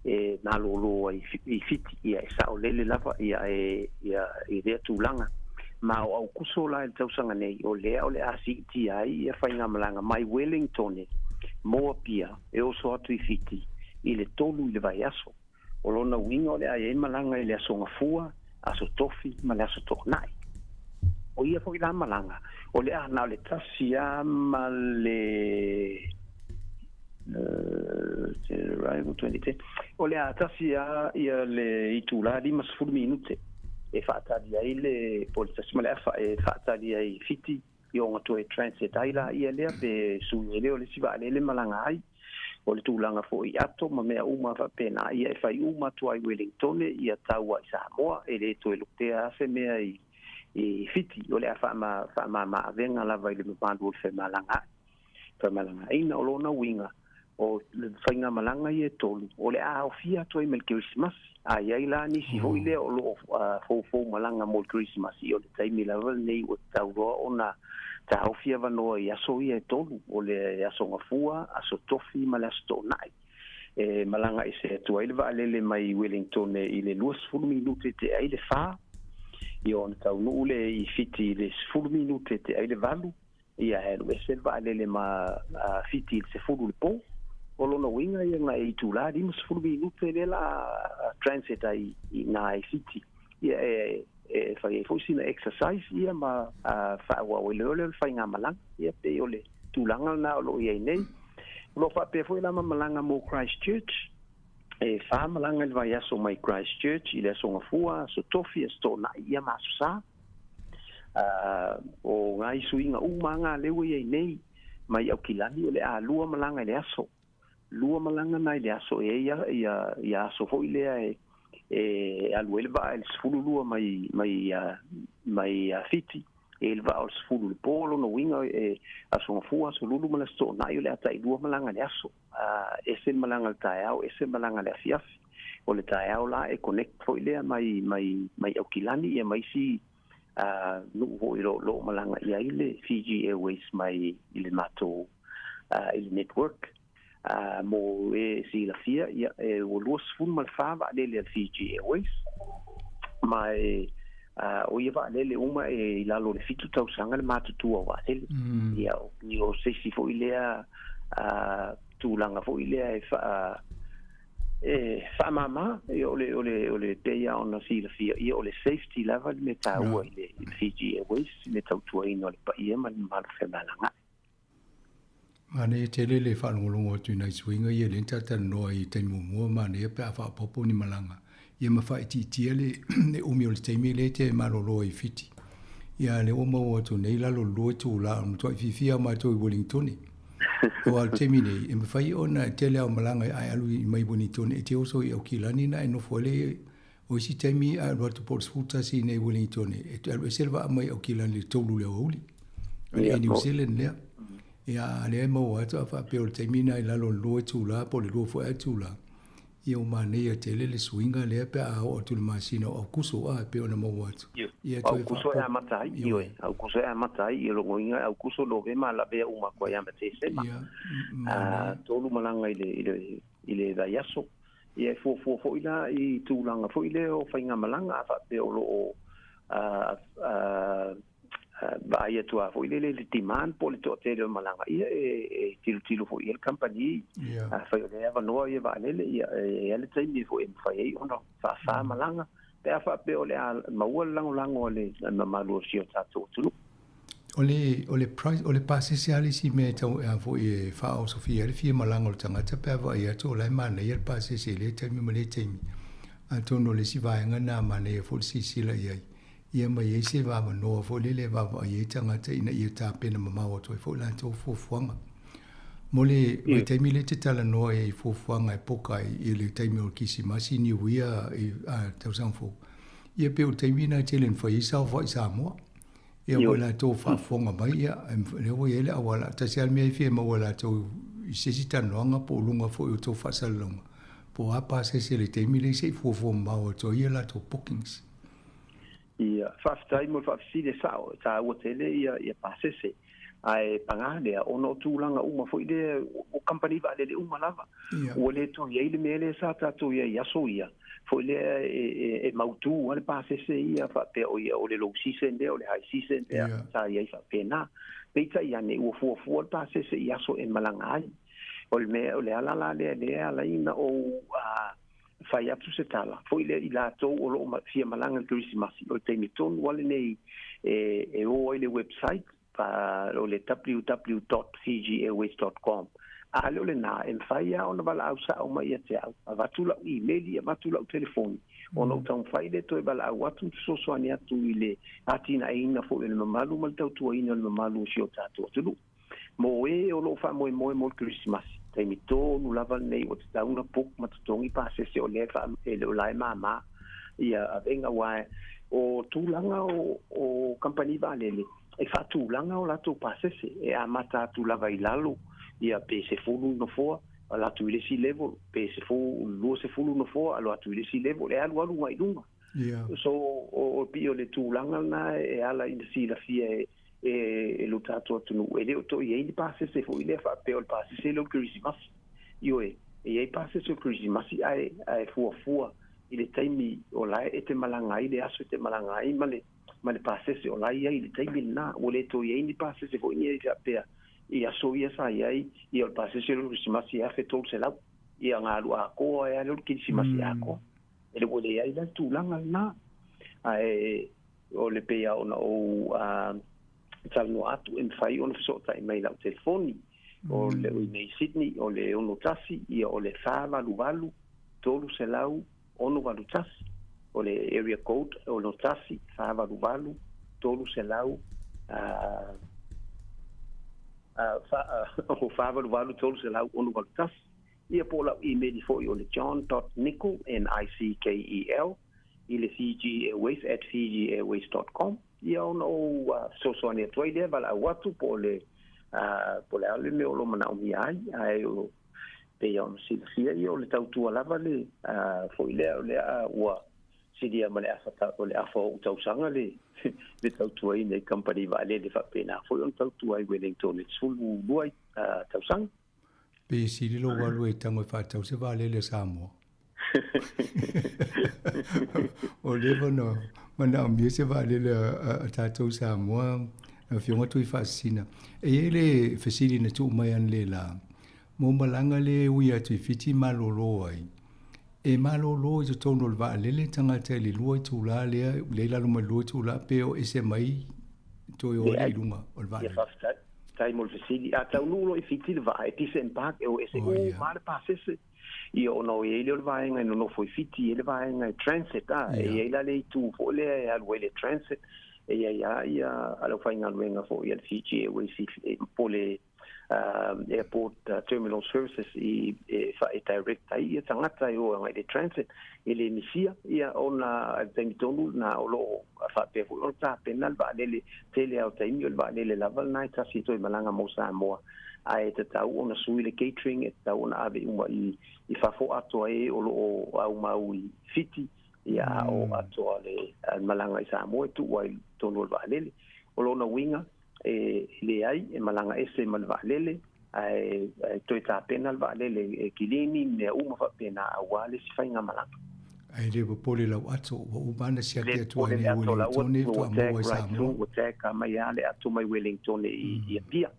[SPEAKER 14] e malōlō ai i Fiti, ia e saolele lava ia e ia i lea tulaga. Ma o Aukuso la i le tausaga nei, o lea o le a siitia ai ia faigamalaga mai Welingtone mo Apia e oso atu i Fiti i le 3 i le vaiaso. O lona uiga o le a i ai malaga i le Aso Gafua, Aso Tofi ma le Aso Toonai. O ia foi la malaga, o le a na o le tasi lava ma le o le a tasi lava ia le itulā 50 minute e faatali ai le po o le tasi ma le afa e faatali ai i Fiti i ona toe transit ai laia lea pe sui ai lea o le isi vaalele malaga ai. O le tulaga foi i ato ma mea uma faapena, ia e fai uma atu ai Welingtone ia tau ai Samoa, e le toe lotea se mea i Fiti, o le a faamama avega lava i le mamalu o le femalagaai. Femalagaaina o lona uiga, o le faigamalaga ia e tolu, o le a aofia atu ai ma le Kerisimasi. A i ai la nisi foi lea o lo o foufou malaga mo le Kerisimasi, o le taimi lava lenei ua tatau loa ona taofi avanoa i aso ia e tolu, o le Aso Gafua, Aso Tofi ma le Aso Toonai. E malaga ese atu ai le vaalele mai Welingtone i le 20 minute tea ai le 4, ia ona taunuu lea i Fiti i le 10 minute tea ai le 8, Ia e alu ese le vaalele ma Fiti i le 10 i le po. O lona uiga ia na e itulā 50 minute lea la transit ai i nā i Fiti. Ia e e fai ai foi sina exercise ia ma faaauau ai loa lea o le faigamalaga. Ia pei o le tulaga lena o lo o i ai nei. O lo o faapea foi la ma malaga mo Christchurch. E fa malaga i le vaiaso mai Christchurch i le Aso Gafua, Aso Tofi, Aso Toonai ia ma Aso Sa. O nai suiga uma lava lea ua i ai nei mai Aukilani o le a lua malaga i le aso. Lua malaga na i le aso e i ai ia aso foi lea e alu ai le vaa i le 12 mai mai mai Fiti, e le vaa o le 10 i le po. O lona uiga e aso gafua, aso lulu ma le aso toonai, o le a tailua malaga i le aso. Ese le malaga i le taeao, ese le malaga i le afiafi. O le taeao la e connect foi lea mai mai mai Aukilani ia ma isi nuu foi o loo malaga i ai le Fiji Airways mai i le matou i le network. Mo e silafia, ia, e ua 24 vaalele a le Fiji Airways, ma e o ia vaalele uma e i lalo o le 7 tausaga le matutua o vaalele. Ia, o se isi foi lea tulaga foi lea e faa e faamāmā. Ia, o le pei lava ona silafia, ia, o le safety lava le mea taua i le Fiji Airways i le tautuaina o le paia ma le mamalu femalaga'i.
[SPEAKER 13] Manaia tele le faalogologo atu i nai suiga ia lea na talatalanoa i taimi muamua. Manaia pe a faaopoopo ni malaga ia ma faaitiitia le umi o le taimi lea e te malolo ai i Fiti. Ia lea ua maua atu nei lalo o le 2 itulā, o le matuai fiafia lava matou i Wellingtone. Aua o le taimi nei, e mafai ona tele lava o malaga ae alu mai Wellingtone e te oso i Aukilani na e nofo ai le o isi taimi a alu atu po o le 11 i inei i Wellingtone, e alu ese le vaa mai Aukilani i le 3 i le aoauli. O le Air New Zealand lea. Ia, a lea e maua atu a faapea o le taimi lena i lalo o le 2 itula po o le 2 foi a itula, ia ua manaia tele le suiga lea pe a oo atu i le masina o Aukuso, a e pei ona maua atu.
[SPEAKER 14] Ia, toe Aukuso e amata ai, ioe, Aukuso e amata ai, ia logoina Aukuso, Novema, lavea uma atu ai ia ma Tesema. 3 malaga i le vaiaso. Ia, e fuafua foi la i tulaga foi lea o faigamalaga a faapea o loo vaai atu a foi lele le demand po o le toatele o malaga, ia e tilotilo foi i ai le kamupani. Afai o lea avanoa ia vaalele, ia e a le taimi foi e mafai ai ona faafā malaga pe a faapea o le a maua le lagolago a le mamalu o si o tatou atunuu.
[SPEAKER 13] O le price o le pasese lava le isi mea e tau e a foi e faaosofia ai le fia malaga o le tagata pe a vaai atu o la e manaia le pasese i lea taimi ma lea taimi. Atonu o le isi vaega lena manaia foi le silasila i ai. Ia ma i ai se avanoa foi lele e vaavaai ai tagata ina ia tapena mamao atu ai foi latou fuafuaga. Mo le vaitaimi lea e te talanoa ai i fuafuaga e poka ai i le taimi o le Kerisimasi, Niu Ia i tausaga fou, ia pei o le taimi lena e tele ina fai ai saofai i Samoa. Ia mo i latou o faafofoga mai, ia, lea ua i ai le auala. Tasi lava le mea e fia maua e latou i se isi talanoaga po o luga foi o tou faasalalauga, po o a pasese i le taimi lea se i fuafua mamao atu ai ia latou bookings.
[SPEAKER 14] Ia, faafetai mo le faafesili. E sao, e taua tele ia pasese. Ae pagā lea, ona o tulaga uma foi lea o kamupani vaalele uma lava. Ua le toe i ai le mea lea sa tatou i ai i aso ia, foi lea e mautū lava le pasese ia faapea o ia o le low season lea, o le high season lea, sa i ai faapena. Peitai ane, ua fuafua le pasese i aso e malaga ai. O le mea, o le ala la lea lea e ala ai ona ou fai atu se tala foi lea i latou o loo fia malaga i le Kerisimasi, o le taimi tonu lava lenei e o ai le website o le www.fijiairways.com. A le o lenā, e mafai lava ona valaau sao mai ia te au, avatu lau email, avatu lau telefoni, ona ou taumafai lea toe valaau atu, fesoasoani atu i le atinaeina foi o le mamalu ma le tautuaina o le mamalu o si o tatou atunuu. Mo e o loo faamoemoe mo le Kerisimasi, taimi tonu lava lenei ua tatau ona book ma totogi pasese, o lea e le o la e māmā ia avega, aua o tulaga o kamupani vaalele e faatulaga o latou pasese e amata atu lava i lalo, ia pe 10 nofoa, alo atu i le isi level, pe 10, 20 nofoa, alo atu i le isi level, e alualu agai i luga. So o pei o le tulaga lena e ala ina silafia e lo tatou atunuu, e le o toe i ai ni pasese foi lea faapea o le pasese lea o le Kerisimasi. Ioe, e i ai pasese o le Kerisimasi, ae fuafua i le taimi o la e te malaga ai, le aso e te malaga ai ma le pasese o la i ai i le taimi lena. Ua le toe i ai ni pasese foi ni faapea i aso ia sa i ai, ia o le pasese o le Kerisimasi e 1300, ia galu atoa e ale o le Kerisimasi atoa. E le ua leai la le tulaga lena, ae o le pei ona ou talanoa atu, e mafai ona fesootai mai lau telefoni o le i nei Sydney, o le 61, ia, o le 488 300 681. O le area code 61 488 300 o 488 300 681. Ia po o lau imeli foi o le john dot nickel, N-I-C-K-E-L, i le Fiji Airways at fijiairways dot com. Ia ona ou fesoasoani atu ai lea valaau atu po o le po o le a le mea o lo o manaomia ai, ae o pei ona silafia ia o le tautua lava le foi lea o lea ua silia ma le afa o le afa o ou tausaga le le tautuaina i kamupani vaalele faapena foi ona tautua ai Wellington i le 12 tausaga.
[SPEAKER 13] Pe sili lou alu e tago e faatau se vaalele a Samoa. Ua leva ona manaomia se vaalele a tatou Samoa, lau Afioga Tuifaasisina. E i ai le fesili na tuu mai analeila, mo malaga lea e ui atu i Fiti malolo ai, e malolo i totonu o le vaalele tagata i le 2 itula lea, lea i lalo mai le 2 itula, pe o ese mai toe o ai i luga o le vaalele?
[SPEAKER 14] Ia faafetai. Faafetai mo le fesili. A taunuu loa i Fiti le vaa, e disembark, e o ese uma lava le pasese. Ia ona o i ai lea o le vaega e nonofo i Fiti, e i ai le vaega e transit, a, e i ai la le itu foi lea e alu ai le transit, e i ai lava ia le aufaigaluega foi a le Fiji Airways i, po o le Airport Terminal Services i e e direct ai ia tagata e o agai i le transit, e le misia ia ona i le taimi tonu lena o lo o faapea foi ona tapena le vaalele, tele lava o taimi o le vaalele lava lena e tasi e toe malaga mo Samoa. Ae tatau ona sui le catering, e tatau ona ave uma i i fafo atoa e o lo o aumau i Fiti, ia a o atoa le malaga i Samoa e tuu ai i totonu o le vaalele. O lona uiga, e leai, e malaga ese ma le vaalele, ae toe tapena le vaalele e kilini, mea uma faapena aua le isi faigamalaga.
[SPEAKER 13] Ae le popole lau ato, ua uma ona siaki atu ai nei Wellingtone faatoa maua i Samoa.
[SPEAKER 14] Ua tag mai lava le ato mai Wellingtone i Apia.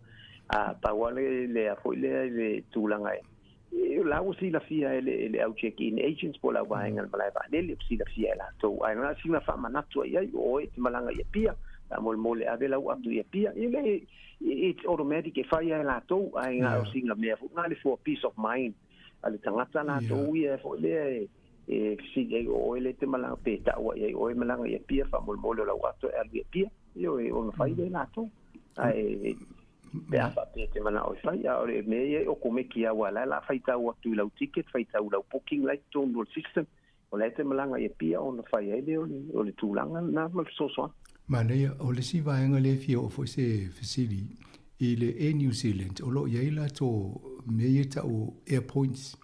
[SPEAKER 14] Pau lava lea foi lea i le tulaga e la ua silafia e le au check-in agents po o le au vaega i le malae vaalele, ua silafia e latou. Ae na o sina faamanatu i ai, o oe e te malaga i Apia, faamolemole ave lau ato i Apia. E le, it's automatic e fai lava e latou, ae na o sina mea foi na le for peace of mind a le tagata latou ia foi lea e fesili ai o oe lea e te malaga, pe taua i ai o oe e malaga i Apia, faamolemole o lau ato e alu i Apia. Ioe, ona fai lea e latou. Ae Pe a faapea e te manao e fai, a o le mea ia e okomeki aua la e la faitau atu i lau ticket, faitau i lau booking la i totonu o le system, o la e te malaga i Apia ona fai ai lea o le tulaga lena ma le fesoasoani.
[SPEAKER 13] Manaia, o le isi vaega lea e fia oo foi se fesili, i le Air New Zealand o lo o i ai latou mea ia e tau o Air Points.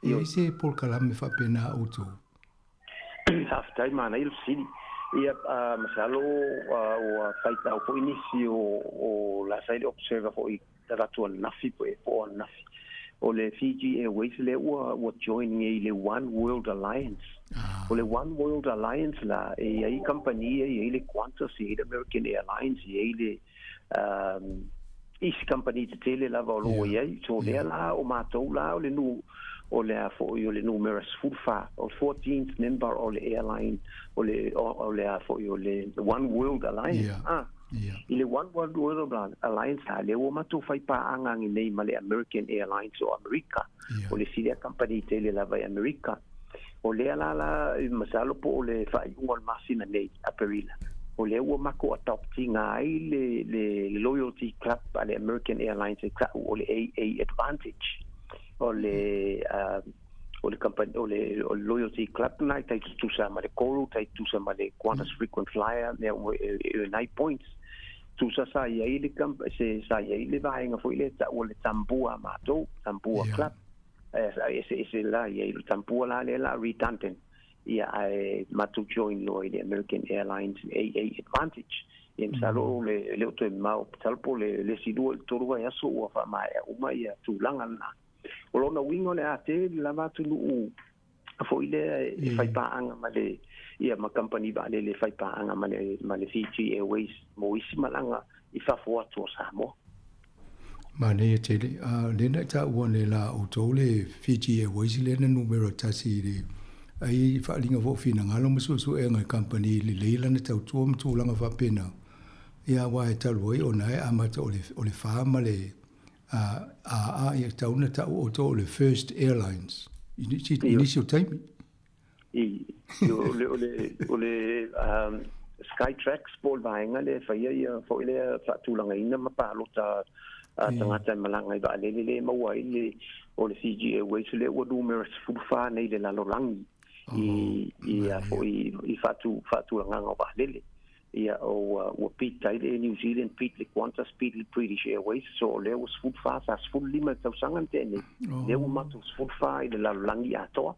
[SPEAKER 13] E i ai se polokalame faapena a outou?
[SPEAKER 14] Faafetai, manaia le fesili. Ia, masalo ua faitau foi nisi o la sa i le observer foi avatu ananafi po o ananafi. O le Fiji Airways lea ua join nei i le One World Alliance. O le One World Alliance la, e i ai kamupani ia, e i ai le Qantas, e i ai le American Airlines, e i ai le isi kamupani tetele lava o lo o i ai. So lea la o matou la o le nu o le a foi o le numera 14, o le 14th member o le airline o le o le a foi o le One World Alliance. Ah. I le One World World Alliance la lea ua matou fai paaga nei ma le American Airlines o Amerika. O le isi lea kamupani tele lava i Amerika. O lea la la, masalo po o le faaiuga o le masina nei, Aperila, o lea ua matou adopt ina ai le, le loyalty club a le American Airlines e tau o le AA Advantage. O le, o le company, o le, o le loyalty club na e tai tutusa ma le Coral, tai tutusa ma le Qantas Frequent Flyer, mea uma e earn ai points. Tusa sa i ai le, se, sa i ai le vaega foi lea e tau o le Tambua a matou, Tambua Club. Ae eseese la i ai le tampua la lea la redundant ia ae matou join loa i le American Airlines AA Advantage. Ia masalo o le le o toe mamao masalo po o le le isi lua i le tolu vaiaso ua faamaea uma ia tulaga lena. O lona uiga o le a tele lava atunuu foi lea e fai paaga ma le ia ma kamupani vaalele e fai paaga ma le ma le Fiji Airways mo isi malaga i fafo atu o Samoa.
[SPEAKER 13] Manaia tele. A lea na taua nei la outou le Fiji Airways lea na numera tasi i le ai faaaliga foi o finagalo ma suesuega i kamupani lelei lana tautua ma tulaga faapena. Ia aua e talu ai ona e amata o le o le fa ma le a a ia tau na tau outou o le First Airlines i nisi i nisi o taimi.
[SPEAKER 14] I o le o le o le Skytrax po o le vaega lea e faia ia foi lea faatulagaina ma palota. Tagata e malaga i vaalele lea e maua ai le o le Fiji Airways lea ua numera 14 nei i le lalolagi i i a foi i faatu faatulagaga o vaalele. Ia o ua ua beat ai le Air New Zealand, beat le Qantas, beat le British Airways, so o lea ua 14, sa 15 i le tausaga na tea nei, lea ua matou 14 i le lalolagi atoa.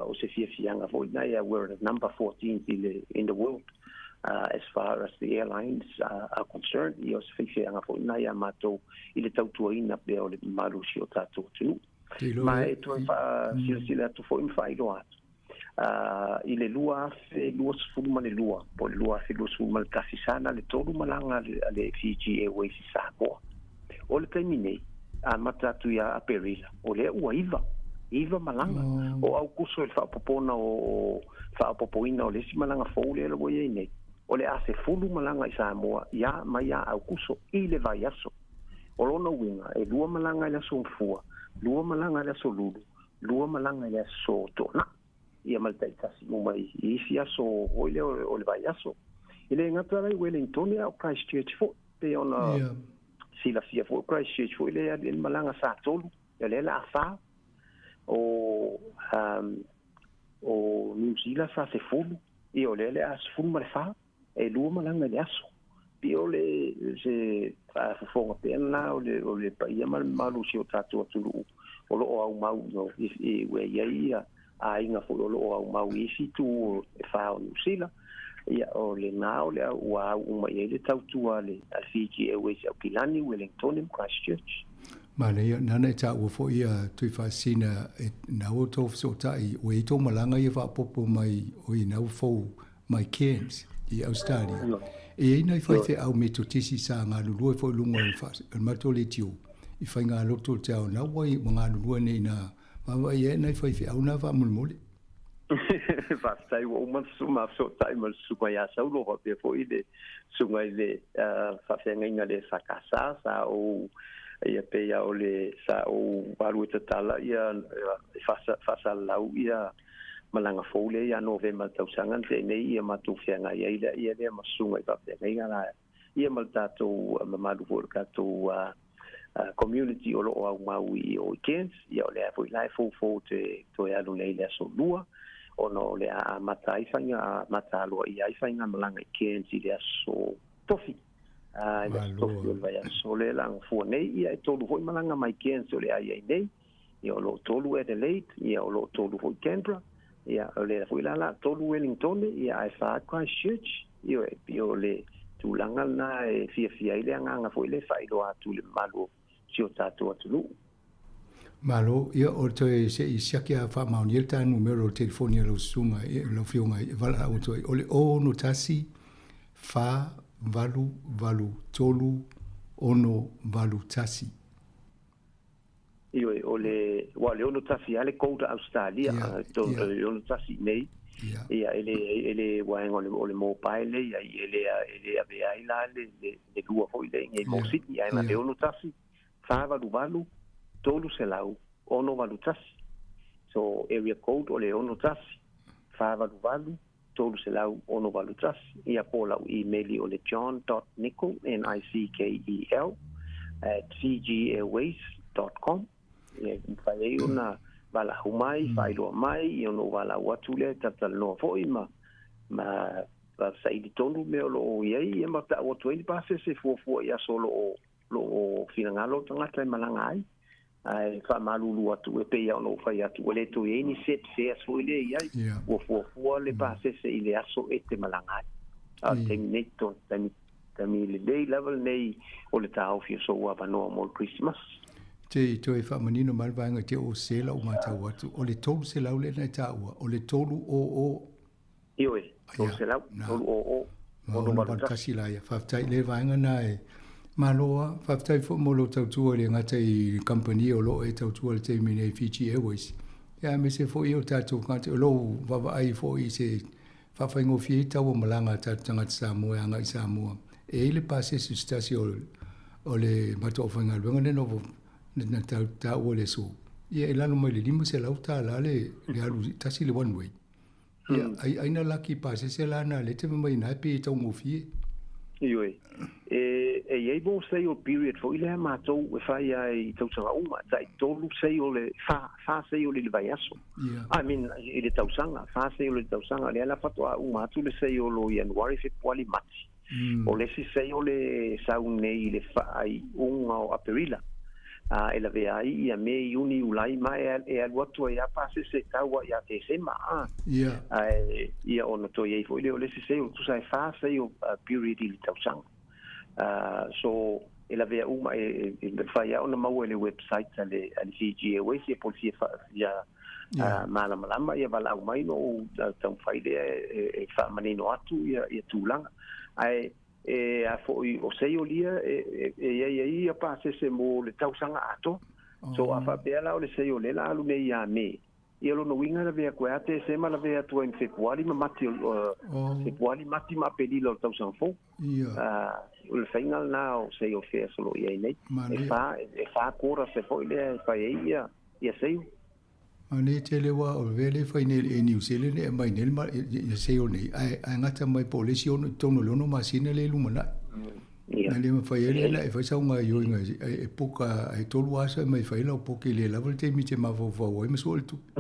[SPEAKER 14] O se fiafiaga foi lena, ia we're the number 14th i le in the world as far as the airlines are concerned. Ia o se fiafiaga foi lena ia matou i le tautuaina pea o le mamalu o si o tatou atunuu. Ma e toe faasilasila atu foi ma faailoa atu i le 2022 po o le 2021 sa na le tolu malaga a le Fiji Airways i Samoa. O le taimi nei, amata atu ia Aperila, o lea ua iva, iva malaga. O Aukuso i le faaopopona o faaopopoina o le isi malaga fou lea ua i ai nei, o le a sefulu malaga i Samoa ia mai ia Aukuso i le vaiaso. O lona uiga, e lua malaga i le aso Gafua, lua malaga i le aso Lulu, lua malaga i le aso Toonai, ia ma le taitasi uma i isi aso foi lea o le vaiaso. E le gata la i Wellingtone a o Christchurch foi, pei ona silafia foi o Christchurch foi lea e alu i ai le malaga sa tolu, ia lea o le a fa. O o Niu Sila sa sefulu, ia o lea o le a sefulu ma le fa, e lua malaga i le aso. Pei o le se faafofoga pea lena o le o le paia ma le mamalu o si o tatou atunuu o lo o aumau i ua i ai ia aiga foi o lo o aumau i isi itu e fa o Niu Sila. Ia, o lena o le ua au uma i ai le tautua a le Fiji Airways i Aukilani, Wellingtone ma Christchurch.
[SPEAKER 13] Manaia, nana e taua foi ia Tuifaasisina e na ua tou fesootai ua i ai tou malaga ia faaopoopo mai o i na ua fou mai Cairns i Australia. E i ai nai faifeau Metotisi sa galulue foi i luga o le matou leitio i faigalotu o le te ao na ua galulue nei ina Vaavaai ai nai faifeau na faamolemole.
[SPEAKER 14] Faafetai ua uma ma fesootai ma le susuga ia Saulo faapea foi le susuga i le faafeagaiga le FKS sa ou ia pei lava o le sa ou alu e tatala ia e faasalalau ia malaga fou lea ia Novema i le tausaga na tea nei ia matou feagai ai lea lea ma susuga i faafeagaiga la ia ma le tatou mamalu foi o le tatou community o lo o aumau i o i Cairns, ia o lea foi la e foufou te toe alu nei i le aso Lua, ona o le a amata ai faiga, amata aloaia ai faigamalaga i Cairns i le aso Tofi. I le aso Tofi o le vaiaso lea la gafua nei, ia e tolu foi malaga mai Cairns o le a i ai nei, ia o lo o tolu Adelaide, ia o lo o tolu foi Canberra, ia o lea foi la la tolu Wellingtone, ia ae fa Christchurch, ia e o le tulaga lena e fiafia ai le agaga foi lea e faailoa atu i le mamalu o si o tatou atunuu.
[SPEAKER 13] Malo, ia o toe se i siaki a faamaonia le ta numera o le telefoni a lau susuga, lau afioga e valaau atu ai, o le 61 4 8 8 3 6 8 1.
[SPEAKER 14] Ioe, o le, ua o le 61 lava le code a Ausetalia, le 61 i inei, ia, e le, e le vaega o le, o le mobile ia, e le, e le avea ai la le, le, le lua foi lea i inei mo Sydney, ae na le 61, 488, 300, 681. So, area code o le 61, 488, 300 681. Ia po o lau email o le john dot nickel, N-I-C-K-E-L, at fiji-airways dot com. Ia e mafai ai ona valaau mai, faailoa mai, ia ona ou valaau atu lea e talatalanoa foi ma, ma saili tonu mea o lo o i ai, ia ma tau atu ai ni pasese e fuafua i aso o lo o, lo o finagalo le tagata e malaga ai. Ae faamalulu atu e pei lava ona ou fai atu, ua le toe i ai ni set fares foi lea i ai, ua fuafua le pasese i le aso e te malaga ai. A o le taimi nei, taimi, taimi lelei lava lenei o le taofi o sou avanoa mo le Kerisimasi.
[SPEAKER 13] Te i toe faamanino mai le vaega te o se lau matau atu, o le 300 lea na e taua, o le 300.
[SPEAKER 14] Ioe, 300, 300,
[SPEAKER 13] 681 la ia. Faafetai i le vaega na e malo a. Faafetai foi mo lou tautua e le gata i le kamupani o lo o e tautua i le taimi nei Fiji Airways. Ia aemaise foi o tatou tagata o lou vaavaai foi i se faafaigofie ai tau o malaga a tatou tagata Samoa e agai i Samoa. E i ai le pasese se tasi o o le matou aufaigaluega lea na taua i le aso, ia e lalo mai le $500 le alu tasi le one way. Ia, ai, ai na laki pasese la na le te mai na pe taugofie.
[SPEAKER 14] Ioe. E, e i ai mo sale period foi lea matou e fai ai i tausaga uma, tai tolu sale, fa, fa sale i le vaiaso. I mean, i le tausaga, fa sale i le tausaga, lea la faatoa uma atu le sale o Ianuari, Fepuali, Mati. O le isi sale e sau nei i le faaiuga o Aperila. A e lavea ai ia Me, Iuni, Iulai ma e, e alu atu ai a pasese tau ia Tesema. A. Ae ia ona toe i ai foi lea o le isi sale, tusa e fa sale period i le tausaga. So e lavea uma e, e, e fai lava ona maua i le website a le, a le Fiji Airways ia po o le fia, fa, fia malamalama ia valaau mai ona ou taumafai lea e, e faamanino atu ia, ia tulaga. Ae e a foi o sale ia e, e, e i ai ai ia pasese mo le tausaga atoa. So a faapea la o le sale lea la alu nei ia Me, ia lona uiga lavea atu ai a Tesema lavea atu ai ma Fepuari ma Mati o Fepuari, Mati ma Aperila o le tausaga fou. O le faiga lena o sale fares o lo o i ai nei. E fa, e fa quarters foi lea e fai ai ia, ia sale.
[SPEAKER 13] Manaia tele aua o le mea lea e fai nei e le Air New Zealand e aumai nei le sale nei, ae ae gata mai po o le isi ono i totonu o le ono masina lea e lumanai. Na le mafai ai lea ona e fai sau gaoioiga e puka ai tolu aso e mai fai lau poke le lava le taimi e te mafaufau ai ma sua le tupe.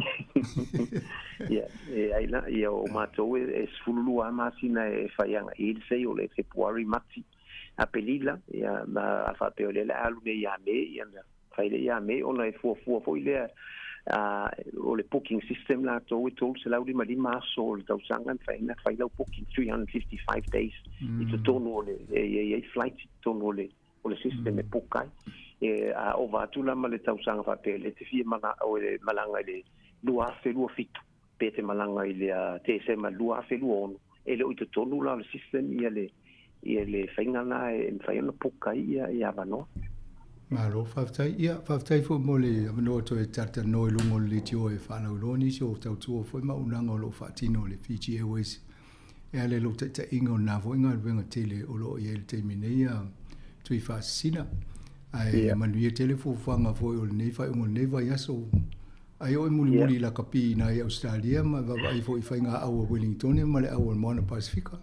[SPEAKER 14] Ia, e ai la, ia o matou e 12 lava masina e fai agai i le sale o le Fepuari, Mati, Aperila, ia ma a faapea o lea o le a alu nei ia Me, ia na fai lea ia Me ona e fuafua foi lea o le booking system latou e 355 aso o le tausaga e mafai ai ona fai lau booking, 355 days i totonu o le, e i ai flight i totonu o le o le system e book ai. E a ova atu la ma le tausaga faapea o lea e te fia manao e malaga i le 2027 pe te malaga i le Tesema 2026, e le o i totonu la o le system ia le ia le faiga la e mafai ona book ai ia ia avanoa.
[SPEAKER 13] Malo faafetai. Ia, faafetai foi mo le avanoa toe talatalanoa i luga o le leitio e faalauiloa nisi o tautua foi ma auaunaga o lo o faatino e le Fiji Airways e ala i lou taitaiga o lena foi galuega tele o lo o i ai i le taimi nei a Tuifaasisina. Ae manuia tele fuafuaga foi o lenei faaiuga o lenei vaiaso. Ai oe mulimuli i lakapi i nai Ausetalia ma vaavaai foi i faiga au a Wellingtone ma le au o le Moana Pasifika.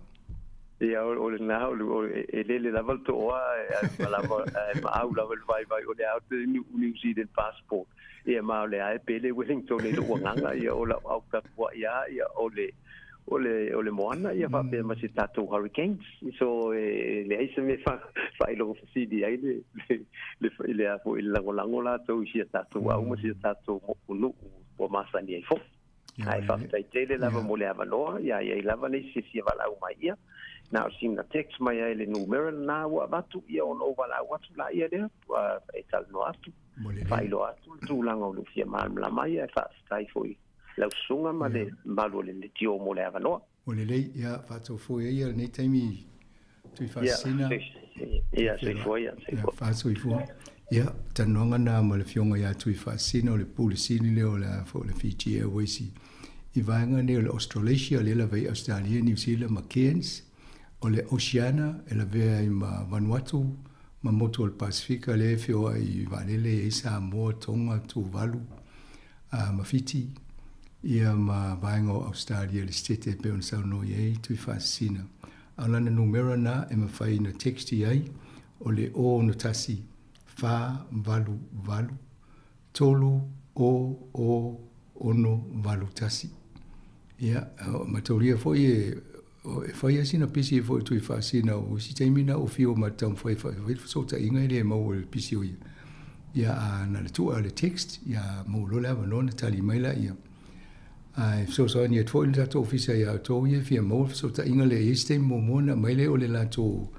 [SPEAKER 14] Ia, o lena, o e lele lava le tooa ae lava ae maau lava le vaivai o le ao te New Zealand passport. Ia ma o lea e pele Wellington i lou agaga, ia o lau au tapuai lava, ia o le o le o le moana ia faapea ma se tatou hurricanes. So e leai se mea faailoga fesili ai le le le a foi le lagolago latou i sia tatou au ma sia tatou mokunuu ua masani ai foi. Ae faafetai tele lava mo le avanoa, ia i ai lava le isi e fia valaau mai ia. Na o sina text mai ai le numera lena ua avatu, ia ona ou valaau atu laia lea, e talanoa atu, faailoa atu le tulaga o lou fia malamalama ai, ae faafetai foi lau susuga ma le mamalu o le leitio mo le avanoa.
[SPEAKER 13] Ua lelei, ia faatofoi ai ia lenei taimi Tuifaasisina.
[SPEAKER 14] Ia, soifua ia, soifua.
[SPEAKER 13] Faasoifua. Ia, talanoaga na ma le Afioga ia Tuifaasisina o le Pule Sili lea o le foi o le Fiji Airways i vaega nei o le Australasia lea lava i Australia, New Zealand ma Cairns, o le Oceania e lavea ai ma Vanuatu ma motu o le Pasifika lea e feoai i vaalele e i ai Samoa, Tonga, Tuvalu, ma Fiti, ia ma vaega o Ausetalia, le Setete e pei ona saunoa i ai Tuifaasisina. A o lana numera na e mafai ona text i ai, o le 0 6 4 8 8 3 0 0 6 8 1. Ia, mataulia foi e e fai lava sina pisi foi Tuifaasisina o isi taimi na ou fiu ma taumafai e fai le fesootaiga e le maua i le pisi o ia. Ia a na le tuu lava o le text, ia maua loa le avanoa ona tali mai laia. Ae fesoasoani atu foi le tatou ofisa ia outou ia e fia maua le fesootaiga lea i ai se taimi muamua ona aumai lea o le latou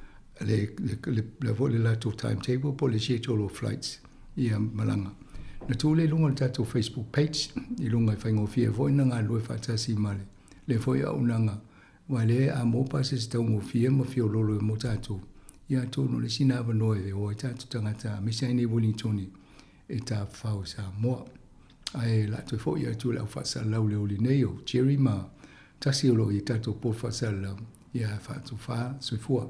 [SPEAKER 13] le, le, le, foi le latou timetable po o le schedule of flights ia malaga. Na tuu lea i luga o le tatou Facebook page i luga e faigofie ai foi ona galulue faatasi ma le lea foi auaunaga aua lea a maua pasese taugofie ma fiololo mo tatou, ia atonu o le isi na avanoa e o ai tatou tagata aemaise ai nei Wellingtoni e tafafao i Samoa. Ae la toe foi atu i le au faasalalau le oli nei o Jerry ma tasi o lo o i tatou board faasalalau ia faatofa soifua.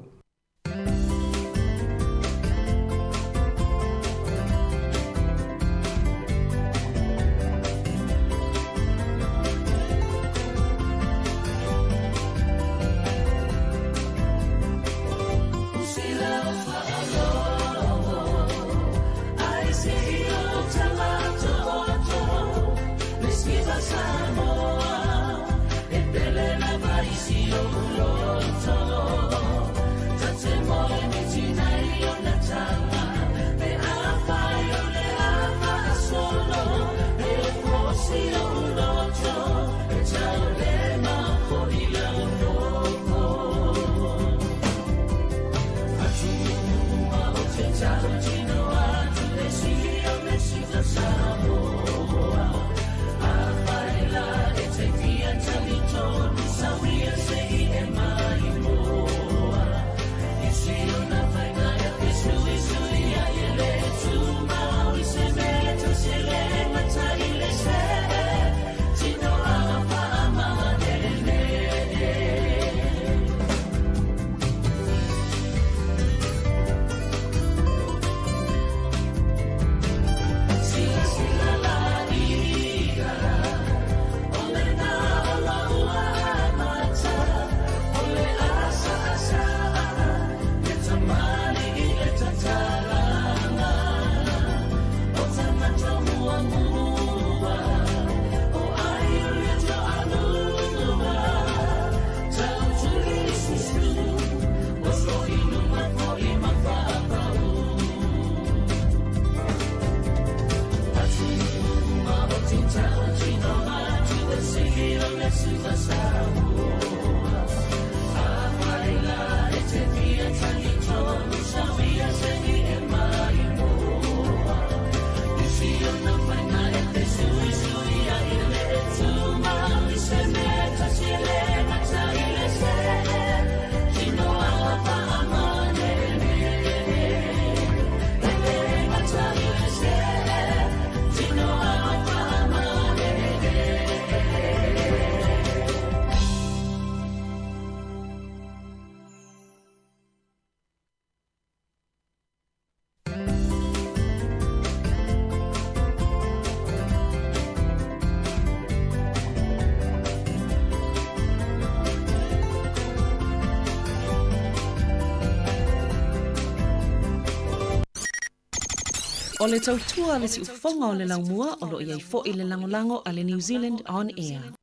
[SPEAKER 10] O le tautua a le siufofoga o le laumua o lo o i ai foi le lagolago a le New Zealand On Air.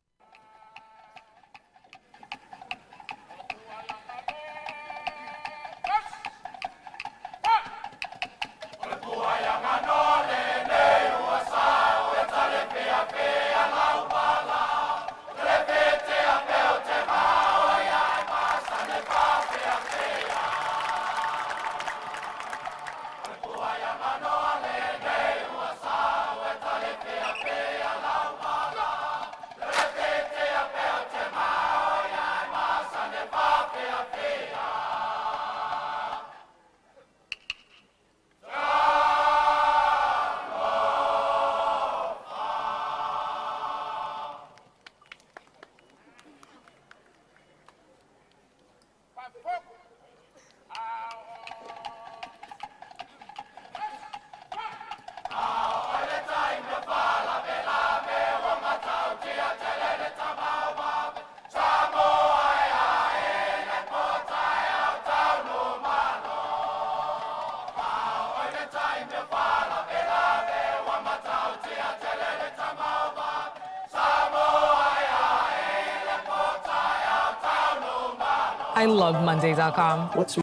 [SPEAKER 15] I love Monday.com.
[SPEAKER 16] What's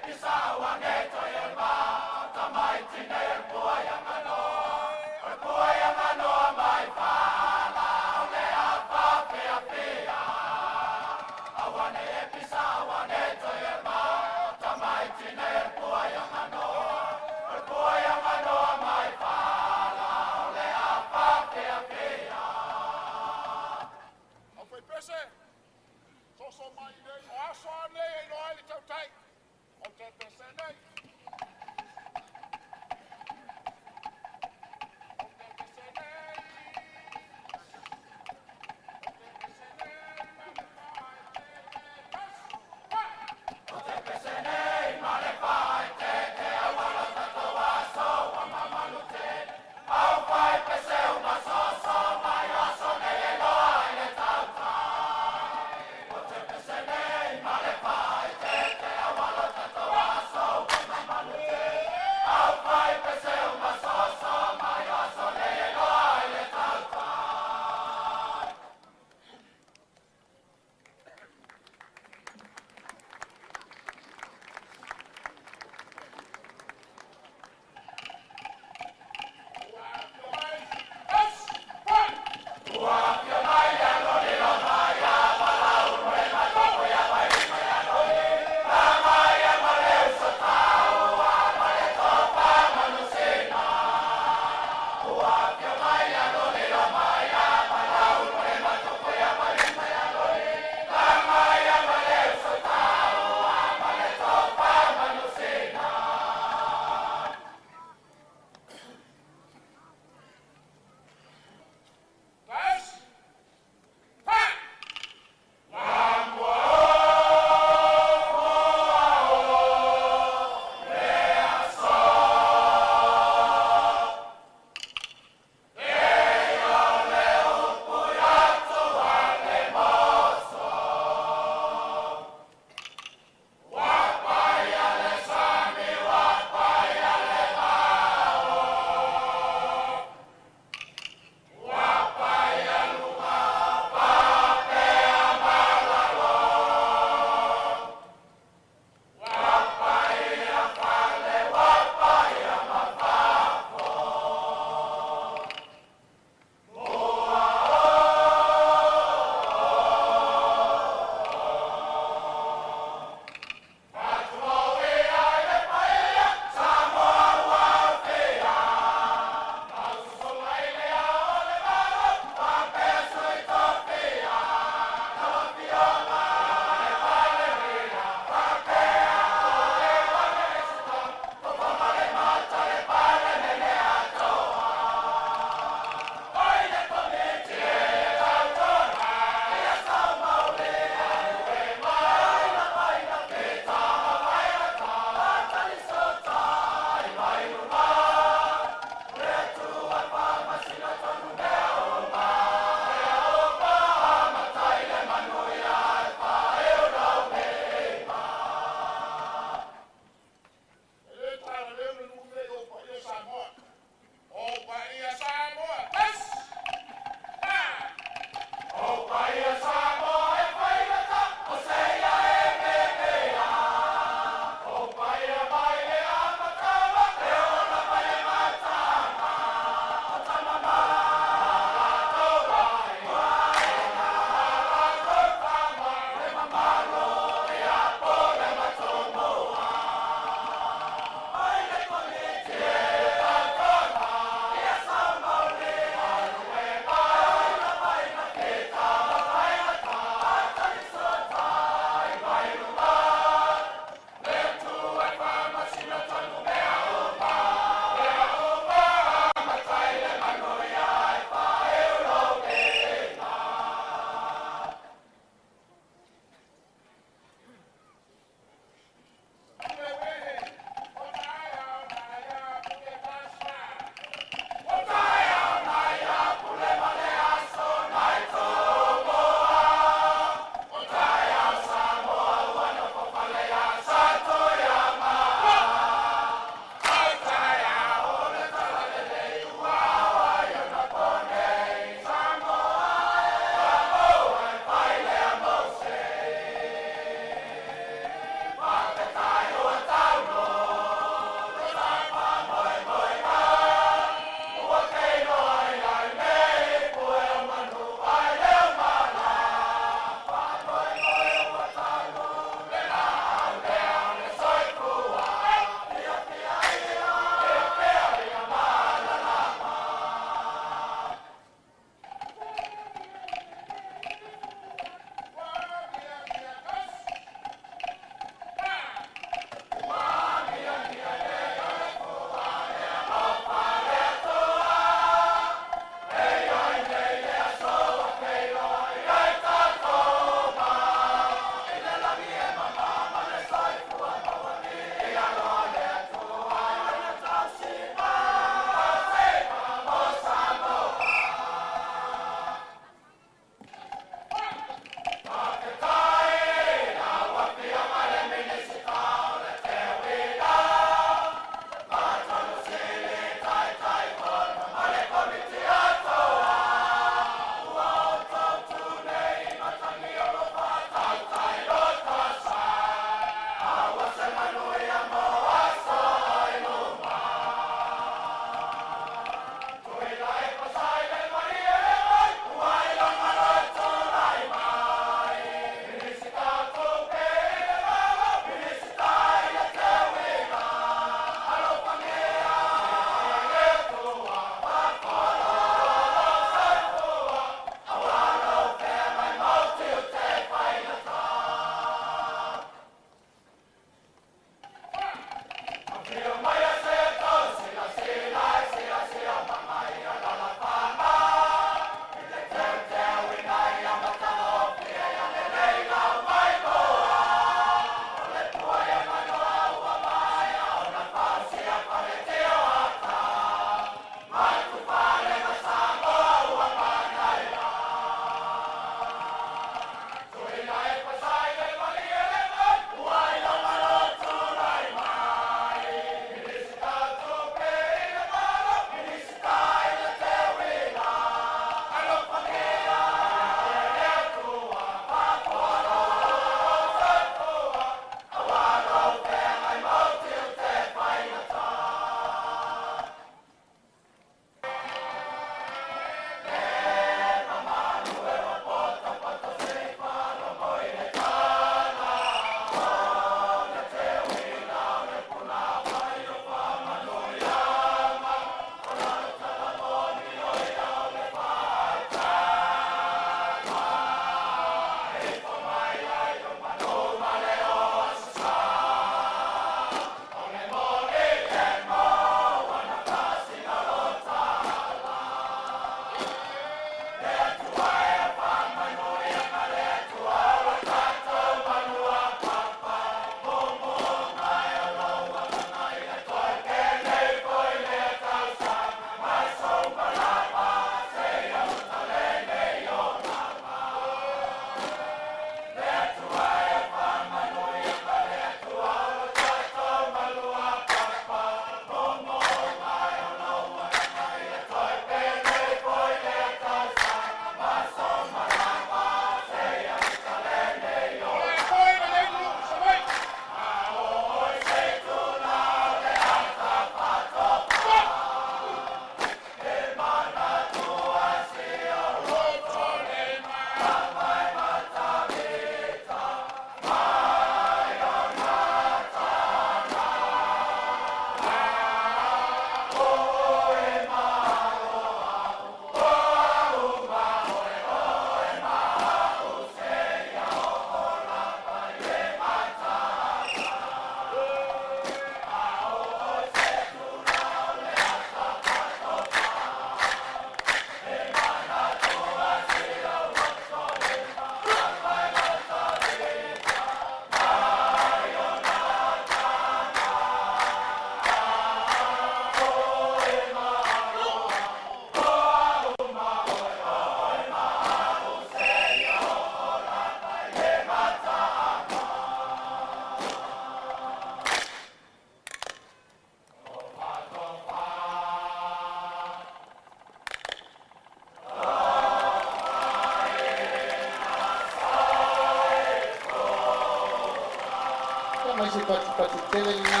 [SPEAKER 16] mai se patupatu tele lena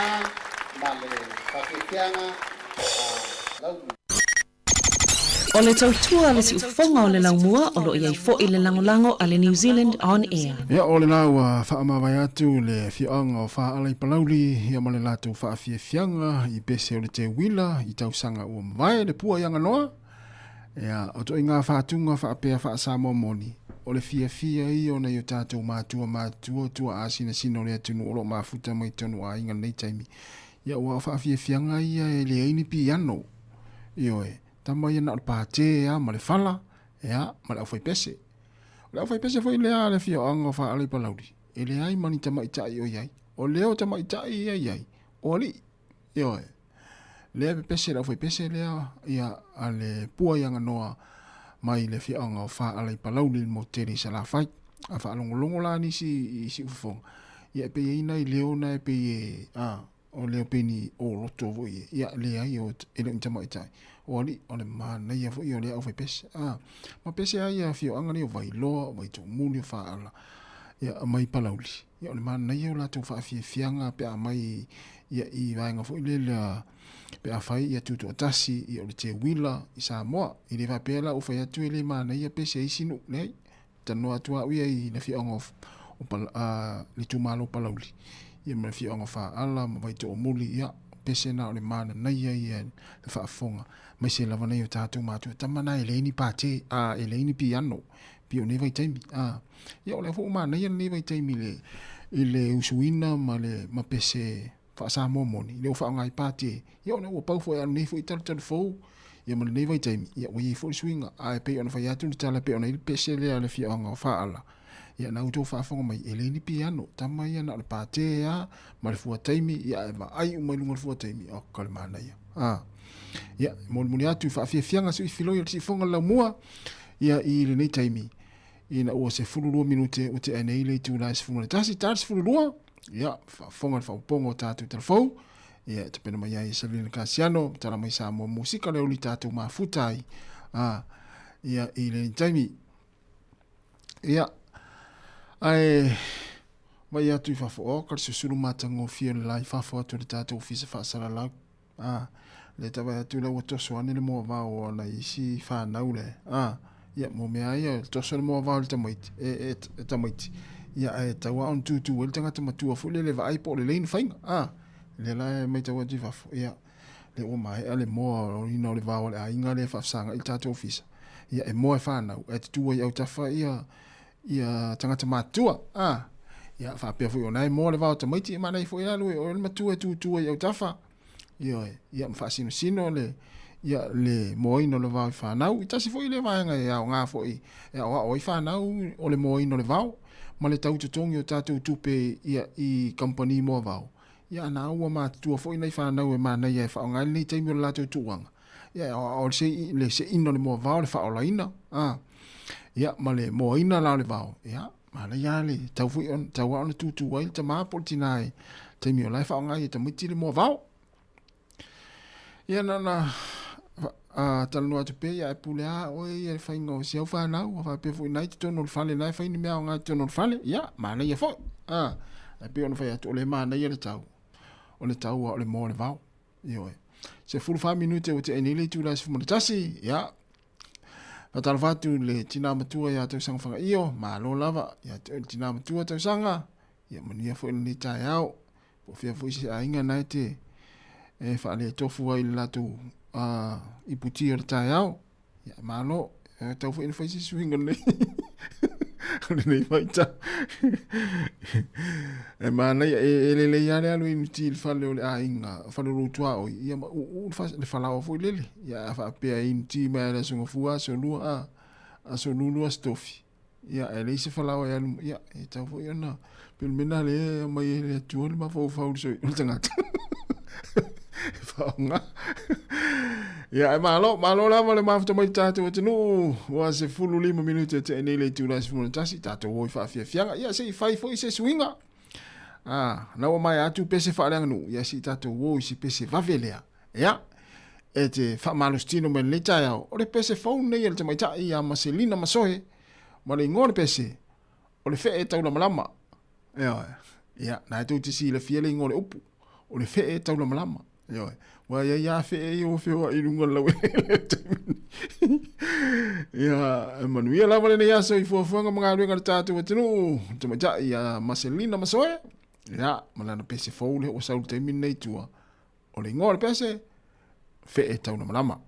[SPEAKER 16] ma le faafiafiaga a Laulu.
[SPEAKER 10] O le tautua a le siufofoga o le laumua o lo o i ai foi le lagolago a le New Zealand On Air.
[SPEAKER 4] Ia, o lena ua faamavae atu le afioaga o Faaala i Palauli ia ma le latou faafiafiaga i pese o le teuila i tausaga ua mavae le pua i Aganoa. Ia, o toaiga faatuga faapea faa-Samoa moni, o le fiafia ia o nai o tatou matua matutua tuaa sinasina o le atunuu o lo o mafuta mai totonu o aiga i lenei taimi. Ia, aua o faafiafiaga ia e leai ni piano. Ioe, tama ia na o le pate lava ma le fala, ia, ma le aufaipese. O le aufaipese foi lea a le afioaga o Faaala i Palauli, e leai ma ni tamaitai o i ai. O lea o tamaitai ia e i ai, o alii. Ioe. Lea e pepese le aufaipese lea ia a le pua i Aganoa mai le afioaga o Faaala i Palauli i le motu tele i Salafai. A faalogologo la nisi i Siufofoga, ia e pei e i ai nai leo na e pei e, a, o leo pei ni oloto foi e, ia leai o, e le o ni tamaitai. O alii, o le manaia foi o lea aufaipese. A, ma pese ai ia afioaga nei o Vailoa, o Vaitoomuli, o Faaala, ia mai Palauli. Ia o le manaia o latou faafiafiaga pe a aumai ia i vaega foi lele pe a fai ia tutoatasi ia o le teuila i Samoa. E le faapea la ua fai atu e le manaia pese a isi nuu, leai. Talanoa atu au ia i le afioaga o, o Pala, a, le itumalo o Palauli, ia ma le afioaga o Faaala ma Vaitoomuli, ia pese na o le mananaia ia le faafofoga, aemaise lava nai o tatou matua, tama na e leai ni pate, a, e leai ni piano. Pei o nei vaitaimi. A, ia o lea foi ua manaia lenei vaitaimi i le, i le usuina ma le ma pese faa-Samoa moni, lea ua faaaoga ai pate. Ia ona ua pau foi a o lenei foi talutalu fou, ia ma lenei vaitaimi, ia ua i ai foi le suiga. Ae pei ona fai atu le tala pei ona i ai le pese lea a le afioaga o Faaala, ia na outou faafofoga mai, e leai ni piano, tama ia na o le pate lava ma le fuataimi, ia ae vaai uma i luga o le fuataimi, oka le manaia. A, ia, molimoli atu i faafiafiaga sui filoi o le siufofoga o le laumua, Ia i lenei taimi, ina ua 12 minute ua tea nei le itula e 11, ta le 12, ia, faafofoga le faaopoopoga o tatou talafou, ia, e tapena mai ai e Selina Kasiano, tala mai Samoa Musika le oli tatou mafuta ai, a, ia, i lenei taimi. Ia, ae, vai atu i fafo, o, ka le susulu matagofie o le la i fafo atu o le tatou ofisa faasalalau. A, le tavai atu la ua toso ane le moa vao o nai isi whanau le. A, ia, mo mea ia, toso le moa vao le tamaiti, e, e, e tamaiti. Ia, ae tau a ona tūtū ai le tangata matua foi lele vaai po o lelei ni faiga. A, lea la e maitau atu i fafo. Ia, le ua maea le moa o ina o le vao a le aiga lea e faafesagai i le tatou ofisa. Ia, e moa e whanau, ae tutū ai autafa ia, ia tagata matutua. A, ia, faapea foi o na e moa le vao tamaiti, e manaia foi la lue, o le matua e tūtū ai autafa. Ioe, ia ma faasinosino le, ia, le moaina o le vao i whanau. I tasi foi le vaega e aoga foi, e aoao ai whanau o le moaina o le vao, ma le tau totogi o tatou tupe ia, i kamupani moa vao. Ia, ana ua matutua foi nai whanau e manaia e whaonga ai lenei taimi o le latou tuuanga. Ia, e aoao le sei, le seina o le moa vao, le whaolaina, a, ia, ma le moaina la o le vao, ia, Manaia lava le tau foi ona, tau lava ona tūtū ai le tamā po o le tinā i taimi o la e faaaoga ai e tamaiti le moa vao. Ia na ona talanoa atu pea, ia e pule lava oe ia le faiga o si au whanau, a faapea foi na i totonu o le fale, na e fai ni mea aoga i totonu o le fale, ia, manaia foi. A, ae pei ona fai atu, o le manaia le tau, o le tau a o le moa o le vao. Ioe. 14 minute ua tea nei le itula e 11, ia, Faatalofa atu i le tina matua ia Tausaga Fagaio, malo lava ia te oe le tina matua Tausaga, ia manuia foi lenei taeao. Po o fea foi se aiga na e te e faaletofu ai i le latou iputi o le taeao. Ia malo, e tau foi ina fai se suiga o lenei o lenei vaitau. E manaia, e lelei lava le alu i inuti i le fale o le aiga, fale o lou tuaoi, ia ma uuu le falaoa foi lele. Ia a faapea e inuti mai lava i le Aso Gafua, Aso Lua, a, Aso Lulu, Aso Tofi, ia e leai se falaoa e alu, ia e tatau foi ona, pei o le mea lena lea e aumai ai e le Atua le mafaufau i le o le tagata. E faaaoga. Ia, ae malo, malo lava le mafuta mai le tatou atunuu, ua 15 minute e tea nei le itula e 11, tatou o i faafiafiaga. Ia, se i fai foi se suiga. Ah, na ua maea atu pese faaleaganuu, ia se i tatou o i se pese vave lea. Ia, e te faamalositino mai lenei taeao, o le pese fou lenei a le tamaitai ia Maselina Masoe, ma le igoa o le pese, o le fee taulamalama. Ioe. Ia, na e tou te silafia le igoa o le upu, o le fee taulamalama. Ioe. Ua ia ia fee i o feoa i lunga lau ele taimi. Ia, e manuia lava lenei aso i fuafuaga ma galuega a le tatou atunuu, le tamaitai ia Maselina Masoe. Ia, ma lana pese fou lea ua sau i le taimi lenei i tua. O le igoa o le pese, Fee Taulamalama.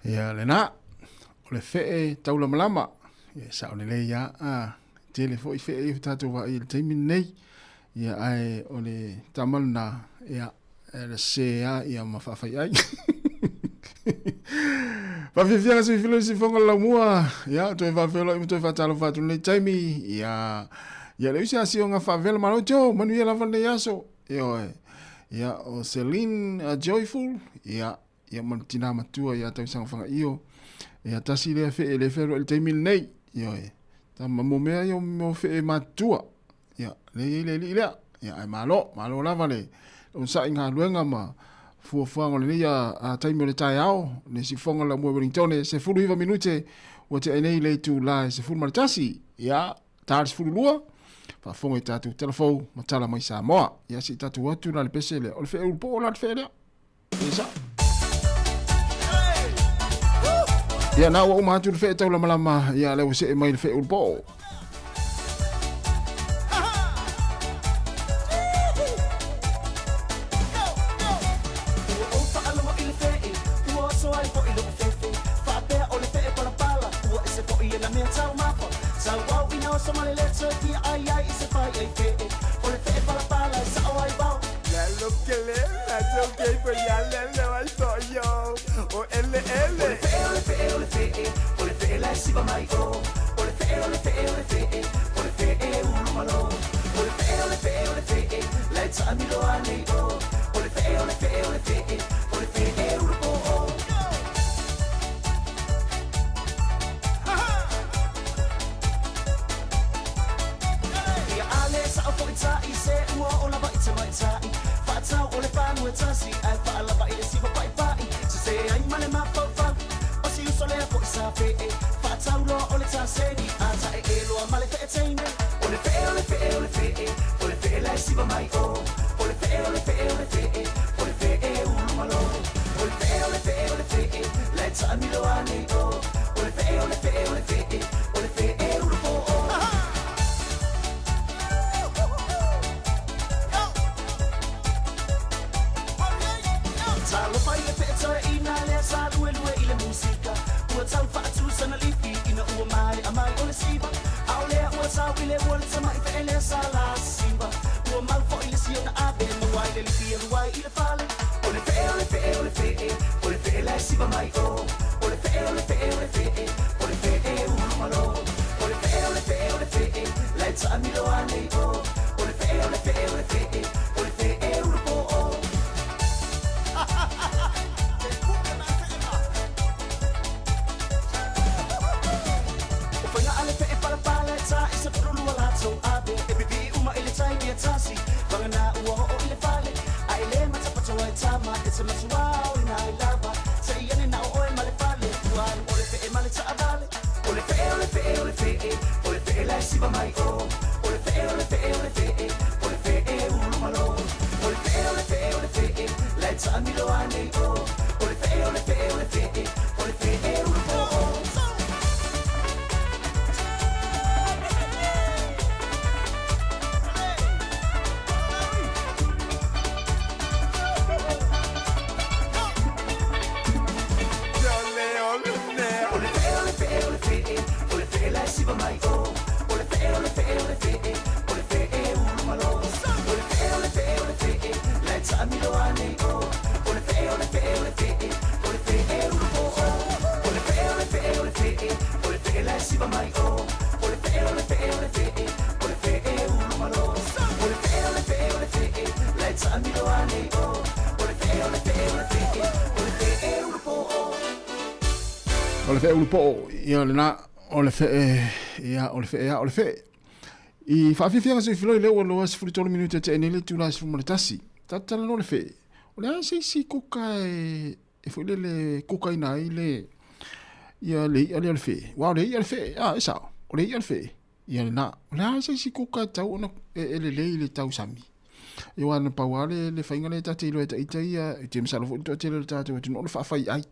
[SPEAKER 4] Ia lena, o le fee taulamalama, ia sao lelei ia, a, tele foi fee i tatou vaai i le taimi lenei, ia ae o le tama lena, ia, e le se a ia ma faafai ai. Faafiafiaga se filo si fonga lau mua, ia, toe faafeolai ma toe faatalofa atu lenei taimi, ia, ia le usi asioga faavela malo tio, manuia lava lenei aso, ioe, ia, o Celine Joyful, ia, ia ma le tinā matua ia Tausaga Fagaio. Ia tasi lea fee le fealuai i le taimi lenei. Ioe. Tama mo mea ia mo fee matutua. Ia, le iai le alii lea. Ia, ae malo, malo lava le onosai i galuega ma fuafuaga o lenei a taimi o le taeao, le siufoga o le Laumua i Wellingtone, 19 minute ua tea nei le itula e 11. Ia, ta le 12, faafofoga i tatou tala fou ma tala mai Samoa. Ia, se i tatou atu la le pese lea. O le fee ulupo la le fee lea. Ia na ua uma atu le fee taulamalama, ia lea ua see mai le fee ulupoo.
[SPEAKER 5] manao foi ta'i se ua oo lava i tamaitai Fa'atau o le fagu e tasi ae fa'alava i le siva pa'ipa'i Sesē ai ma le mafaufau o si uso lea fo'i sa fe'e Fa'atau loa o le taseni a ta'e'e loa ma le fe'e teine O le fe'e o le fe'e o le fe'e o le fe'e la e siva mai o O le fe'e o le fe'e o le fe'e o le fe'e ulu malo O le fe'e o le fe'e o le fe'e la e ta'amilo a nei o O le fe'e o le fe'e o le fe'e o le fe'e ulu po'o Talofa i le fe'e toeaina lea sa luelue i le musika Ua tau fa'atu sana lifi ina ua mae'a mai o le siva A o lea ua tau i le ua le tama'i fe'e lea sa lasiva Ua mau fo'i le siona ave maua ai le lifi e alu ai i le fale O le fe'e o le fe'e o le fe'e o le fe'e la e siva mai o O le fe'e o le fe'e o le fe'e o le fe'e ulu malo O le fe'e o le fe'e o le fe'e la e ta'amilo a nei o O le fe'e o le fe'e o le fe'e o le fe'e ulu po'o O faiga a le fe'e palapala e ta'i 12 latou ave E pipi'i uma i le taimi e tasi Vagana ua oo i le fale Ae le matapatoa e tama E te matua aoina ai lava Se'i ane na o oe ma le fale Ua alu o le fe'e ma le ta'avale O le fe'e o le fe'e o le fe'e O le fe'e la e siva mai o O le fe'e o le fe'e o le fe'e O le fe'e ulu malo O le fe'e o le fe'e o le fe'e La e ta'amilo a nei o O le fe'e o le fe'e o le fe'e O le fe'e ulu po'o O le fe'e o le fe'e o le fe'e O le fe'e la e siva mai o O le fe'e o le fe'e o le fe'e O le fe'e ulu malo O le fe'e o le fe'e o le fe'e La e ta'amilo a nei o O le fe'e o le fe'e o le fe'e O le fe'e ulu po'o O le fe'e o le fe'e o le fe'e O le fe'e la e siva mai o O le fe'e o le fe'e o le fe'e O le fe'e ulu malo O le fe'e o le fe'e o le fe'e La e ta'amilo a nei o O le fe'e o le fe'e o le fe'e O le fe'e ulu po'o
[SPEAKER 4] O le fe'e ulu po'o, ia lena, o le fe'e, ia, o le fe'e a, o le fe'e. I faafiafiaga se filoi lea ua loa 13 minute te nei le itula e 11. Tatalanoa le fe'e. O le a se isi kuka e, e foi lele kukaina ai le, ia le i'a lea o le fe'e. Ua o le i'a le fe'e, a, e sao, o le i'a le fe'e. Ia lena, o le a se isi kuka e tau ona e, e lelei i le tausami. Ia aua na pau lava le, le faiga lea ta te iloa e ita ia, e te masalo foi le toatele o le tatou atunuu o le faafaiai.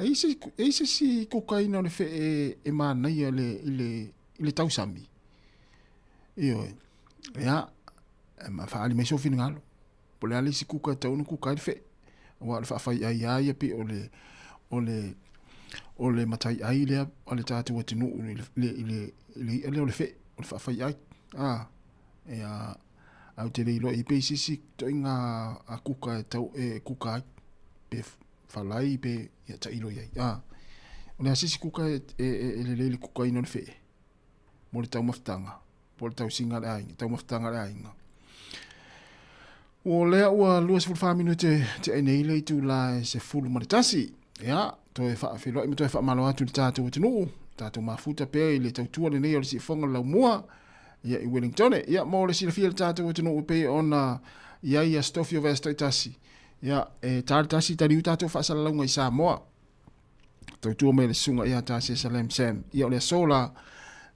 [SPEAKER 4] A i se, e i se isi kukaina o le fe'e e manaia i le, i le, i le tausami. Ioe. Ia, e ma faaali mai sou finagalo. Po o le a le isi kuka e tatau ona kuka ai le fe'e. Aua o le faafaiai lava ia pei o le, o le, o le mataiai lea a le tatou atunuu i le, i le, i le i'a lea o le fe'e, o le faafaiai. A, ia, ae ou te le iloa i ai pe i se isi ituaiga a kuka e tau e kuka ai, pe falai pe ia tailo i ai. A, o le a se isi kuka e, e, e, e lelei i le kukaina o le fe'e mo le taumafataga, po o le tausiga a le aiga, taumafataga a le aiga. Ua lea ua 24 minute te ai nei le itula e 11. Ia, toe faafeiloai ma toe faamalo atu i le tatou atunuu, tatou mafuta pea i le tautua lenei o le siufofoga o le laumua, ia i Wellingtone. Ia, mo le silafia i le tatou atunuu e pei ona i ai ia Stofi o Vaiaso taitasi, ia, e ta le tasi taliu tatou faasalalauga i Samoa. Tautua mai le susuga ia Tasesa Lam Sam. Ia o le aso la,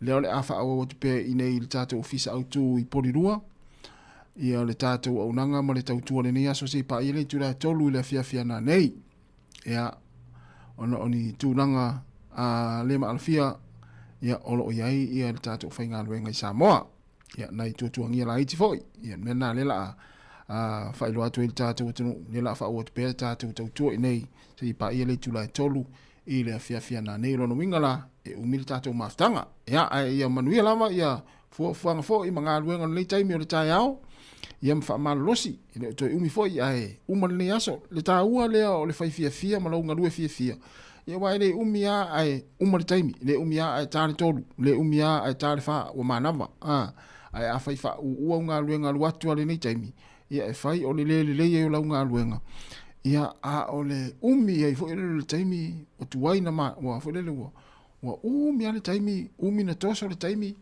[SPEAKER 4] lea o le a faaauau atu pea i nei i le tatou ofisa autu i Polirua. Ia le tatou auaunaga ma le tautua lenei aso se i paia le itula e 3 i le afiafi ana nei. Ia, ona o ni tulaga a le maalofia, ia o lo o i ai ia le tatou faigaluega i Samoa. Ia, nai tuatuagia laiti foi. Ia, mea na lea la a faailoa atu ai le tatou atunuu, lea la faaauau atu pea le tatou tautua i nei, se i paia le itula e 3 i le afiafi ana nei. O lona uiga la, e umi le tatou mafutaga. Ia, ae ia manuia lava ia fuafuaga foi ma galuega o lenei taimi o le taeao, ia ma faamalolosi, e le o toe umi foi ae uma lenei aso. Le taua lea o le fai fiafia ma lou galue fiafia, ia aua e le umi lava ae uma le taimi, e le umi lava ae ta le 3, e le umi lava ae ta le 4, ua manava. A, ae afai faauuua au galuega alu atu lava lenei taimi, ia e fai o le le lelei ai o lau galuega, ia a o le umi ai foi lele o le taimi o tuai na ma, ua foi lele ua, ua umi lava le taimi, umi na toso le taimi,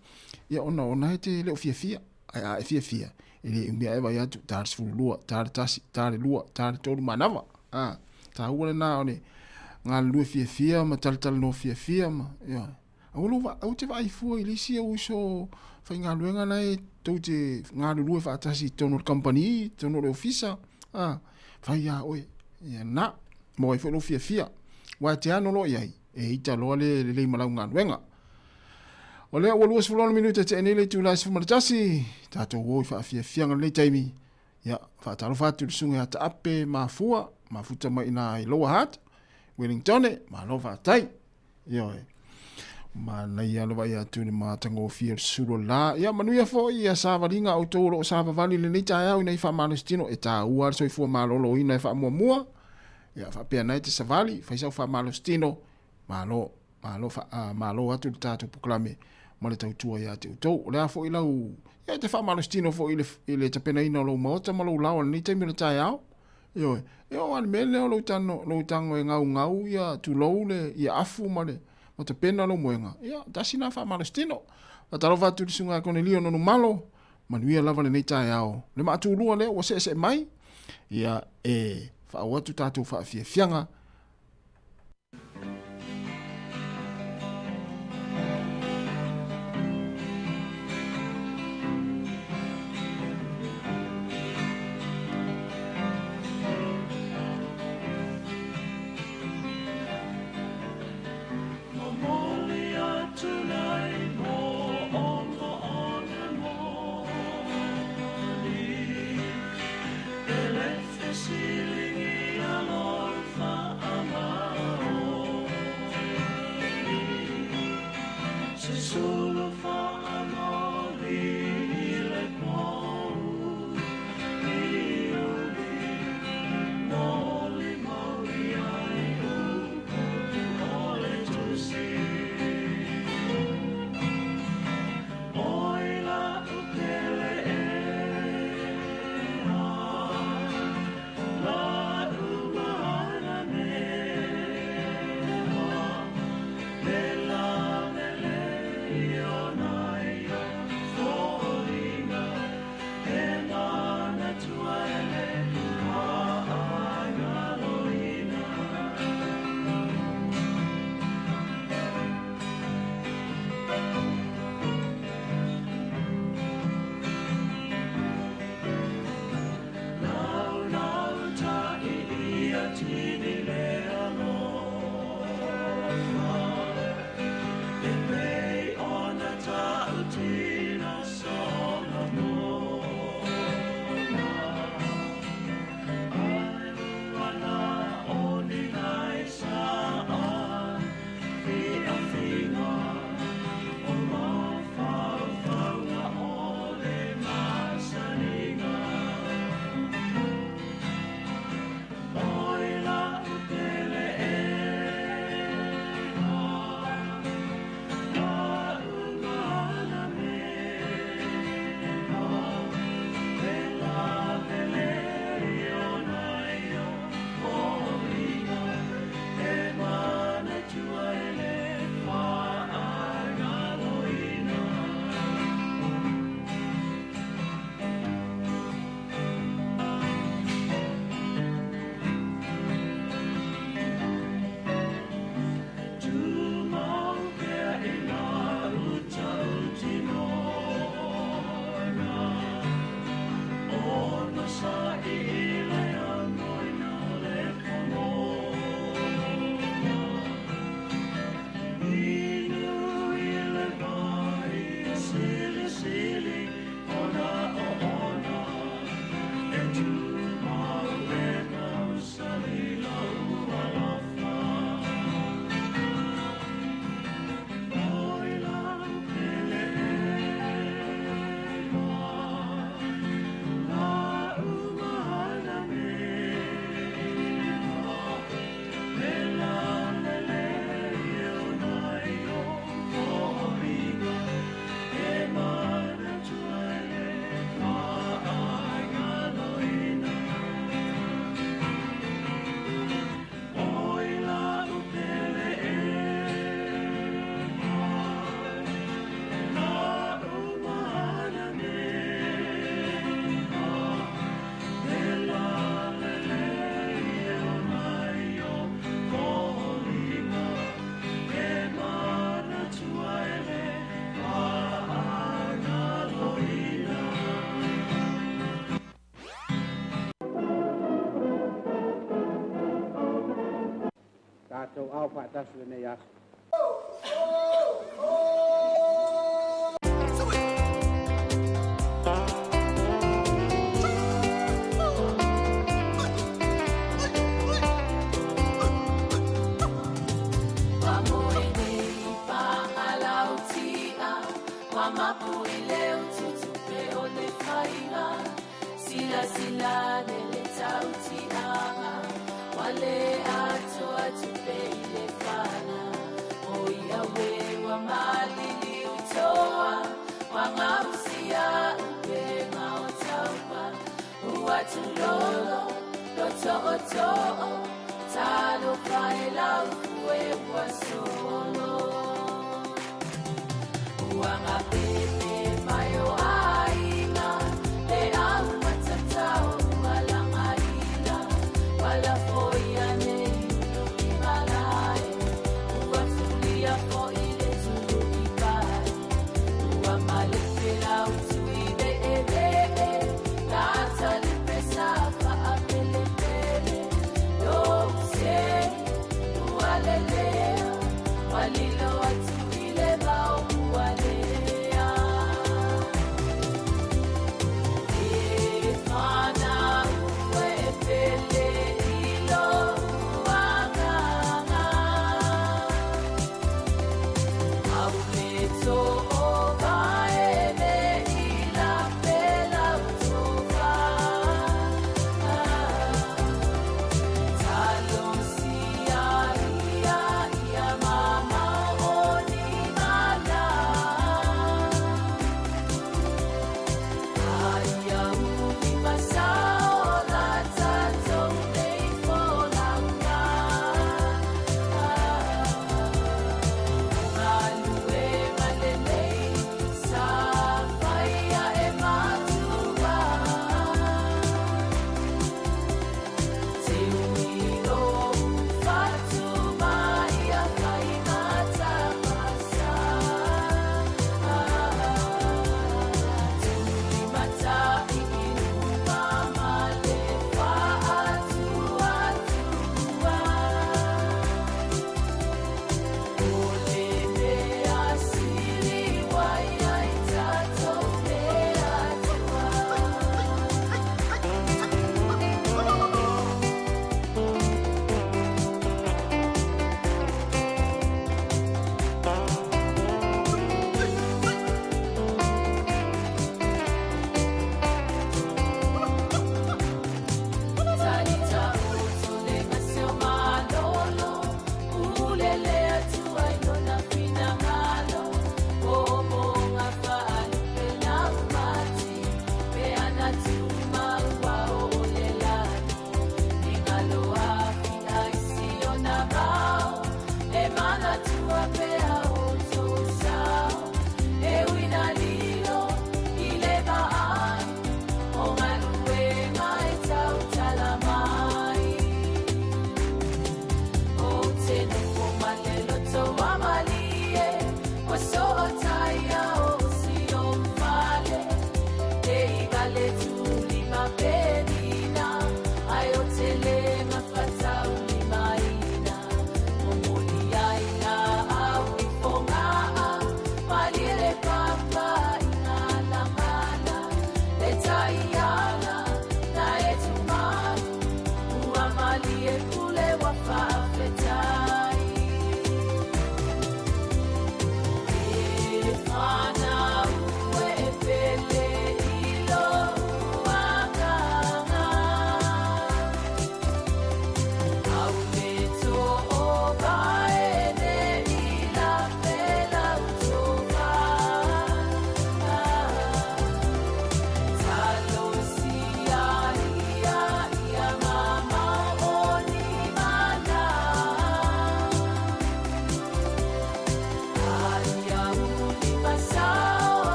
[SPEAKER 4] ia ona o na e te le o fiafia. Ae a e fiafia, e le umi ae vaai atu, ta le 12, ta le 1, ta le 2, ta le 3 manava. A, taua lena o le galulue fiafia ma talatalanoa fiafia ma, ioe. Aua lou va, aua te vaai fua i le isi au uso faigaluega la e tou te galulue faatasi i totonu o le kamupani, i totonu o le ofisa, a, fai lava oe, ia na, maua ai foi lou fiafia. Aua e te ano loa i ai, e ita loa le lelei ma lau galuega. O lea ua 26 minute tea nei le itula e 11, tatou o i faafiafiaga lenei taimi. Ia, faatalofa atu i le susuga ia Taape Mafua, mafuta mai ina i Lower Hutt, Wellingtone, malo faafetai. Ioe. Manaia le vaai atu i le matagofie o le sulu o le la. Ia, manuia foi ia savaliga a outou o lo o savavali i lenei taeao ina ia faamalositino. E taua le soifua maloloina e faamuamua. Ia, faapea na e te savali, fai sau faamalositino. Malo, malo, fa, uh, malo atu le tatou polokalame ma le tautua ia te outou. O le a foi lau, ia e te faamalositino foi i le, i le tapenaina o lou maota ma lou laoa i lenei taimi o le taeao. Ioe, e oo lava i le mea lea o lou tano, lou tago e gaugau ia, tulou le, ia afu ma le, ma tapena lou moega, ia, tasi lena faamalositino. Faatalofa atu i le Susuga ia Konelio Nonumalo, manuia lava lenei taeao. Le maatulua lea ua seesee mai, ia, e faaauau atu tatou faafiafiaga.
[SPEAKER 16] tauau faatasi lenei aso.
[SPEAKER 17] Walilo atu ile vao kualea.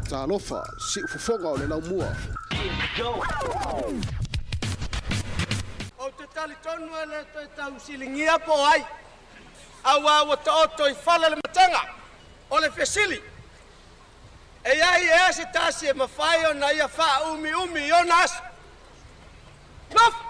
[SPEAKER 4] Talofa, siufofoga o le laumua.
[SPEAKER 17] Ou te talitonu e le toe tausiligia po o ai, aua ua taoto i fala le matega. O le fesili, e i ai ea se tasi e mafai ona ia faaumiumi i ona aso? Nofo!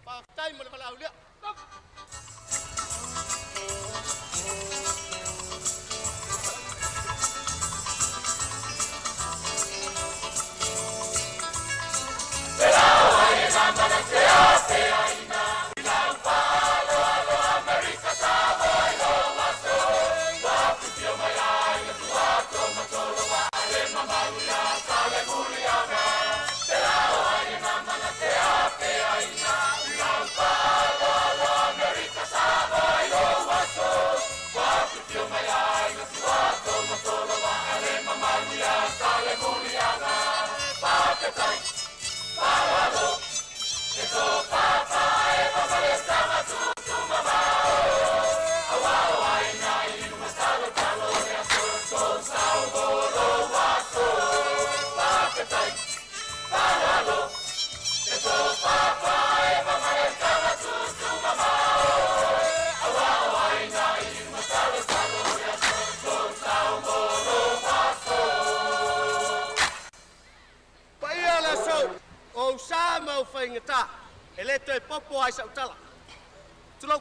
[SPEAKER 17] Faafetai mo le valaaulia. Paia o le aso, o ou sa ma ou faigata, e le toe popo ai sau tala. Tulou.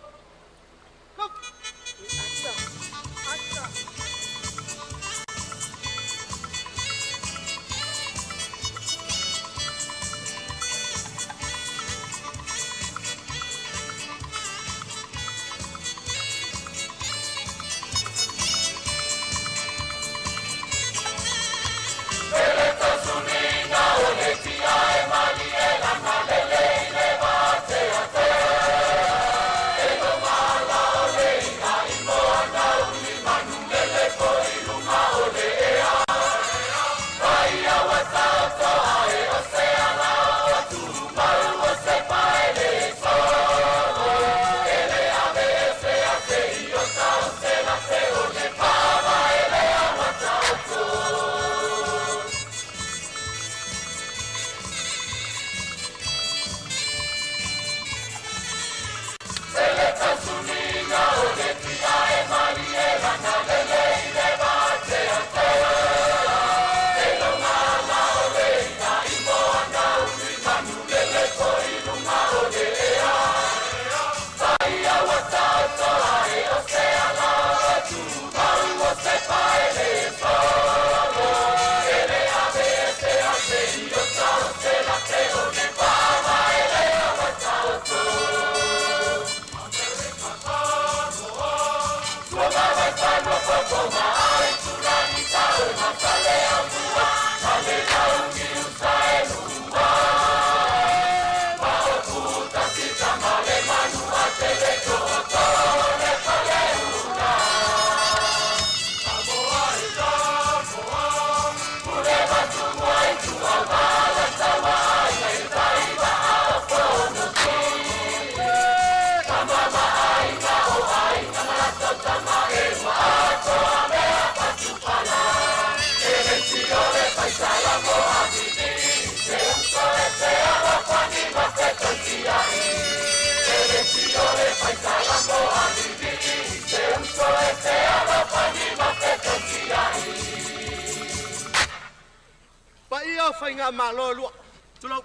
[SPEAKER 17] o faigamalo e lua. Tulou.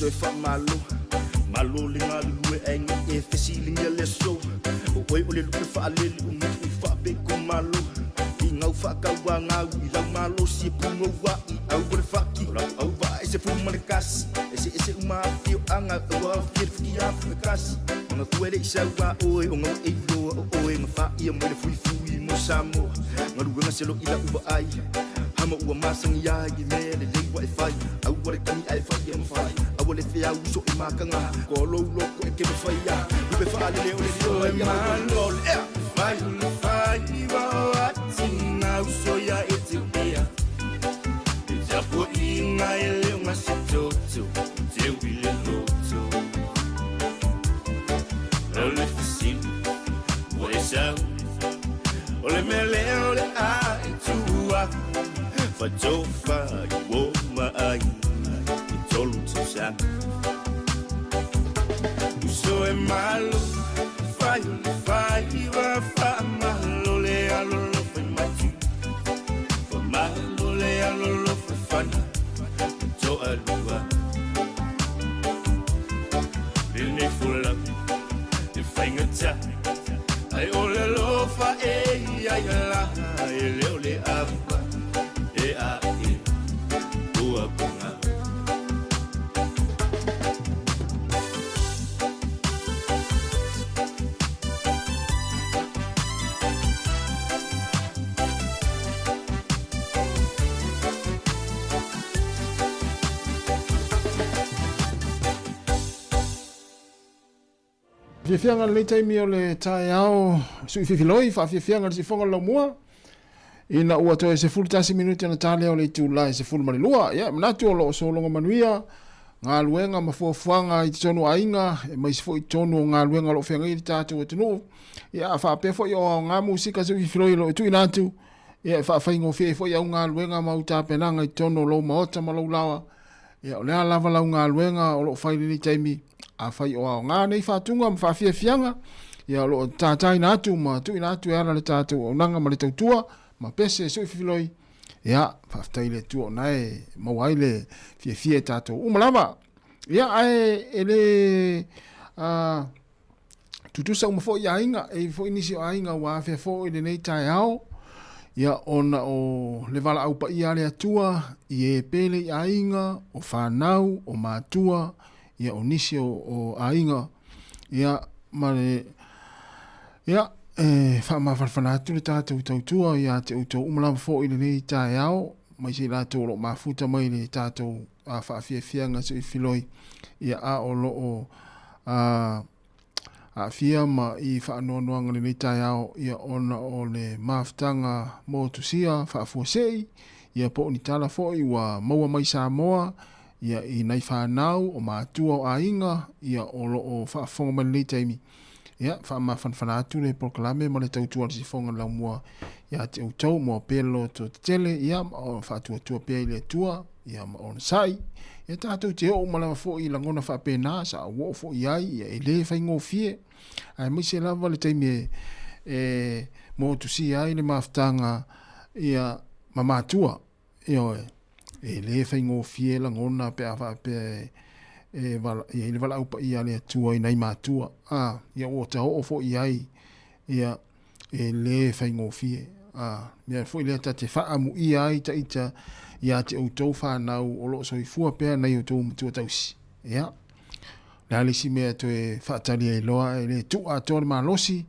[SPEAKER 18] toe faamalo Malo le galulue ae nei e fesiligia le aso O oe o le lupe faalele o nuu faapekou malo I gau faakauagau i lau malosi e pugouaʻi Au o le faki o lau auvaa e se fulu ma le kasi Eseese uma afioaga ua aofia i le futiafu e tasi Magatua e le i sau a oe o gau e iloa o oe Na faia mai le fuifui mo Samoa Galuega se loʻi lau vaai Hama ua masani ai i mea lelei ua e fai Aua le tagi ae fai e mafai Aua le feau so e makaga Koa lou loko e ke mafai a Lupe faalele o le lio mai Malo le ea Fai o le faiva o atinga uso ia Etiopia I tapuaiga e le o gase toto Teu i le loto O le fesili ua e sau O le mea lea o le a e tuu aku Fatofa i uo ma ai i tolu tausaga Uso e malo fai o le faiva Faamalo le alolofa i matu Faamalo le alolofa i fana Toalua Lenei folauga e faigata Ae o le alofa e i ai la E le o le ava e a e ua punga.
[SPEAKER 4] Fiafiaga lenei taimi o le taeao sui fifiloi faafiafiaga le sifoga le laumua ina ua toe 11 minute ona ta lea o le itula e 12. Ia, manatu o lo o sologa manuia galuega ma fuafuaga i totonu o aiga, aemaise foi i totonu o galuega o lo o feagai le tatou atunuu. Ia, a faapea foi o aoga musika sui fifiloi o lo o tuuina atu, ia, e faafaigofie ai foi au galuega ma au tapenaga i totonu o lou maota ma lou laoa. Ia, o le a lava lau galuega o lo o fai i lenei taimi, afai o aoga nei faatuga ma faafiafiaga, ia, o lo o tataina atu ma tuuina atu e ala le tatou auaunaga ma le tautua ma pese sui fifiloi. Ia, faafetai i le Atua o na e maua ai le fiafia e tatou uma lava. Ia, ae e le tutusa uma foi aiga, e i foi nisi o aiga ua afea foi lenei taeao, ia, ona o le valaau paia a le Atua i e pele i aiga, o fanau, o matua, ia, o nisi o aiga, ia, ma le, ia, e faamafanafana atu le tatou tautua ia te outou uma lava foi i lenei taeao, aemaise i latou o lo o mafuta mai i le tatou faafiafiaga soifiloi, ia, a o lo o aafia ma i faanoanoaga i lenei taeao, ia, ona o le mafutaga motusia faafuasei, ia, po o ni tala foi ua maua mai Samoa, ia, i nai fanau, o matua, o aiga, ia, o lo o faafofoga mai i lenei taimi. Ia, faamafanafana atu le polokalame ma le tautua a le sifoga le laumua ia te outou, moa pea le loto tetele, ia, ma o faatuatua pea i le Atua, ia, ma onosai. Ia, tatou te oo uma lava foi i lagona faapena, sa ou oo foi i ai, ia, e le faigofie. Aemaise lava le taimi e, e motusia ai le mafutaga, ia, ma matua. Ioe, e le faigofie lagona pe a faapea e, e vala, i ai le valaau paia a le Atua i nai matua. A, ia ua ta oo foi i ai, ia, e le faigofie. A, mea foi lea ta te faamuia ai ta ita ia te outou whanau o lo o soifua pea nai outou matua tausi. Ia, le a le isi mea toe faatali ai loa e le tuu atoa le malosi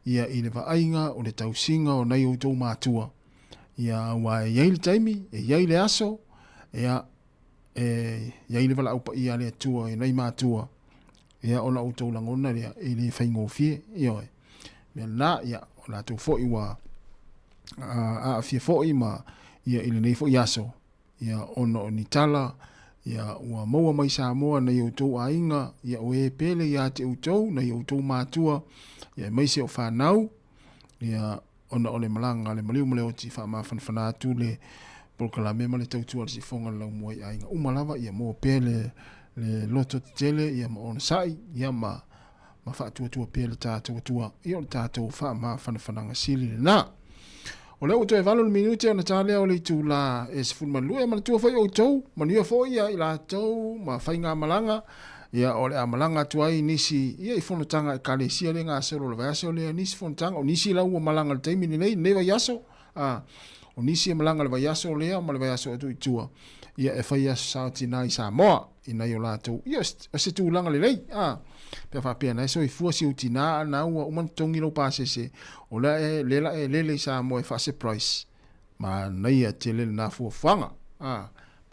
[SPEAKER 4] ia i le vaaiga o le tausiga o nai outou matua. Ia, aua e i ai le taimi, e i ai le aso, ia, e i ai le valaau paia a le Atua i nai matua, ia, ona outou lagona lea, e le faigofie, ioe. Mea lena, ia, o latou foi ua aafia foi ma, ia, i lenei foi aso, ia, ona o ni tala, ia, ua maua mai Samoa nai outou aiga, ia, o e pele ia te outou, nai outou matua, ia, aemaise o fanau, ia, ona o le malaga a le maliu ma le oti faamafanafana atu le polokalame ma le tautua a le sifoga le laumua i aiga uma lava ia maua pea le, le loto tetele ia ma onosai ia ma ma faatuatua pea le tatou Atua ia o le tatou faamafanafanaga sili lena. O lea ua toe 8 le minute ona ta lea o le itulā e 12. E manatua foi outou, manuia foi ia i latou ma faigamalaga, ia o le a malaga atu ai nisi ia i fonotaga a Ekalesia lea e gasolo i le vaiaso lea, nisi fonotaga, o nisi la ua malaga i le taimi lenei, lenei vaiaso, a, o nisi e malaga i le vaiaso lea ma le vaiaso atu i tua, ia e fai aso sao tinā i Samoa, i nai o latou, ia o se tulaga lelei, a, pe a faapea na e soifua si ou tinā a na ua uma ona totogi lou pasese, o lea e, lea la e lele i Samoa e faa-surprise, Manaia tele lena fuafuaga. A,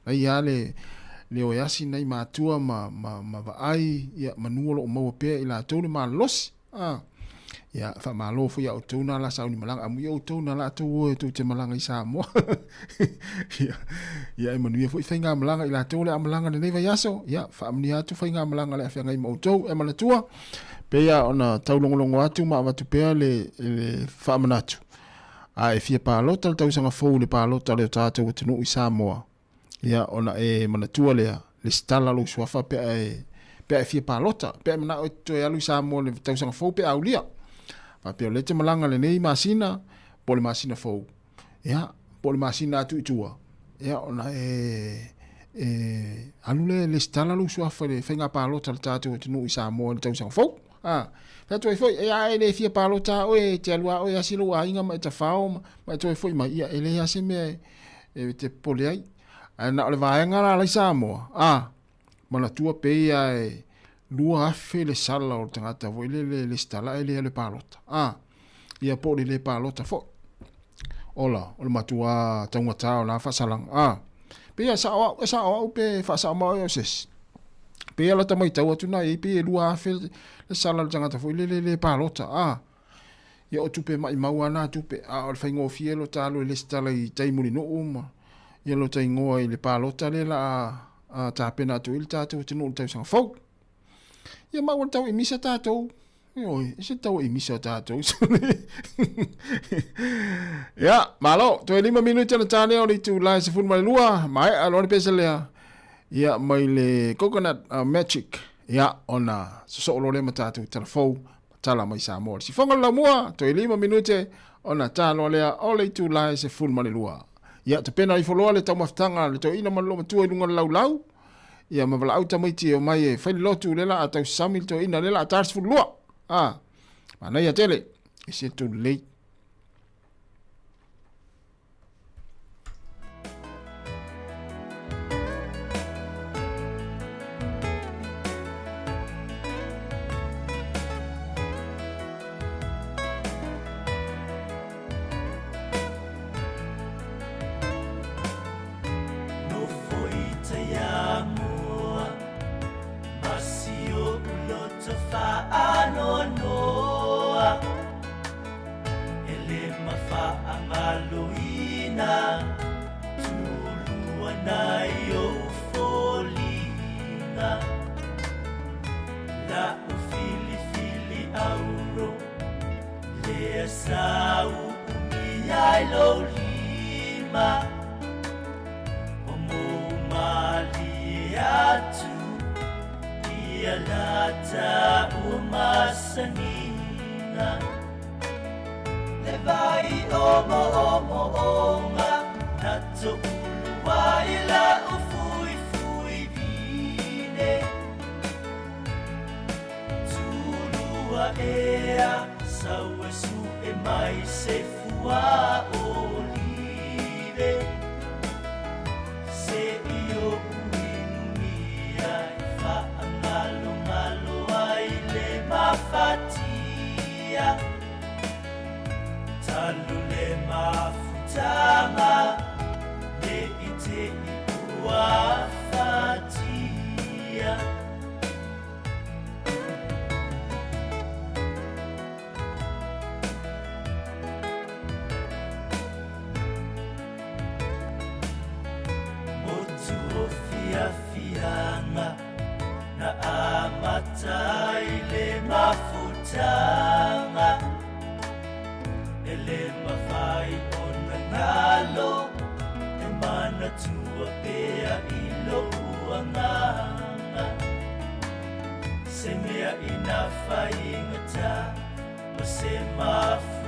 [SPEAKER 4] manaia lava le, le o e asi nai matua ma, ma, ma vaai, ia, manu o lo o maua pea i latou le malolosi. A, ia, faamalo foi ia outou na la sauni malaga. Amuia outou na la tou o e tou te malaga i Samoa. ia, ia, e manuia foi faigamalaga i latou o le a malaga lenei vaiaso. Ia, faamanuia atu faigamalaga le a feagai ma outou. E manatua, pei ona taulogologo atu ma avatu pea le, le faamanatu. A e fia palota le tausaga fou i le palota a le o tatou atunuu i Samoa, ia ona e manatua lea, lesitala lou suafa pe a e, pe a e fia palota, pe a e manao e te toe alu i Samoa i le tausaga fou pe a aulia. Faapea o lea e te malaga lenei masina, po o le masina fou, ia, po o le masina atu i tua, ia ona e, e alu lea e lesitala lou suafa i le faiga palota a le tatou atunuu i Samoa i le tausaga fou. A, fai atu ai foi, e a e le fia palota a oe, e te alu a oe asi lou aiga ma e tafao ma, ma e toe foi mai, ia e leai a se mea e, e te popole ai. Ae na o le vaega la lai Samoa, a, manatua pei a e 2,000 le sala o le tagata foi lele lesitala ae le alu e palota. A, ia po o le le palota foi. Ola, o le matua taugata o la faasalaga. A, pei e sao au, e sao au pe faasao mai oe o se isi. Pei a lata matau atu na i ai, pei e 2,000 le sala o le tagata foi lele le palota. A, ia o tupe maimau lava na tupe, a o le faigofie lo ta alu e lesitala i tai Mulinuu ma ia lo ta igoa i le palota lea la a tapena atu ai le tatou atunuu i le tausaga fou. Ia maua le tau i misa tatou. Ioe, e se tau i misa o tatou. Ia, malo, toe 5 minute na tāne o le itulā e 12, maea loa le pese lea. Ia, mai le Coconut Magic. Ia, ona sosoo loa lea ma tatou tala fou, ma tala mai Samoa. Le sifoga le laumua, toe 5 minute, ona tā loa lea o le itulā e 12. Ia, tapena ifo loa le taumafataga le toeaina ma le loomatua i luga o le laulau. Ia ma valaau tamaiti e omai e fai le lotu lea la a tausasami le toeaina lea la a ta le 12. A, manaia tele, e se too late.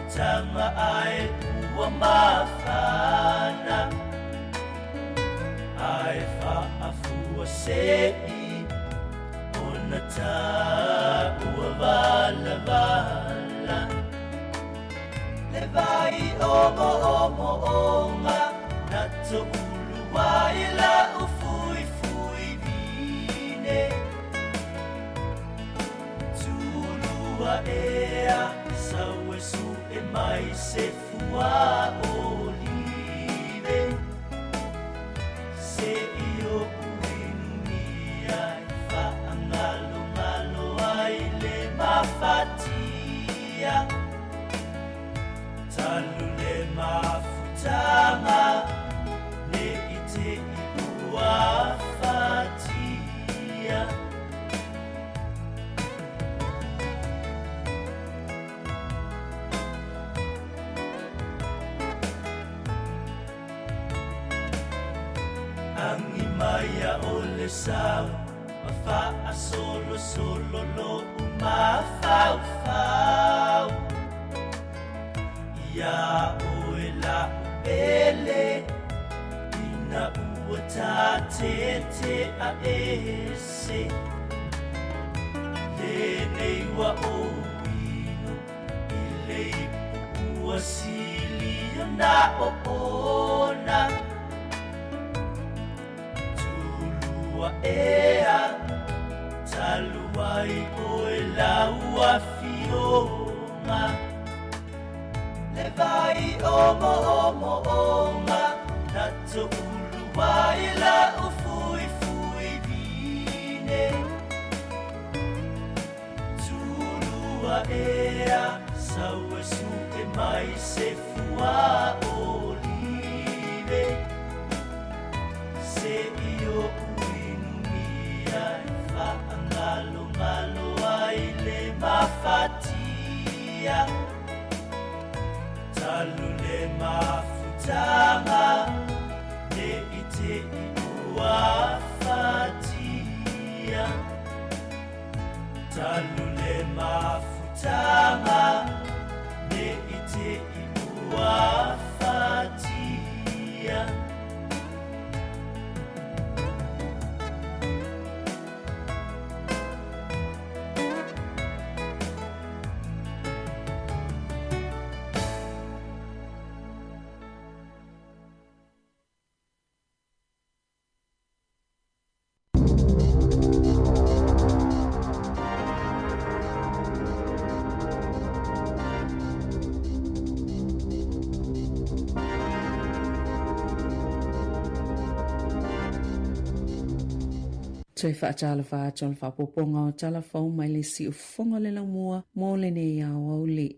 [SPEAKER 18] mafutaga ae ua mafana Ae faafua se'i ona taua valavala Le vai omoomo'oga na to'ulu ai la'u fuifui vine Tulua ea sau e su'e mai se fua olive Se'i o'u inumia e fa'agalogalo ai le mafatia Talu le mafutaga ne i te'i ua fatia. Agi mai a o le sau ma fa'asolosolo lo'u mafaufau Iā oe la'u pele ina ua tatete'a ese Lenei ua ou inu i le ipu ua sili ona oona Tulua ea talu ai oe lau afioga Le vai omoomo'oga na to'ulu ai la'u fuifui vine Tulua ea sau e su'e mai se fua olive Se'i o'u inumia e fa'agalogalo ai le mafatia Talu le mafutaga ne i te'i ua fatia Talu le mafutaga ne i te'i ua fatia.
[SPEAKER 10] Toe faatalofa atu o le faaopoopoga o tala fou mai le siufofoga o le laumua mo lenei aoauli.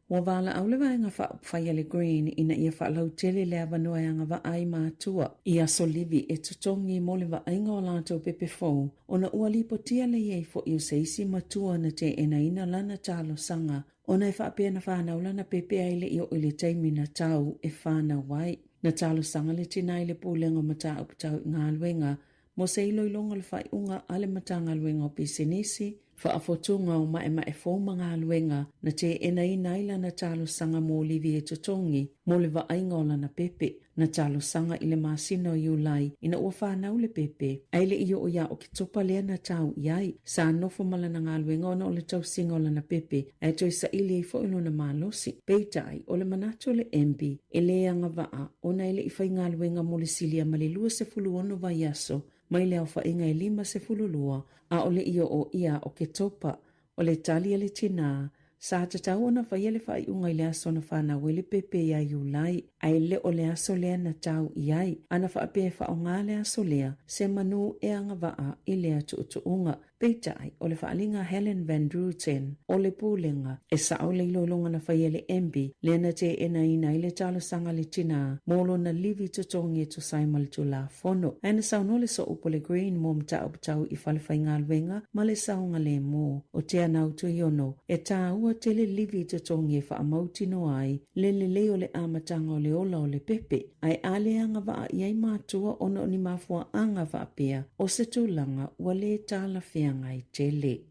[SPEAKER 10] Ua valaau le Vaega Faaupufai a le Green ina ia faalautele le avanoa e agavaa ai matua i aso livi e totogi mo le vaaiga o latou pepe fou ona ua lipotia le i ai foi o se isi matua na teenaina lana talosaga ona e faapea na fanau lana pepe ae le i oo i le taimi na tau e fanau ai. Na talosaga le tina i le Pulega o Mataupu Tau i Galuega mo se iloiloga o le faaiuga a le Matagaluega o Pisinisi, Faafotuga o Maemae Fou ma Galuega na teenaina ai lana talosaga mo livi e totogi mo le vaaiga o lana pepe. Na talosaga i le masina o Iulai ina ua fanau le pepe, ae le i oo ia Oketopa lea na tau i ai. Sa nofo ma lana galuega ona o le tausiga o lana pepe, ae toe saili ai foi lona malosi. Peitai, o le manatu o le MB, e le agavaa ona e le i faigaluega mo le silia ma le 26 vaiaso mai le aofaiga e 52, a o le i oo ia Oketopa. O le tali a le tinā, sa tatau ona faia le faaiuga i le aso na fanau ai le pepe ia Iulai, ae le o le aso lea na tau i ai. Ana faapea e faaaoga le aso lea, se manu e agavaa i lea tuutuuga. Peitai, o le faaaliga a Helen Van Druten o le Pulega, e sao le iloiloga na faia e le MB, lea na teenaina ai le talosaga a le tinā mo lona livi totogi e tusa ai ma le Tulafono. Ae na saunoa le sooupu o le Green mo mataupu tau i falefaigaluega ma le saogalemu o Teanau Tuiono, e tāua tele livi totogi e faamautinoa ai le lelei o le amataga o le ola o le pepe. Ae a le agavaa i ai matua ona o ni mafuaaga faapea o se tulaga ua le talafeagai tele.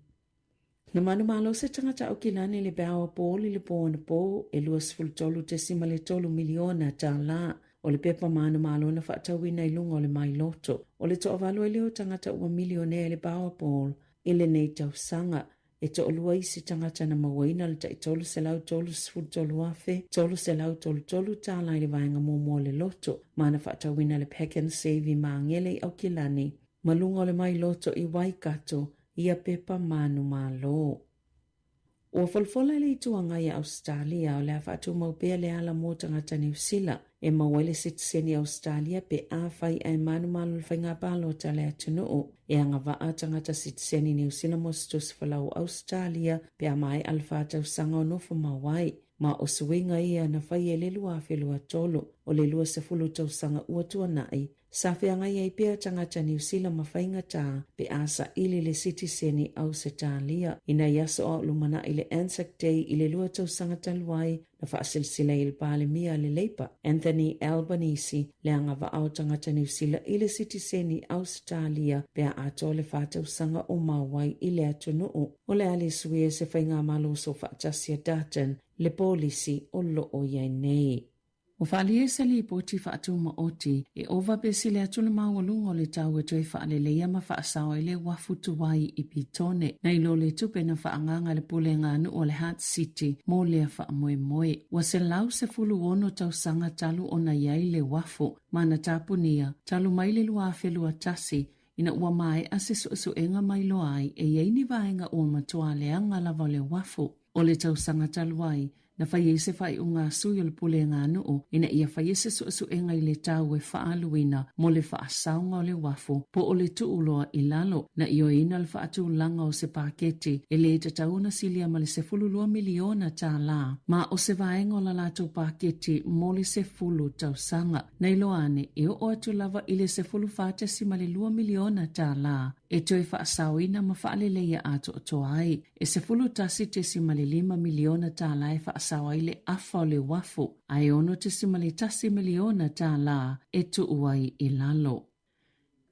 [SPEAKER 10] Na manumalo se tagata Aukilani i le Powerball i le pō anapō e $23.3 miliona tālā. O le pepa manumalo na faatauina i luga o le MyLotto. O le toavalu ai lea o tagata ua milionea i le Powerball i lenei tausaga. E toalua isi tagata na mauaina le tai $333,333 tālā i le vaega muamua o le loto, ma na faatauina le Pak'nSave i Māngere i Aukilani ma luga o le MyLotto i Waikato ia pepa manumalo. Ua folafola e le Itu Agai a Ausetalia o le a faatumau pea le ala mo tagata Niu Sila e maua ai le sitiseni Ausetalia pe afai ae manumalo le faiga palota a le atunuu. E agavaa tagata sitiseni Niu Sila mo se tusi folau o Ausetalia pe a maea le 4 tausaga o nofo mau ai. Ma o suiga ia na faia i le 2023, o le 20 tausaga ua tuanai. Sa feagai ai pea tagata Niu Sila ma faigata pe a saili le sitiseni Ausetalia. I nai aso a o lumanai le Anzac Day i le 2 tausaga talu ai, na faasilsila ai e le Palemia a le Labour, Anthony Albanese, le agavaa o tagata Niu Sila i le sitiseni Ausetalia pe a atoa le 4 tausaga o mau ai i le atunuu. O le a le suia e se faigamalo soofaatasi a Dutton le polisi o lo o i ai nei. Ua faaalia se lipoti faatumaoti e ova pe sili atu le maualuga o le tau e toe faaleleia ma faasao ai le uafu tuai i Petone, nai lo le tupe na faaagaaga e le Pulega Nuu o le Heart City mo lea faamoemoe. Ua 116 tausaga talu ona i ai le uafu ma na tapunia talu mai le 2021 ina ua maea se suesuega mailoa ai e i ai ni vaega ua matua leaga lava o le uafu. O le tausaga talu ai, na fai ai se faaiuga a sui o le Pulega Nuu ina ia faia se suesuega i le tau e faaaluina mo le faasaoga o le uafu po o le tuu loa i lalo, na ioeina le faatulaga o se paketi e lē tatau ona silia ma le $12 miliona tālā, ma o se vaega o la latou paketi mo le 10 tausaga. Na iloa ane, e oo atu lava i le $14.2 miliona tālā e toe faasaoina ma faaleleia atoatoa ai. E $11.5 miliona tālā e faasao ai le afa o le uafu, a e $6.1 miliona tālā e tuu ai i lalo.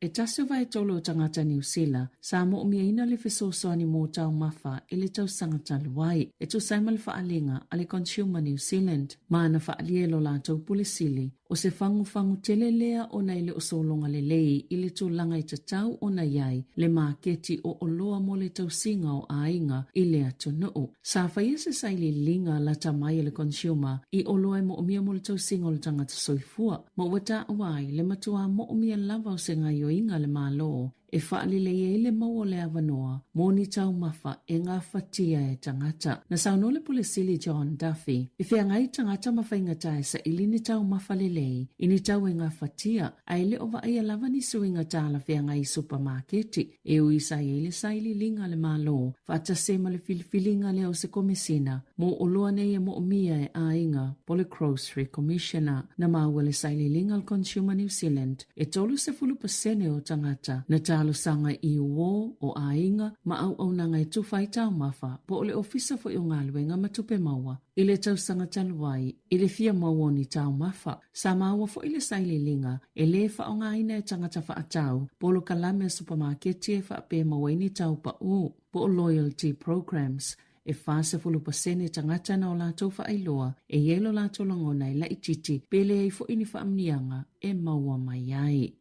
[SPEAKER 10] E tasi o vaetolu o tagata Niu Sila sa moomiaina le fesoasoani mo taumafa i le tausaga talu ai, e tusa ai ma le faaaliga a le Consumer New Zealand ma na faaalia e lo latou pule sili. O se fagufagu tele lea ona e le o sologa lelei i le tulaga e tatau ona i ai le maketi o oloa mo le tausiga o aiga i le atunuu. Sa faia se sailiiliga lata mai a le Consumer i oloa e moomia mo le tausiga o le tagata soifua, ma ua taua ai le matua moomia lava o se gaoioiga a le Malo e faalelei ai le maua o le avanoa mo ni taumafa e gafatia e tagata. Na saunoa le Pule Sili John Duffy, e feagai tagata ma faigata e saili ni taumafa lelei i ni tau e gafatia, ae le o vaaia lava ni suiga talafeagai i supamaketi. E ui sa i ai le sailiiliga a le Malo, faatasi ai ma le filifiliga lea o se komesina mo oloa nei e moomia e aiga po o le Grocery Commissioner. Na maua le sailiiliga a le Consumer New Zealand e 30% o tagata na talosaga i uō o aiga ma auaunaga e tufa ai taumafa po o le Ofisa foi o Galuega ma Tupe Maua i le tausaga talu ai i le fia maua o ni taumafa. Sa maua foi le sailiiliga e lē faaaogaina e tagata faatau polokalame a supamaketi e faapea maua ai ni tau paū po o loyalty programs. E 40% tagata na o latou faailoa e i ai lo latou lagona e laitiiti pe leai foi ni faamanuiaga e maua mai ai.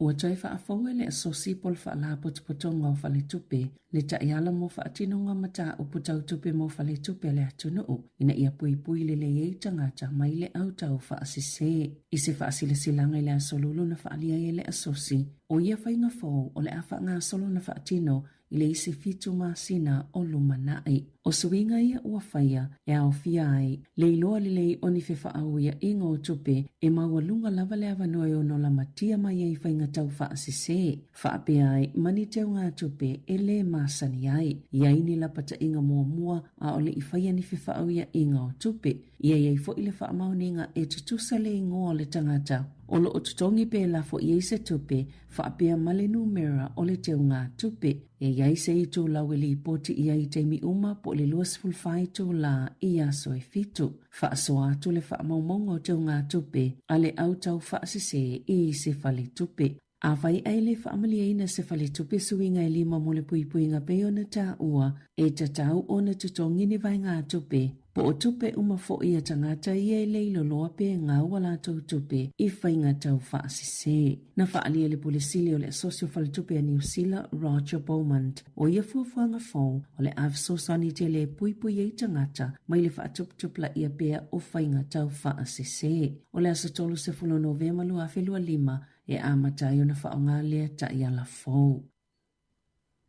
[SPEAKER 10] Ua toe faafou e le Asosi po o le Faalapotopotoga o Faletupe le taiala mo faatinoga mataupu tau tupe mo faletupe a le atunuu ina ia puipui lelei ai tagata mai le au tau faasese. I se faasilasilaga i le Aso Lulu na faaalia ai e le Asosi, o ia faiga fou o le a faagasolo ona faatino i le isi 7 masina o lumanai. O suiga ia ua faia e aofia ai le iloa lelei o ni fefaauiaʻiga o tupe e maualuga lava le avanoa e ono lamatia mai ai faiga tau faasese, faapea ai ma ni teugatupe e lē masani ai. I ai ni lapataʻiga muamua a o le i faia ni fefaauiaʻiga o tupe. I ai ai foi le faamaoniga e tutusa le igoa o le tagata o lo o totogi pe lafo i ai se tupe faapea ma le numera o le teugatupe. E i ai se itulau e lipoti i ai i taimi uma po o le 24 itulā i aso e 7. Faasoa atu le faamaumauga o teugatupe a le au tau faasese i isi faletupe. Afai ae le faamalieina se faletupe suiga e lima mo le puipuiga pei ona taua, e tatau ona totogi ni vaegatupe, po o tupe uma foi a tagata ia e le iloloa pe gau a latou tupe i faiga tau faasese. Na faaalia e le Pule Sili o le Asosi o Faletupe a Niu Sila, Roger Beaumont, o ia fuafuaga fou o le a fesoasoani tele e puipui ai tagata mai le faatuputupulaia pea o faiga tau faasese. O le aso 30 o Novema 2025 e amata ai ona faaaoga lea taiala fou.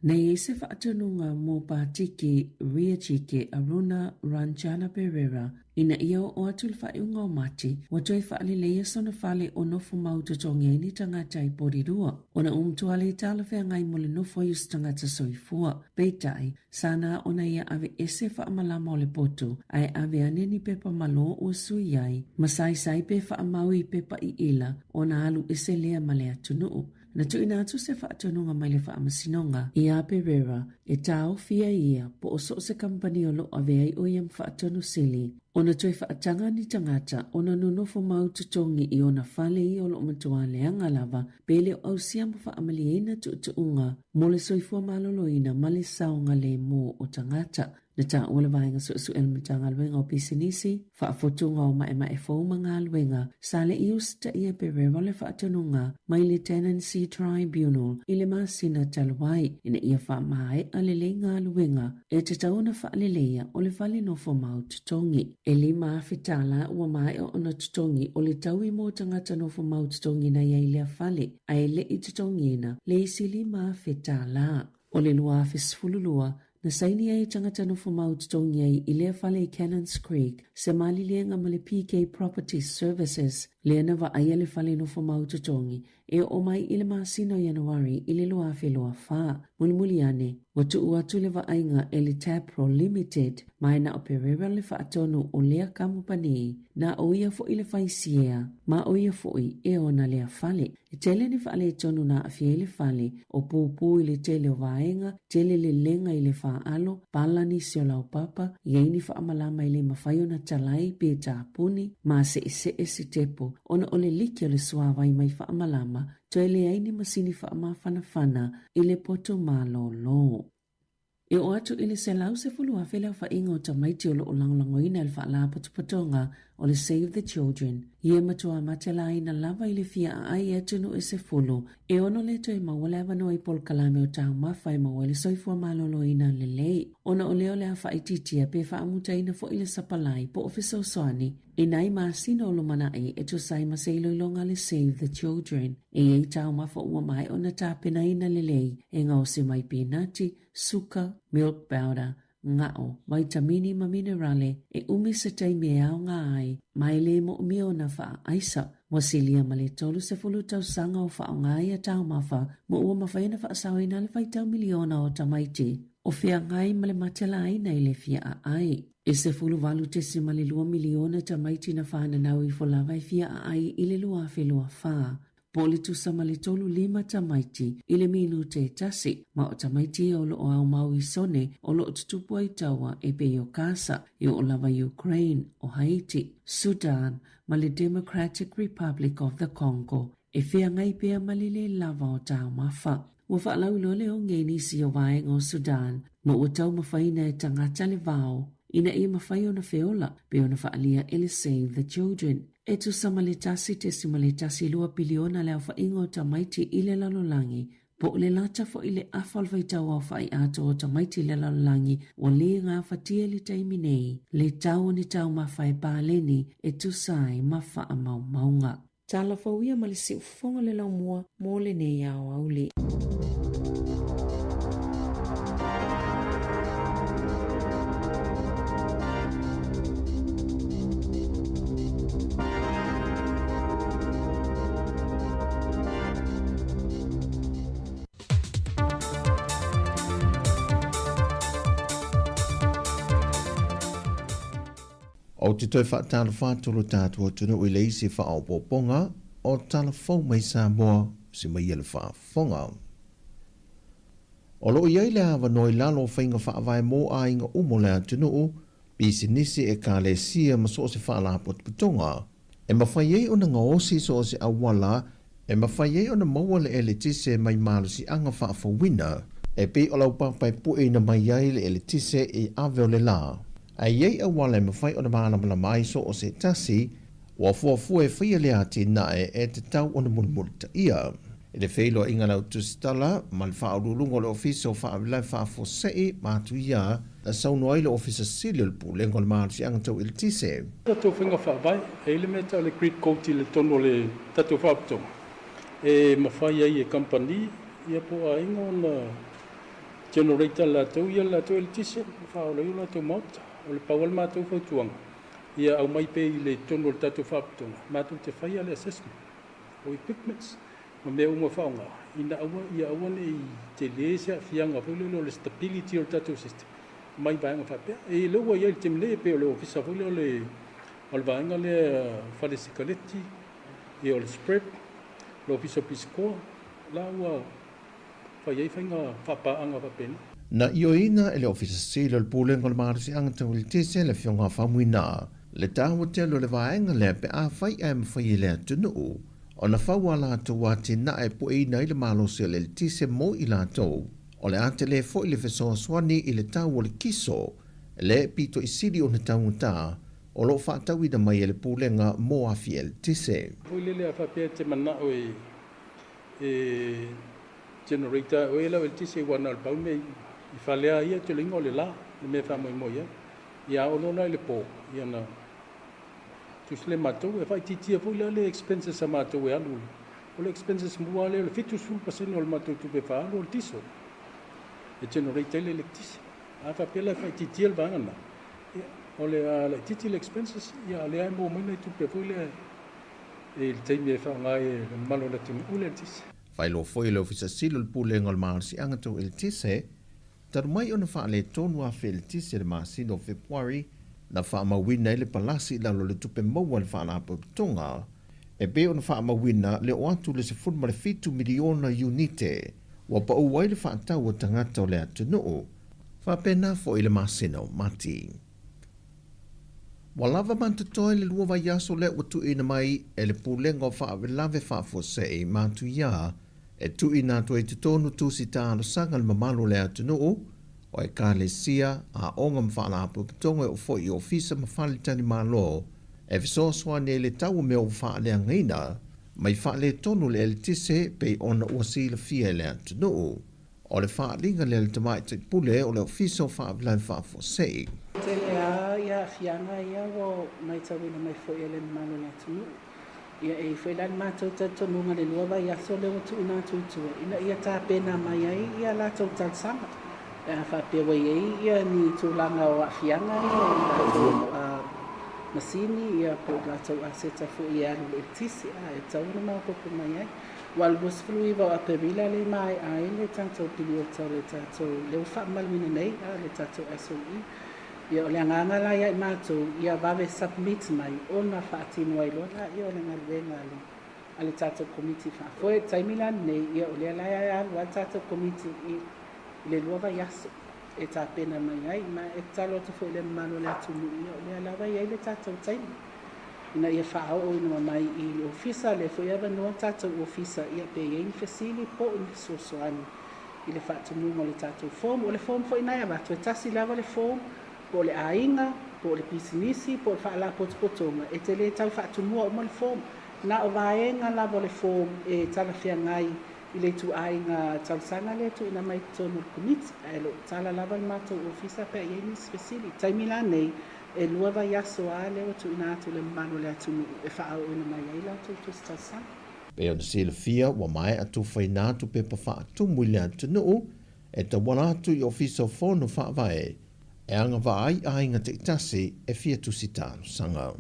[SPEAKER 10] Na i ai se faatonuga mo Patiki Riajike Aruna Ranjana Perera ina ia oo atu i le faaiuga o Mati, ua toe faaleleia sona fale o nofo mau totogi ai ni tagata i Porirua, ona ua matua le talafeagai mo le nofo ai o se tagata soifua. Peitai, sa na ona ia aveese faamalama o le potu, ae ave ane ni pepa malo ua sui ai, ma saisai pe faamau i pepa iila ona alu ese lea ma le atunuu. Na tuuina atu se faatonuga mai le Faamasinoga iā Pereira e taofi ai ia po o so o se kamupani o lo o ave ai ʻo ia ma faatonu sili ona toe faataga ni tagata ona nonofo mau totogi i ona fale ia o lo o matua leaga lava pe le o ausia ma faamalieina tuutuuga mo le soifua maloloina ma le saogalemu o tagata. Na taua le Vaega Suesue a le Matagaluega o Pisinisi, Faafotuga o Maemae Fou ma Galuega, sa le i usitaia Pereira le faatonuga mai le Tenancy Tribunal i le masina talu ai ina ia faamaea lelei galuega e tatau ona faaleleia o le fale nofo mau totogi. E $5,000 tala ua maea ona totogi o le taui mo tagata nofo mau totogi na i ai lea fale ae le i totogiina le isi $5,000 tala. O le 2012, na saini ai e tagata nofomau totogi ai i lea fale i Cannons Creek se maliliega ma le PK Property Services, lea na vaaia le fale nofomau totogi e oo mai i le masina o Ianuari i le 2024. Mulimuli ane, ua tuu atu le vaaiga e le Tapro Limited ma e na o Pereira le faatonu o lea kamupani, na o ia foi le faisiea ma o ia foi e ona lea fale. E tele ni faaletonu na aafia ai le fale, o pupū i le tele o vaega, tele lelega i le faalo, pala nisi o laupapa, i ai ni faamalama e le mafai ona talai pe tapuni, ma seesee sitepo ona o le liki o le suāwai mai faamalama, toe leai ni masini faamafanafana i le poto malōlō. E oo atu i le 110,000 le aofaiga o tamaiti o lo o lagolagoina e le Faalapotopotoga o le Save the Children, ia matua matelaina lava i le fia aai e atunuu e sefulu, e ono le toe maua le avanoa i polokalame o taumafa e maua ai le soifua maloloina lelei. Ona o lea o le a faaitiitia pe faamutaina foi le sapalai po o fesoasoani i nai masina o lumanai e tusa ai ma se iloiloga a le Save the Children. E i ai taumafa ua maea ona tapenaina lelei e gaosi mai pinati, suka, milk powder, gao, vaitamini ma minerale e umi se taimi e aoga ai ma e le moomia ona faaaisa. Ua silia ma le 30 tausaga o faaaoga ia taumafa ma ua mafai ona faasaoina le faitau miliona o tamaiti o feagai ma le matelaina i le fia aai. E 18.2 miliona tamaiti na whananau ifo lava e fia aai i le 2024. Po o le tusa ma le tolu lima tamaiti i le minute e tasi, ma o tamaiti ia o lo o aumau i sone o lo o tutupu ai taua e pei o Kasa, e oo lava i Ukraine, o Haiti, Sudan ma le Democratic Republic of the Congo. E feagai pea ma le lē lava o taumafa. Ua faalauiloa le oge i nisi o vaega o Sudan ma ua taumafaina e tagata le vao ina ia mafai ona feola pei ona faaalia e le Save the Children. E tusa ma le 1.12 piliona le aofaiga o tamaiti i le lalolagi, po o le lata foi i le afa o le faitau aofai atoa o tamaiti i le lalolagi ua le gafatia i le taimi nei le tau o ni taumafa e paleni e tusa ai ma faamaumauga. Tala fou ia ma le siufofoga o le laumua mo lenei aoauli.
[SPEAKER 7] Ou te toe faatalofa atu lo tatou atunuu i le isi faaopoopoga o tala fou mai Samoa se mai ia le faafofoga. O lo o i ai le avanoa i lalo o faiga faavae mo aiga uma o le atunuu, pisinisi, ekalesia ma so o se faalapotopotoga e mafai ai ona gaosi so o se auala E mafai ai ona maua le eletise mai malosiaga faafouina, e pei o laupapa e pueina mai ai le eletise i ave o le lā. Ae i ai auala e mafai ona malamalama ai so o se tasi, ua fuafua e faia lea atinae e tatau ona mulimulitaia. I le feiloaiga a lau tusitala ma le Faauluuluga o le Ofisa o Faalavelave Faafuasei ma Atuia, na saunoa ai le Ofisa Sili o le Pulega o le Malosiaga Tau Eletise.
[SPEAKER 6] Tatou faiga faavae, e i ai le mea e tau o le grid code i le totonu o le tatou faalapotopotoga e mafai ai e kamupani ia po o aiga ona generator latou ia le latou eletise ma faaola ai o latou maota. O le pau lava le matou fautuaga, ia aumai pea i le totonu o le tatou faalapotopotoga matou te faia le assessment o equipments ma mea uma e faaaoga ina aua ia aua ne i tele se aafiaga foi lele o le stability o le tatou system mai vaega faapea. E lea ua i ai i le taimi nei e pei o le ofisa foi lea o le o le vaega lea fale sikaleti, ia o le SPREP, le ofisa o pisikoa, la ua fai ai faiga faapaaga faapena.
[SPEAKER 7] Na ioeina e le Ofisa Sili o le Pulega o le Malosiaga Tau Eletise le Afioga a Faumuina le taua tele o le vaega lea pe afai ae mafai e le atunuu ona fau a latou atinae e pueina ai le malosi o le eletise mo i latou. O le a tele foi le fesoasoani i le tau o le kiso le pito i sili ona taugata o lo o faatauina mai e le Pulega mo afi eletise.
[SPEAKER 6] Foi lele a faapea e te manao e e generator oe lau eletise aua na o le pau le mea i fale a ia tele o le la le mea e faamoemoe i ai. Ia a oo loa la i le po ia ona tusi lea matou e faaitiitia foi la le expenses a matou e alu o le expenses mua lea o le 70% o le matou tupe faaalu o le diesel e generate ai le eletise. A faapea la e faaitiitia le vaega lena, ia o le a laitiiti le expenses, ia a o lea e maua mai nai tupe foi lea i le taimi e faaaoga ai e le mamalu o le atunuu le eletise.
[SPEAKER 7] Faailoa foi e le Ofisa Sili o le Pulega o le Malosiaga Tau Eletise, talu mai ona faaletonu afe eletise i le masina o Fepuari, na faamauina ai le palasi i lalo o le tupe maua a le Faalapotopotoga, e pei ona faamauina le oo atu i le 17 miliona iunite ua pau ai le faatau a tagata o le atunuu, faapena foi le masina o Mati. Ua lava ma totoe le lua vaiaso lea ua tuuina mai e le Pulega o Faalavelave Faafuasei ma Atuia e tuuina atu ai i totonu tusi talosaga le mamalu o le atunuu, o Ekalesia, aoga ma faalapotopotoga e oo foi i ofisa ma faletalimalo e fesoasoani ai i le tau o mea ua faaleagaina mai faaletonu le eletise pei ona ua silafia e le atunuu. O le faaaliga lea a le Tamaitai Pule o le Ofisa o Faalavelave Faafuasei.
[SPEAKER 8] Tele lava ia aafiaga ia ua maitauina mai foi e le mamalu o le atunuu. Ia e i ai foi la le matou talitonuga i le lua vaiaso lea ua tuuina atu i tua ina ia tapena mai ai ia latou talosaga pe a faapea ua i ai ia ni tulaga o aafiaga ia i latou masini ia po o latou aseta foi e alu i le eletise a e tatau ona maopoopo mai ai. Ua 29 o Aperila lea i maea ai le tatou piliota o le tatou lea ua faamamaluina nei a le tatou SOE. Ia o le agaga la ia i matou ia vave submit mai ona faatino ai loa laia o le galuega a le a le tatou Komiti Faafoe. I le taimi la lenei ia o lea la e alu lava le tatou Komiti i le lua vaiaso e tapena mai ai. Ma e tatalo atu foi i le mamalu o le atunuu ia o lea lava e i ai le tatou taimi ina ia faaooina mai i le Ofisa, lea foi e avanoa tatou Ofisa ia pe i ai ni fesili po o ni fesoasoani i le faatumuga o le tatou form. O le form foi lena e avatu, e tasi lava le form, po o le aiga, po o le pisinisi, po o le faalapotopotoga, e te le tau faatumua uma le form. Na o vaega lava o le form e talafeagai i le ituaiga talosaga lea e tuuina mai i totonu o le Komiti, ae o lo o tala lava le matou Ofisa pe a i ai nisi fesili. I le taimi la nei, e lua vaiaso lava lea ua tuuina atu i le mamalu o le atunuu e faaooina mai ai latou tusi talosaga.
[SPEAKER 7] Pei ona silafia, ua maea tufaina atu pepa faatumu i le atunuu e tauala atu i Ofisa o Fono Faavae e agavaa ai aiga taitasi e fia tusi talosaga.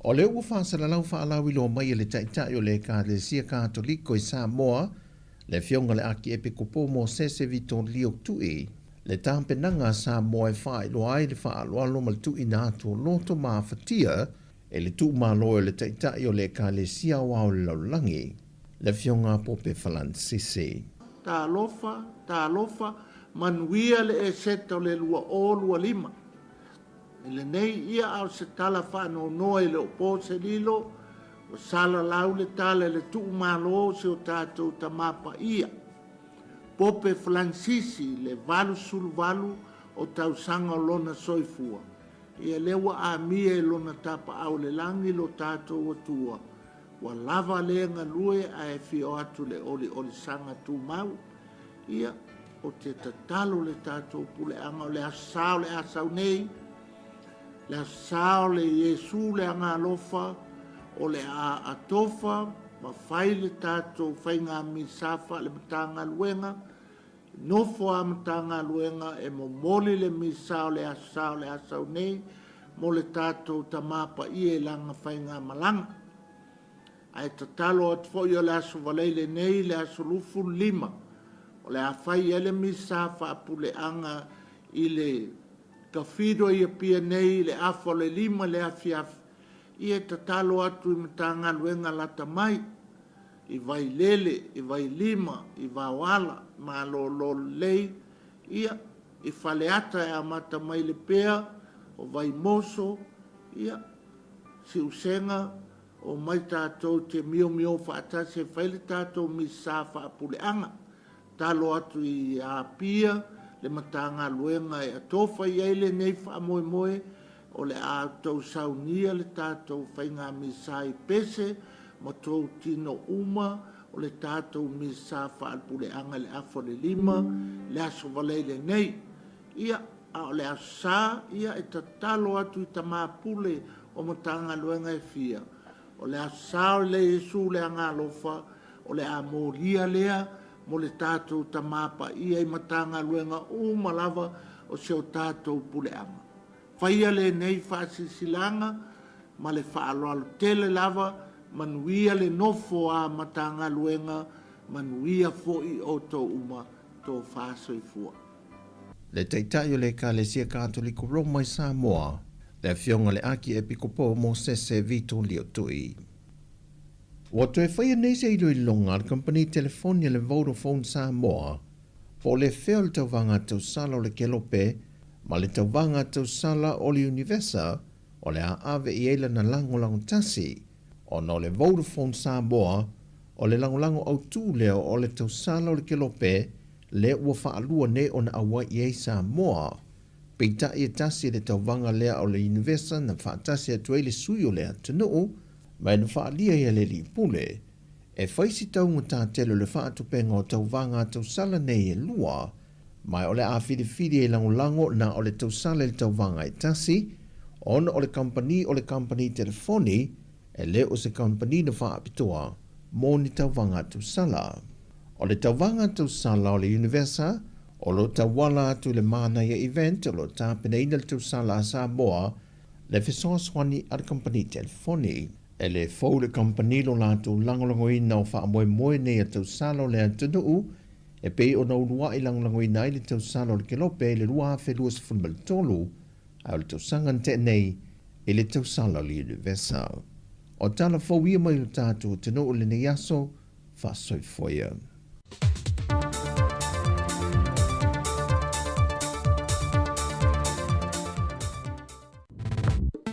[SPEAKER 7] O lea ua faasalalau faalauiloa mai e le Taitai o le Ekalesia Katoliko i Samoa, le Afioga i le Akiepikopo Mosese Vitolio Tui, le tapenaga a Samoa e faailoa ai le faaaloalo ma le tuuina atu o loto mafatia e le tuumalo e le Taitai o le Ekalesia Aoao o le Lalolagi, le Afioga a Pope Falansisi.
[SPEAKER 9] Talofa, talofa, manuia le Eseta o le 2025. I lenei ia a o se tala faanoanoa e le o po se lilo, Ua salalau le tala i le tuumalo o si o tatou Tamā Paia, Pope Falansisi i le 88 o tausaga o lona soifua. Ia lea ua amia i lona tapaau i le lagi lo tatou Atua, ua lava lea galue ae fia o atu i le oliolisaga tumau. Ia, ou te tatalo le tatou puleaga o le Aso Sa o le a sau nei, le Aso Sa o le Iesu le Agaalofa, o le a atofa ma fai le tatou faiga misa faale-Matagaluega, nofo a Matagaluega e momoli le misa o le Aso Sa o le a sau nei mo le tatou Tama Paia i lana faigamalaga. Ae tatalo atu foi o le Aso Faraile nei, le aso 25, o le a fai ai le misa faapuleaga i le Cathedral i Apia nei i le afa o le 5 i le afiafi, ia e tatalo atu i Matagaluega lata mai, i Vailele, i Vailima, i Vaoala, Malolo Lelei, ia, i Faleata e amata mai Lepea, o Vaimoso, ia, Siusega, Omai tatou te miomio faatasi e fai le tatou Misa faapuleaga. Talo atu i Apia le Matagaluega e atofa i ai lenei faamoemoe, o le a outou saunia le tatou faiga Misa i pese ma tou tino uma o le tatou Misa faapuleaga i le afa o le 5 le Aso Faraile nei. Ia, a o le Aso Sa, ia e tatalo atu i tama pule o Matagaluega e fia, o le Aso Sa o le Iesu le Agaalofa, o le a molia lea mo le tatou Tama Paia i Matagaluega uma lava o si o tatou puleaga. Faia lenei faasilasilaga ma le faaaloalo tele lava, manuia le nofo a Matagaluega, manuia foi outou uma, tofa soifua.
[SPEAKER 7] Le Taitai o le Ekalesia Katoliko Roma i Samoa, le Afioga i le Akiepikopo o Mosese Vito Liotui. Ua toe faia nei se iloiloga a le kamupani telefoni a le Vodafone Samoa po o le fea o le tauvaga tausala o le Kelope ma le tauvaga tausala o le Univesa o le a ave i ai lana lagolago tasi ona o le Vodafone Samoa o le lagolago autū lea o le tausala o le Kelope lea ua faalua nei ona auai i ai Samoa. Peitai e tasi le tauvaga lea o le Univesa na faatasi atu ai le sui o le atunuu ma e na faaalia ia le alii pule. E fai si taugata tele o le faatupenga o tauvaga tausala nei e lua, ma o le a filifili e lagolago na o le tausala i le tauvaga e tasi, ona o le kamupani o le kamupani telefoni e le o se kamupani na faapitoa mo ni tauvaga tausala. O le tauvaga tausala o le Univesa o lo o tauala atu i le Manaia Event o lo o tapenaina le tausala a Samoa le fesoasoani a le kamupani telefoni. E le fou le kamupani lo latou lagolagoina o faamoemoe nei a tausala o le atunuu e pei ona uluai lagolagoina ai le tausala o le Kelope i le 2023 ae o le tausaga na tea nei i le tausala o le Univesa. O tala fou ia mai lo tatou atunuu i lenei aso, faasoifua ia.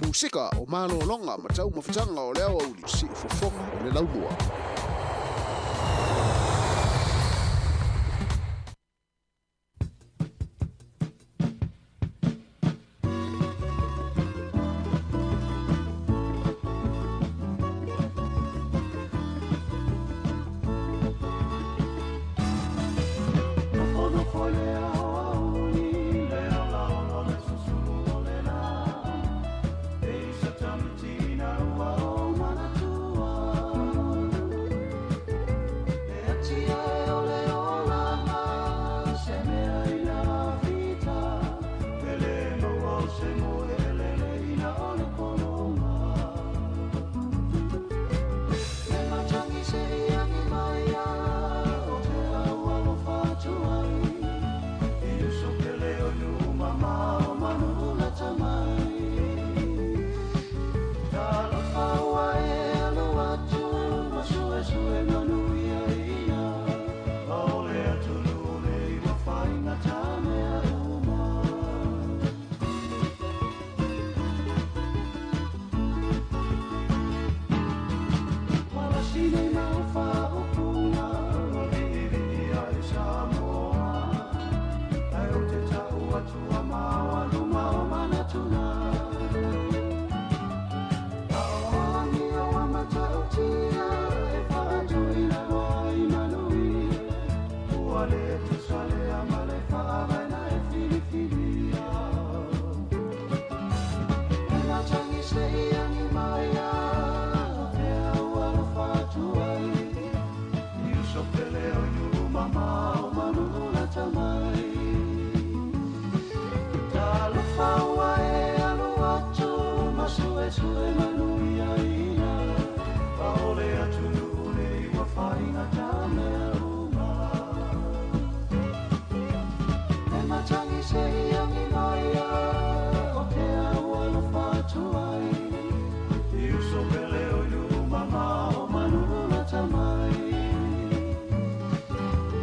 [SPEAKER 4] Musika o malologa ma taumafataga o le aoauli siufofoga o le laumua.
[SPEAKER 5] atua maualuga o manatu na. A o amio ua matautia e faatuina loa i manuia, ua le tusa lea ma le faavaena e filifilia. E matagi se i agi mai a o tea ua alofa atu ai, i uso pele o i nuu mamao ma nuu lata mai. Talofa ua e alu atu ma suesue manuia ina, a o le atunuu nei ua faigata mea uma. E matagi se i agi mai a o tea ua alofa atu ai, i uso pele o i nuu mamao ma nuu lata mai.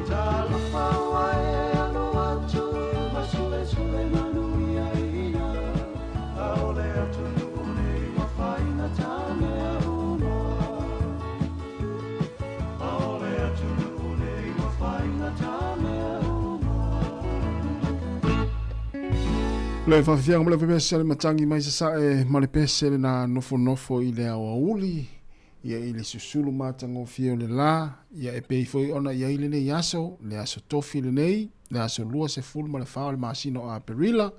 [SPEAKER 5] Talofa ua e alu atu ma suesue manuia ina, a o le atunuu nei ua faigata mea uma. A o le atunuu nei ua faigata mea uma.
[SPEAKER 4] Le faafiafiaga ma le pese le matagi mai sasae ma le pese le na nofonofo i le aoauli ia i le susulu matagofie o le la ia e pei foi ona i ai lenei aso le aso tofi lenei le aso 24 o le masina o Aperila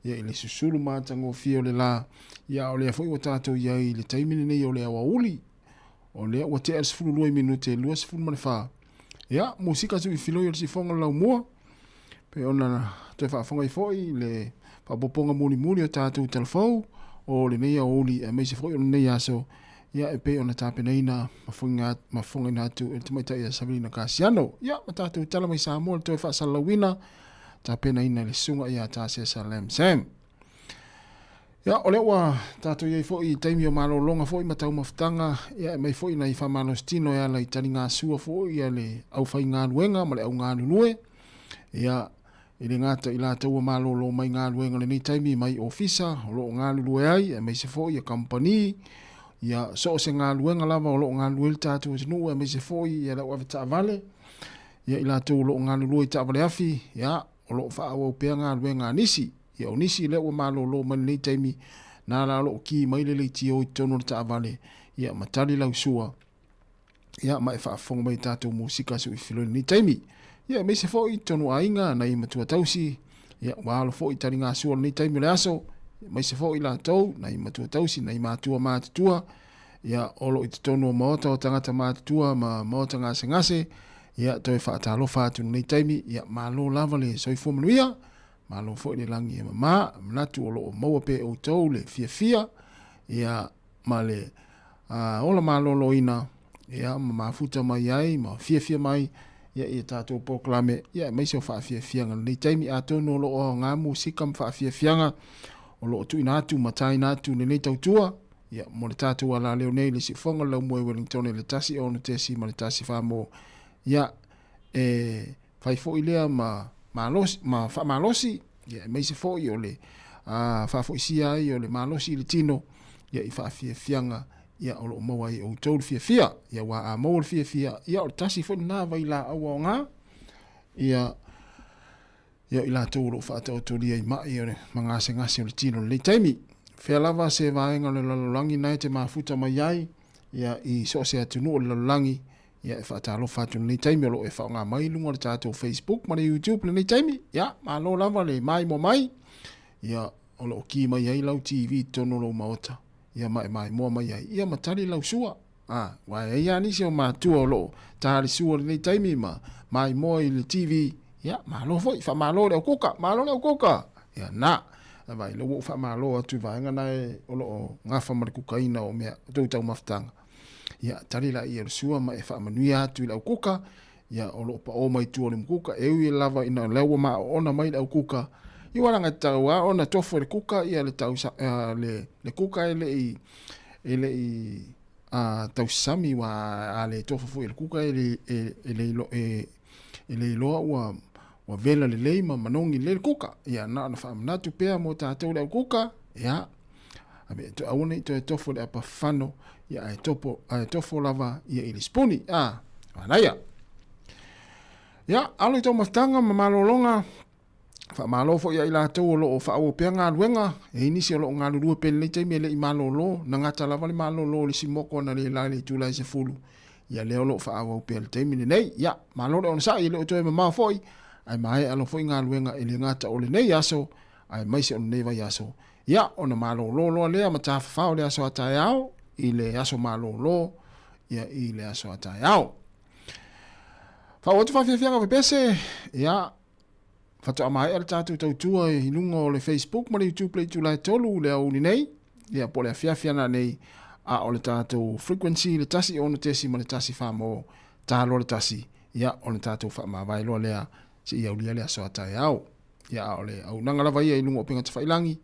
[SPEAKER 4] ia i le susulu matagofie o le la ia a o lea foi ua tatou i ai i le taimi lenei o le aoauli o lea ua tea le 12 minute 24 ia musika tu i filoi o le sifoga o le laumua Pei ona toe faafofoga ai foi le faaopoopoga mulimuli o tatou talafou o lenei aoauli aemaise foi o lenei aso, ia e pei ona tapenaina ma fofogaina atu e le tamaitai ia Savelina Kasiano. Ia, ma tatou tala mai Samoa le toe faasalalauina, tapenaina e le susuga ia Tasesa Lam Sam. Ia, o lea ua tatou i ai foi i taimi o malologa foi ma taumafataga, ia e mai foi nai faamalositino e ala i taligasua foi a le aufaigaluega ma le augalulue, ia, e le gata i latou ua malolo mai galuega i lenei taimi mai ofisa o lo o galulue ai, aemaise foi ia kamupani, ia, so o se galuega lava o lo o galulue ai le tatou atunuu, aemaise foi ia le au avetaavale, ia i latou o lo o galulue i taavale afi, ia, o lo o faaauau pea galuega a nisi. Ia o nisi lea ua malolo mai lenei taimi, na la o lo o ki mai le leitio i totonu o le taavale, ia ma tali lau sua, ia ma e faafofoga mai i tatou musika suifiloi lenei taimi. Ia aemaise foi i totonu aiga, nai matua tausi, ia ua alo foi i taligasua lenei taimi o le aso, aemaise foi latou, nai matua tausi, nai matua matutua, ia o lo o i totonu o maota o tagata matutua ma maota gasegase, ia toe faatalofa atu lenei taimi, ia malo lava le soifua manuia, Malo foi le lagi e mama, manatu o lo o maua pea e outou le fiafia, ia, ma le uh, ola maloloina, ia, ma mafuta mai ai, ma fiafia mai, ia, ia tatou polokalame, ia, aemaise o faafiafiaga lenei taimi, atonu o lo o aoga musika ma faafiafiaga o lo o tuuina atu ma taina atu lenei tautua, ia, mo le tatou alaleo nei, le siufoga o le laumua i Wellington i le 1 6.1 mo, ia, e fai foi lea ma malosi, ma faamalosi, ia, aemaise foi o le faafoisia ai o le malosi i le tino, ia, i faafiafiaga, ia, o lo o maua ai e outou le fiafia. Ia, aua a maua le fiafia, ia, o le tasi foi lena vailaau aoga, ia, ia, i latou o lo o faataotolia i mai o le ma gasegase o le tino i lenei taimi. Fea lava se vaega o le lalolagi na e te mafuta mai ai, ia, i so o se atunuu o le lalolagi, Ia, e faatalofa atu i lenei taimi o lo o e faaaoga mai i luga o le tatou Facebook ma le YouTube i lenei taimi. Ia, malo lava le maimoa mai. Ia, o lo o ki mai ai lau TV i totonu o lou maota. Ia, ma e maimoa mai ai. Ia, ma tali lau sua. A, aua e i ai lava nisi o matua o lo o ta le sua i lenei taimi ma maimoa i le TV. Ia, malo foi. Faamalo i le aukuka. Malo le aukuka. Ia, na. Vaai, lea ua ou faamalo atu i vaega na e, o lo o gafa ma le kukaina o mea, o tou taumafataga. Ia, tali laia o le sua ma e faamanuia atu i le aukuka, ia, o lo o paʻō mai tua o le mukuka, e ui lava ina o lea ua maoona mai le aukuka, ia ua laga tatau lava ona tofo e le kuka ia le tau, le, le kuka e le i, e le i a, tausami, ua a le tofo foi e le kuka e le, e, e le ilo, e, e le iloa ua, ua vela lelei ma manogi lelei le kuka. Ia, na ona faamanatu pea mo tatou le aukuka, ia, Ave to aua nei toe tofo le apa fano ia ae topo ae tofo lava ia i le spuni a manaia. Ia alo i tau mafutaga ma malologa. Faamalo foi ia i latou o lo o faaauau pea galuega, e i ai nisi o lo o galulue pea i lenei taimi e le i malolo, na gata lava le malolo o le isi moko analeila i le itula e 10, ia lea o lo o faaauau pea i le taimi lenei. Ia, malo le onosai, e le o toe mamao foi, ae maea loa foi galuega e le gata o lenei aso, aemaise o lenei vaiaso. Ia, ona malolo loa lea ma tafafao le aso a taeao i le aso malolo, ia i le aso a taeao. Faaauau atu faafiafiaga pepese, ia, Faatoa maea le tatou tautua i luga o le Facebook ma le YouTube le itula e 3 le aoauli nei, ia po o le afiafi ana nei, a o le tatou frequency le 1 6 ma le 1 4 mo taloa le tasi, ia o le tatou faamavae loa lea seia aulia le aso a taeao. Ia a o le auaunaga lava ia i luga o upega tafailangi,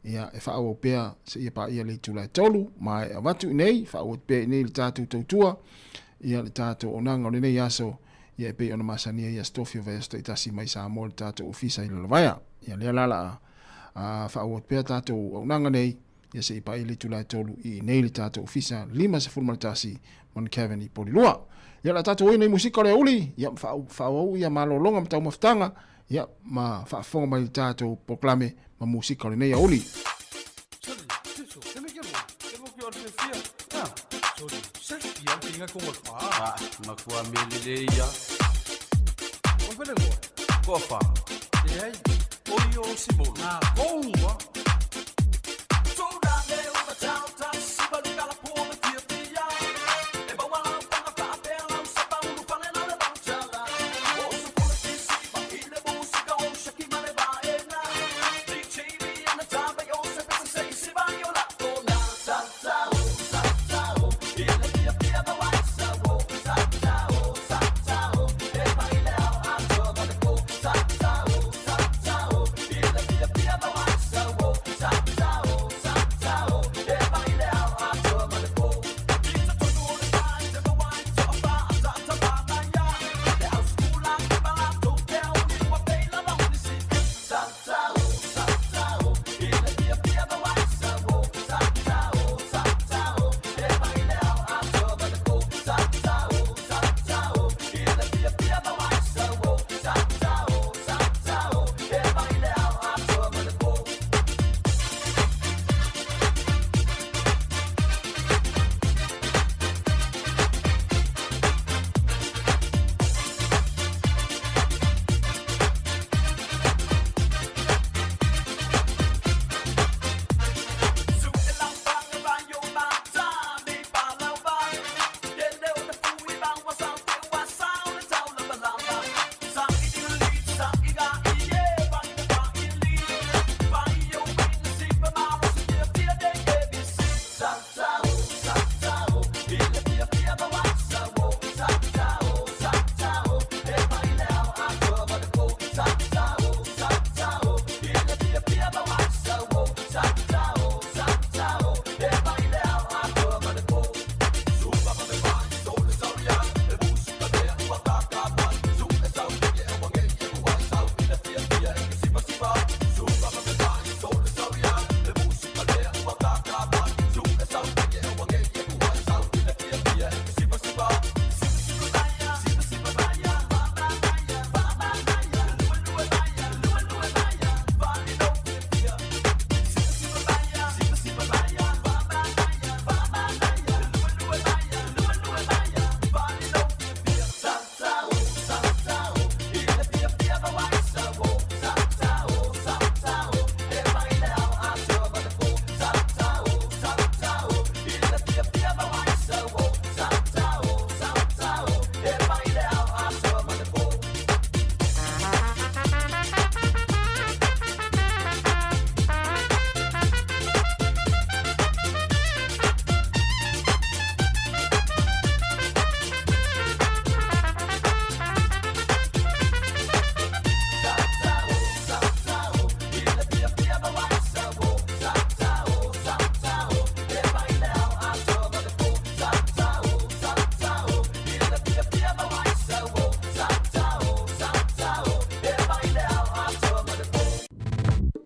[SPEAKER 4] ia e faaauau pea seia paia le itula e 3, ma e avatu i nei, faaauau pea i nei le tatou tautua, ia le tatou auaunaga o lenei aso, ia e pei ona masani ai i aso tofi o vaiaso taitasi mai Samoa i le tatou ofisa i Lalovaea. Ia lea la la a faaauau atu pea tatou auaunaga nei, ia se i paia le itula e 3 i inei le tatou ofisa 51 Mount i Polilua. Ia la tatou oi nei musika o le aoauli, ia faaauau ia malologa ma taumafataga, ia ma faafofoga mai i le tatou polokalame ma musika o lenei aoauli.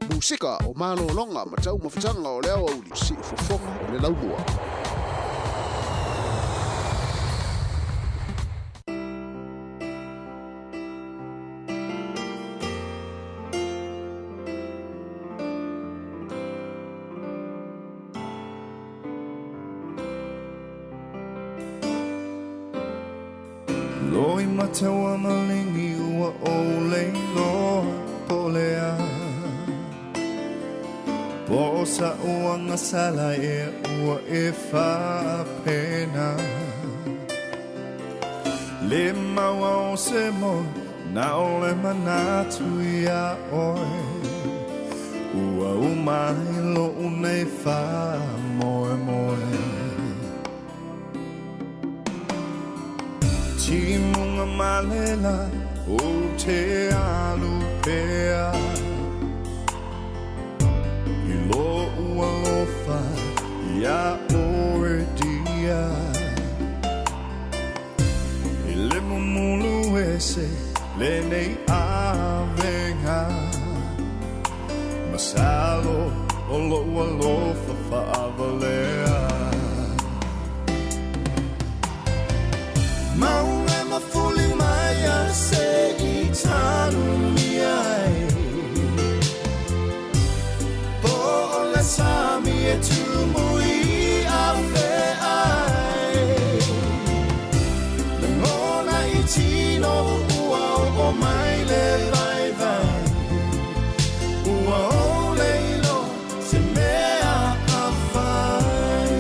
[SPEAKER 19] Musika o malologa ma taumafataga o le aoauli, siufofoga o le laumua.
[SPEAKER 20] mataua maligi ua ou leiloa po o le a. Po o sa'u agasala ea ua e faapena. Le maua o se moe na o le manatu iā oe. Ua uma ai lo'u nei faamoemoe. Timuga ma le la ou te alu pea I lo'u alofa iā oe dia E le mumulu ese lenei avega Masalo o lo'u alofa fa'avalea. Mauga mafuli mai a se i tanumia ai Po o le sami e tumu i afeai Lagona i tino ua oo mai le vaivai Ua ou le iloa se mea a fai.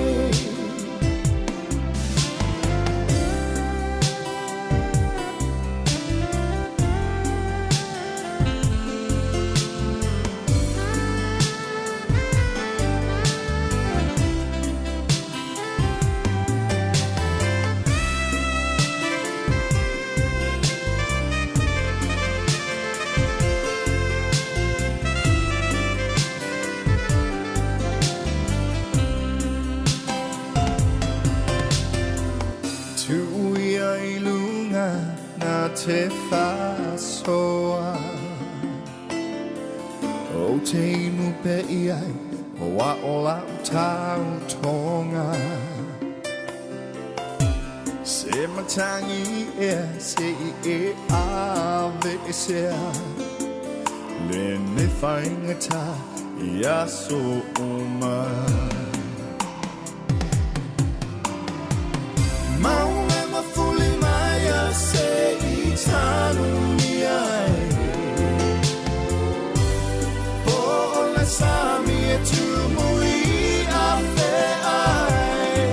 [SPEAKER 20] Tuu ia i luga na te faasoa Ou te inu pea i ai o a o lau tautoga Se matagi ea se i e aveesea Lenei faigata i aso uma. Mauga mafuli mai a se i tanumia ai Po o le sami e tumu i afeai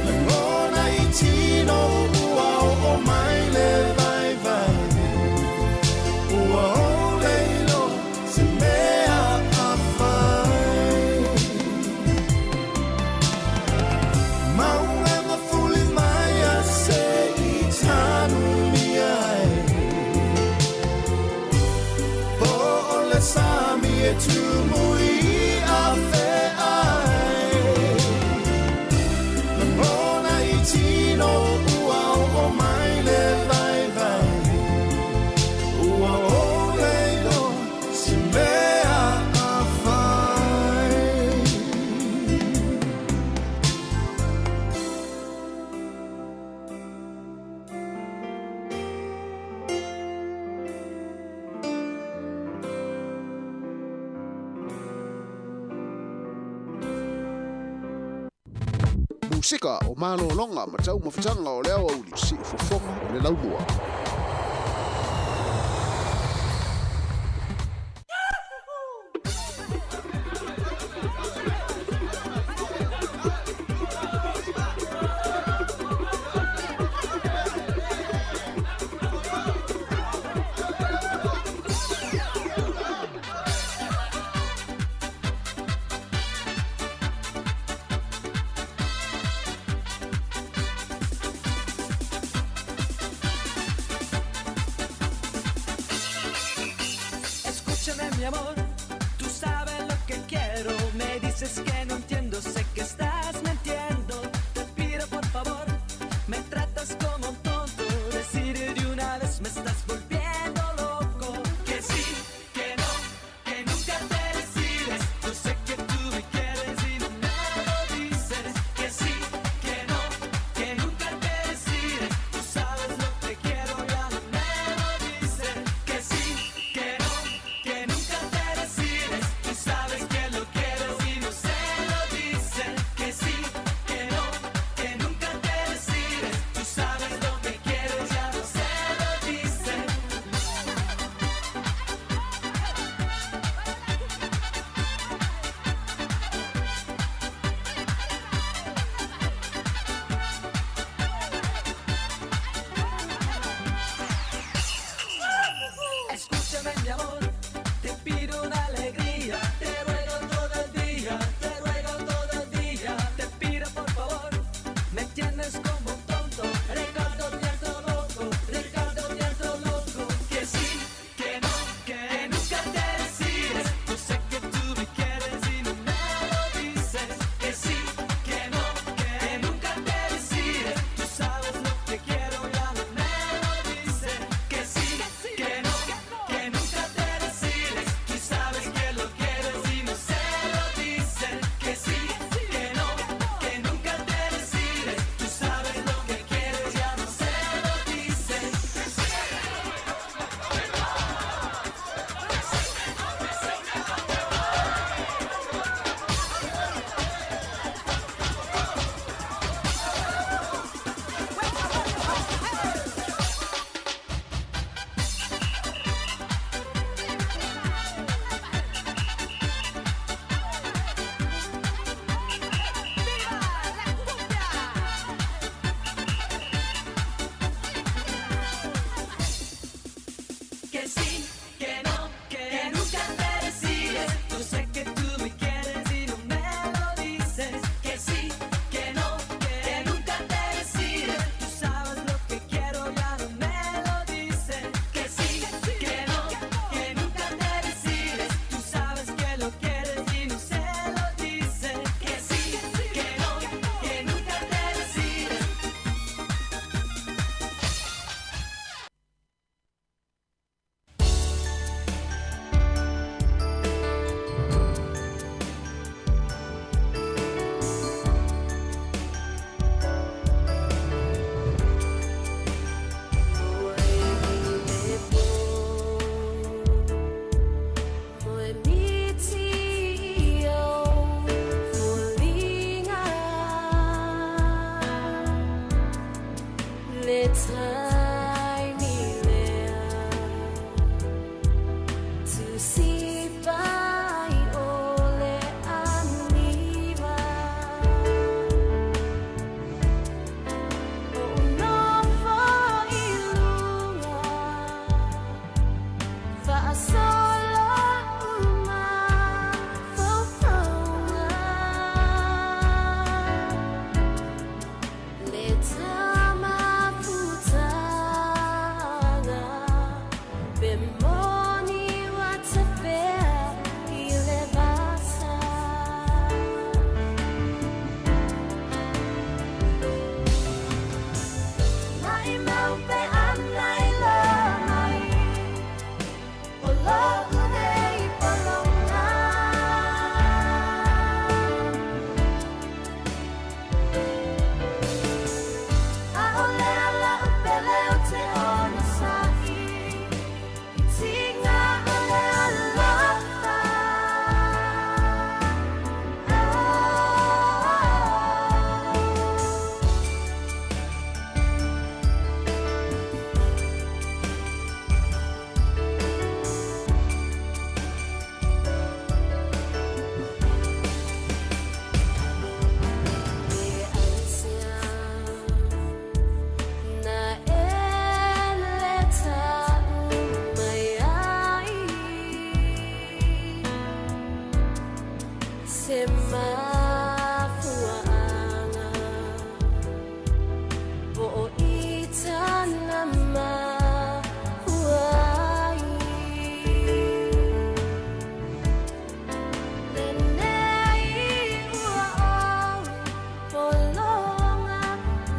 [SPEAKER 20] Lagona i tino ua oo mai le vaivai Ua ou le iloa se mea a fai Mauga mafuli mai a se i tanumia ai Po o le sami e tumu i afeai Lagona i tino ua oo mai le vaivai Ua ou le iloa se mea a fai.
[SPEAKER 19] Musika o malologa ma taumafataga o le aoauli, siufofoga o le laumua.
[SPEAKER 21] Usipai o le aniva O nofo i luga Fa'asolo uma faufauga Le tamafutaga Pe moni ua tafea i le vasa. Maʻimau pe ana i la mai o loʻu nei pologa. ʻAʻole ala o pele o te onosaʻi i tiga o le alofa. E aisea na e le ta'u mai ai se mafuaaga po o i tana mahua ai lenei ua ou pologa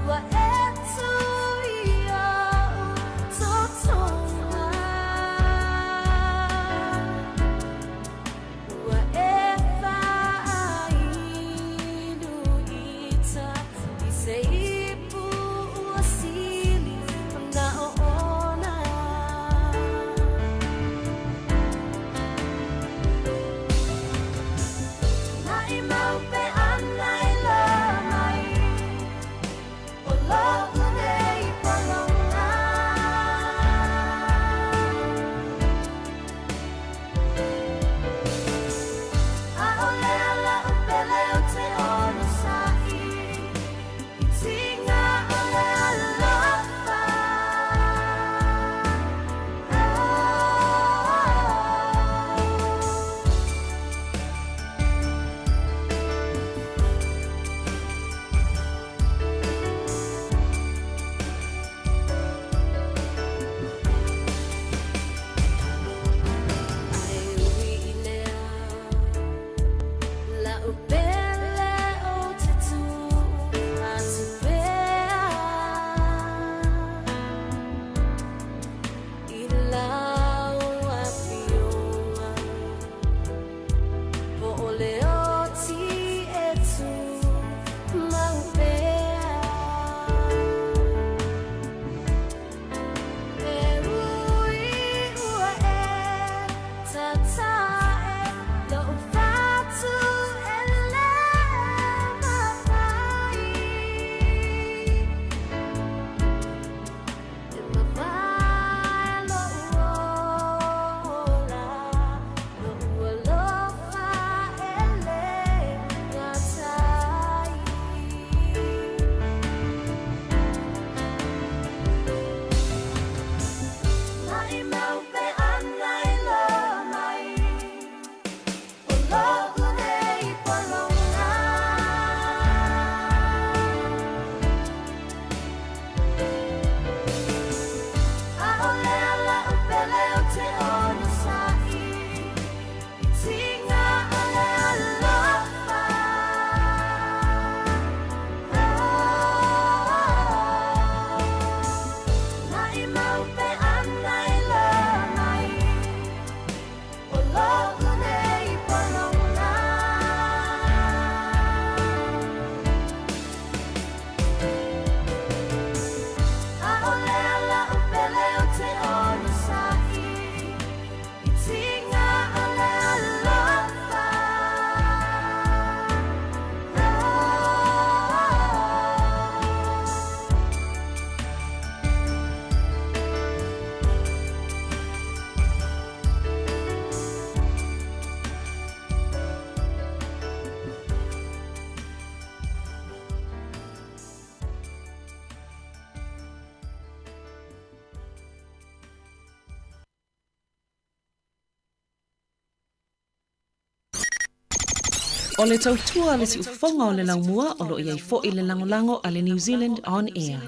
[SPEAKER 21] ua e tui o'u totoga ua e fa'ailoa.
[SPEAKER 10] O le tautua a le siufofoga o le laumua o lo o i ai foi le lagolago a le New Zealand On Air.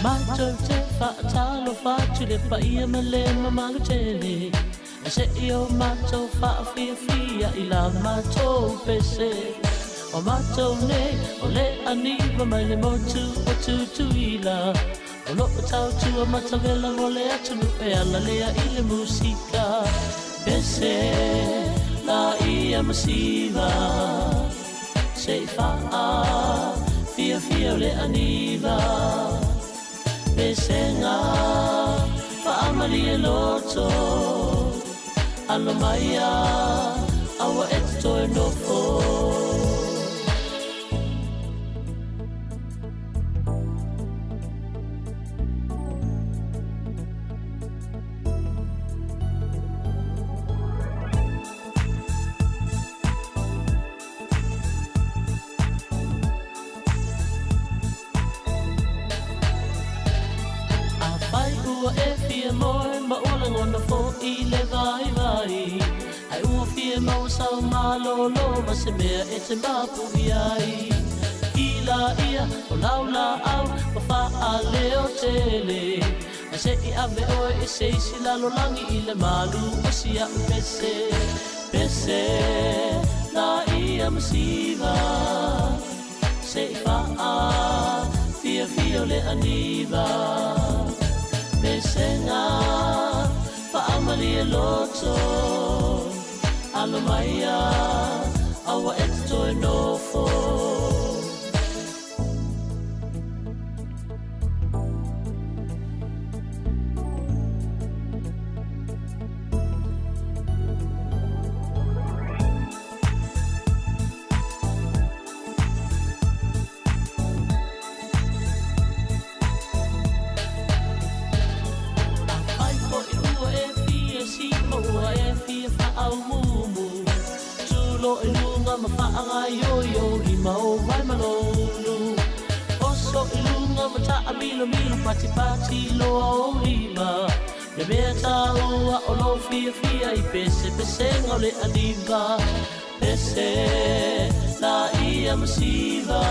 [SPEAKER 3] Matou te faatalofa atu i le paia ma le mamalu tele, se'i o matou faafiafia i la matou pese. O matou nei o le aniva mai le motu o Tutuila, o loo tautua matavela mo le atunuu e ala lea i le musika. Pese laia ma siva, se'i faafiafia o le aniva. Pesega faamalie loto. Alo maia, aua e te toe nofo. Afai ua e fia moe ma ua lagona foi le vaivai, Ae ua fia maua sau malolo ma se mea e te mapu i ai. Ki laia o lau laau ma faaleo tele, Ae se i ave oe i se isi lalolagi i le malu o si a'u pese. Pese laia ma siva, Se i faafiafia o le aniva. Pesega faamalie loto, Alo maia aua e te toe nofo. Afai foi ua e fia sii ma ua e fia faaumuumu, Tulo i luga ma faagaoioi ou lima o vae ma lou ulu. Oso i luga ma taamilomilo patipati loa ou lima. Le mea taua o lou fiafia i pesepesega o le aniva. Pese laia ma siva,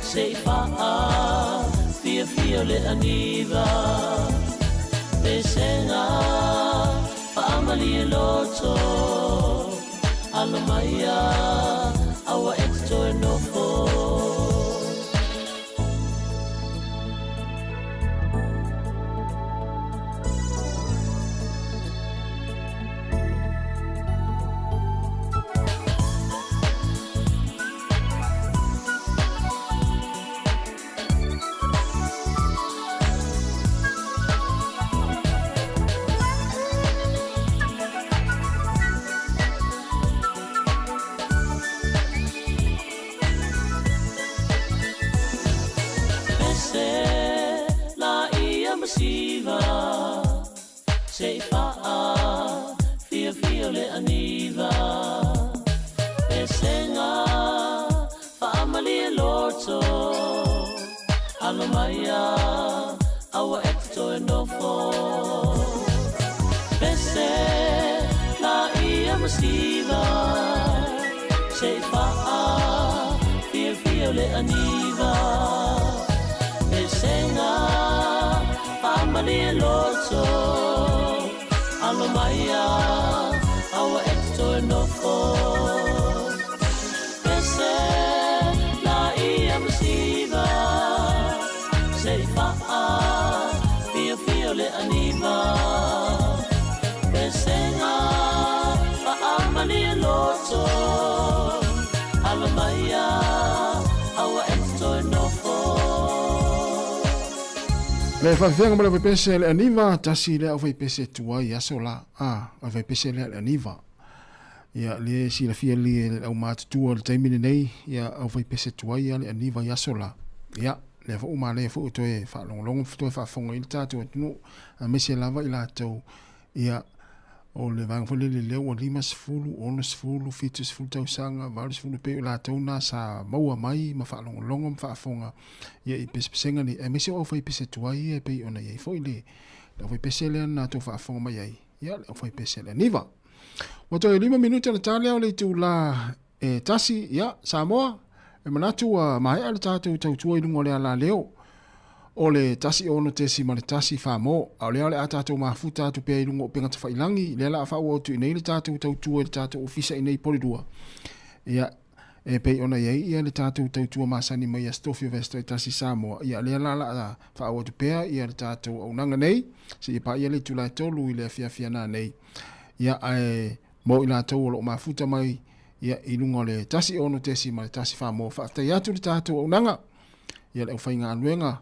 [SPEAKER 3] Se i faafiafia o le aniva. Pesega faamalie loto, Alo maia aua e te toe nofo. Pese laia ma siva, Se i faafiafia o le aniva. Pesega faamalie loto, Alo maia aua e te toe nofo. Pese laia ma siva, Se i faafiafia o le aniva. Pesega faamalie loto, Alo maia aua e te toe nofo. Pese laia ma siva, Se i faafiafia o le aniva. Pesega faamalie loto, Alo maia aua e te toe nofo.
[SPEAKER 4] Le faafefeaga ma le aufaipese le aniva, tasi lea aufaipese tuai i aso la. A, aufaipese lea le aniva. Ia, le silafia li e le aumatutua o le taimi lenei, ia aufaipese tuai ia le aniva i aso la. Ia, lea foi ua manaia foi ua toe faalogologo ma toe faafofoga i le tatou atunuu, aemaise lava i latou, ia, o le vaega foi lele lea ua 50, 60, 70 tausaga, 80, pei o latou na sa maua mai ma faalogologo ma faafofoga ia i pesepesega nei, aemaise o aufaipese tuai ia e pei ona i ai foi le aufaipese lea na latou faafofoga mai ai, ia le aufaipese le aniva. Ua toe 5 minute ona ta lea o le itula e tasi, ia, Samoa, e manatu ua maea le tatou tautua i luga o le alaleo o le 106.1 Famo, a o lea o le a tatou mafuta atu pea i luga o upega tafailangi, lea la a faaauau atu i nei le tatou tautua i le tatou ofisa i nei Polirua. Ia, e pei ona i ai ia le tatou tautua masani mai Aso Tofi o Vaiaso Taitasi Samoa, ia lea la la a faaauau atu pea ia le tatou auaunaga nei, seia paia le itula e 3 i le afiafi ana nei. Ia, ae mo i latou o lo o mafuta mai ia i luga o le 106.1 Famo, faafetai atu le tatou auaunaga, ia le aufaigaluega,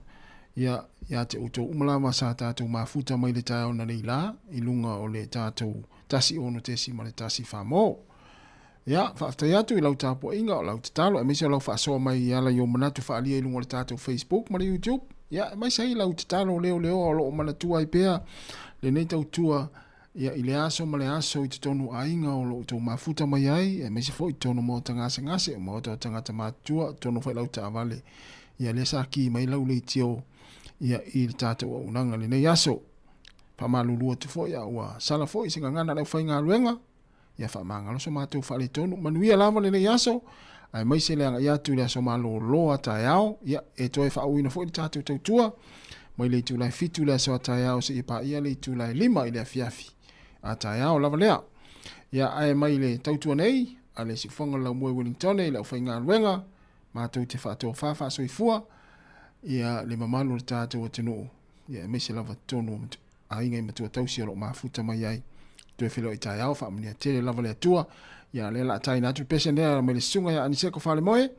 [SPEAKER 4] Ia, ia te outou uma lava sa tatou mafuta mai le taeao nanei la i luga o le tatou 1.1 fa mo. Ia, faafetai atu i lau tapuaiga, o lau tatalo, aemaise o lau faasoa mai e ala i ou manatu faaalia i luga o le tatou Facebook ma le YouTube. Ia, aemaise ai lau tatalo leoleoa o lo o manatua ai pea lenei tautua ia, i le aso ma le aso i totonu o aiga o lo o outou mafuta mai ai, aemaise foi i totonu o maota gasegase, o maota o tagata matutua, totonu foi lau taavale, ia lea sa ki mai lau leitio ia, i le tatou auaunaga i lenei aso. Faamalulu atu foi a ua sala foi se gagana a le aufaigaluega, ia faamagalo so matou faaletonu. Manuia lava lenei aso, aemaise le agai atu i le aso malolo a taeao. Ia, e toe faauuina foi le tatou tautua mai le itula e 7 i le aso a taeao seia paia le itula e 5 i le afiafi a taeao lava lea. Ia, ae mai le tautua nei a le Siufofoga o le Laumua i Wellingtone i le aufaigaluega, matou te faatofa faasoifua ia le mamalu o le tatou atunuu, ia aemaise lava totonu o aiga i matua tausi o lo o mafuta mai ai. Toe feiloai taeao, faamanuia tele lava le Atua. Ia lea la taina atu le pese lea mai le susuga ia Aniseko Falemoe.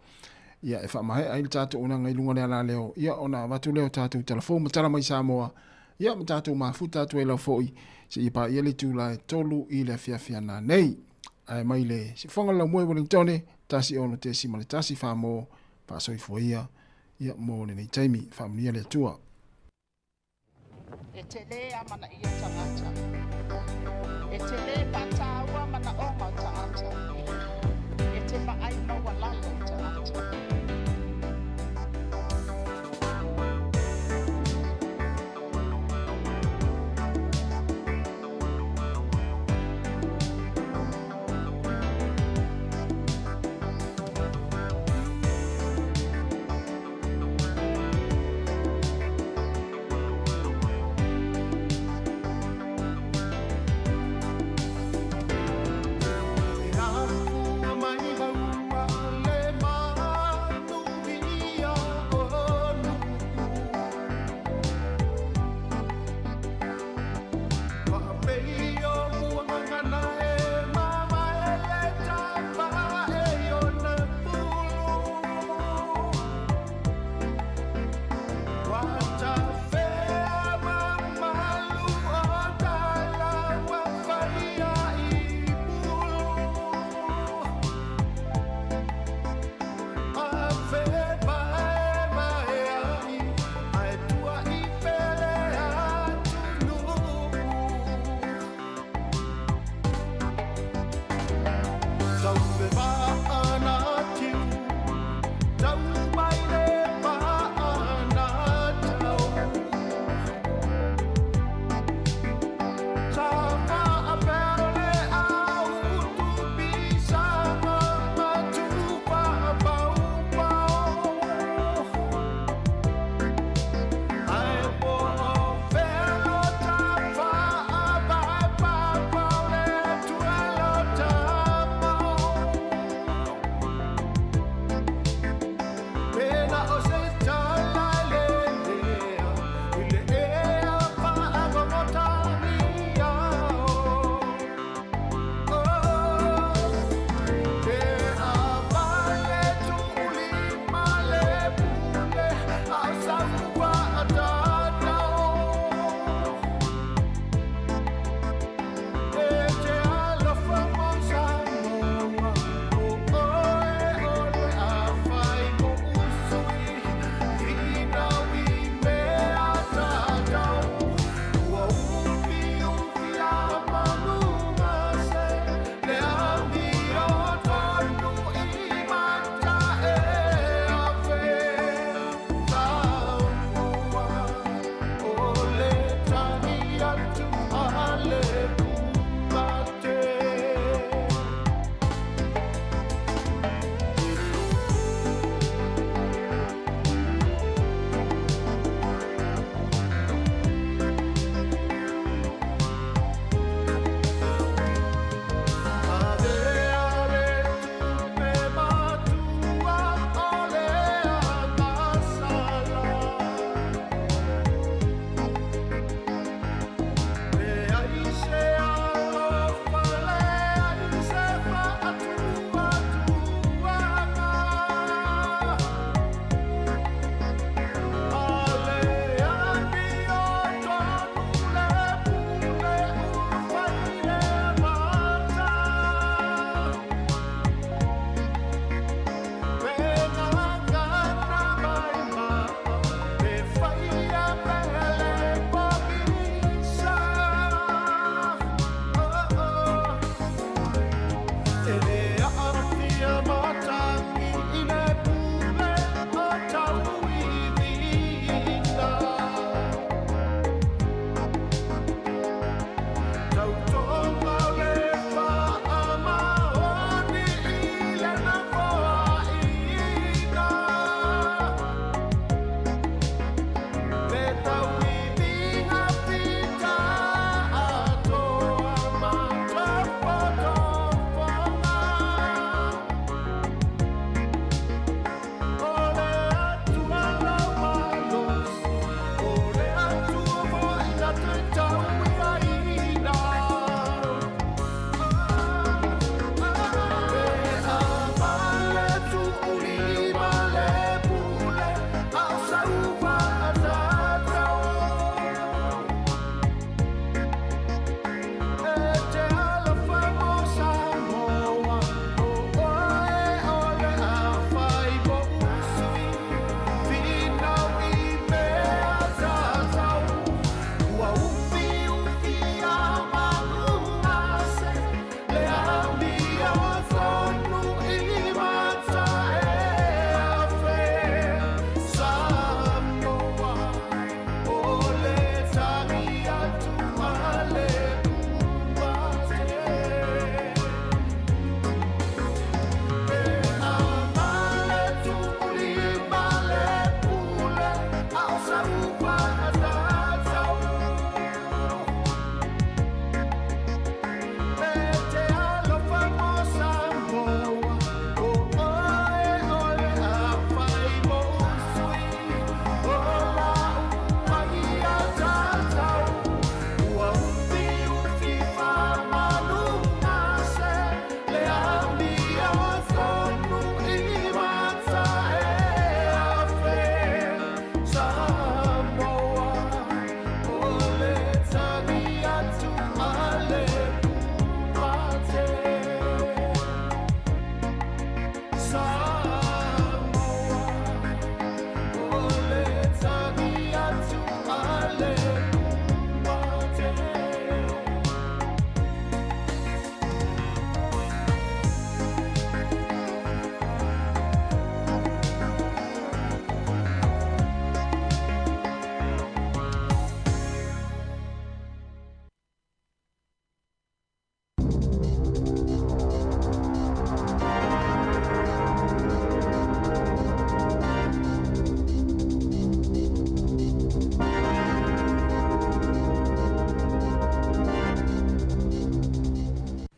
[SPEAKER 4] Ia e faamaea ai le tatou auaunaga i luga o le alaleo. Ia ona avatu lea o tatou tala fou ma tala mai Samoa. Ia ma tatou mafuta atu ai lau foi seia paia le itula e 3 i le afiafi ana nei. Ae mai le siufofoga o le laumua i Wellingtone, 1.1 fa mo, faasoifua ia, ia mo lenei taimi. Faamanuia le Atua.
[SPEAKER 2] E te lē amanaia tagata. E te lē faataua manaoga o tagata. E te vaai maualalo i tagata.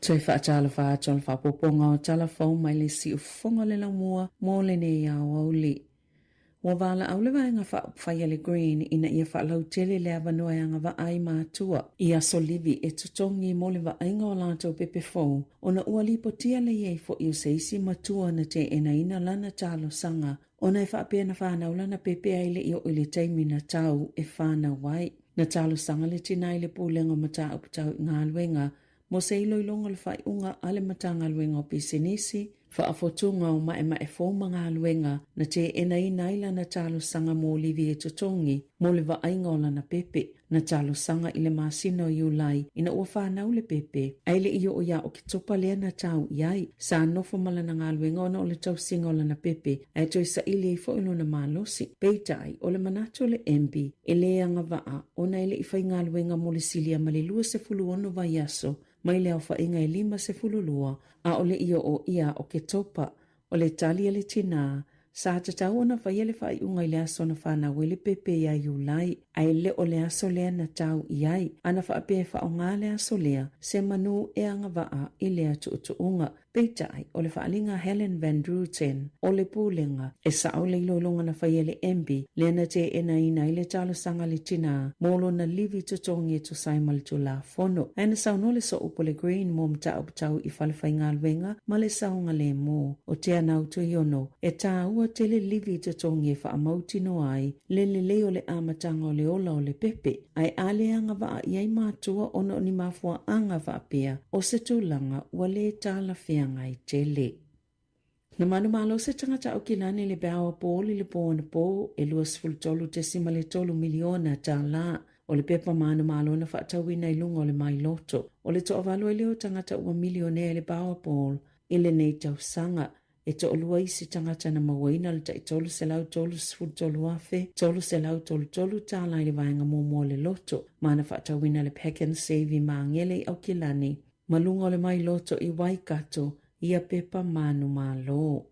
[SPEAKER 10] Toe faatalofa atu o le faaopoopoga o tala fou mai le siufofoga o le laumua mo lenei aoauli. Ua valaau le Vaega Faaupufai a le Green ina ia faalautele le avanoa e agavaa ai matua i aso livi e totogi mo le vaaiga o latou pepe fou ona ua lipotia le i ai foi o se isi matua na teenaina lana talosaga ona e faapea na fanau lana pepe ae le i oo i le taimi na tau e fanau ai. Na talosaga le tina i le Pulega o Mataupu Tau i Galuega mo se iloiloga o le faaiuga a le Matagaluega o Pisinisi, Faafotuga o Maemae Fou ma Galuega na teenaina ai lana talosaga mo livi e totogi mo le vaaiga o lana pepe. Na talosaga i le masina o Iulai ina ua fanau le pepe, ae le i oo ia Oketopa lea na tau i ai. Sa nofo ma lana galuega ona o le tausiga o lana pepe, ae toe saili ai foi lona malosi. Peitai, o le manatu o le MB, e le agavaa ona e le i faigaluega mo le silia ma le 26 vaiaso mai le aofaiga e 52, a o le i oo ia Oketopa. O le tali a le tinā, sa tatau ona faia le faaiuga i le aso na fanau ai le pepe iā Iulai, ae le o le aso lea na tau i ai. Ana faapea e faaaoga le aso lea, se manu e agavaa i lea tuutuuga. Peitai, o le faaaliga a Helen Van Druten o le Pulega, e sao le iloiloga na faia e le MB lea na teenaina ai le talosaga a le tinā mo lona livi totogi e tusa ai ma le Tulafono. Ae na saunoa le sooupu o le Green mo mataupu tau i falefaigaluega ma le saogalemu o Teanau Tuiono, e tāua tele livi totogi e faamautinoa ai le lelei o le amataga o le ola o le pepe. Ae a le agavaa i ai matua ona o ni mafuaaga faapea o se tulaga ua le talafeagai tele. Na manumalo se tagata Aukilani i le Powerball i le po anapo e $23.3 miliona tālā. O le pepa manumalo na faatauina i luga o le mailoto. O le toavalu ai lea o tagata ua milionea i le Powerball i lenei tausaga. E toalua isi tagata na mauaina le tai $333,333 tālā i le vaega muamua o le loto, ma na faatauina le Pak'nSave i Māngere i Aukilani, ma luga o le mai loto i Waikato ia pepa manumalo.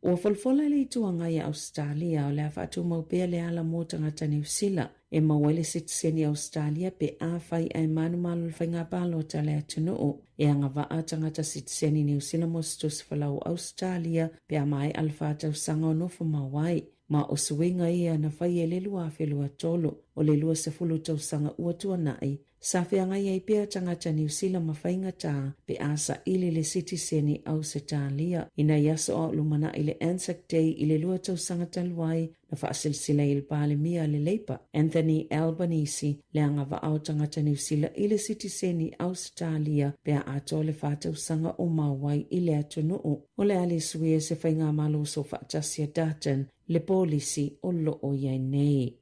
[SPEAKER 10] Ua folafola e le Itu Agai a Ausetalia o le a faatumau pea le ala mo tagata Niu Sila e maua ai le sitiseni Ausetalia pe afai ae manumalo le faiga palota a le atunuu. E agavaa tagata sitiseni Niu Sila mo se tusi folau o Ausetalia pe a maea le 4 tausaga o nofo mau ai. Ma o suiga ia na faia i le 2023, o le 20 tausaga ua tuanai, sa feagai ai pea tagata Niu Sila ma faigata pe a saili le sitiseni Ausetalia. I nai aso a o lumanai le Anzac Day i le 2 tausaga talu ai, na faasilasila ai e le Palemia a le Leipa, Anthony Albanese, le agavaa o tagata Niu Sila i le sitiseni Ausetalia pe a atoa le 4 tausaga o mau ai i le atunuu. O le a le suia e se faigamalo soofaatasi a Dutton le polisi o lo o i ai nei.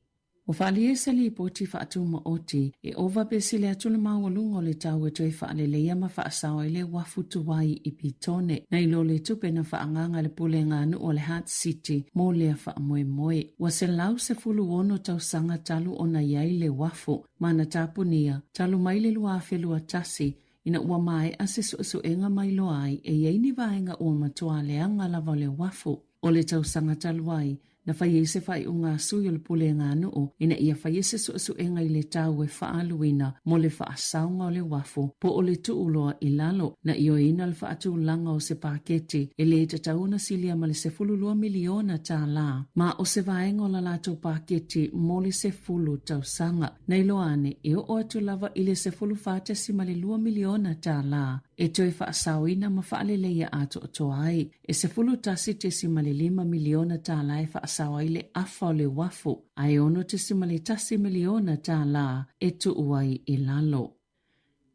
[SPEAKER 10] Ua faaalia se lipoti faatumaoti e ova pe sili atu le maualuga o le tau e toe faaleleia ma faasao ai le uafu tuai i Petone, nai lo le tupe na faaagaaga e le Pulega a Nuu o le Heart City mo lea faamoemoe. Ua 116 tausaga talu ona i ai le uafu ma na tapunia talu mai le 2021 ina ua maea se suesuega mailoa ai e i ai ni vaega ua matua leaga lava o le uafu. O le tausaga talu ai, na fai ai se faaiuga a sui o le Pulega a Nuu ina ia faia se suesuega i le tau e faaaluina mo le faasaoga o le uafu po o le tuu loa i lalo. Na ioeina le faatulaga o se paketi e le tatau ona silia ma le $12 miliona ma o se vaega o la latou paketi mo le 10 tausaga. Na iloa ane, e oo atu lava i le $14.2 miliona e toe faasaoina ma faaleleia atoatoa ai. E $11.5 miliona e faasao ai le afa o le uafu, ae $6.1 miliona e tuu ai i lalo.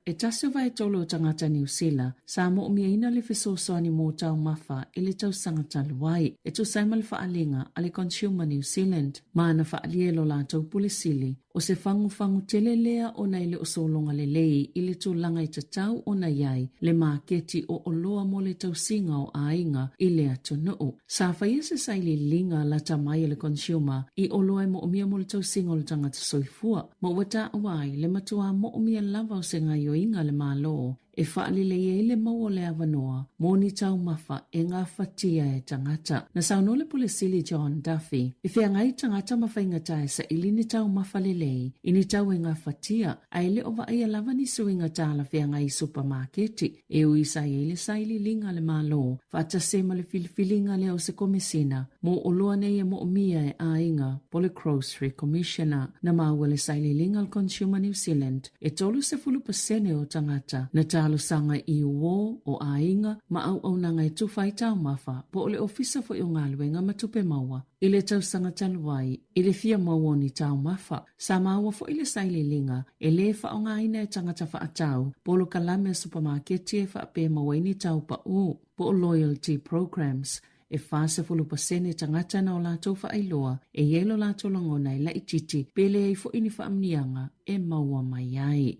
[SPEAKER 10] E tasi o vaetolu o tagata Niu Sila sa moomiaina le fesoasoani mo taumafa i le tausaga talu ai, e tusa ai ma le faaaliga a le Consumer New Zealand ma na faaalia e lo latou pule sili O se fagufagu tele lea ona e le o sologa lelei i le tulaga e tatau ona i ai le maketi o oloa mo le tausiga o aiga i le atunuu. Sa faia se sailiiliga lata mai a le consumer i oloa e moomia mo le tausiga o le tagata soifua, ma ua taua ai le matuā moomia lava o se gaioiga a le Malo. e faalelei ai le maua o le avanoa mo ni taumafa e gafatia e tagata. Na saunoa le Pule Sili John Duffy, e feagai tagata ma faigata e saili ni taumafa lelei i ni tau e gafatia, ae le o vaaia lava ni suiga talafeagai i supamaketi e ui sa i ai le sailiiliga a le Malo faatasi ai ma le filifiliga lea o se Komesina mo oloa nei e moomia e aiga po o le Grocery Commissioner. Na maua le sailiiliga a le Consumer New Zealand e 30% o tagata na talosaga i uō o aiga ma auaunaga e tufa ai taumafa po o le Ofisa foi o Galuega ma Tupe Maua i le tausaga talu ai i le fia maua o ni taumafa. Sa maua foi le sailiiliga e lē faaaogaina e tagata faatau polokalame a supamaketi e faapea maua ai ni tau paʻū po o loyalty programs e 40% tagata na o latou faailoa e i ai lo latou lagona e laitiiti pe leai foi ni faamanuiaga e maua mai ai.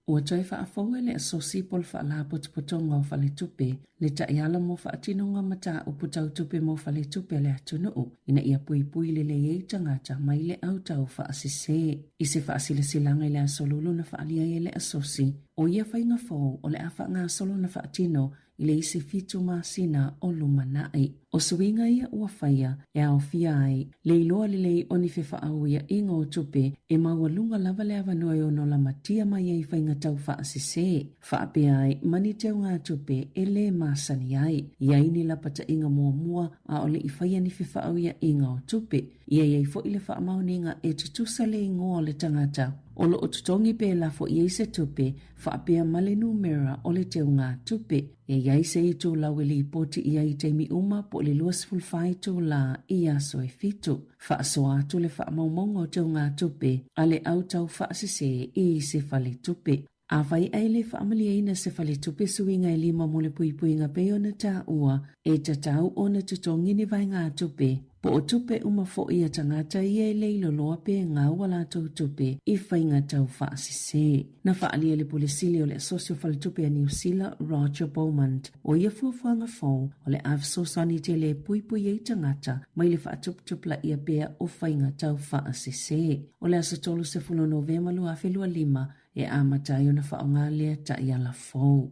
[SPEAKER 10] Ua toe faafou e le Asosi po o le Faalapotopotoga o Faletupe le taiala mo faatinoga mataupu tau tupe mo faletupe a le atunuu ina ia puipui lelei ai tagata mai le autau faasese. I se faasilasilaga i le Aso Lulu na faaalia ai e le Asosi, o ia faiga fou o le a faagasolo ona faatino i le isi fitu masina o lumanai. O suiga ia ua faia e aofia ai le iloa lelei o ni fefaauiaʻiga o tupe e maualuga lava le avanoa e ono lamatia mai ai faiga tau faasese, faapea ai ma ni teugatupe e lē masani ai. I ai ni lapataʻiga muamua a o le i faia ni fefaauiaʻiga o tupe, i ai ai foi le faamaoniga e tutusa le igoa o le tagata o loo totogi pe lafo i ai se tupe faapea ma le numera o le teugatupe. E i ai se itulau e lipoti i ai i taimi uma po o le 24 itulā i aso e fitu. Faasoa atu le faamaumauga o teugatupe a le au tau faasese i se faletupe. Afai ae le faamalieina se faletupe suiga e lima mo le puipuiga pei ona taua, e tatau ona totogi ni vaegatupe Po o tupe uma foi a tagata ia e le iloloa pe gau a latou tupe i faiga tau faasese. Na faaalia e le Pule Sili o le Asosi o Faletupe a Niu Sila, Roger Beaumont, o ia fuafuaga fou o le a fesoasoani tele e puipui ai tagata mai le faatuputupulaia pea o faiga tau faasese. O le aso 30 o Novema 2025 e amata ai ona faaaoga lea taiala fou.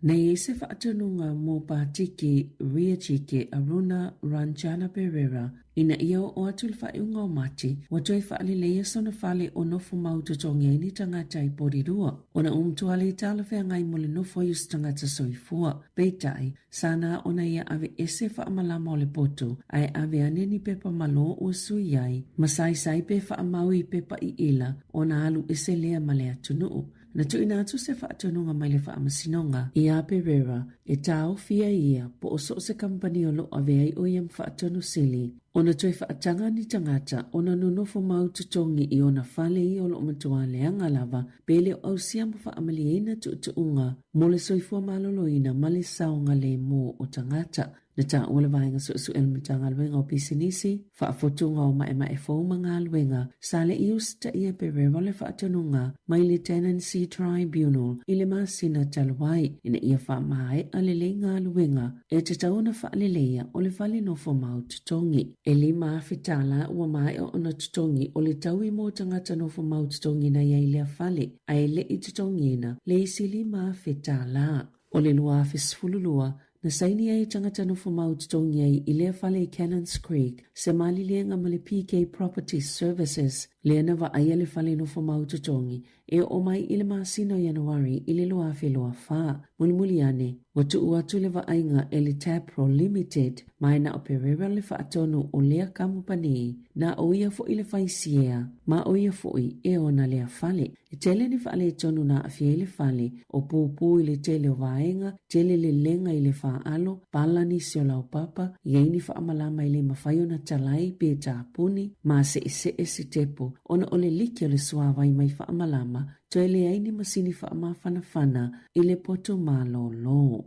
[SPEAKER 10] Na i ai se faatonuga mo Patiki Riajike Aruna Ranjana Perera ina ia oo atu i le faaiuga o Mati, ua toe faaleleia sona fale o nofo mau totogi ai ni tagata i Porirua. Ona ua matua le talafeagai mo le nofo ai o se tagata soifua. Peitai, sa na ona ia aveese faamalama o le potu, ae ave ane ni pepa malo ua sui ai, ma saisai pe faamau i pepa iʻila ona alu ese lea ma le atunuu. Na tuuina atu se faatonuga mai le Faamasinoga iā Pereira e taofi ai ia po o so o se kamupani o lo o ave ai ʻo ia ma faatonu sili ona toe faataga ni tagata ona nonofo mau totogi i ona fale ia o lo o matua leaga lava pe le o ausia ma faamalieina tuutuuga mo le soifua maloloina ma le saogalemu o tagata. Na taua le Vaega Suesue a le Matagaluega o Pisinisi, Faafotuga o Maemae Fou ma Galuega, sa le i usitaia e Pereira le faatonuga mai le Tenancy Tribunal i le masina talu ai ina ia faamaea lelei galuega e tatau ona faaleleia o le fale nofo mau totogi. E $5,000 ua maea ona totogi o le taui mo tagata nofo mau totogi na i ai lea fale, ae le i totogiina le isi $5,000. O le 2012, na saini ai e tagata nofomau totogi ai i lea fale i Cannons Creek se maliliega ma le PK Property Services, lea na vaaia le fale nofomau totogi e oo mai i le masina o Ianuari i le 2024. Mulimuli ane, ua tuu atu le vaaiga e le Tapro Limited ma e na o Pereira le faatonu o lea kamupani, na o ia foi le faisiea ma o ia foi e ona lea fale. E tele ni faaletonu na aafia ai le fale, o pupū i le tele o vaega, tele lelega i le faalo, pala nisi o laupapa, i ai ni faamalama e le mafai ona talai pe tapuni, ma seesee sitepu ona o le liki o le suāwai mai faamalama, toe leai ni masini faamafanafana i le poto malōlō.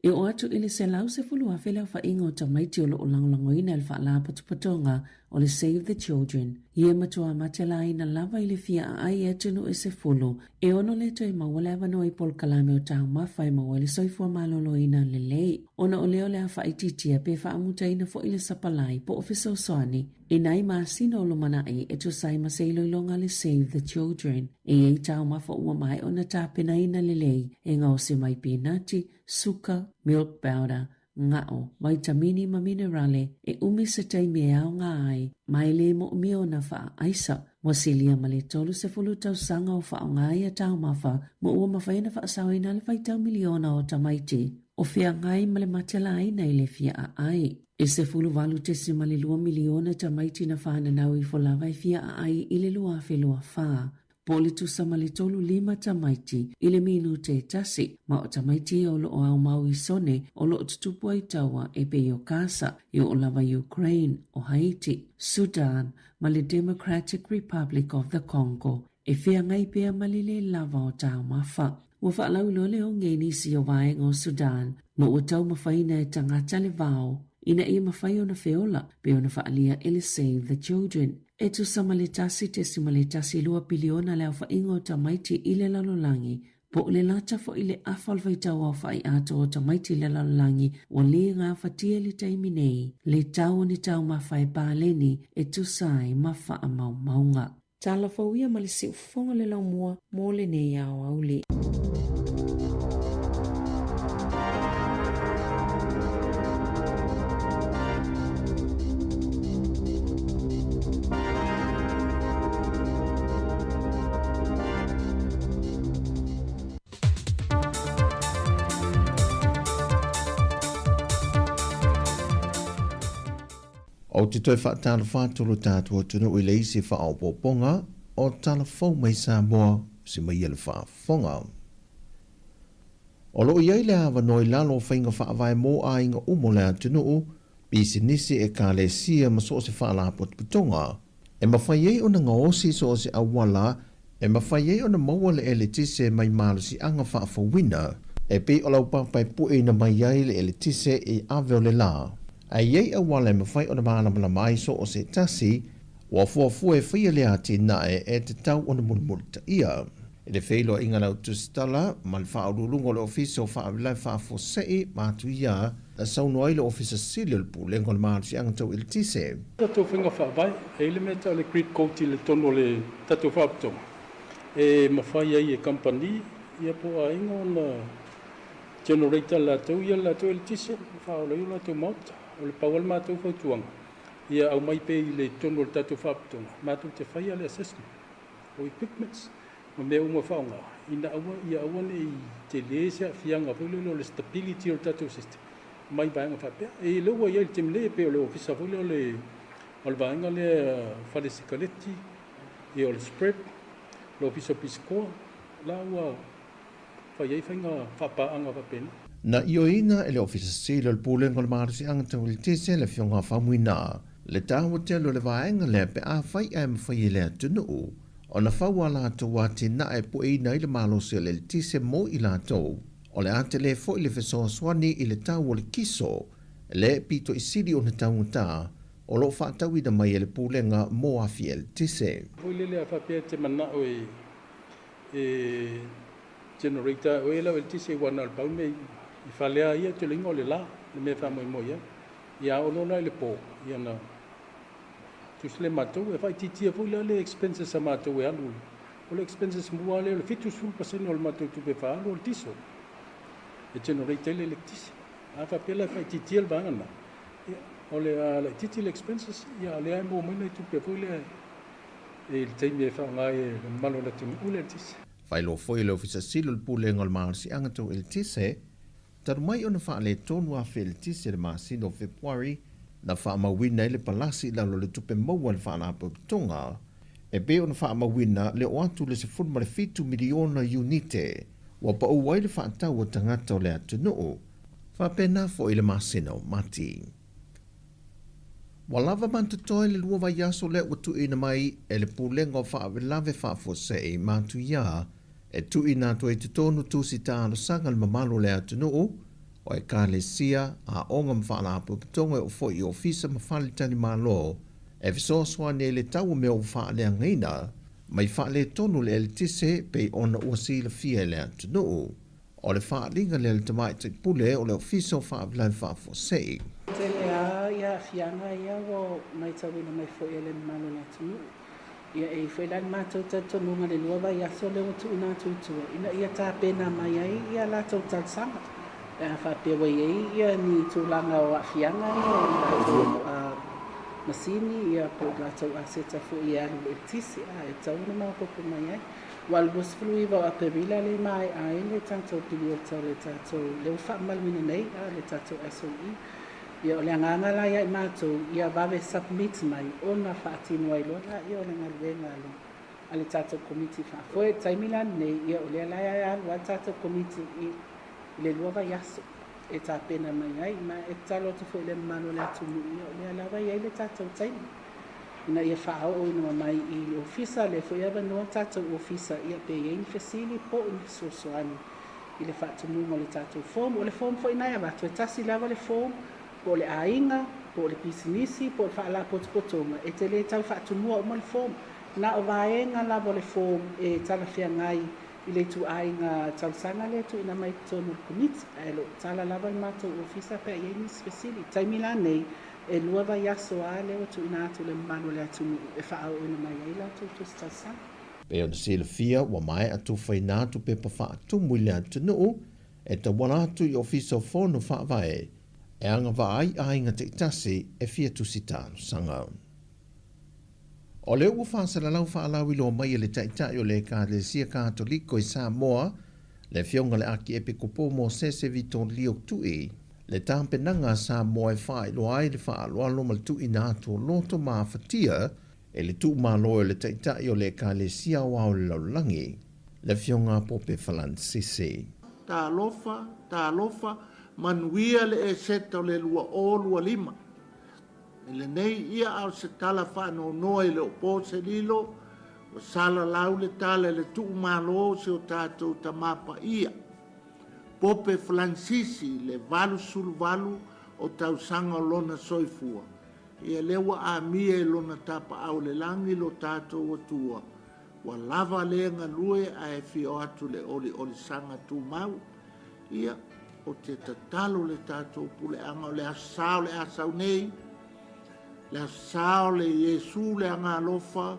[SPEAKER 10] E oo atu i le 110,000 le aofaiga o tamaiti o lo o lagolagoina e le Faalapotopotoga. o le Save the Children, ia matua matelaina lava i le fia aai e atunuu e sefulu, e ono le toe maua le avanoa i polokalame o taumafa e maua ai le soifua maloloina lelei, ona o lea o le a faaitiitia pe faamutaina foi le sapalai po o fesoasoani i nai masina o lumanai e tusa ai ma se iloiloga a le Save the Children. E i ai taumafa ua maea ona tapenaina lelei e gaosi mai pinati, suka, milk powder, ga'o, vaitamini ma minerale e umi se taimi e aoga ai, ma e lē moʻomia ona faaaisa. Ua silia ma le 30 tausaga o faaaoga ia taumafa ma ua mafai ona faasaoina le faitau miliona o tamaiti o feagai ma le matelaina i le fia aai. E 18.2 miliona tamaiti na fananau ifo lava e fia aai i le 2024. Po o le tusa ma le tolu lima tamaiti i le minute e tasi, ma o tamaiti ia o lo o aumau i sone o lo o tutupu ai taua e pei o Kasa, e oo lava i Ukraine, o Haiti, Sudan ma le Democratic Republic of the Congo, e feagai pea ma le lē lava o taumafa. Ua faalauiloa le oge i nisi o vaega o Sudan ma ua taumafaina e tagata le vao ina ia mafai ona feola pei ona faaalia e le Save the Children. E tusa ma le 1.12 piliona le aofaiga o tamaiti i le lalolagi, po o le lata foi le afa o le faitau aofai atoa o tamaiti i le lalolagi ua le gafatia i le taimi nei le tau o ni taumafa e paleni e tusa ai ma faamaumauga. Tala fou ia ma le siufofoga o le laumua mo lenei aoauli.
[SPEAKER 7] Ou te toe faatalofa atu lo tatou atunuu i le isi faaopoopoga o tala fou mai Samoa se mai ia le faafofoga. O lo o i ai le avanoa i lalo o faiga faavae mo aiga uma o le atunuu, pisinisi, ekalesia ma so o se faalapotopotoga e mafai ai ona gaosi so o se auala e mafai ai ona maua le eletise mai malosiaga faafouina e pei o laupapa e pueina mai ai le eletise i ave o le lā. A i ai auala e mafai ona malamalama ai so o se tasi, ua fuafua e faia le atinae e tatau ona mulimulitaia. I le feiloaiga lau tusitala ma le Faauluuluga o le Ofisa o Faalavelave Faafuasei ma atu ia na saunoa ai le Ofisa Sili o le Pulega o le Malosiaga Tau Eletise.
[SPEAKER 6] Tatou faiga faavae, e i ai le mea e tau o le grid code i le totonu o le tatou faalapotopotoga e mafai ai e kamupani ia po o aiga ona generator latou ia le latou eletise ma faaola ai o latou maota. O le pau lava le matou fautuaga, ia aumai pea i le totonu o le tatou faalapotopotoga matou te faia le assessment o equipments ma mea uma e faaaoga ina aua ia aua ne i tele se aafiaga foi lele o le stability o le tatou system mai vaega faapea. E lea ua i ai i le taimi nei e pei o le ofisa foi lea o le o le vaega lea fale sikaleti, ia o le spread, le ofisa o pisikoa, la ua fai ai faiga faapaaga faapena.
[SPEAKER 7] Na ioeina e le Ofisa Sili o le Pulega o le Malosiaga Tau Eletise le Afioga a Faumuina le taua tele o le vaega lea pe afai ae mafai e le atunuu ona fau a latou atinae e pueina ai le malosi o le eletise mo i latou. O le a tele foi le fesoasoani i le tau o le kiso le pito i sili ona taugata o lo o faatauina mai e le Pulega mo afi eletise.
[SPEAKER 6] Foi lele a faapea e te manao e e generator oe lau eletise aua na o le pau le mea i fale a ia tulaga o le la le mea e faamoemoe i ai. Ia a oo loa la i le po ia ona tusi lea matou e faaitiitia foi la le expenses a matou e alu o le expenses mua lea o le 70% o le matou tupe faaalu o le diesel e generate ai le eletise. A faapea la e faaitiitia le vaega lena ia o le a laitiiti le expenses ia a o lea e maua mai nai tupe foi lea i le taimi e faaaoga ai e le mamalu o le atunuu le eletise.
[SPEAKER 7] Faailoa foi e le Ofisa Sili o le Pulega o le Malosiaga Tau Eletise, talu mai ona faaletonu afe eletise i le masina o Fepuari, na faamauina ai le palasi i lalo o le tupe maua a le Faalapotopotoga, e pei ona faamauina le oo atu i le 17 miliona iunite ua pau ai le faatau a tagata o le atunuu, faapena foi i le masina o Mati. Ua lava ma totoe le lua vaiaso lea ua tuuina mai e le Pulega o Faalavelave Faafuasei ma Tuia e tuuina atu ai i totonu tusi talosaga le mamalu o le atunuu, o ekalesia, aoga ma faalapotopotoga e oo foi i ofisa ma faletalimalo. e fesoasoani ai i le tau o mea ua faaleagaina mai faaletonu le eletise pei ona ua silafia e le atunuu. O le faaaliga lea a le Tamaitai Pule o le Ofisa o Faalavelave Faafuasei.
[SPEAKER 8] Tele lava ia aafiaga ia ua maitauina mai foi e le mamalu o le atunuu. Ia e i ai foi la le matou talitonuga i le 2 vaiaso lea ua tuuina atu i tua ina ia tapena mai ai ia latou talosaga pe a faapea ua i ai ia ni tulaga o aafiaga ia i latou masini ia po o latou aseta foi e alu i le eletise a e tatau ona maopoopo mai ai. Aua o le 29 o Aperila lea e maea ai le tatou piliota o le tatou lea ua faamamaluina nei a le tatou SOE. Ia o le agaga la ia i matou ia vave submit mai ona faatino ai loa laia o le galuega a le a le tatou Komiti Faafoe. I le taimi la lenei ia o lea la e alu lava le tatou Komiti i le 2 vaiaso e tapena mai ai. Ma e tatalo atu foi i le mamalu o le atunuu ia o lea lava e i ai le tatou taimi ina ia faaooina mai i le Ofisa, lea foi e avanoa le tatou Ofisa ia pe i ai ni fesili po o ni fesoasoani i le faatumuga o le tatou form. O le form foi lena e avatu, e tasi lava le form, po o le aiga, po o le pisinisi, po o le faalapotopotoga, e te le tau faatumua uma le form. Na o vaega lava o le form e talafeagai i le ituaiga talosaga lea e tuuina mai i totonu o le Komiti, ae o lo o tala lava le matou ofisa pe a i ai nisi fesili. I le taimi la nei, e 2 vaiaso lava lea ua tuuina atu i le mamalu o le atunuu e faaooina mai ai latou tusi talosaga.
[SPEAKER 7] Pei ona silafia, ua maea tufaina atu pepa faatumu i le atunuu e tauala atu i Ofisa o Fono Faavae e agavaa ai aiga taitasi e fia tusi talosaga. O lea ua faasalalau faalauiloa mai e le Taitai o le Ekalesia Katoliko i Samoa, le Afioga i le Akiepikopo Mosese Vitolio Tui, le tapenaga a Samoa e faailoa ai le faaaloalo ma le tuuina atu o loto mafatia E le tuumalo e le Taitai o le Ekalesia Aoao o le Lalolagi, le Afioga a Pope Falansisi.
[SPEAKER 9] Talofa, talofa, manuia le Eseta o le 2025. I lenei ia a o se tala faanoanoa e le o po se lilo, ua salalau le tala i le tuumalo o si o tatou Tama Paia, Pope Falansisi i le 88 o tausaga o lona soifua. Ia lea ua amia i lona tapaau i le lagi lo tatou Atua, ua lava lea galue ae fia o atu le oliolisaga tumau. Ia, ou te tatalo le tatou puleaga o le Aso Sa o le a sau nei, le Aso Sa o le Iesu le Agaalofa,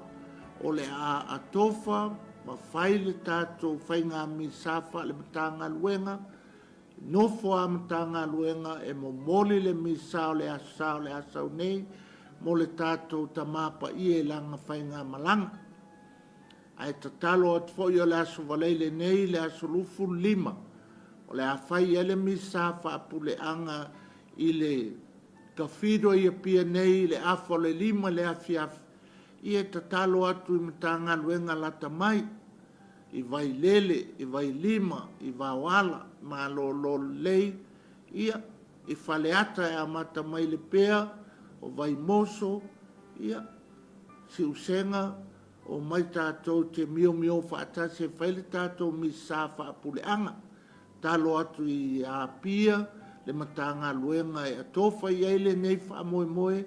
[SPEAKER 9] o le a atofa ma fai le tatou faiga misa faale-Matagaluega, Nofo a Matagaluega e momoli le Misa o le Aso Sa o le a sau nei mo le tatou Tama Paia i lana faigamalaga. Ae tatalo atu foi o le Aso Faraile nei le aso 25 o le a fai ai le Misa faapuleaga i le Cathedral i Apia nei i le afa o le 5 i le afiafi. Ia e tatalo atu i Matagaluega lata mai. i Vailele, i Vailima, i Vaoala, malolo lelei, ia, i Faleata e amata mai Lepea, o Vaimoso, ia, Siusega, omai tatou te miomio faatasi e fai le tatou misa faapuleaga. Talo atu i Apia le Matagaluega e atofa i ai lenei faamoemoe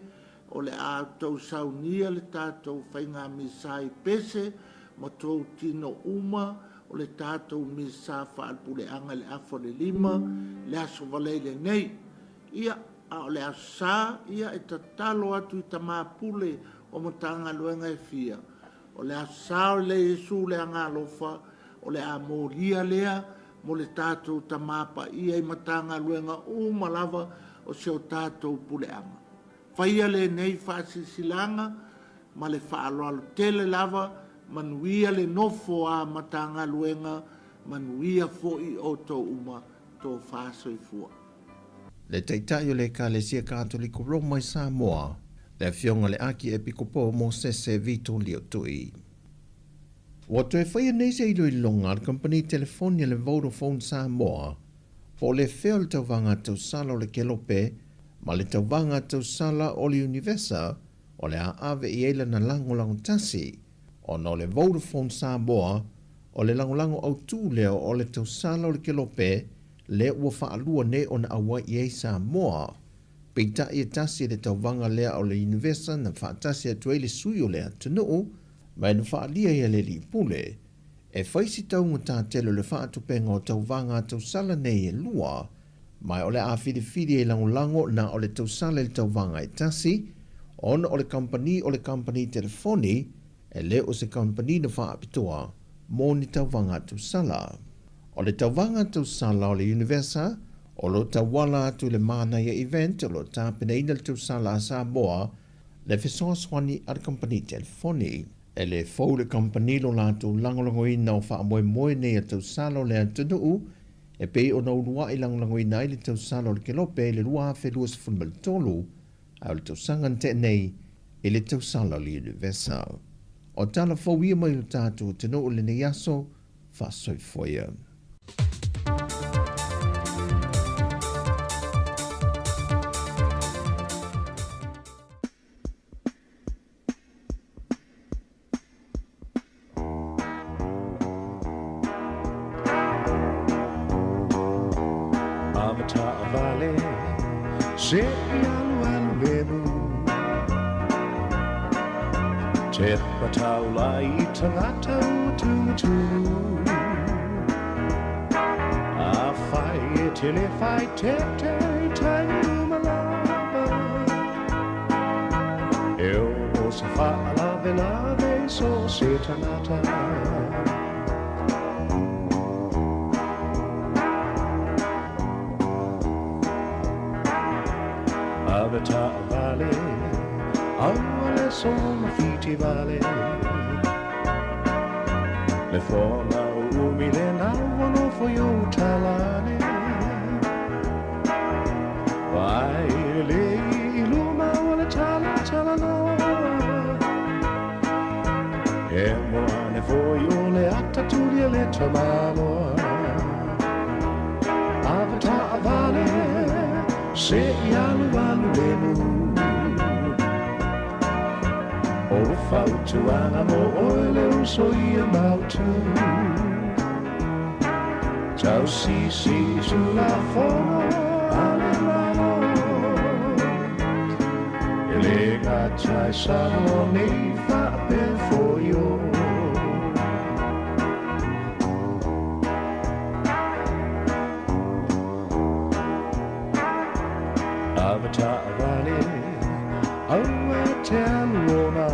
[SPEAKER 9] O le a tou saunia le tatou faiga misa i pese ma tou tino uma o le tatou misa faalepuleaga i le afa o le 5 i le Aso Faraile nei. Ia, a o le Aso Sa, ia e tatalo atu i tama pule o Matagaluega e fia, o le Aso Sa o le Iesu le Agaalofa, o le a molia lea mo le tatou Tama Paia i Matagaluega uma lava o si o tatou puleaga. Faia lenei faasilasilaga ma le faaaloalo tele lava, manuia le nofo a Matagaluega, manuia foi outou uma, tofa soifua.
[SPEAKER 7] Le Taitai o le Ekalesia Katoliko Roma i Samoa, le Afioga i le Akiepikopo Mosese Vito Liotui. Ua toe faia nei se iloiloga a le kamupani telefoni a le Vodafone Samoa po o le fea o le tauvaga tausala o le Kelope ma le tauvaga tausala o le Univesa o le a ave i ai lana lagolago tasi, ona o le Vodafone Samoa o le lagolago autū lea o le tausala o le Kelope lea ua faalua nei ona auai i ai Samoa. Peitai e tasi le tauvaga lea o le Univesa na faatasi atu ai le sui o le atunuu ma e na faaalia ai e le Alii Pule e fai si taugata tele o le faatupenga o tauvaga a tausala nei e lua, ma o le a filifili e lagolago na o le tausala i le tauvaga e tasi, ona o le kamupani o le kamupani telefoni e le o se kamupani na faapitoa mo ni tauvaga tausala. O le tauvaga tausala o le Univesa o lo o tauala atu i le Manaia Event o lo o tapenaina le tausala a Samoa le fesoasoani a le kamupani telefoni. E le fou le kamupani lo latou lagolagoina o faamoemoe nei a tausala o le atunuu e pei ona uluai lagolagoina ai le tausala o le Kelope i le 2023, a o le tausaga na tea nei i le tausala o le Univesa. O tala fou ia mai lo tatou atunuu i lenei aso, faasoifua ia.
[SPEAKER 20] Avataavale se i alualu lemu Tepa taulai i tagata ua tumutumu Afai e tele fai tete i taimi uma lava E o se faalavelave i so o se tagata. Avetaavale, aua le sola fitivale. Le foga o umi le naua nofo i ou talane. Vai lelei i luma o le tala talanoa. E moa ane foi o le ata tuli e le tamaloa. Avetaavale, se i alualu lemu. O fautuaga mo oe le uso ia mautu. Tausisi tulafono a le Malo. E le gata i Samoa nei faapea foi o. Avetaavale, aua te alu ona.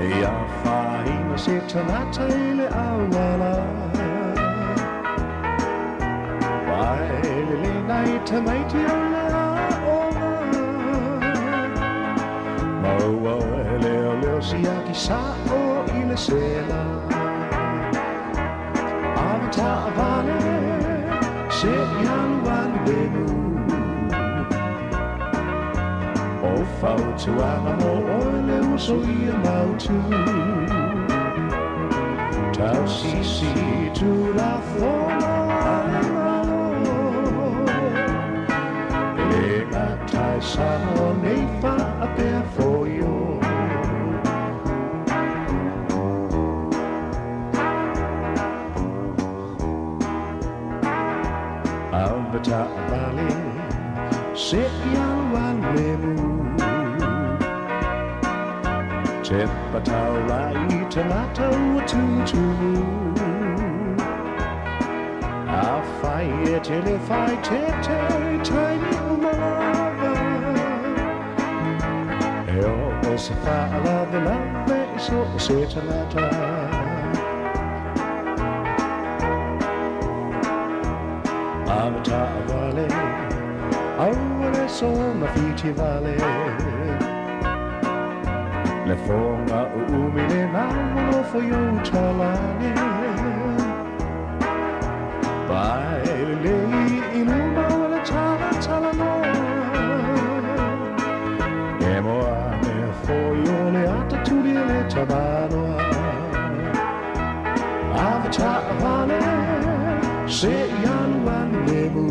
[SPEAKER 20] E afaina se tagata i le auala. Vai lelei nai tamaiti o le aoga. Maua e leoleo siaki sa'o i le sela. Avetaavale, se i alualu lemu. O fautuaga mo oe le uso ia mautu. Tausisi tulafono a le Malo. E le gata i Samoa nei faapea foi o. Avetaavale, se i alualu lemu. Tepa taulai i tagata ua tumutumu. Afai e tele fai tete i taimi uma lava. E o se faalavelave i so o se tagata. Avetaavale, aua le sola fitivale. Le foga o umi le naua nofo i ou talane. Vai lelei i luma o le tala talanoa. E moa ane foi o le ata tuli e le tamaloa. Avetaavale, se i alualu lemu.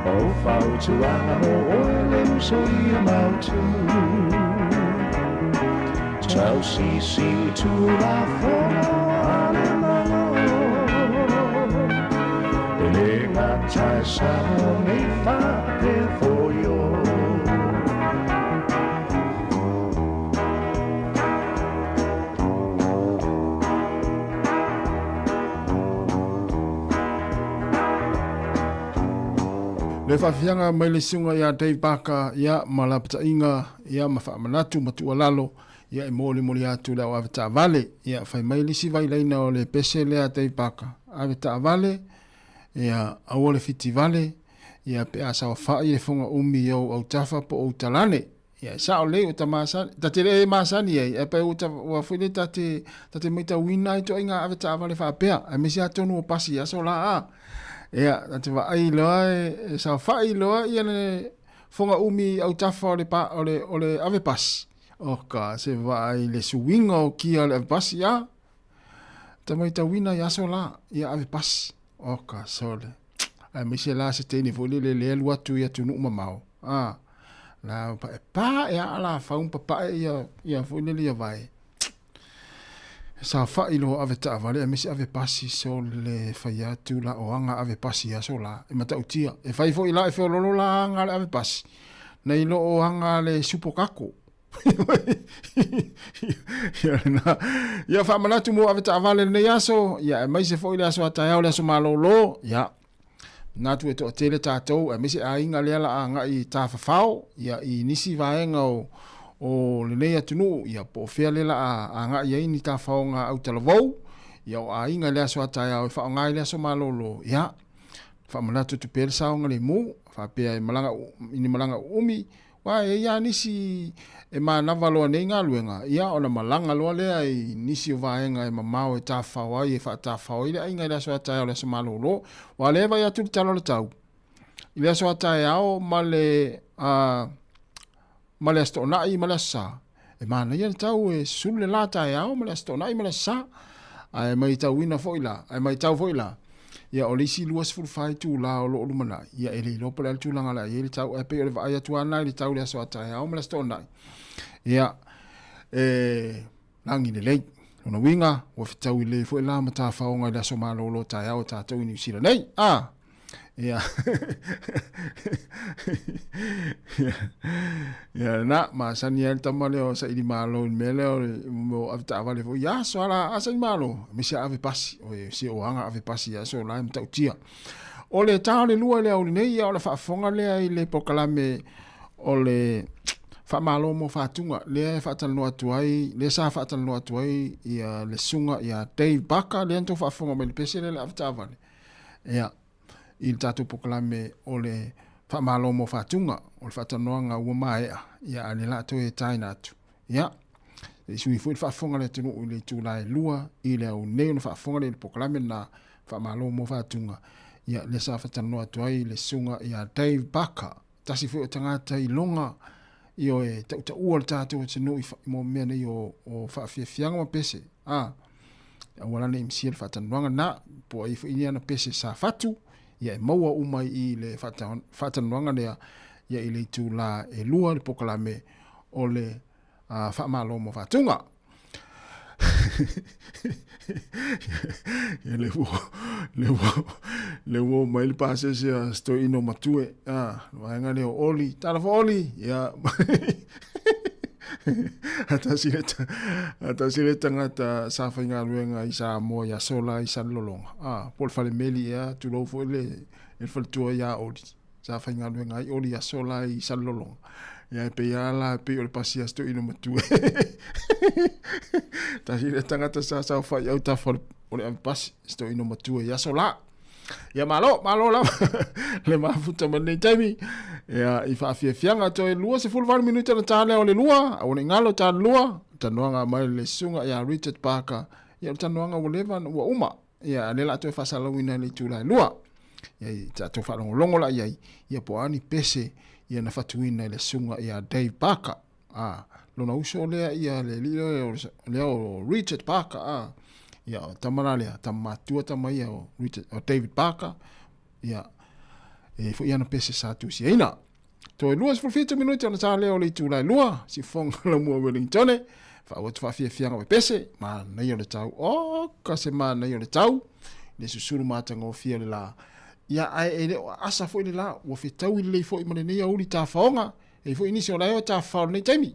[SPEAKER 20] O fautuaga mo oe le uso ia mautu. Tausisi tulafono a le Malo. E le tagata e Samoa nei faapea foi o.
[SPEAKER 4] Le faafiafiaga mai le susuga ia Dave Barker ia ma lapataiga ia ma faamanatu ma tuualalo ia e molimoli atu le au ave taavale. Ia fai mai le isi vailaina o le pese lea a Dave Barker, ave taavale, ia aua le fitivale, ia pe a saofai le foga umi i ou autafa po o ou talane. Ia e sao lelei ua ta masani, ta te le masani ai, ae pe ua ta, ua foi le ta te, ta te maitauina ai ituaiga ave taavale faapea, aemaise atonu o pasi i aso la a. Ia, ta te vaai loa e, e saofai loa ia le foga umi i autafa o le, pa, o le, o le ave pasi. Oka, se vaai i le suiga o kia o le ave pasi, a. Ta maitauina i aso la, ia ave pasi. Oka, sole. Aemaise la se teine foi lele le alu atu i atunuu mamao. A, la pa e pa e a la fau ma papae ia, ia foi lele ia vae. E saofai loa ave taavale aemaise ave pasi sole fai atu la o aga ave pasi i aso la. E matautia. E fai foi la e feololo la aga le ave pasi. Nei lo o aga le supo kako. Ia lena. Ia faamanatu mo ave taavale lenei aso, ia aemaise foi le aso a taeao le aso malolo, ia manatu e toatele tatou aemaise aiga lea la agai i tafafao, ia i nisi vaega o o lenei atunuu, ia po o fea lea la agai ai ni tafaoga autalavou, ia o aiga i le aso a taeao e faaaoga ai le aso malolo, ia faamanatu atu pea le saogalemu, faapea e malaga i ni malaga uumi, Aua e i ai lava nisi e manava loa nei galuega, ia ona malaga loa lea i nisi o vaega e mamao e tafafao ai, e faatafafao ai le aiga i le aso a taeao le aso malolo. Aua o lea e vaai atu le tala o le tau, i le aso a taeao ma le, a, ma le Aso Toonai ma le Aso Sa, e manaia le tau e susulu le la taeao ma le Aso Toonai ma le Aso Sa. Ae maitauina foi la, ae maitau foi la, Ia, o le isi 24 itulā o lo o lumanai, ia, e le iloa po o le a le tulaga o le a i ai le tau, ae pei o le vaai atu lava lena i le tau i le aso a taeao ma le aso toonai, ia, e lagi lelei. Lona uiga, ua fetaui lelei foi la ma tafaoga i le aso malolo taeao a tatou i Niu Sila nei. A! Ia, ia, lena, masani ai le tama lea o Sailimalo i le mea lea o le mea o avetaavale foi, ia aso a la, a Sailimalo, aemaise a ave pasi, o se o aga ave pasi i aso la e matautia. O le ta o le lua i le aoauli nei, ia o le faafofoga lea i le polokalame o le Faamalo mo Fatuga, lea e faatalanoa atu ai, lea sa faatalanoa atu ai ia le susuga ia Dave Barker, lea na tou faafofoga mai i le pese lea o le avetaavale. Ia, i le tatou polokalame o le Faamalo mo Fatuga, o le faatalanoaga ua maea, ia a o lea o le a toe taina atu. Ia, se i sui foi le faafofoga a le atunuu i le itula e 2 i le aoauli nei ona faafofoga lea i le polokalame lena Faamalo mo Fatuga. Ia, lea sa faatalanoa atu ai le susuga ia Dave Barker, tasi foi o tagata iloga ioe tautaua le tatou atunuu i mo mea nei o, o faafiafiaga ma pese. A, aua la ne i misia le faatalanoaga lena, po o ai foi ni ana pese sa fatu, ia e maua uma i le faatalanoaga lea, ia i le itulā e 2 le polokalame o le Faamalo mo Fatuga. Ia le ua, le ua, le ua mai le pasese a se toeaina o Matue, a, le vaega lea o Oli, talofa Oli, ia, a tasi le, a tasi le tagata sa faigaluega i Samoa i aso la i Salelologa, a, po o le falemeli ea, tulou foi le, le faletua ia Oli. Sa faigaluega ai Oli i aso la i Salelologa. Ia e pei lava la e pei o le pasi a si toeaina matua. Tasi lea tagata sa saofai autafa o le ave pasi, si toeaina matua i aso la. Ia malo, malo lava le mafuta ma lenei taimi. Ia i faafiafiaga toe 28 minute na ta lea o le lua, aua ne i galo ta le lua, talanoaga mai le susuga ia Richard Parker. Ia o le talanoaga ua leva ua uma. Ia, a o lea o le a toe faasalalauina i le itula e 2. Ia, i tatou faalogologo la i ai, ia po o a ni pese ia na fatuina i le susuga ia Dave Barker. A, lona uso lea ia le alii lea o, lea o Richard Barker. A, ia, o tama la lea, tama matua tama ia o, Richard, o David Barker. Ia, e foi ana pese sa tusiaina. Toe 27 minute ona ta lea o le itula e 2, sifofoga Laumua Wellingtone, faaauau atu faafiafiaga pepese, manaia o le tau, oka se manaia o le tau, le susulu matagofie o le la. Ia, ae e le o aasa foi le la, ua fetaui lelei foi ma lenei aoauli tafaoga, e i ai foi nisi o la e o tafafao i lenei taimi.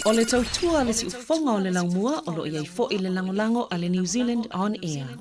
[SPEAKER 10] O le tautua a le siufofoga o le laumua o lo o i ai foi le lagolago a le New Zealand On Air.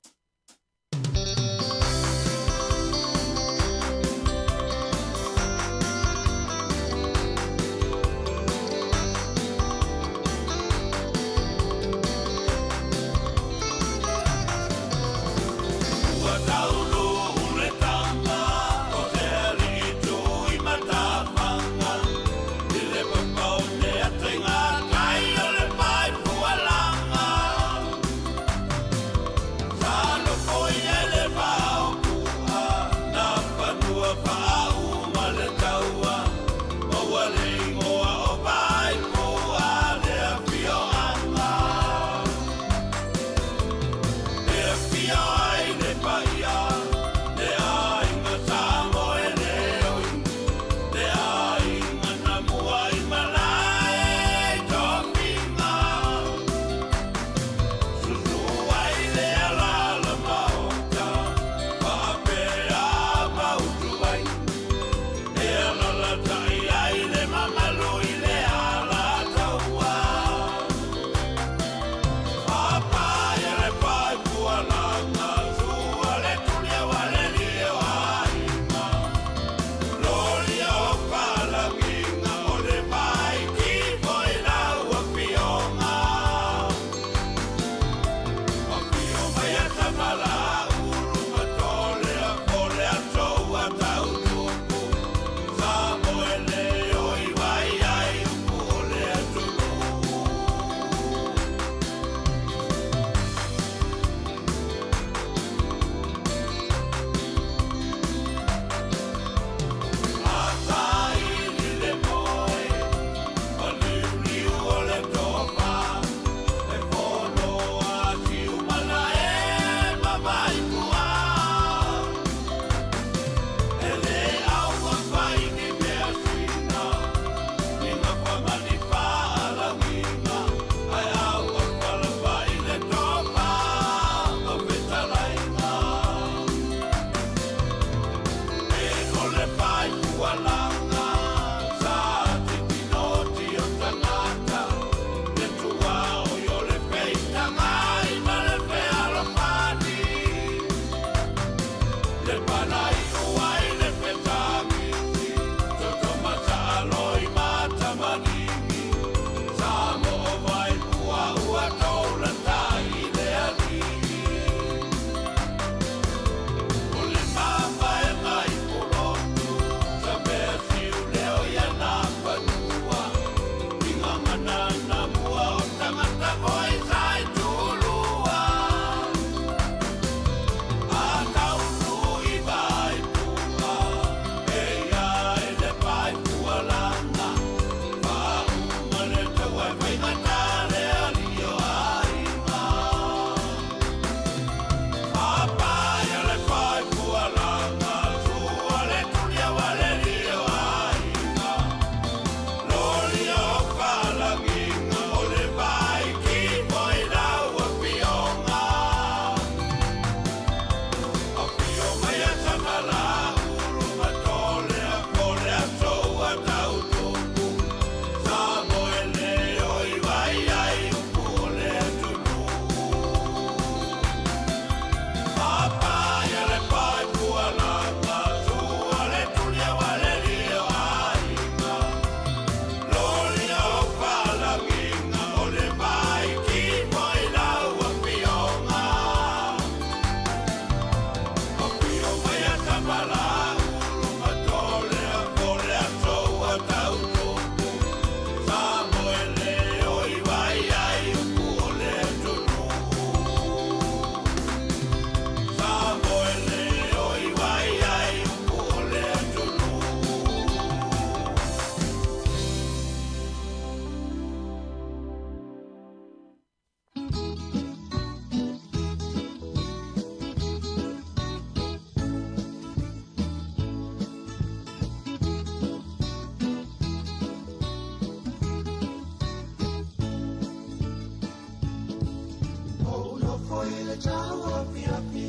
[SPEAKER 5] tau afiafi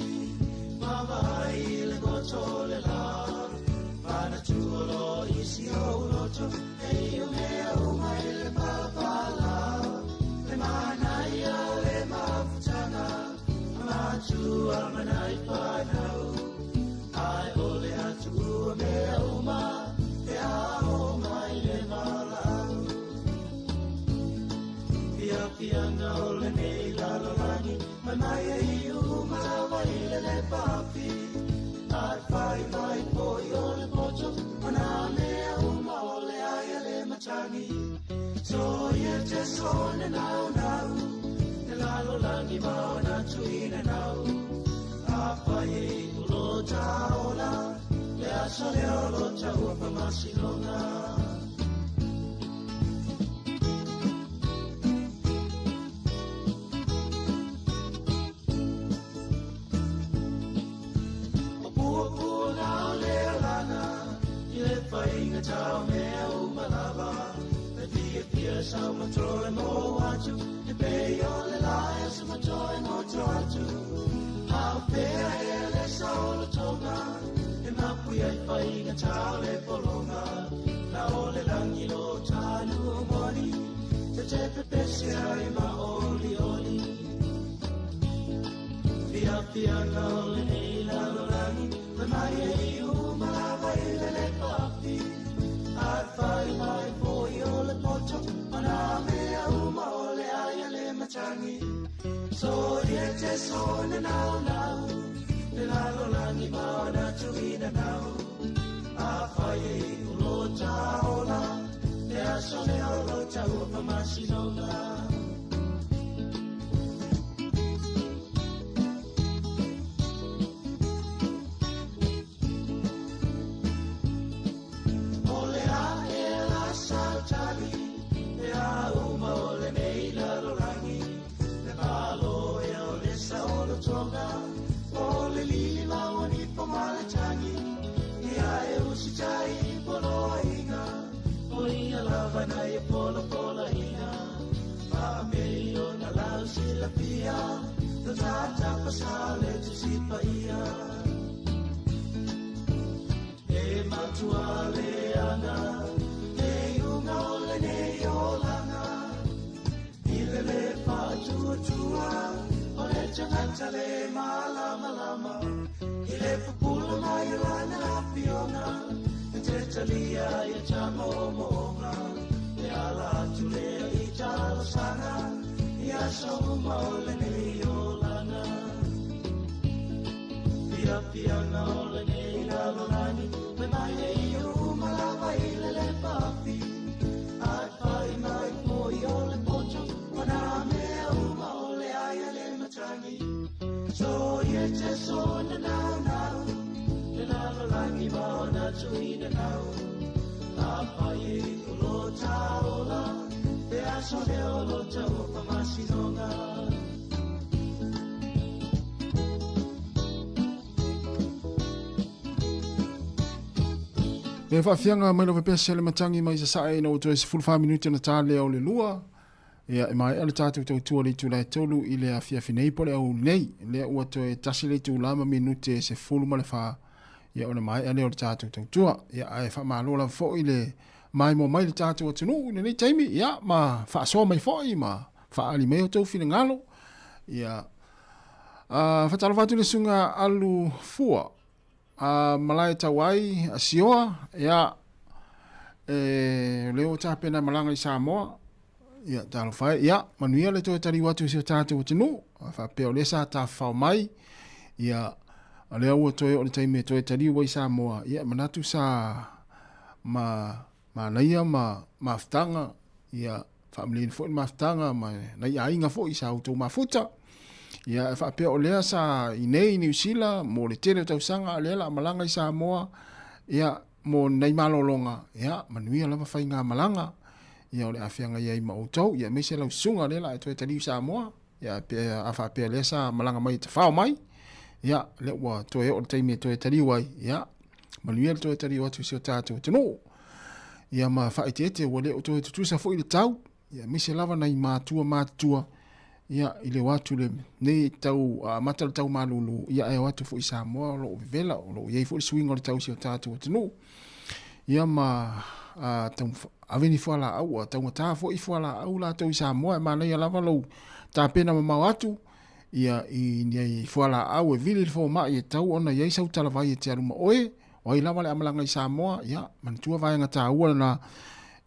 [SPEAKER 5] Vaavaai i le goto o le lā Manatua loa i si ou loto E i o mea uma i le palapala Le manaia o le mafutaga A matua ma nai fanau Ae o le a tuua mea uma Pe a oo mai le valaau Fiafiaga o lenei lalolagi Mai mai e iu uma lava i le lepafi Ae fai mai foi o le poto O nā mea uma o le ai a le matagi Soia te sone nau nau Le lalolagi ma ona tuina nau Afai e iu lo taola Le aso lea o lo taua faamasinoga O puapuaga o le alaga I le faigata o mea uma lava Le fiafia saumatolo e mou atu E pei o le lae o se mato e goto atu A o fea ea le saolotoga E mapu ai faigata o le pologa Na o le lagi lo tanu moni Te te pepesi ai ma olioli Fiafiaga o lenei lalolagi Fai mai e iu uma lava i le lepafi Ae fai mai foi o le poto O nā mea uma o le ai a le matagi Soia te sone naunau Le lalolagi ma ona tuina nau Afai e iu lo taola Le aso lea o lo taua faamasinoga O le a ea la sautali Mea uma o lenei lalolagi Le malo ea o le saolotoga O le lili maua nifo ma le tagi Ia e usitai i poloaiga O ia lava na ia polapolaiga Faamei ona lau silafia Lo tatapa sa le Tusi Paia E matua leaga Le iuga o lenei olaga I le lē faatuatua O le tagata le malamalama I le pupula mai o lana afioga E te talia ia tamoomoga E ala atu lea i talosaga I aso uma o lenei olaga Fiafiaga o lenei lalolagi Fai mai e iu uma lava i le lepafi Ae fai mai foi o le poto O nā mea uma o le ai a le matagi Soia te sone naunau Le lalolagi ma ona tuina nau Afai e iu lo taola Le aso lea o lo taua faamasinoga
[SPEAKER 4] Le faafiaga mai lava pea se le matagi mai sasae ina ua toe 14 minute ona ta lea o le lua. Ia, e maea le tatou tautua i le itula e tolu i le afiafi nei po o le aoauli nei. Lea ua toe tasi le itula ma minute e 14, ia ona maea lea o le tatou tautua. Ia, ae faamalo lava foi le maimoa mai le tatou atunuu i lenei taimi, ia, ma faasoa mai foi ma faaali mai o outou finagalo. Ia, uh, faatalofa atu i le susuga Alu Fua, A malae tau ai a Sioa, ia, e, lea ua tapena e malaga i Samoa, ia, talofa e, ia, manuia le toe taliu atu i si o tatou atunuu, a faapea o lea sa tafafao mai, ia, o lea ua toe oo le taimi e toe taliu ai i Samoa, ia, e manatu sa ma, manaia ma mafutaga, ia, faamalieni foi le mafutaga ma nai aiga foi sa outou mafuta. Ia, e faapea o lea sa i nei i Niu Sila mo le tele o tausaga, a lea la malaga i Samoa, ia, mo nai malologa, ia, manuia lava faiga malaga, ia, o le a feagai ai ma outou, ia, aemaise lau susuga lea la e toe taliu i Samoa, ia, pe a faapea lea sa malaga mai e tafao mai, ia, lea ua toe oo le taimi e toe taliu ai, ia, manuia le toe taliu atu i si o tatou atunuu. Ia ma faaeteete ua le o toe tutusa foi le tau, ia aemaise lava nai matua matutua, Ia, i le o atu i lenei tau amata o le tau malūlū, ia ae o atu foi i Samoa o lo o vevela, o lo o i ai foi le suiga o le tau i si o tatou atunuu. Ia ma a tau ave ni fualaau, ua taugata foi fualaau latou i Samoa, e manaia lava lou tapena mamao atu, ia i ni fualaau e vili i le fomai e tatau ona i ai sau talavai e te alu ma oe, o ai lava le amalaga i Samoa, ia, manatua vaega taua lena,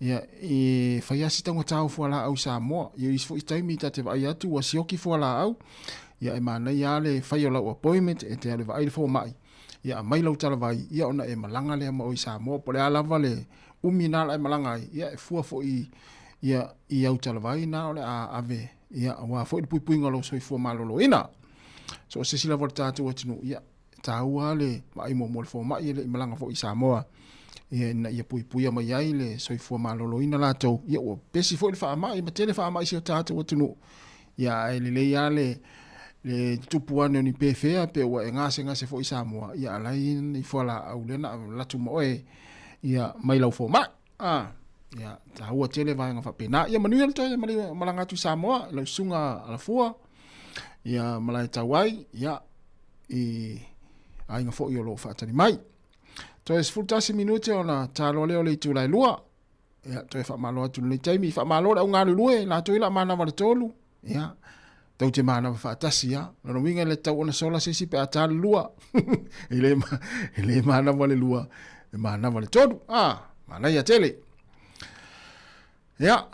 [SPEAKER 4] ia, e fai lava si taugata o fualaau i Samoa. Ia, isi foi taimi ta te vaai atu ua sioki fualaau, ia, e manaia lava le fai o lau appointment e te alu e vaai le fomai, ia, aumai lau talavai, ia, ona e malaga lea ma oe i Samoa. Po o le a lava le umi na o le a e malaga ai, ia, e fua foi ia, i au talavai na o le a ave, ia, aua foi le puipuiga o lou soifua maloloina. So o se isi lava o le tatou atunuu, ia, E taua le vaai muamua i le fomai e le i malaga foi i Samoa ia ina ia puipuia mai ai le soifua maloloina latou. Ia ua pesi foi le faamai ma tele faamai i si o tatou atunuu. Ia ae lelei lava le le tupu ane o ni pefea pe ua e gasegase foi i Samoa, ia a la e i ai ni fualaau lea na alu atu ma oe ia mai lau fomai. Ah, ia taua tele vaega faapena. Ia manuia le toe malaga atu i Samoa, lau susuga Alafua, ia malae tau ai, ia i aiga foi o lo o faatali mai. Toe 11 minute ona taloa lea o le itula e 2. Ia, toe faamalo atu i lenei taimi. Faamalo le au galulue, latou i la manava le 3. Ia, tou te manava faatasi ia. Lona uiga e le tatau ona sola se isi pe a ta le 2. E le, e le manava le 2, e manava le 3. Ah, manaia tele. Ia.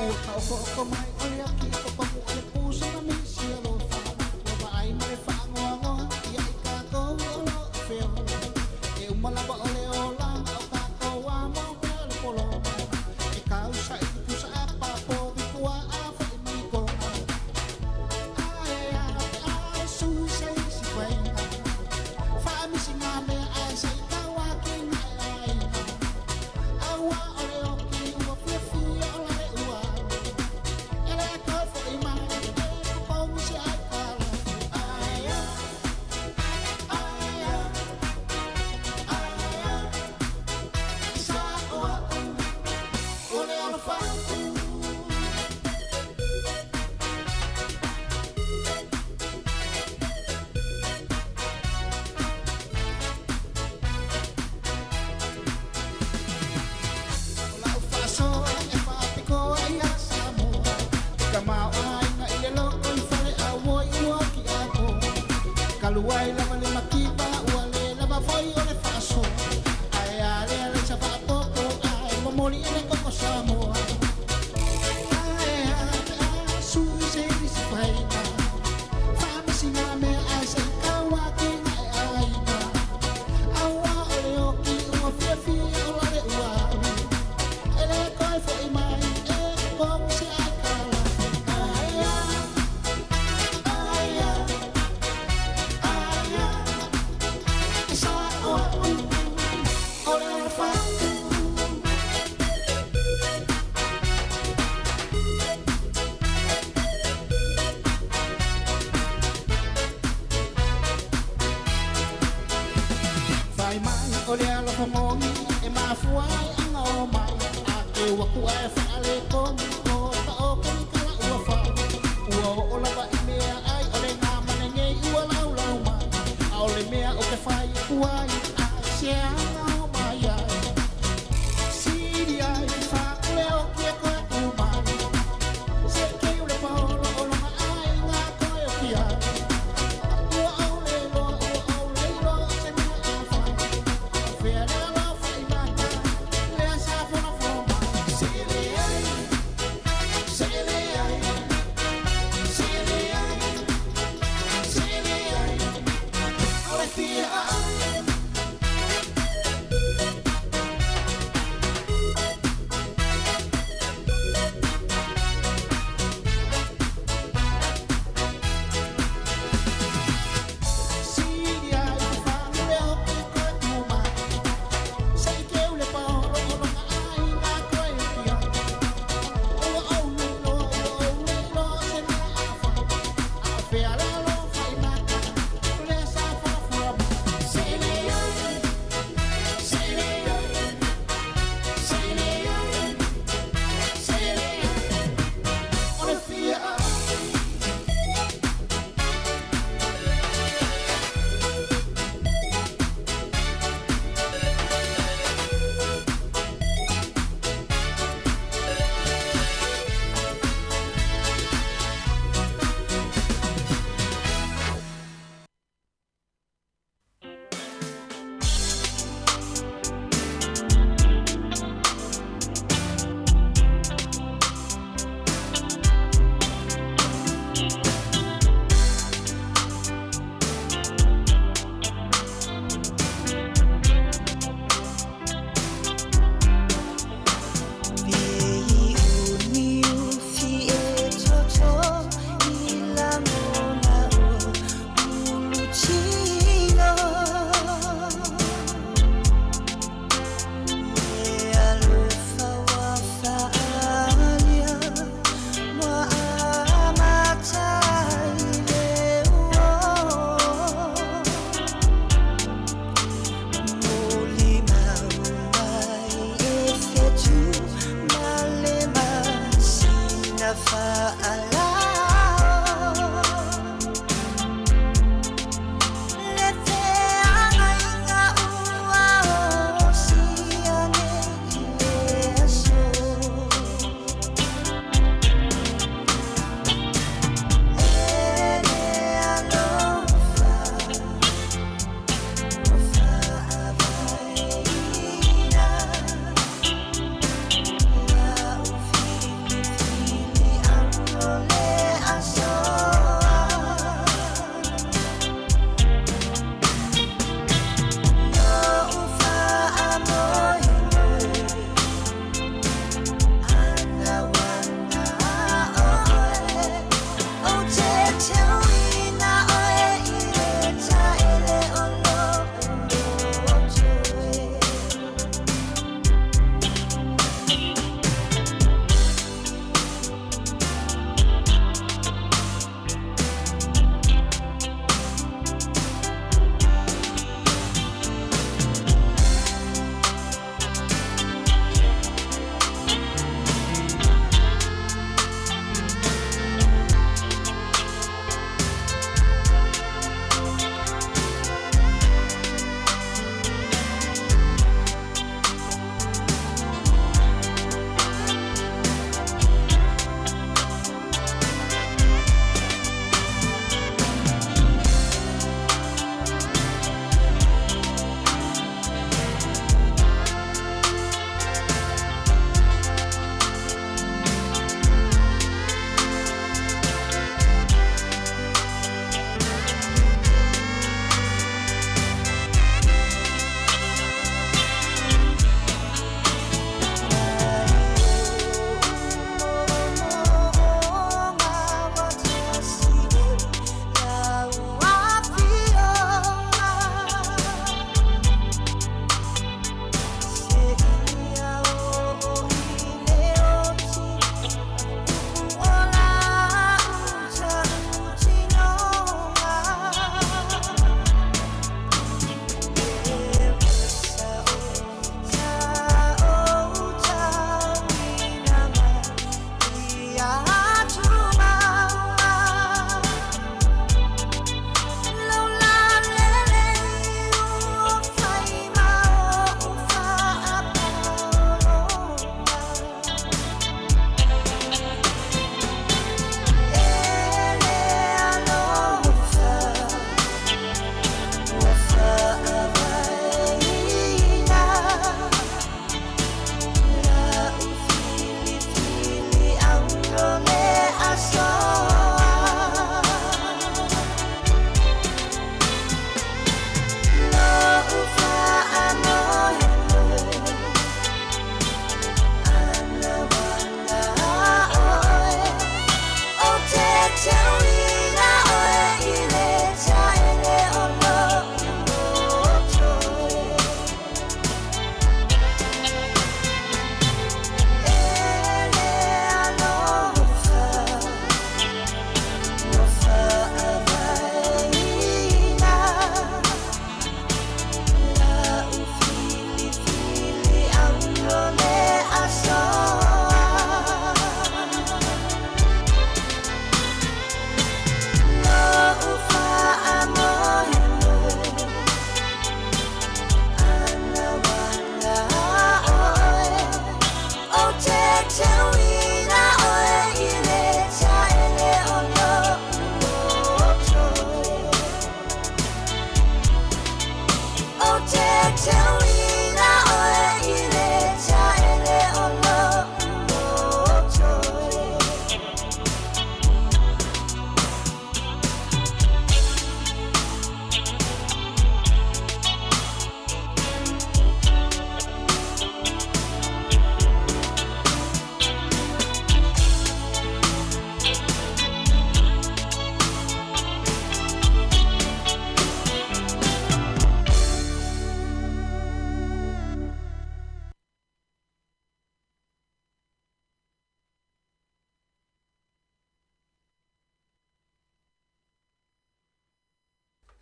[SPEAKER 2] Ua taoto'oto mai o le aki i ko pamu o le pusa na misi alofa Ua vaai ma le faagoagoa ia i tatou o lo o feola E uma lava o le olaga o tatou a mau mea o le polona E kausa i pusa apa povi pua'a foi mai kona Ae a pe a e sui se isi faiga Faamisi ngā mea ae se i tau ake ngā e aiga Aua o le oki ua fiafia o la le ua E le toe foi mai e totogi se aitalafu Ae a, ae a, ae a I sa'o a'u o le alofa atu. O lau faasoa e faapitoa ia Samoa E tamaoaiga i le lotoifale auoi ua tiakoa Talu ai lava le mativa ua le lava foi o le faasoa Ae a lea laisa faapopo ae momoli e le koko Samoa Ae a pe a sui se isi faiga Faamasina mea ae se i tau ake na e aiga Aua o le oki ua fiafia o la le ua alu E le toe foi mai e totogi se aitalafu Ae a, ae a, ae a E sa'o a'u o le alofa atu. Fai mai o le alofa moni e mafua ai ona omai A keu aku ae faaletonu o taoto ni kala ua fai Ua oo lava i mea ai o le gama lenei ua laulau mai A o le mea ou te fai atu ai ai se aga o mai ai Sili ai faatu le oki e toe tu mai Se keu le paolo o lona aiga toe oki ai Ua ou le iloa ua ou le iloa o se mea a fai O fea le alofa i mata lea sa fonofono mai Sili ai.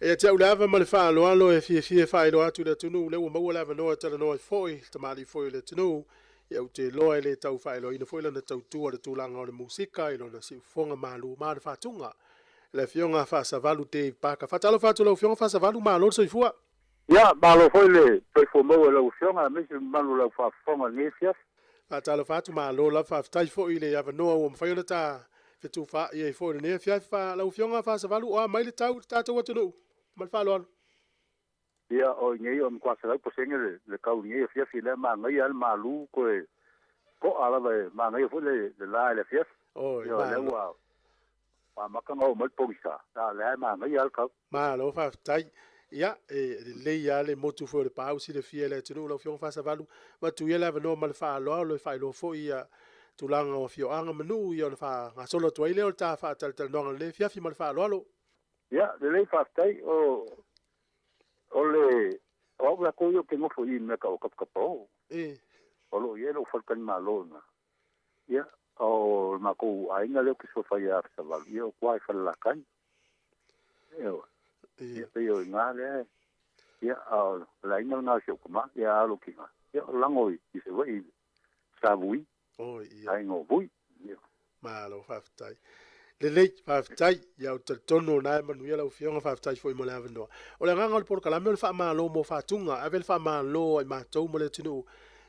[SPEAKER 1] E ia te au le ava ma le faaaloalo e fiafia e faailoa atu i le atunuu lea ua maua le avanoa e talanoa ai foi le tamalii foi o le atunuu Ia ou te iloa e le tau faailoaina foi lana tautua i le tulaga o le musika i lona siufofoga malu ma le faatuga. Le Afioga Faasavalu Dave Parker. Faatalofa atu i lau Afioga Faasavalu, malo le soifua.
[SPEAKER 11] Ia, malo foi le soifua maua i lau Afioga aemaise le mamalu o lau faafofoga i lenei afiafi.
[SPEAKER 1] Faatalofa atu, malo lava, faafetai foi i le avanoa ua mafai ona ta fetufaai ai foi i lenei afiafi. Lau Afioga Faasavalu, o a mai le tau i le tatou atunuu? Ma le faaaloalo.
[SPEAKER 11] Ia, o inei o matua 100% le tau i lenei afiafi, lea manaia lava le malu toe to'a lava e manaia foi le la i le afiafi.
[SPEAKER 1] Oi,
[SPEAKER 11] Ia, lea ua amata ona oo mai le pogisa, a o lea e manaia lava le tau.
[SPEAKER 1] Malo faafetai. Ia, e lelei lava le motu foi o Lepau e silafia e le atunuu lau Afioga Faasavalu. Avatu ia le avanoa ma le faaaloalo e faailoa foi ia tulaga o afioaga ma nuu ia ona faagasolo atu ai lea o le ta faatalatalanoaga i lenei afiafi ma le faaaloalo.
[SPEAKER 11] Ia, lelei faafetai. O O le o au latou ia ou te nofo i i mea tau o Taputapuo. O lo o i ai lou faletalimalo i ina. Ia, o le matou aiga lea ou te suafa ai ia Savalu, ia o tua i Falelatai. Ioe. Ia, pei o i ina lea, ia, a o le aiga lena o si ou tama, ia a o lou tina, ia o Lago i Savaii i Savui.
[SPEAKER 1] Oi, ia.
[SPEAKER 11] Aiga o Vui. Ia.
[SPEAKER 1] Malo, faafetai. Lelei, faafetai. Ia, ou te talitonu o lena e manuia lau Afioga, faafetai foi mo le avanoa. O le agaga o le polokalame o le faamalo mo faatuga. Ave le faamalo a i matou ma le atunuu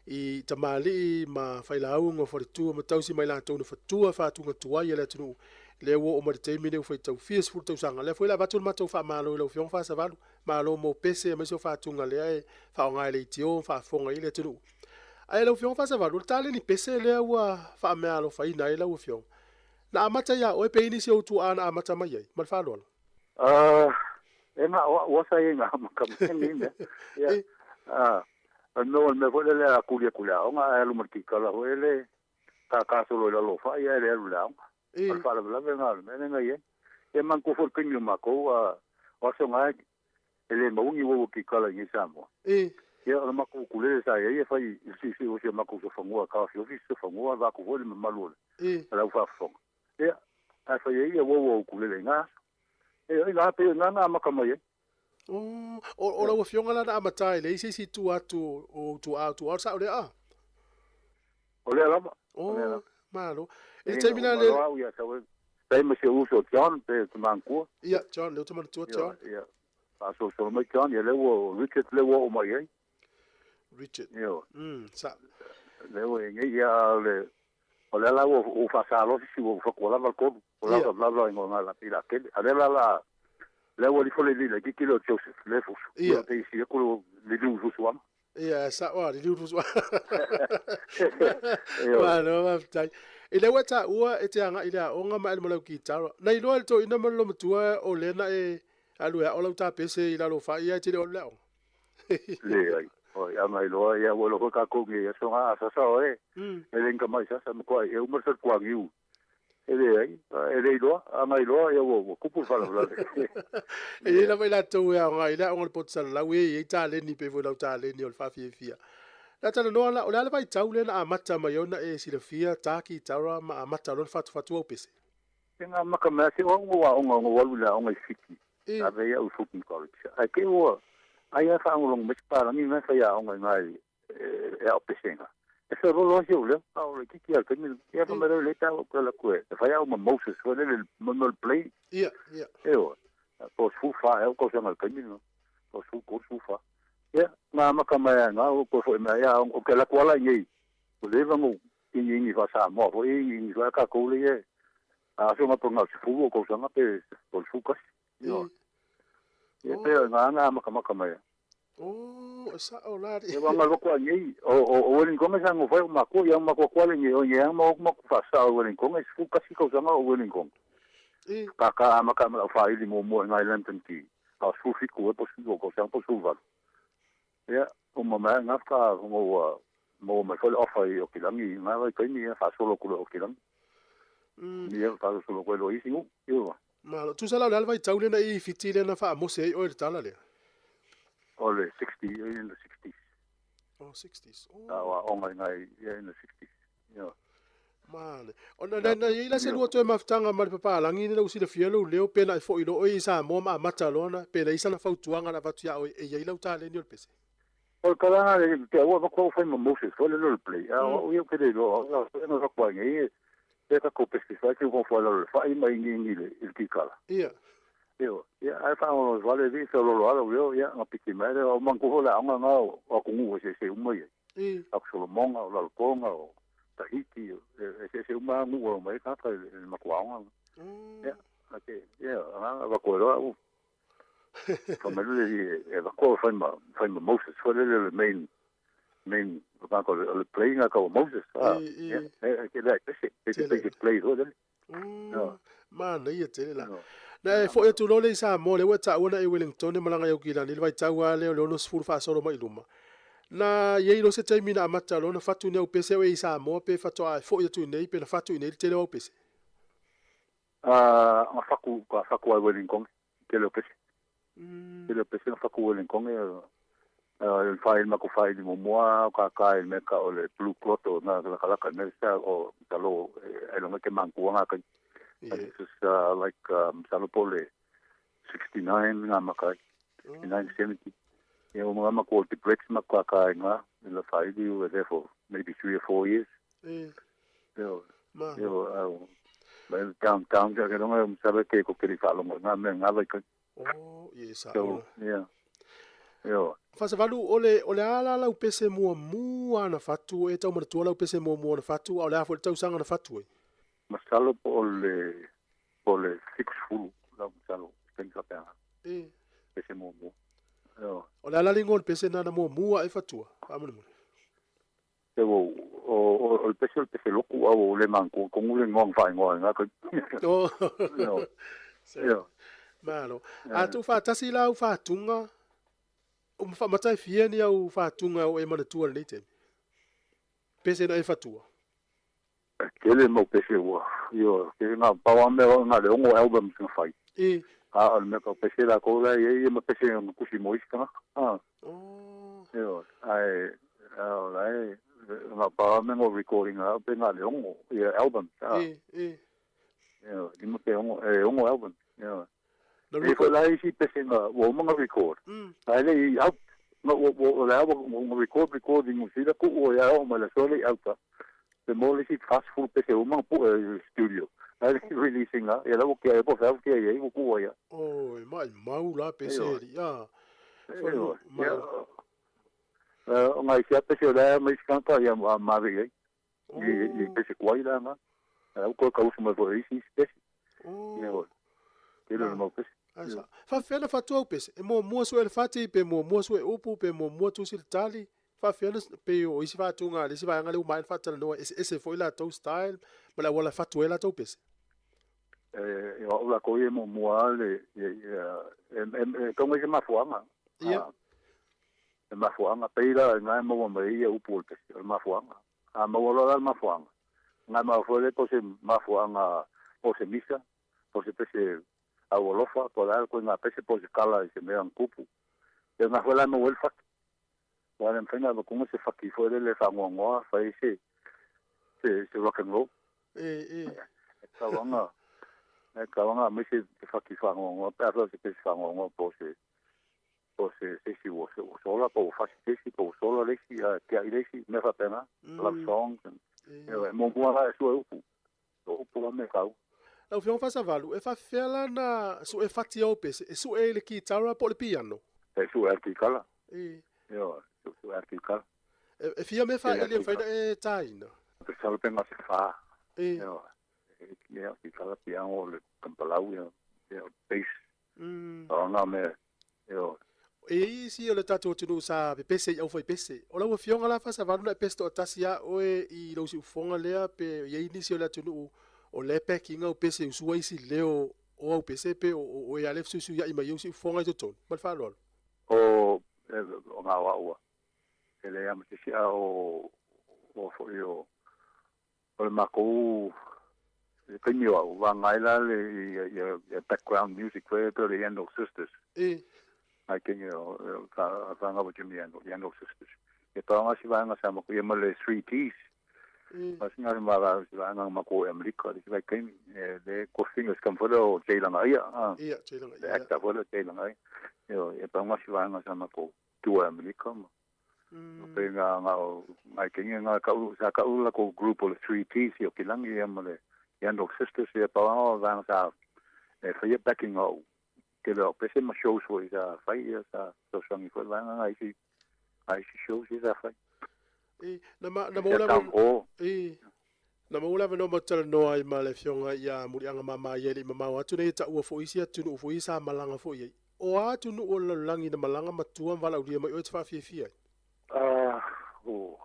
[SPEAKER 1] i tamalii ma failauga o faletua ma tausi ma i latou na fatua faatuga tuai a le atunuu. Lea ua oo mai le taimi lenei ua faitau fia sefulu tausaga. Lea foi la avatu le matou faamalo i lau Afioga Faasavalu. Malo mo pese aemaise o faatuga lea e faaaoga e leitio ma faafofoga ai le atunuu. Ae lau Afioga Faasavalu, o le taleni pese lea ua faameaalofaina ai lau Afioga, na amata ia oe pe i nisi ou tuaa na amata mai ai? Ma le faaaloalo.
[SPEAKER 11] E na o a'u sa i ai na amata mai lenei mea. Ia, o le mea foi lele a tuli atu i le aoga ae alu ma le kikala foi lele tata solo i lalo o fai ae le alu i le aoga. O le faalavelave lena o le mea lea na i ai. Ia manatua foi le taimi o matou, o aso na e le maua ni uaua kikala i inei i Samoa. Ia, o le matou ukulele sa i ai e fai i le siisii o si o matou sofanua, taofiofi se sofanua, vaeatu foi le mamalu o le au faafofoga. Ia, ae fai ai ia uaua ukulele i na aso. Ia, i na pei o i na na amata mai ai.
[SPEAKER 1] O lau Afioga la na amata ai, leai se isi i tua atu o ou tuaa o tuaa o le sao lea a?
[SPEAKER 11] O lea lava.
[SPEAKER 1] O, malo. I le taimi la le...
[SPEAKER 11] Au ia sau e ma si ou uso John pe te manatua.
[SPEAKER 1] Ia, John, lea ou te manatua John.
[SPEAKER 11] Ia, faasolosolo mai John, ia lea ua Richard lea ua oo mai ai.
[SPEAKER 1] Richard.
[SPEAKER 11] Ia.
[SPEAKER 1] Sa.
[SPEAKER 11] Lea ua i nei, ia le o lea la ua ou faasalosi si ua fatua lava le tolu. O lava lava i ngona la i la tele. A lea la la lea ua lifo le lila kiki leo Joseph le fusu.
[SPEAKER 1] Ia.
[SPEAKER 11] Te isi aku le liu fusu ama.
[SPEAKER 1] Ia, sa oa, le liu fusu ama. Malo, faafetai. I le ua taua e te agai i le aoga ma e alu ma lau kitara. Na iloa e le toeaina ma le olomatua o lea na e alu e ao lau tapese i lalo o fai ae te le o alu i le aoga.
[SPEAKER 11] Leai. Oi, a mai loa, ia ua iloa foi tatou nei aso na, a sasa oe, e le ni tamai sasa, matuai e uma le faletuaniu. E leai, e le iloa, a na iloa, ia ua tupu le faalavelave.
[SPEAKER 1] E i ai lava i latou e aoga i le aoga o le poto salalau e i ai taleni pei foi lau taleni o le faafiafia. Na talanoa la, o le a le vaitau lea na amata mai ai ona e silafia ta kitara ma amata loa ona fatufatu au pese?
[SPEAKER 11] E na amata mai lava se o au na ou aoga ona ou alu i le aoga i Fiti, ave ai au i Fulton College. Ae te i ua ai lava faalogologo mai se palagi na e faiaoga i ina i e ao pesega. E feoloolo lava si ou leo, a o le itiiti lava i le taimi lena. Ia fai mai lea, leta ou te alu atu e fai au ma Moses foi lele, mo le play.
[SPEAKER 1] Ia, ia.
[SPEAKER 11] Ioe, po o 14 ea ou tausaga i le taimi lena, po o 13, 14. Ia, na amata mai lava i ina, ou toe foi mai, ia, ou te alu atu lava la i inei, ua leva ona ou iniini faa-Samoa foi, iniini foi a tatou lea e aso na po na o le 10 ou tausaga pe po o le 11. Ioe. Ia, pei o i ina na amatamata mai ai.
[SPEAKER 1] Oh, e sa'o la
[SPEAKER 11] E wa ngai wako nei, o Wellington sa ngo fai o mako ia mako kwa le nei o nei ma o mako fa sa o Wellington e fu kasi ka sanga o Wellington. Ka ka ama ka ma fa ili mo mo ngai London ki. Ka su fi ku e po su ko sang po su valu. Ia o ma ma ngaf ka ngo wa mo ma fo le ofa i o kilangi ngai wai kai ni fa solo ku o kilangi. Ia fa solo ko lo isi ngu. Ia.
[SPEAKER 1] Malo, tusa la o le a le vaitau lea na i Fiti lea na faamose ai oe i le tala lea?
[SPEAKER 11] O le 60, in the 60s.
[SPEAKER 1] Oh, 60s. Oh.
[SPEAKER 11] Sa o aoga i ngai, yeah, in the 60s. Yeah.
[SPEAKER 1] Male. O na, na, na i ai la se lua toe mafutaga ma le papalagi lea ua silafia lou leo pe na e foi loa oe i Samoa ma amata loa na, pe leai sana fautuaga na avatu ia oe e i ai lau taleni o le pese?
[SPEAKER 11] O le kalaga le te aua ma ko fai ma Moses fo le le play. A o ia ke le lo la no ka kwa ngi e ka ko pesi fa ke ko fo le fa i mai ngi ngi le il ki kala.
[SPEAKER 1] Ia.
[SPEAKER 11] Io, ia ai fa o vale vi so lo lo ala io ia nga piki mai le o mangu ho la nga nga o ku ngu se se uma ia. A so lo monga o la konga o Tahiti e se se uma ngu o mai ka ka le makwa nga. Ia, ake ia nga va ko ro u. Fa me le e va ko fa ma Moses fo le le main main va ko le play nga ka Moses. Ah, ia, e ke le se se se play ho le.
[SPEAKER 1] No. Ma na ia tele la. Na e fo e tu lole i sa mo le ua ta ua na e Wellington e malanga iau kilani le vai tau a leo le ono sefulu faasolo mai luma. Na iai lo se taimi na amata lo na fatu ni au pese o e i Samoa pe fatoa e fo i atu nei pe na fatu i nei le tele o au pese.
[SPEAKER 11] Ah, nga faku ka faku ai Wellington tele o pese. Tele o pese nga faku Wellington e le fai ma ko fai ni momoa ka ka e me ka o le blue cloth o na la kalaka me sa o talo e longa ke manku nga ka. This is like Salopole 69 nga makai 69 70. Yeah, o mga makuha ti breaks makaka nga la fai we were there for maybe 3 or 4 years. Yo, yo, well, down down ke longa sabe ke ko kiri fa longa nga me nga like.
[SPEAKER 1] Oh, yes.
[SPEAKER 11] So, yeah. Yo.
[SPEAKER 1] Fasavalu ole ole ala la upese mua mua na fatu e tau manatua la upese mua mua na fatu o le afu le tausanga na fatu e.
[SPEAKER 11] Masalo po le 6 fulu la masalo pensa pena.
[SPEAKER 1] E.
[SPEAKER 11] Pese mua mua. Yo.
[SPEAKER 1] O le ala lingo le pese nana mua mua e fatua. Amune mune.
[SPEAKER 11] E o o le pese loku au le manku kongu le ngong fa ngoi nga ko.
[SPEAKER 1] Oh.
[SPEAKER 11] Yo. Yo.
[SPEAKER 1] Malo. A tu fa tasi la u fatunga. O fa matai fia ni au fatunga o e manatua le taimi. Pese na e fatua.
[SPEAKER 11] Kele mo pese ua. Yo, ke nga pawa me nga le ongo album nga fai.
[SPEAKER 1] E.
[SPEAKER 11] A o me ko pese la ko la ye ma pese nga kusi mo iska. Ah.
[SPEAKER 1] Oh.
[SPEAKER 11] Yo, ai o la e nga pawa me ngo recording a pe nga le ongo ye album. Ah.
[SPEAKER 1] E e.
[SPEAKER 11] Yo, di mo pe ongo e ongo album. Yo.
[SPEAKER 1] Na
[SPEAKER 11] E ko la isi pese nga wo mo nga record. Ai le out no wo la wo record recording o sila ku o ya o ma la sole out. The more is fast food pese o mang pu studio. Ai releasing la, e la wo ke po fa ke ye wo ku ya.
[SPEAKER 1] Oh, e mai mau la pese ri. Ah.
[SPEAKER 11] Ma. O ngai sia pese la mai skanta ya ma ve ye. I pese kwai la nga. Au ko ka usu ma vo isi pese.
[SPEAKER 1] Oh.
[SPEAKER 11] Ke le mo pese.
[SPEAKER 1] Asa. Fa fela fatua pese. E mo mo so el fati pe mo mo so e upu pe mo mo tu sil tali. Fa fela pe o isi fatunga le isi vaega le uma fa no ese foi la tau style ma la wala fatua la tau pese.
[SPEAKER 11] E o la ko ye mo mo ale e kongo ke mafuanga.
[SPEAKER 1] Ia.
[SPEAKER 11] E mafuanga peira ngai mo mo ia upu pese mafuanga. A mo lo la mafuanga. Ngai ma fo le pose mafuanga pose misa pose pese a wolofa po la ko nga pese pose kala se me an kupu. E nga fo la mo el fak. Wala mfenga ba kungo se faki fo le fa ngongoa fa ese se rock and roll.
[SPEAKER 1] E e.
[SPEAKER 11] Kawanga. E kawanga me se faki fa ngongoa pa fa se pese fa ngongoa po se se si wo se sola po fa se si po sola le si ke ai le si me fa pena love songs and e mo mo la so upu. Upu la me kau.
[SPEAKER 1] Lau fionga fasavalu e fa fela na so e fati au pese e so e le kitara po le piano.
[SPEAKER 11] E so e kikala.
[SPEAKER 1] E.
[SPEAKER 11] Yo, so e kikala.
[SPEAKER 1] E fia me fa ele fa e taina.
[SPEAKER 11] Pe sa pe nga se fa.
[SPEAKER 1] E.
[SPEAKER 11] Yo. E kia kikala piano le kampalau yo. Yo bass. O nga me yo.
[SPEAKER 1] E isi o le tatou tunu sa pe pese au foi pese. O lau fionga la fasavalu na pese to tasia o e i lau si ufonga lea pe ye inisi o le tunu o le packing au pese usua isi leo o au pese pe o e alef susu ya ima yusi ufonga i totonu. Mal whalolo.
[SPEAKER 11] O o ngā waua. E le ama te sia o foi o le makou le kaimi o wa ngai la le ia background music foi pe le Yandok Sisters.
[SPEAKER 1] E.
[SPEAKER 11] Ai kengi o ka whanga o Jimmy Yandok, Yandok Sisters. E taonga si waanga sa mako ia ma le 3 T's. Mas nga ma la nga ma ko Amerika le vai kaimi le ko fingers kam fo o Jailanga ia.
[SPEAKER 1] Ia Jailanga
[SPEAKER 11] ia. Le acta fo Jailanga ia. Yo e pa nga si waanga sa mako tua Amerika ma. Pe ngā ngā o ngai kingi ngā kau sa kau la ko group o le 3Ts i o kilangi ia ma le Yandok Sisters ia pa o vanga sa e whaia backing o ke le o pese ma shows foi sa whai ia sa sosangi foi vanga ngai si ngai si shows ia sa whai.
[SPEAKER 1] E, na ma na
[SPEAKER 11] Ia
[SPEAKER 1] maula
[SPEAKER 11] town hall.
[SPEAKER 1] E, na maula veno ma tala noa i ma le fionga ia mulianga mama ia le mamao atu nei ta ua fo isi atu nu fo isa malanga fo ia. O atu nu o lalangi na malanga matua wala ulia mai o te whaafiafia ai.
[SPEAKER 11] Ah, o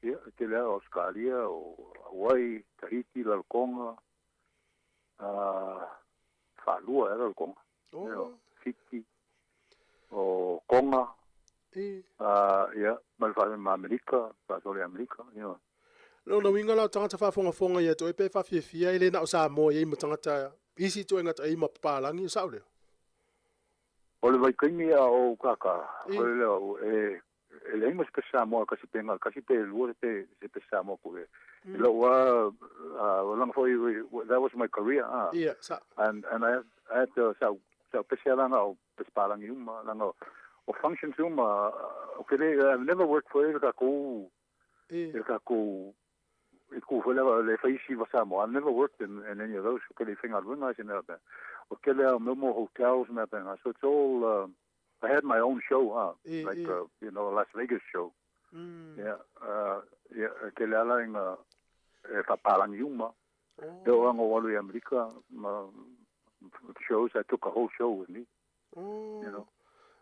[SPEAKER 11] ia te lea Australia o Hawaii, Tahiti, Lalkonga, ah, Whalua e Lalkonga.
[SPEAKER 1] Oh.
[SPEAKER 11] Ia, Fiti, o Konga.
[SPEAKER 1] E.
[SPEAKER 11] Ah, ia, ma le whae ma Amerika, whae Amerika, ia.
[SPEAKER 1] Lona winga la tangata whaafongafonga ia toe pe whaafiafia e le na o Samoa ia i ma tangata isi toe ngata i ma papalangi o sao leo.
[SPEAKER 11] O le vaikaimi a o kaka,
[SPEAKER 1] E.
[SPEAKER 11] o le lea, o e, e le ingo se pe Samoa kasi pe ngā, kasi pe lua se pe, se pe Samoa ko e. E lau a, o langa foi, that was my career, ah.
[SPEAKER 1] Ia, sa.
[SPEAKER 11] And I had to, sa, sa pese langa o pese palangi uma, langa o functions uma, o ke le, I've never worked for e ka kou,
[SPEAKER 1] E.
[SPEAKER 11] e ka kou, e kou foi lava le whaisi wa Samoa. I've never worked in any of those, o ke le whenga runga se mea pe. O ke lea o mo hotels mea pe ngā. So it's all, I had my own show, ah,
[SPEAKER 1] E,
[SPEAKER 11] like,
[SPEAKER 1] e.
[SPEAKER 11] You know, Las Vegas show. Yeah, yeah, ke lea la inga, e whapalangi uma.
[SPEAKER 1] Oh.
[SPEAKER 11] Te o anga walu i Amerika, ma, shows, I took a whole show with me.
[SPEAKER 1] Oh.
[SPEAKER 11] You know.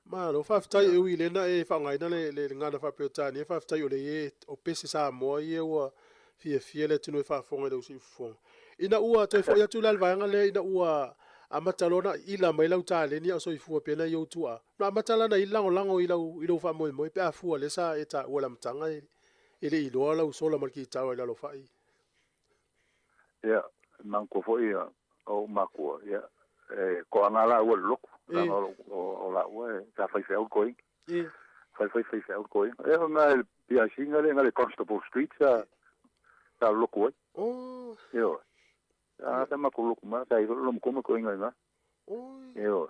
[SPEAKER 1] Malo, whawhitai e ui lena e whangaina le ngana whapeotani, e whawhitai o le e o pese Samoa i e ua fia fia le tunu e whaafonga i lau siufonga. Ina ua, toi fo ia tū lal vaanga le, ina ua amatalona ila mai lau tāleni au soifua pena i outua. Na amatalana i lango lango i lau, i lau whaamoe moe pe afua le sa e tā ua la matanga e, e le iloa lau sola malki tawa i lalo whai.
[SPEAKER 11] Ia, manko foi ia, o makua, ia, e, ko anga la ua le loko,
[SPEAKER 1] E.
[SPEAKER 11] langa o la ua, e, sa whai whai koi,
[SPEAKER 1] E.
[SPEAKER 11] whai whai whai whai koi. E, o ngā e, PIC ngā le, ngā le Constable Street, sa loko ai.
[SPEAKER 1] Oh.
[SPEAKER 11] Io. A, sa mako loko ma, sa i lo mkoma ko inga inga.
[SPEAKER 1] Oi.
[SPEAKER 11] Io.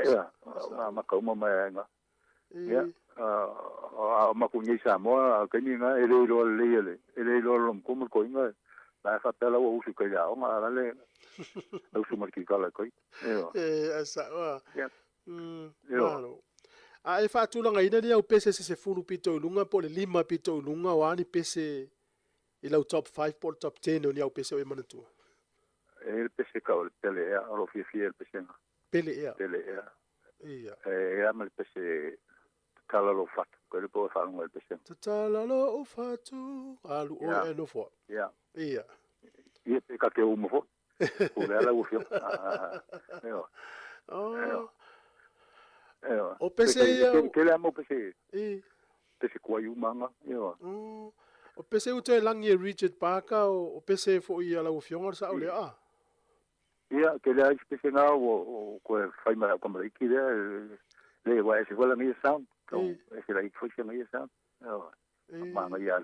[SPEAKER 11] Ia, ma maka uma mai ai ngā.
[SPEAKER 1] E.
[SPEAKER 11] Ia, a mako ngi Samoa, a kaini ngā, e le iloa le le, e le iloa lo mkoma ko inga, la fa pela ua usu kai ao ngā, la le, usu marki kala koi. Io.
[SPEAKER 1] E, asa, wa.
[SPEAKER 11] Ia. Io.
[SPEAKER 1] Malo. A e whaatulanga ina ni au pese se se fulu pito i lunga, po le lima pito i lunga, o ani pese i lau top 5, po le top 10 o ni au pese o e manatua.
[SPEAKER 11] E le pese ka o le pele ea, o lo fia fia le pese ngā.
[SPEAKER 1] Pele ea.
[SPEAKER 11] Pele ea.
[SPEAKER 1] Ia.
[SPEAKER 11] E ea ma le pese tatala lo fatu, ko le po e whanunga le pese.
[SPEAKER 1] Tatala lo o fatu, alu o
[SPEAKER 11] Ia.
[SPEAKER 1] e nofo.
[SPEAKER 11] Ia.
[SPEAKER 1] Ia.
[SPEAKER 11] Ia pe ka ke uma fo. O le ala ua fio. Io.
[SPEAKER 1] Oh.
[SPEAKER 11] Io.
[SPEAKER 1] O pese ia
[SPEAKER 11] Ke le amo pese.
[SPEAKER 1] E.
[SPEAKER 11] Pese kua i umanga. Io.
[SPEAKER 1] O pese u te langi e Richard Parker, o pese fo i ala ufionga sa o le a.
[SPEAKER 11] Ia, ke le ai pese ngā o koe whai mara o kamariki lea. Le wa e se wala ngia sound. Kau e se lai fo se ngia sound. Io. Manga ia.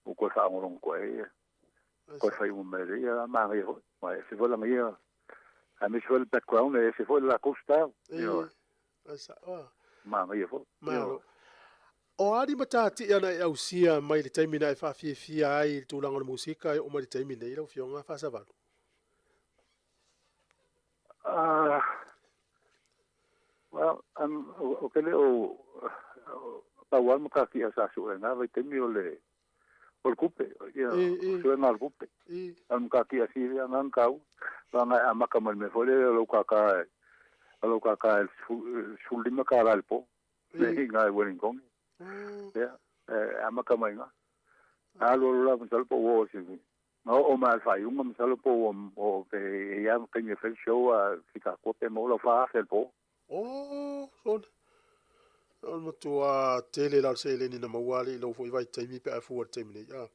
[SPEAKER 11] O koe whaangolongo koe ia. Koe whai uma mere ia, manga ia hoi. Ma e se wala ngia. A me se wala background e se wala la costa. Io.
[SPEAKER 1] Asa, wa.
[SPEAKER 11] Manga ia fo.
[SPEAKER 1] Malo. O ari matati ana e ausia mai le taimi na e whaafiafia ai i le tūlanga o le musika e o mai le taimi nei lau fionga whaasavalu.
[SPEAKER 11] Well, o ke le o pau alma ka ki asa su e ngā vai taimi o le o le kupe, ia, su e ngā le kupe. Alma ka ki asi ia ngā ngau, la ngā a maka mai me fole lau ka ka lau ka ka sulima ka la le po, le ngā e Wellington. Ia, a maka mai ngā. A lo la masalo po o si. Ngā o mai whai unga masalo po o pe ia kai me fel show a fika ko pe mo la wha fel po.
[SPEAKER 1] Oh, son. O le matua tele lau se eleni na mauali i lau fo i vai taimi pe a fua le taimi nei. Ia,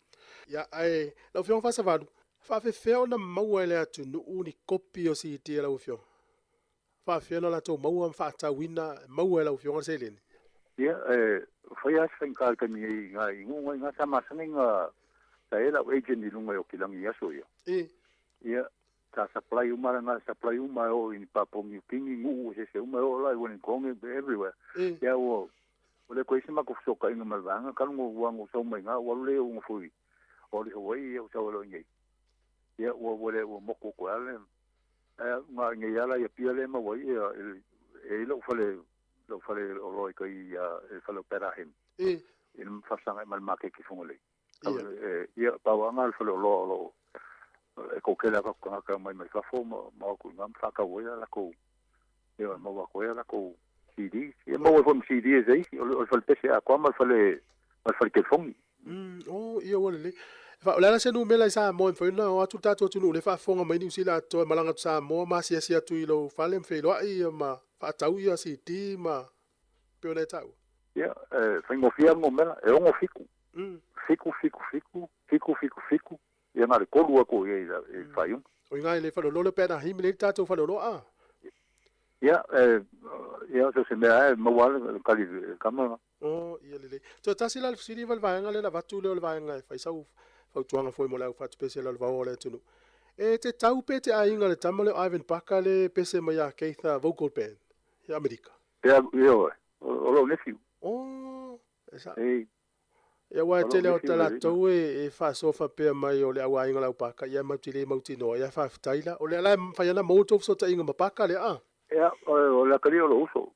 [SPEAKER 1] ia ai, lau fionga whaasavalu, whaafewhea o na maua ele atu nuu ni kopi o si itia lau fionga. Whaafewhea na latou maua mwhaatawina maua e lau fionga se eleni.
[SPEAKER 11] Ia, e, whai as whainga ka mi i ngā ingunga i ngā samasanga i ngā ta e lau agent i lunga i o kilangi aso ia.
[SPEAKER 1] E.
[SPEAKER 11] Ia, ta supply uma ngā supply uma o i papongi kingi ngu se se uma o la i Wellington everywhere.
[SPEAKER 1] E.
[SPEAKER 11] Ia o O le koe isi makou fesootaiga ma le vaega talu ona ua na ou sau mai iga ua alu lea i ou gafo i o le Hawaii ia ou sau ai loa iinei. Ia ua ua le ua motu atu ai lava le ae na o iinei lava la i Apia lea e maua ai ia e i ai lou fale lou fale oloa i tai i le fale o Pat Ah Him i le faafesagai ma le maketi i Fugalei. Ia pau lava lena o le fale oloa o lo o e toatele lava tatou tagata e omai mai fafo ma ma o atu i ina ma faatau ai a latou ia e maua atu ai a latou CDs. Ia maua ai foi ma CD a se isi, o le falepese atoa ma le fale ma le fale telefoni.
[SPEAKER 12] Oh, ia ua lelei. O le a la se numera i Samoa e mafai ona o atu le tatou atunuu o lea e faafofoga mai Niu Sila atoa e malaga atu Samoa ma asiasi atu i lou fale ma feiloai ia ma faatau ia CD ma pei ona e taua?
[SPEAKER 11] Ia, e faigofie lava le numera, e 6 7 7 7 7 7 7 7, ia na o le tolu atu i ai i le faaiuga.
[SPEAKER 12] O i ina i le faleoloa lea pe ana himi lea i le tatou faleoloa a?
[SPEAKER 11] Ia, ia so o se mea lava e maua lava le tali i le tama lena.
[SPEAKER 12] Oh, ia lelei. Toe tasi la le fesili ma le vaega lea na avatu lea o le vaega e fai sau fautuaga foi mo le au fatupese lalovaoa o le atunuu. E te tau pe te aiga le tama lea o Ivan Parker le pese mai ia Keitha Vocal Band i Amerika?
[SPEAKER 11] Ia, ioe, o lou nephew.
[SPEAKER 12] Oh, e sa. Ei. Ia aua e tele o latou e faasoa faapea mai o le au aiga o le au Parker, ia matou te le mautinoa, ia faafetai la. O lea la e mafai ona maua tou fesootaiga ma Parker lea a?
[SPEAKER 11] Ia, o le atalii o lou uso.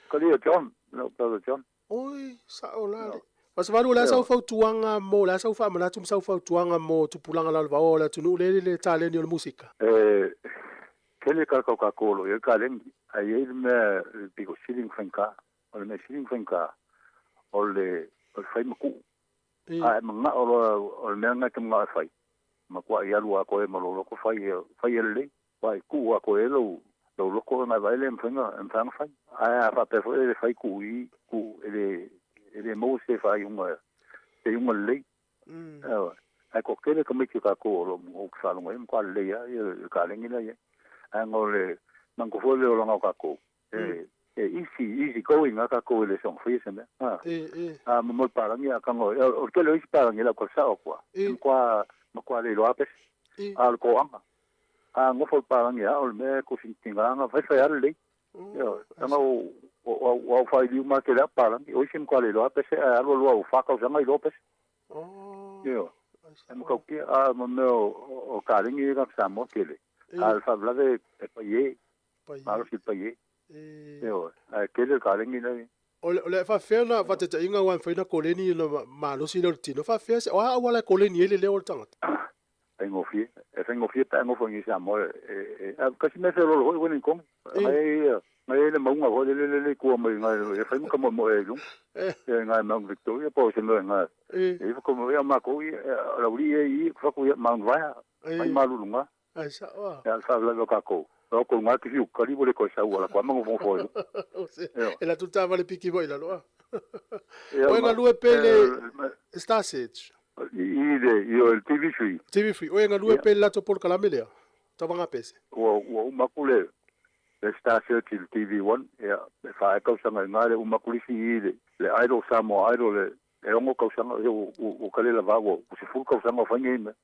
[SPEAKER 11] Atalii o John, lou brother John.
[SPEAKER 12] Oi, sao la le. Fasavalu, o le a sau fautuaga mo, o le a sau faamanatu ma sau fautuaga mo tupulaga lalovaoa o le atunuu lea i le taleni o le musika?
[SPEAKER 11] E tele tagata o tatou o lo o i ai le taleni, ae i ai le mea e pito sili ona faigata. O le mea sili ona faigata, o le fai ma tuu. A e manao loa, o le mea lena e te manao e fai, matuai alu atoa ai ma lou loto fai ia, fai ia lelei. Aua e tuu atoa i ai lou lou loto ona e vaai lea e mafai ona e mafai ona fai. Ae a faapea foi e fai tuu i i, tuu e le e le maua se faaiuga se iuga lelei. Ioe. Ae toatele tamaiti o tatou o lo o ou te faalogo ai e matua lelei lava ia le kalegi la e i ai. Ae ona o le manatua foi le olaga o tatou, e e easy easy going lava tatou e le soona faia se mea. A a mo le palagi a tago o le tele o isi palagi e lau tala sao atu lava, e matua matua le iloa lava pese. A o le toaga, A nofo le palagi a o le mea e tusitiga ana faifai lava lelei. Ioe, leaga ua ua failiu ma tele lava palagi. O isi matua le iloa pese ae alu alu lava ua fa tausaga iloa pese. Ioe, e matautia a mo mea o kalegi ia tagata Samoa tele. A o le faalavelave e paie, malosi le paie. Ioe, ae tele le kalegi la e.
[SPEAKER 12] O le faafefea ona faataitaiga aua e mafai ona koleni ona malosi lea o le tino. Faafefea se, o a auala e koleni ai le leo o le tagata?
[SPEAKER 11] Faigofie, e faigofie pe a nofo i Samoa e a kasi mea feoloolo foi ua ni tonu. Ngai ia ngai le mauga foi lele lele i tua mai ngai e fai ma ka moemoe ai i luga. Ia ngai Mount Victoria po o se mea ngai. E ifo ko ia makou ia o le aualii ia i i fako ia Mount Vaea mai malulu nga.
[SPEAKER 12] Ai sao a.
[SPEAKER 11] Ia le faalavelave o tatou. O kou nga te fiu kali ua le toe sau ala koa ma nofonofo ai luga.
[SPEAKER 12] E la tu taavale piki foi i lalo a. Oe galue pe le Star Search.
[SPEAKER 11] I le i o le TV3.
[SPEAKER 12] TV3. Oe galue pe le latou polokalame lea. Tauvaga pese.
[SPEAKER 11] Ua uma atu le le Star Search i le TV1 ia e fa ea tausaga i ina le uma atu le isi i le le Idol Samoa Idol le e 6 tausaga ia ua kale lava ua 10 tausaga o fai nei mea.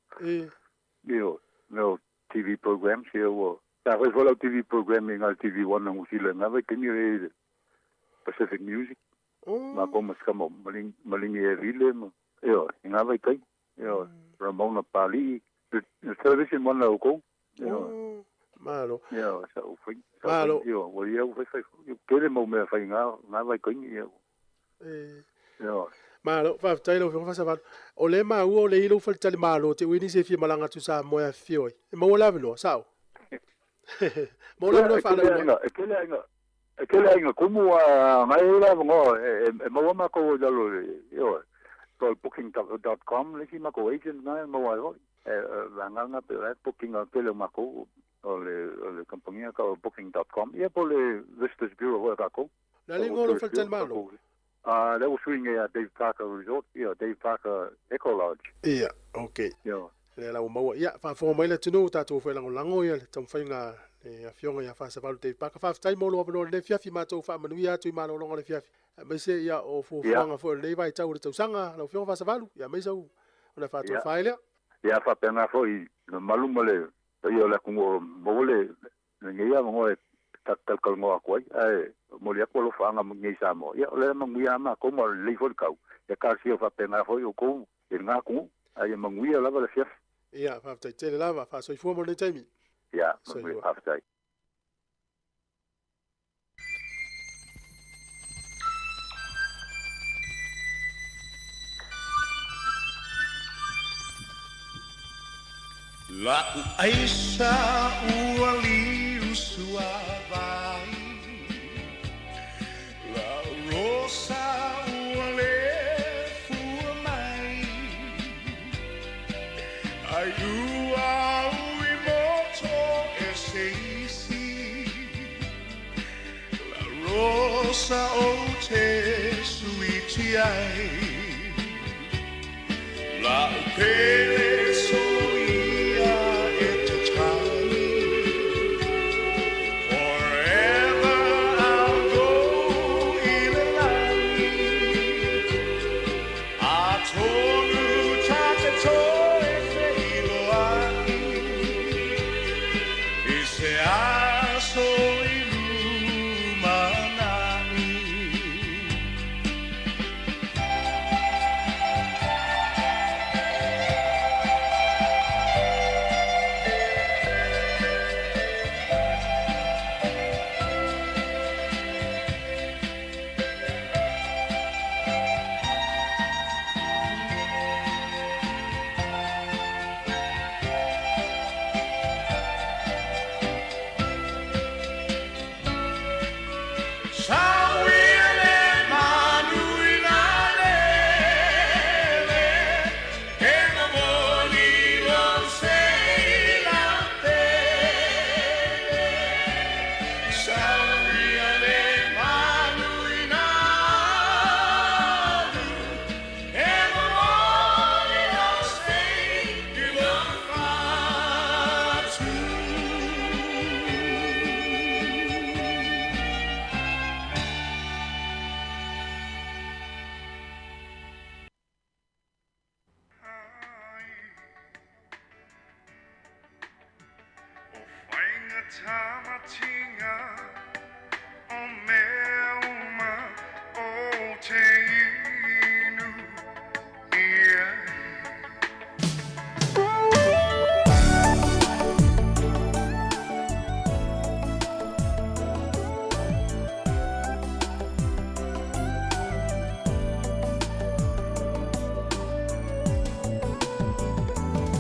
[SPEAKER 11] Ioe, mea o TV programs ia ua sa fai foi lau TV program i ina i le TV1 a Niu Sila i na vaitaimi o i ai le Pacific Music. Matou ma si tama o Maligi Evile ma ioe, i na vaitaimi. Ioe, Ramona Palii, le television one a outou. Ioe.
[SPEAKER 12] Malo.
[SPEAKER 11] Ioe, sa ou fai. Malo. Ioe, ua ia ua fai fai foi. Tele mau mea fai i na vaitaimi ia. Ioe.
[SPEAKER 12] Malo, faafetai lau Afioga Faasavalu. O lea e maua o lea e i lou faletalimalo te ui nisi e fia malaga atu i Samoa e afifio ai. E maua le avanoa, sao? Maua le avanoa e faalaula.
[SPEAKER 11] E tele aiga, e tele aiga kumu a ngai ai le avanoa e maua matou i lalo ioe, po o le booking.com le isi matou agent na e maua ai foi. E vaega lena pei o la e booking a tele o matou o le kamupani a tau o booking.com ia po o le Visitors Bureau foi a tatou.
[SPEAKER 12] Le a le igoa o lou faletalimalo?
[SPEAKER 11] A lea ua sui nei ia Dave Parker Resort, ia Dave Parker Eco Lodge.
[SPEAKER 12] Ia, ok.
[SPEAKER 11] Ia.
[SPEAKER 12] Lea la ua maua. Ia, faafofoga mai le atunuu, tatou foi lagolago ia le taumafaiga a le Afioga ia Fasavalu Dave Parker. Faafetai mo lou avanoa i lenei afiafi, matou faamanuia atu i malologa o le afiafi, aemaise ia o fuafuaga foi o lenei vaitau o le tausaga, lau Afioga Fasavalu, ia aemaise au ona faatofa ai lea.
[SPEAKER 11] Ia, faapena foi le mamalu ma le paia o le atunuu o maua le lenei avanoa e ta te talatalanoa atu ai, ae Momoli atu alofaaga nei i Samoa, ia o lea e manuia lava matou ma o lelei foi le tau, ia talosia faapena foi outou i lena atunuu, ae ia manuia lava le afiafi.
[SPEAKER 12] Ia, faafetai tele lava, faasoifua mo lenei taimi.
[SPEAKER 11] Ia, manuia, faafetai.
[SPEAKER 20] La'u aisa ua liu suavai La'u rosa ua le fua mai Ai ua ui moto e se isi La rosa o te suiti ai La'u pele soia e tatali Forever I'll go i le lagi Atonu ta te toe feiloai I se aso i lumanai. Sauia le manu i nā lele, E momoli lou sei lautele. Sauia le manu i nā alu, E momoli lou sei i lou fatu. O faiga tamatinga o mea uma o te inu i ai.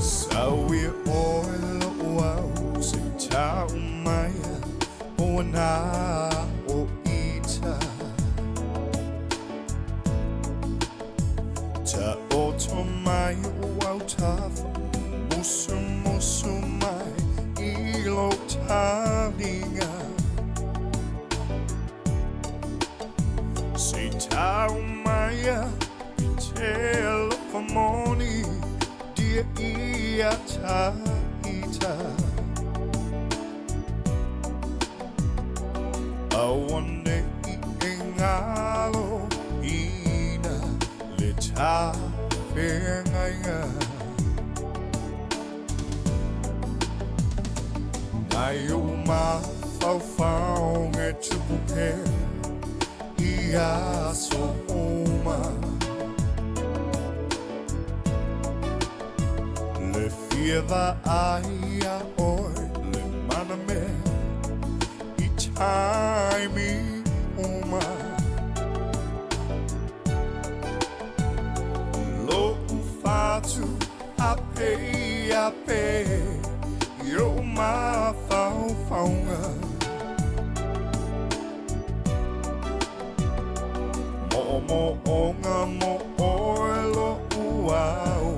[SPEAKER 20] Sauia ʻoe loʻu au se i tau mai o nā o ita Taoto mai o au tafa Musumusu mai i lou talinga Se i tau mai i te alofa moni Dia ia ta ita Auaneʻi e galo ina le tafeagaiga Nai ou mafaufauga e tupu pea i aso uma Le fia vaai iā ʻoe le manamea i taimi uma Loʻu fatu apeape i ou mafaufauga Moomooga mo oe loʻu au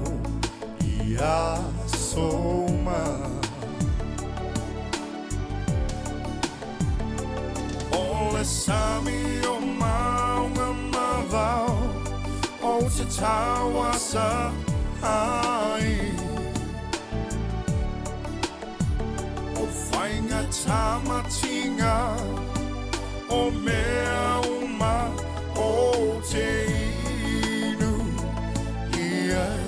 [SPEAKER 20] i aso uma O le sami o mauga ma vao Ou te tauasa ai O faiga tamatinga O mea uma ou te inu i ai.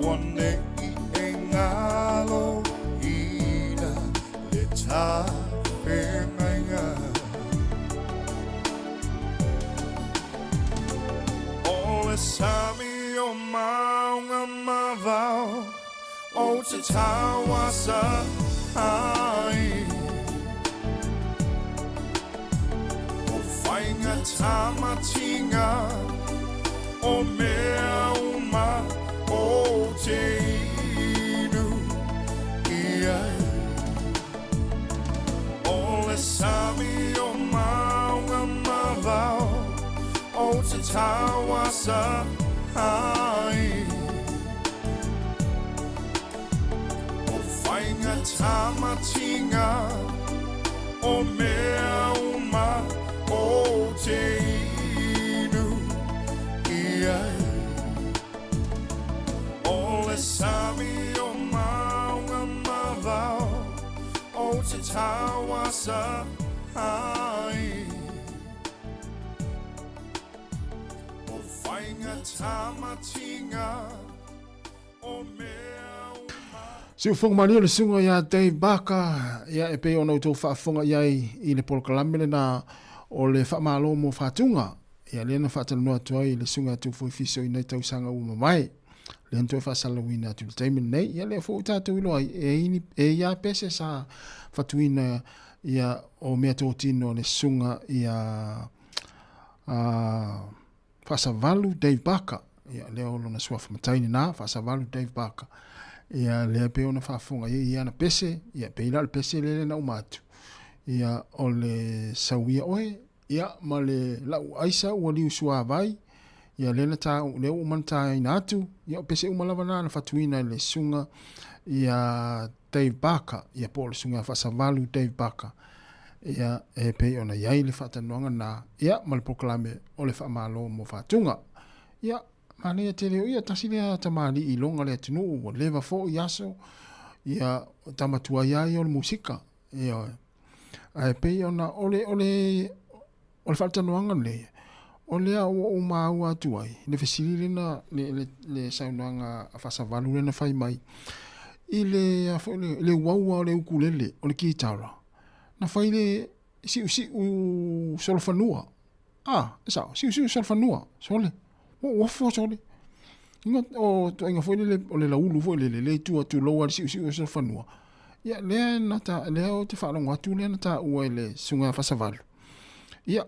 [SPEAKER 20] Aua nei e galoina le tafeagaiga. O le sami o mauga ma vao, ou te tauasa ai. O faiga tamatiga o mea uma ou te inu i ai. O le sami o mauga ma vao, ou te tauasa ai. O faiga tamatiga o mea uma ou te inu i ai. O le sami o mauga ma vao, ou te tauasa ai. O faiga tamatiga o mea uma.
[SPEAKER 4] Siufoga malie o le susuga ia Dave Barker, ia e pei ona outou faafofoga i ai i le polokalame lena o le Faamalo mo Fatuga, ia lea na faatalanoa atu ai le susuga ia Tufoi Fiso i nai tausaga ua mavae. Lea na toe faasalalauina atu i le taimi lenei, ia lea foi ua tatou iloa ai, e i e i a pese sa fatuina ia o meatotino a le susuga ia Faasavalu Dave Barker, ia lea o lona suafa matai lena, Faasavalu Dave Barker. Ia lea pei ona faafofoga i ai i ana pese, ia pei la o le pese lea na uma atu. Ia o le sauia oe, ia ma le lau aisa ua liu suavai, ia lea na ta, lea ua uma ona taina atu, ia o pese uma lava na na fatuina e le susuga ia Dave Barker, ia po o le susuga ia Faasavalu Dave Barker. Ia, e pei ona i ai le faatalanoaga lena, ia, ma le polokalame o le Faamalo mo Fatuga. Ia, manaia tele o ia, tasi lea tamalii i loga le atunuu, ua leva foi aso, ia, tama tuai lava ia o le musika, ioe. Ae pei ona, o le, o le, o le faatalanoaga lenei, o lea ua ou maua atu ai, le fesili lena, le, le, le saunoaga a Faasavalu lea na fai mai, i le, a foi le, le uaua o le ukulele, o le kitara, na fai le siusiu solofanua. Ah, e sao, siusiu solofanua, sole. Ua uafo sole. Inga, o toaiga foi lele, o le laulu foi lele, le itu atu loa le siusiu solofanua. Ia, lea na ta, lea ou te faalogo atu lea na taua e le susuga ia Fasavalu. Ia,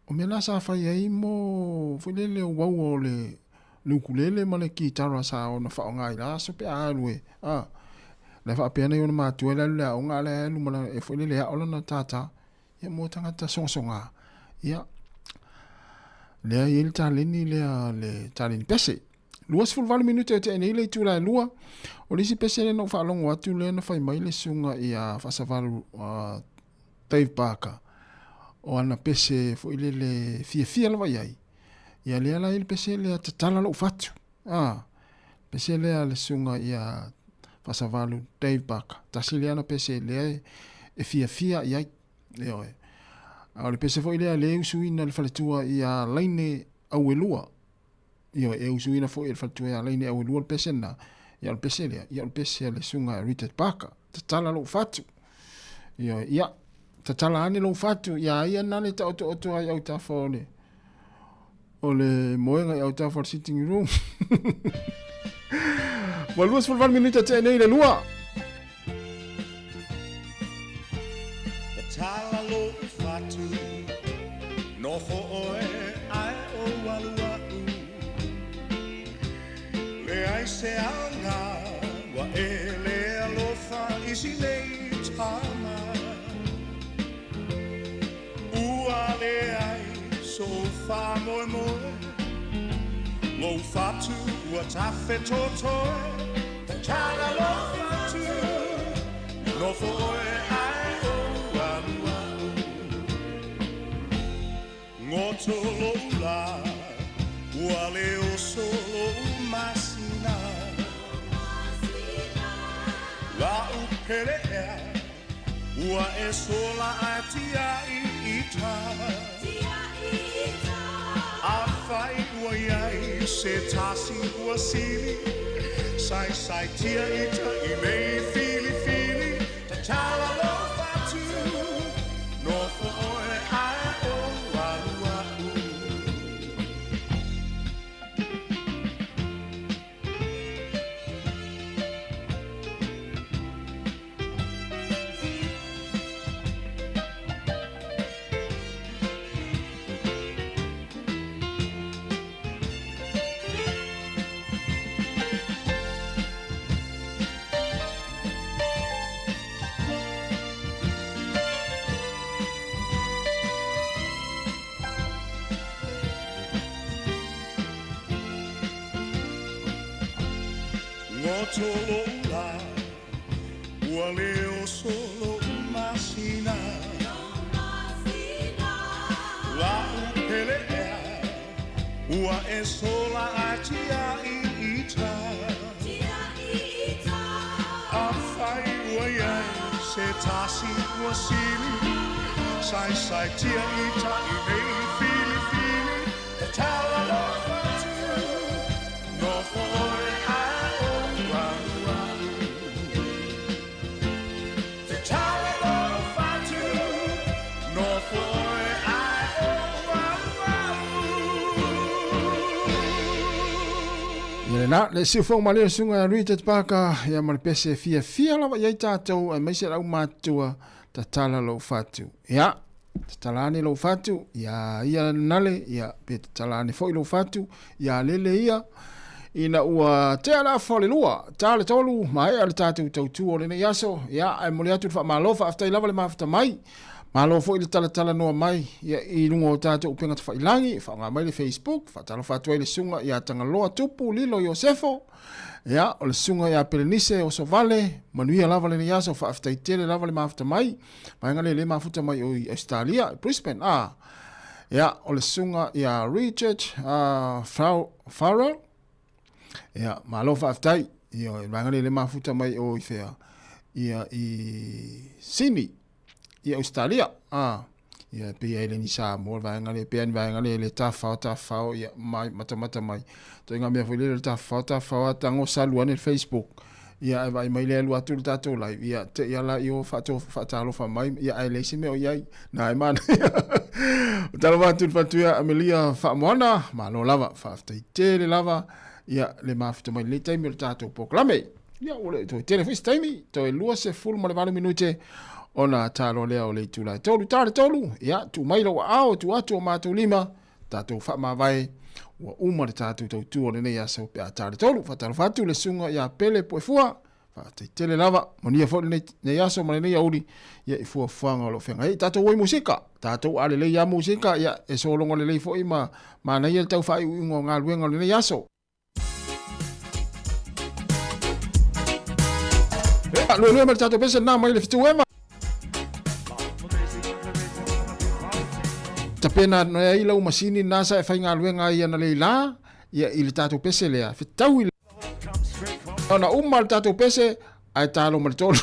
[SPEAKER 4] o mea la sa fai ai mo, foi lele o uaua o le, le ukulele ma le kitara sa ona faaaoga i la aso pe a alu e, a, la e faapea nei ona matua e le alu i le aoga a o la e alu ma lana, e foi lele e ao lana tātā. Ia, mo tagata sogasoga. Ia, lea e i ai le taleni lea, le taleni pese. 28 minute o tea nei le itula e lua. O le isi pese lea na ou faalogo atu lea na fai mai le susuga ia Faasavalu Dave Barker. O ana pese foi lele fiafia lava i ai. Ia lea la i le pese lea tatala lou fatu. Ah, pese lea le susuga ia Faasavalu Dave Barker. Tasi lea ana pese lea e fiafia i ai. Ioe. A o le pese foi lea le usuina le faletua ia Laine Auelua. Ioe, e usuina foi e le faletua ia Laine Auelua le pese lena. Ia o le pese lea, ia o le pese a le susuga a Richard Parker. Tatala lou fatu. Ioe, ia, tatala ane lou fatu, ia ia na le taotooto ai autafa o le, o le moega i autafa o le sitting room. Ua 28 minute tea nei le lua.
[SPEAKER 20] Tatala lou fatu, nofo oe ae ou alu aʻu. Leai se aoga ua e le alofa i si nei tama. Ua leai sou faamoemoe, lou fatu ua tafetotoe. Tatala lou fatu, nofo oe ae ou alu aʻu. Goto lou lā, ua le oso lou masina. La'u pele ea, ua e sola ae tia'i ita. Afai ua i ai se tasi ua sili, Saisaitia ita i nei filifili Tatala lou fatu Nofo oe ae ou alu a'u. Goto lou lā Ua le oso lou masina La'u pele ea Ua e sola ae tia'i ita Afai ua i ai se tasi ua sili Saisaitia ita i nei filifili Tatala lou fatu Nofo oe ae ou alu a'u Tatala lou fatu Nofo oe ae ou alu a'u.
[SPEAKER 4] Ia lena, le siufoga malie o le susuga ia Richard Parker, ia ma le pese e fiafia lava i ai tatou aemaise le aumatutua, tatala lou fatu. Ia, tatala ane lou fatu, ia ia nale, ia pe tatala ane foi lou fatu, ia lele ia, ina ua tea le afa o le lua, ta le tolu, maea le tatou tautua o lenei aso, ia, ae momoli atu le faamalo, faafetai lava le mafuta mai, Malo foi le talatalanoa mai ia i luga o tatou upega tafailagi, faaaoga mai le Facebook, faatalofa atu ai le susuga ia Tagaloa Tupu Lilo Iosefo, ia o le susuga ia Pelenise Osovale, manuia lava lenei aso, faafetai tele lava le mafuta mai, vaega lea le mafuta mai o i Australia, i Brisbane, a, ia o le susuga ia Richard Farrell, ia malo faafetai, ia vaega lea le mafuta mai o i fea, ia i Sydney, i Ausetalia, a, ia pei ai le ni Samoa le vaega lea, pei ni vaega lea le tafao tafao ia mai matamata mai. Ituaiga mea foi lele le tafao tafao a tago salu ane le Facebook. Ia ae vaai mai lea alu atu le tatou live, ia te i ala i o faato faatalofa mai, ia ae leai se mea o i ai. Na e manaia. O talofa atu le faletuia Amelia Faamoana, malo lava, faafetai tele lava, ia le mafuta mai lenei taimi o le tatou polokalame. Ia, ua le toe tele foi se taimi, toe 28 minute ona talo lea o le itula e tolu, ta le tolu, ia, tuu mai lou aao, tuu atu o matou lima, tatou faamavae, ua uma le tatou tautua o lenei aso pe a ta le tolu. Faatalofa atu le susuga ia Pele Puefua, faafetai tele lava, manuia foi lenei aso ma lenei aoauli, ia i fuafuaga o lo o feagai ai. Tatou o i musika, tatou a lelei lava musika, ia e sologa lelei foi ma manaia le tau faaiuiuga o galuega o lenei aso. Luelue ma le tatou pese lena mai le fitu ema. Tapena ai lau masini na sa e faigaluega ai ana lei la ia i le tatou pese lea. Fetau i ona uma le tatou pese ae talo ma le tolu.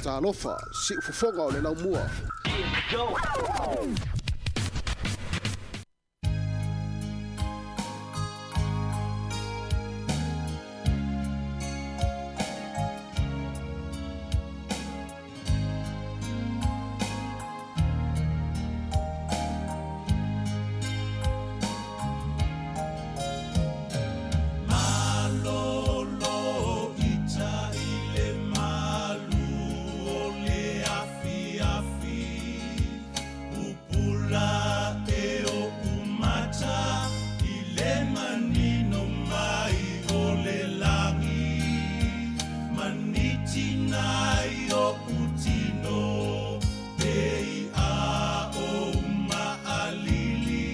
[SPEAKER 19] Talofa, siufofoga o le laumua.
[SPEAKER 20] Malolo ita i le malu o le afiafi, pupula e oʻu mata i le manino mai o le lagi, manitina i oʻu tino pei a ou maʻalili,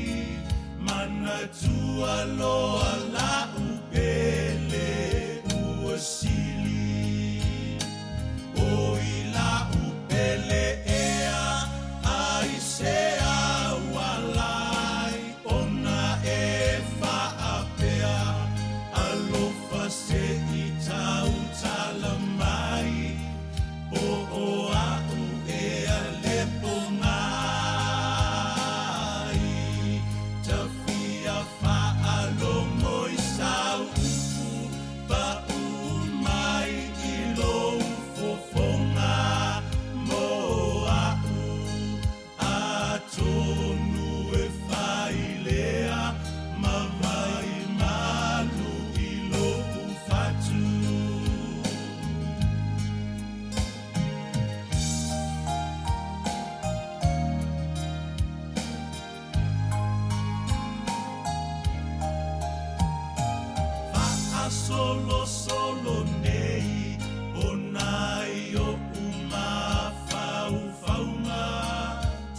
[SPEAKER 20] manatua loa laʻu pele ua sili. O i laʻu pele ea ai se aualai ona e faapea alofa se i tautala mai po o aʻu ea lepo ngai tafia faalogo i sau upu paʻu mai i lou fofoga mo aʻu atonu e fai lea ma vai malu i loʻu fatu. Faasolosolo nei ona i oʻu mafaufauga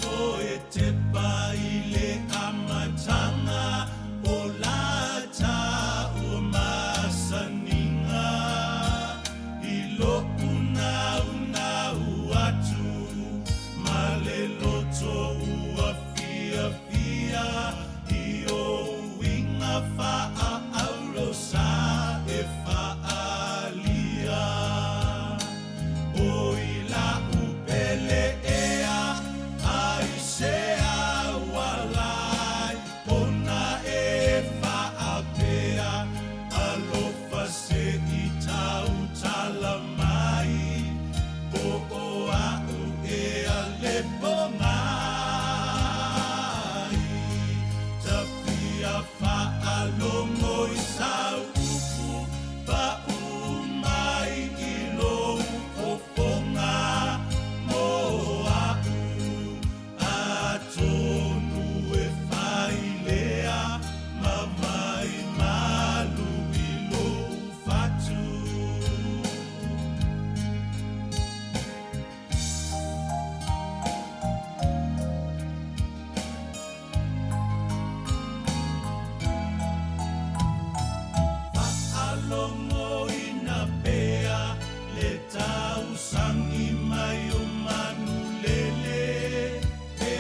[SPEAKER 20] toe tepa i le amataga o lataua masaniga i loʻu naunau atu ma le loto ua fiafia i ou uiga faaauro sa e faaalia. O i laʻu pele ea ai se aualai ona e faapea alofa se i tautala mai po o aʻu ea lepo ngai tafia faalogo i sau upu paʻu mai i lou fofoga mo aʻu atonu e fai lea ma vai malu i lou fatu. Faalogoina pea le tausagi mai o manulele pe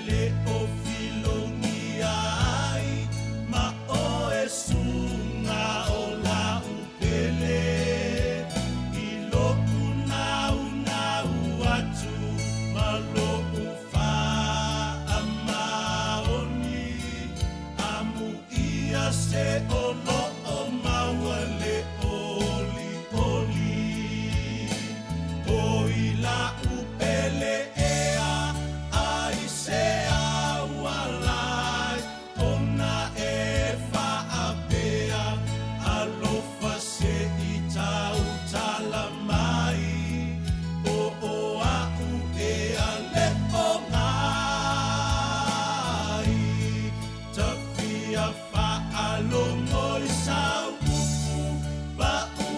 [SPEAKER 20] le o filogia ai ma oe suga o laʻu pele i loʻu naunau atu ma loʻu faamaoni amuia se o loo maua le olioli. O i laʻu pele ea ai se aualai ona e faapea alofa se i tautala mai po o aʻu ea lepo ngai tafia faalogo i sau upu paʻu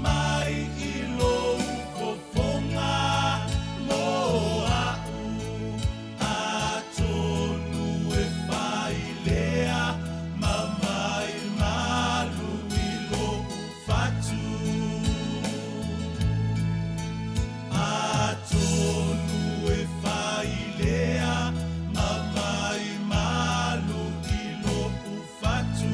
[SPEAKER 20] mai i lou fofoga mo aʻu atonu e fai lea ma vai malu i loʻu fatu. Atonu e fai lea ma vai malu i loʻu fatu.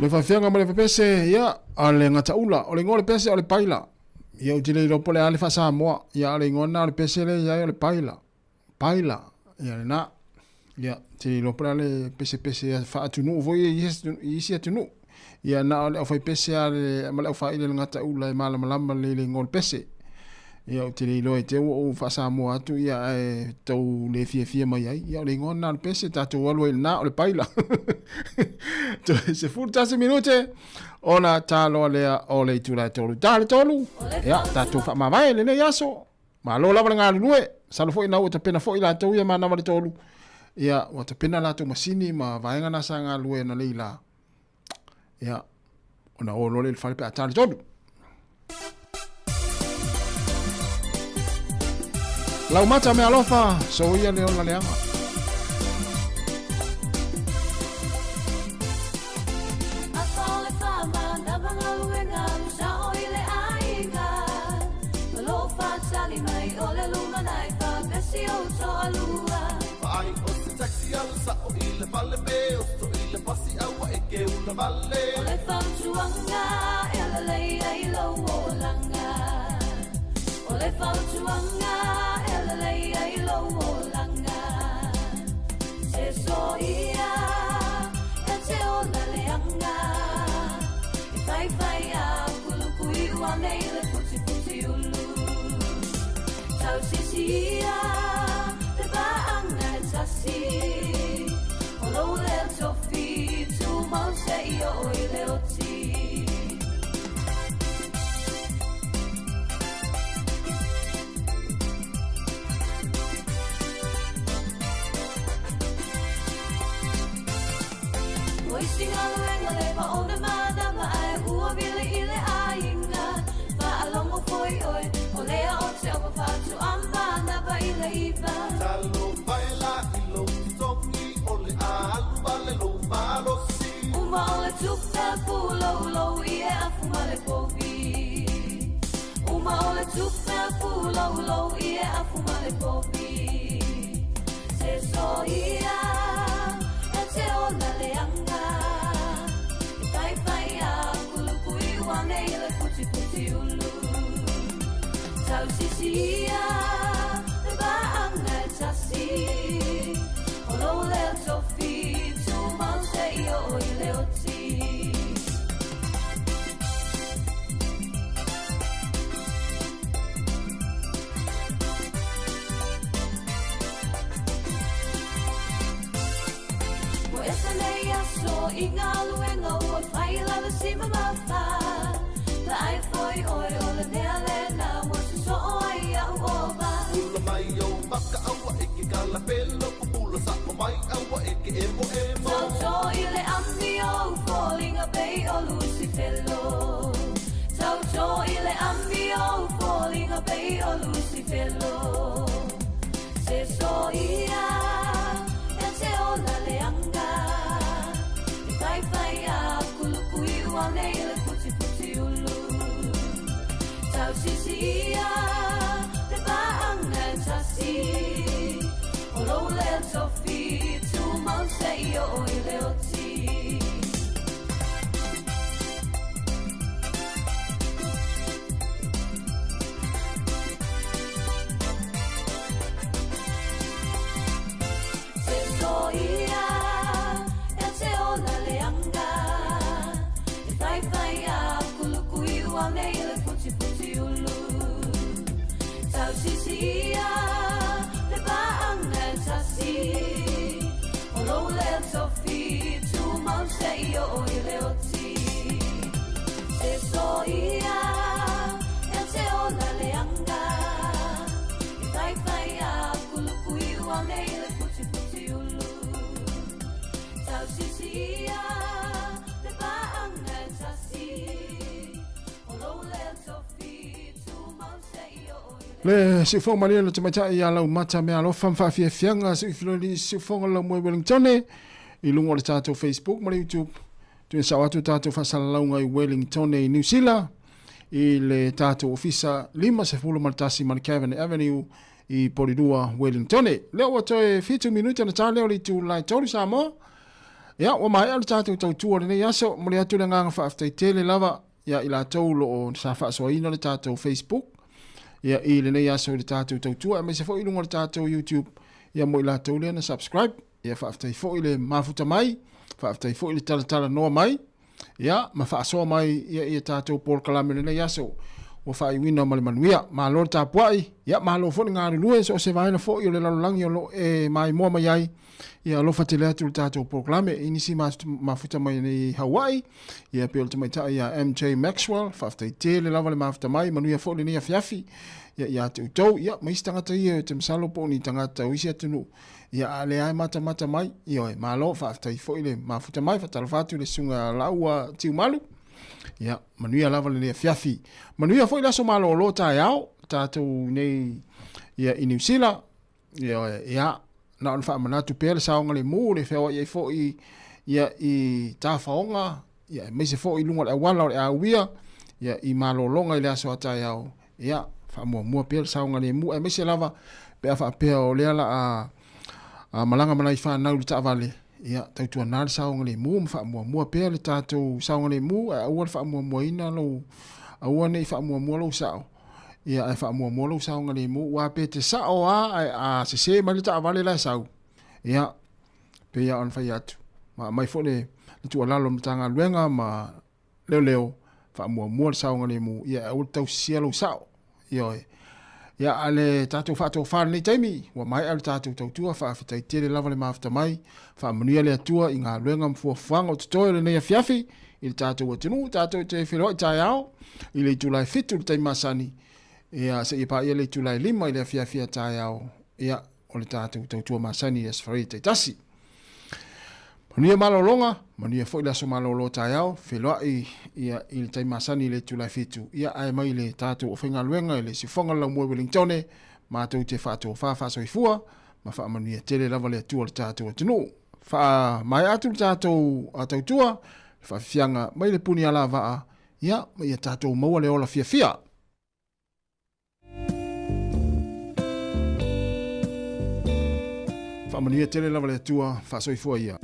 [SPEAKER 4] Le faafeaga ma le pepese, ia, a le gataula. O le igoa o le pese o le paila. Ia, ou te le iloa po o le a le faa-Samoa. Ia, a o le igoa lena o le pese lea e i ai o le paila. Paila. Ia, lena. Ia, ou te le iloa po o le a le pesepese faa-atunuu foi ia i isi atunuu. Ia, na o le aufaipese lava le, ma le aufaaile o le gataula e malamalama lelei i le igoa o le pese. Ia, ou te le iloa i te i ua ou faa-Samoa atu, ia, ae tau le fiafia mai ai. Ia, o le igoa lena o le pese, tatou alu ai i lena, o le paila. Toe 11 minute ona taloa lea o le itula e tolu. Ta le tolu, ia, tatou faamavae lenei aso. Malo lava le galulue. Masalo foi na ua tapena foi latou ia manava le tolu. Ia, ua tapena latou masini ma vaega na sa galulue na lei la. Ia, ona o loa lea i le fale pe a ta le tolu. Lau mata me alofa, so ia le ola leaga.
[SPEAKER 20] O le fautuaga e alalei ai lou olaga. O le fautuaga e alalei ai lou olaga. Se soia e te ola leaga. E faifai a kuluku i ua nei le putiputi ulu. Tausisia le paaga e tasi. O lou lea tofi tumau seia oo i le oti. Ua isi galuega le paona manama ae ua vili i le aiga. Faalogo foi oe, o lea o te opa faatoa manava i le iva. Talofa e la i lou totogi o le a alu wale. tupe puloulou i e afu ma le povi. Uma o le tupe puloulou i e afu ma le povi. Se soia e te ola leaga. E faifai a kulukui ua nei le putiputi ulu. Tausisia le vaanga e tasi. O lou lea tofi tumau seia oo i le oti. Ua ese nei aso i galuega ua fai lava si mamafa. Vaai foi oe o le mea lena ua sosoo ai a'u ova.
[SPEAKER 14] Pula mai ou maka aua e ke kalapelo pupula sa'o mai aua e ke emo emo.
[SPEAKER 20] Tauto i le amio u foliga pei o Lusifelo. Tauto i le amio u foliga pei o Lusifelo. Se soia e te ola leaga. E faifai a kuluku iu ane i le putiputi ulu. Tausisia le vaanga e tasi. O lou lea tofi tumau seia oo i le oti. Se soia e te ola leaga. E faifai a kuluku iu ane i le putiputi ulu. Tausisia le vaanga e tasi. O lou lea tofi tumau seia oo i le oti. Se soia e te ola leaga. E faifai a kuluku iu ane i le putiputi ulu. Tausisia le vaanga e tasi. O lou lea tofi tumau seia oo i le
[SPEAKER 4] Le siufoga malie le tamaitai ia Laumata Mealofa ma faafiafiaga siuifiloli siufoga lau moe Wellingtone i luga o le tatou Facebook ma le YouTube. Tuina sao atu tatou faasalalauga i Wellingtone i Niu Sila i le tatou ofisa 51 Mount Avenue i Porirua, Wellingtone. Lea ua toe 7 minute ona ta lea o le itulai 3 Samoa. Ia, ua maea le tatou tautua o lenei aso. Momoli atu le agaga faafetai tele lava ia i latou o lo o sa faasoaina le tatou Facebook ia i lenei aso i le tatou tautua aemaise foi i luga o le tatou YouTube ia mo i latou lea na subscribe. Ia faafetai foi le mafuta mai, faafetai foi le talatalanoa mai, ia ma faasoa mai ia i tatou polokalame lenei aso ua faaiuina ma le manuia. Malo le tapuai, ia malo foi le galulue so o se vaega foi o le lalolagi o lo o e maimoa mai ai. Ia alofa tele atu le tatou polokalame i nisi mafuta mai nei Hawaii, ia pei o le tamaitai ia MJ Maxwell, faafetai tele lava le mafuta mai, manuia foi lenei afiafi ia ia te outou, ia ma isi tagata ia te masalo po o ni tagata o isi atunuu Ia, a lea e matamata mai, ioe, malo, faafetai foi le mafuta mai, faatalofa atu i le susuga Laua Tiumalu. Ia, manuia lava lenei afiafi. Manuia foi le aso malolo taeao, tatou nei ia, i Niu Sila. Ioe, ia, na ona faamanatu pea le saogalemu, le feoai ai foi ia, i tafaoga, ia, aemaise foi i luga o le auala o le auia, ia, i malologa i le aso a taeao. Ia, faamuamua pea le saogalemu, aemaise lava pe a faapea o lea la a malaga ma nai fanau i le taavale, ia, tautuana le saogalemu ma faamuamua pea le tatou saogalemu, ae aua le faamuamuaina lou, aua ne i faamuamua lou sao, ia, ae faamuamua lou saogalemu, aua pe te sao lava ae a sese mai le taavale la e sau, ia, pei lava ona fai atu, ma aumai foi le tuualalo a le Matagaluega ma leoleo, faamuamua le saogalemu, ia aua le tausisia lou sao. Ioe. Ia, a le tatou faatofa lenei taimi, ua maea le tatou tautua, faafetai tele lava le mafuta mai, faamanuia le Atua i galuega ma fuafuaga o totoe o lenei afiafi i le tatou atunuu, tatou te feiloai taeao i le itula e 7 i le taimi masani, ia, seia paia le itula e 5 i le afiafi a taeao, ia, o le tatou tautua masani i Aso Faraile taitasi. Manuia malologa, manuia foi le aso malolo taeao, feiloai ia i le taimi masani i le itula e 7, ia ae mai le tatou aufaigaluega i le Siufoga le Laumua i Wellingtone, matou te faatofa faasoifua ma faamanuia tele lava le Atua i le tatou atunuu. Faamaea atu le tatou tautua. Le faafiafiaga mai le puni alavaa, ia, ma ia tatou maua le ola fiafia. Faamanuia tele lava le Atua, faasoifua ia.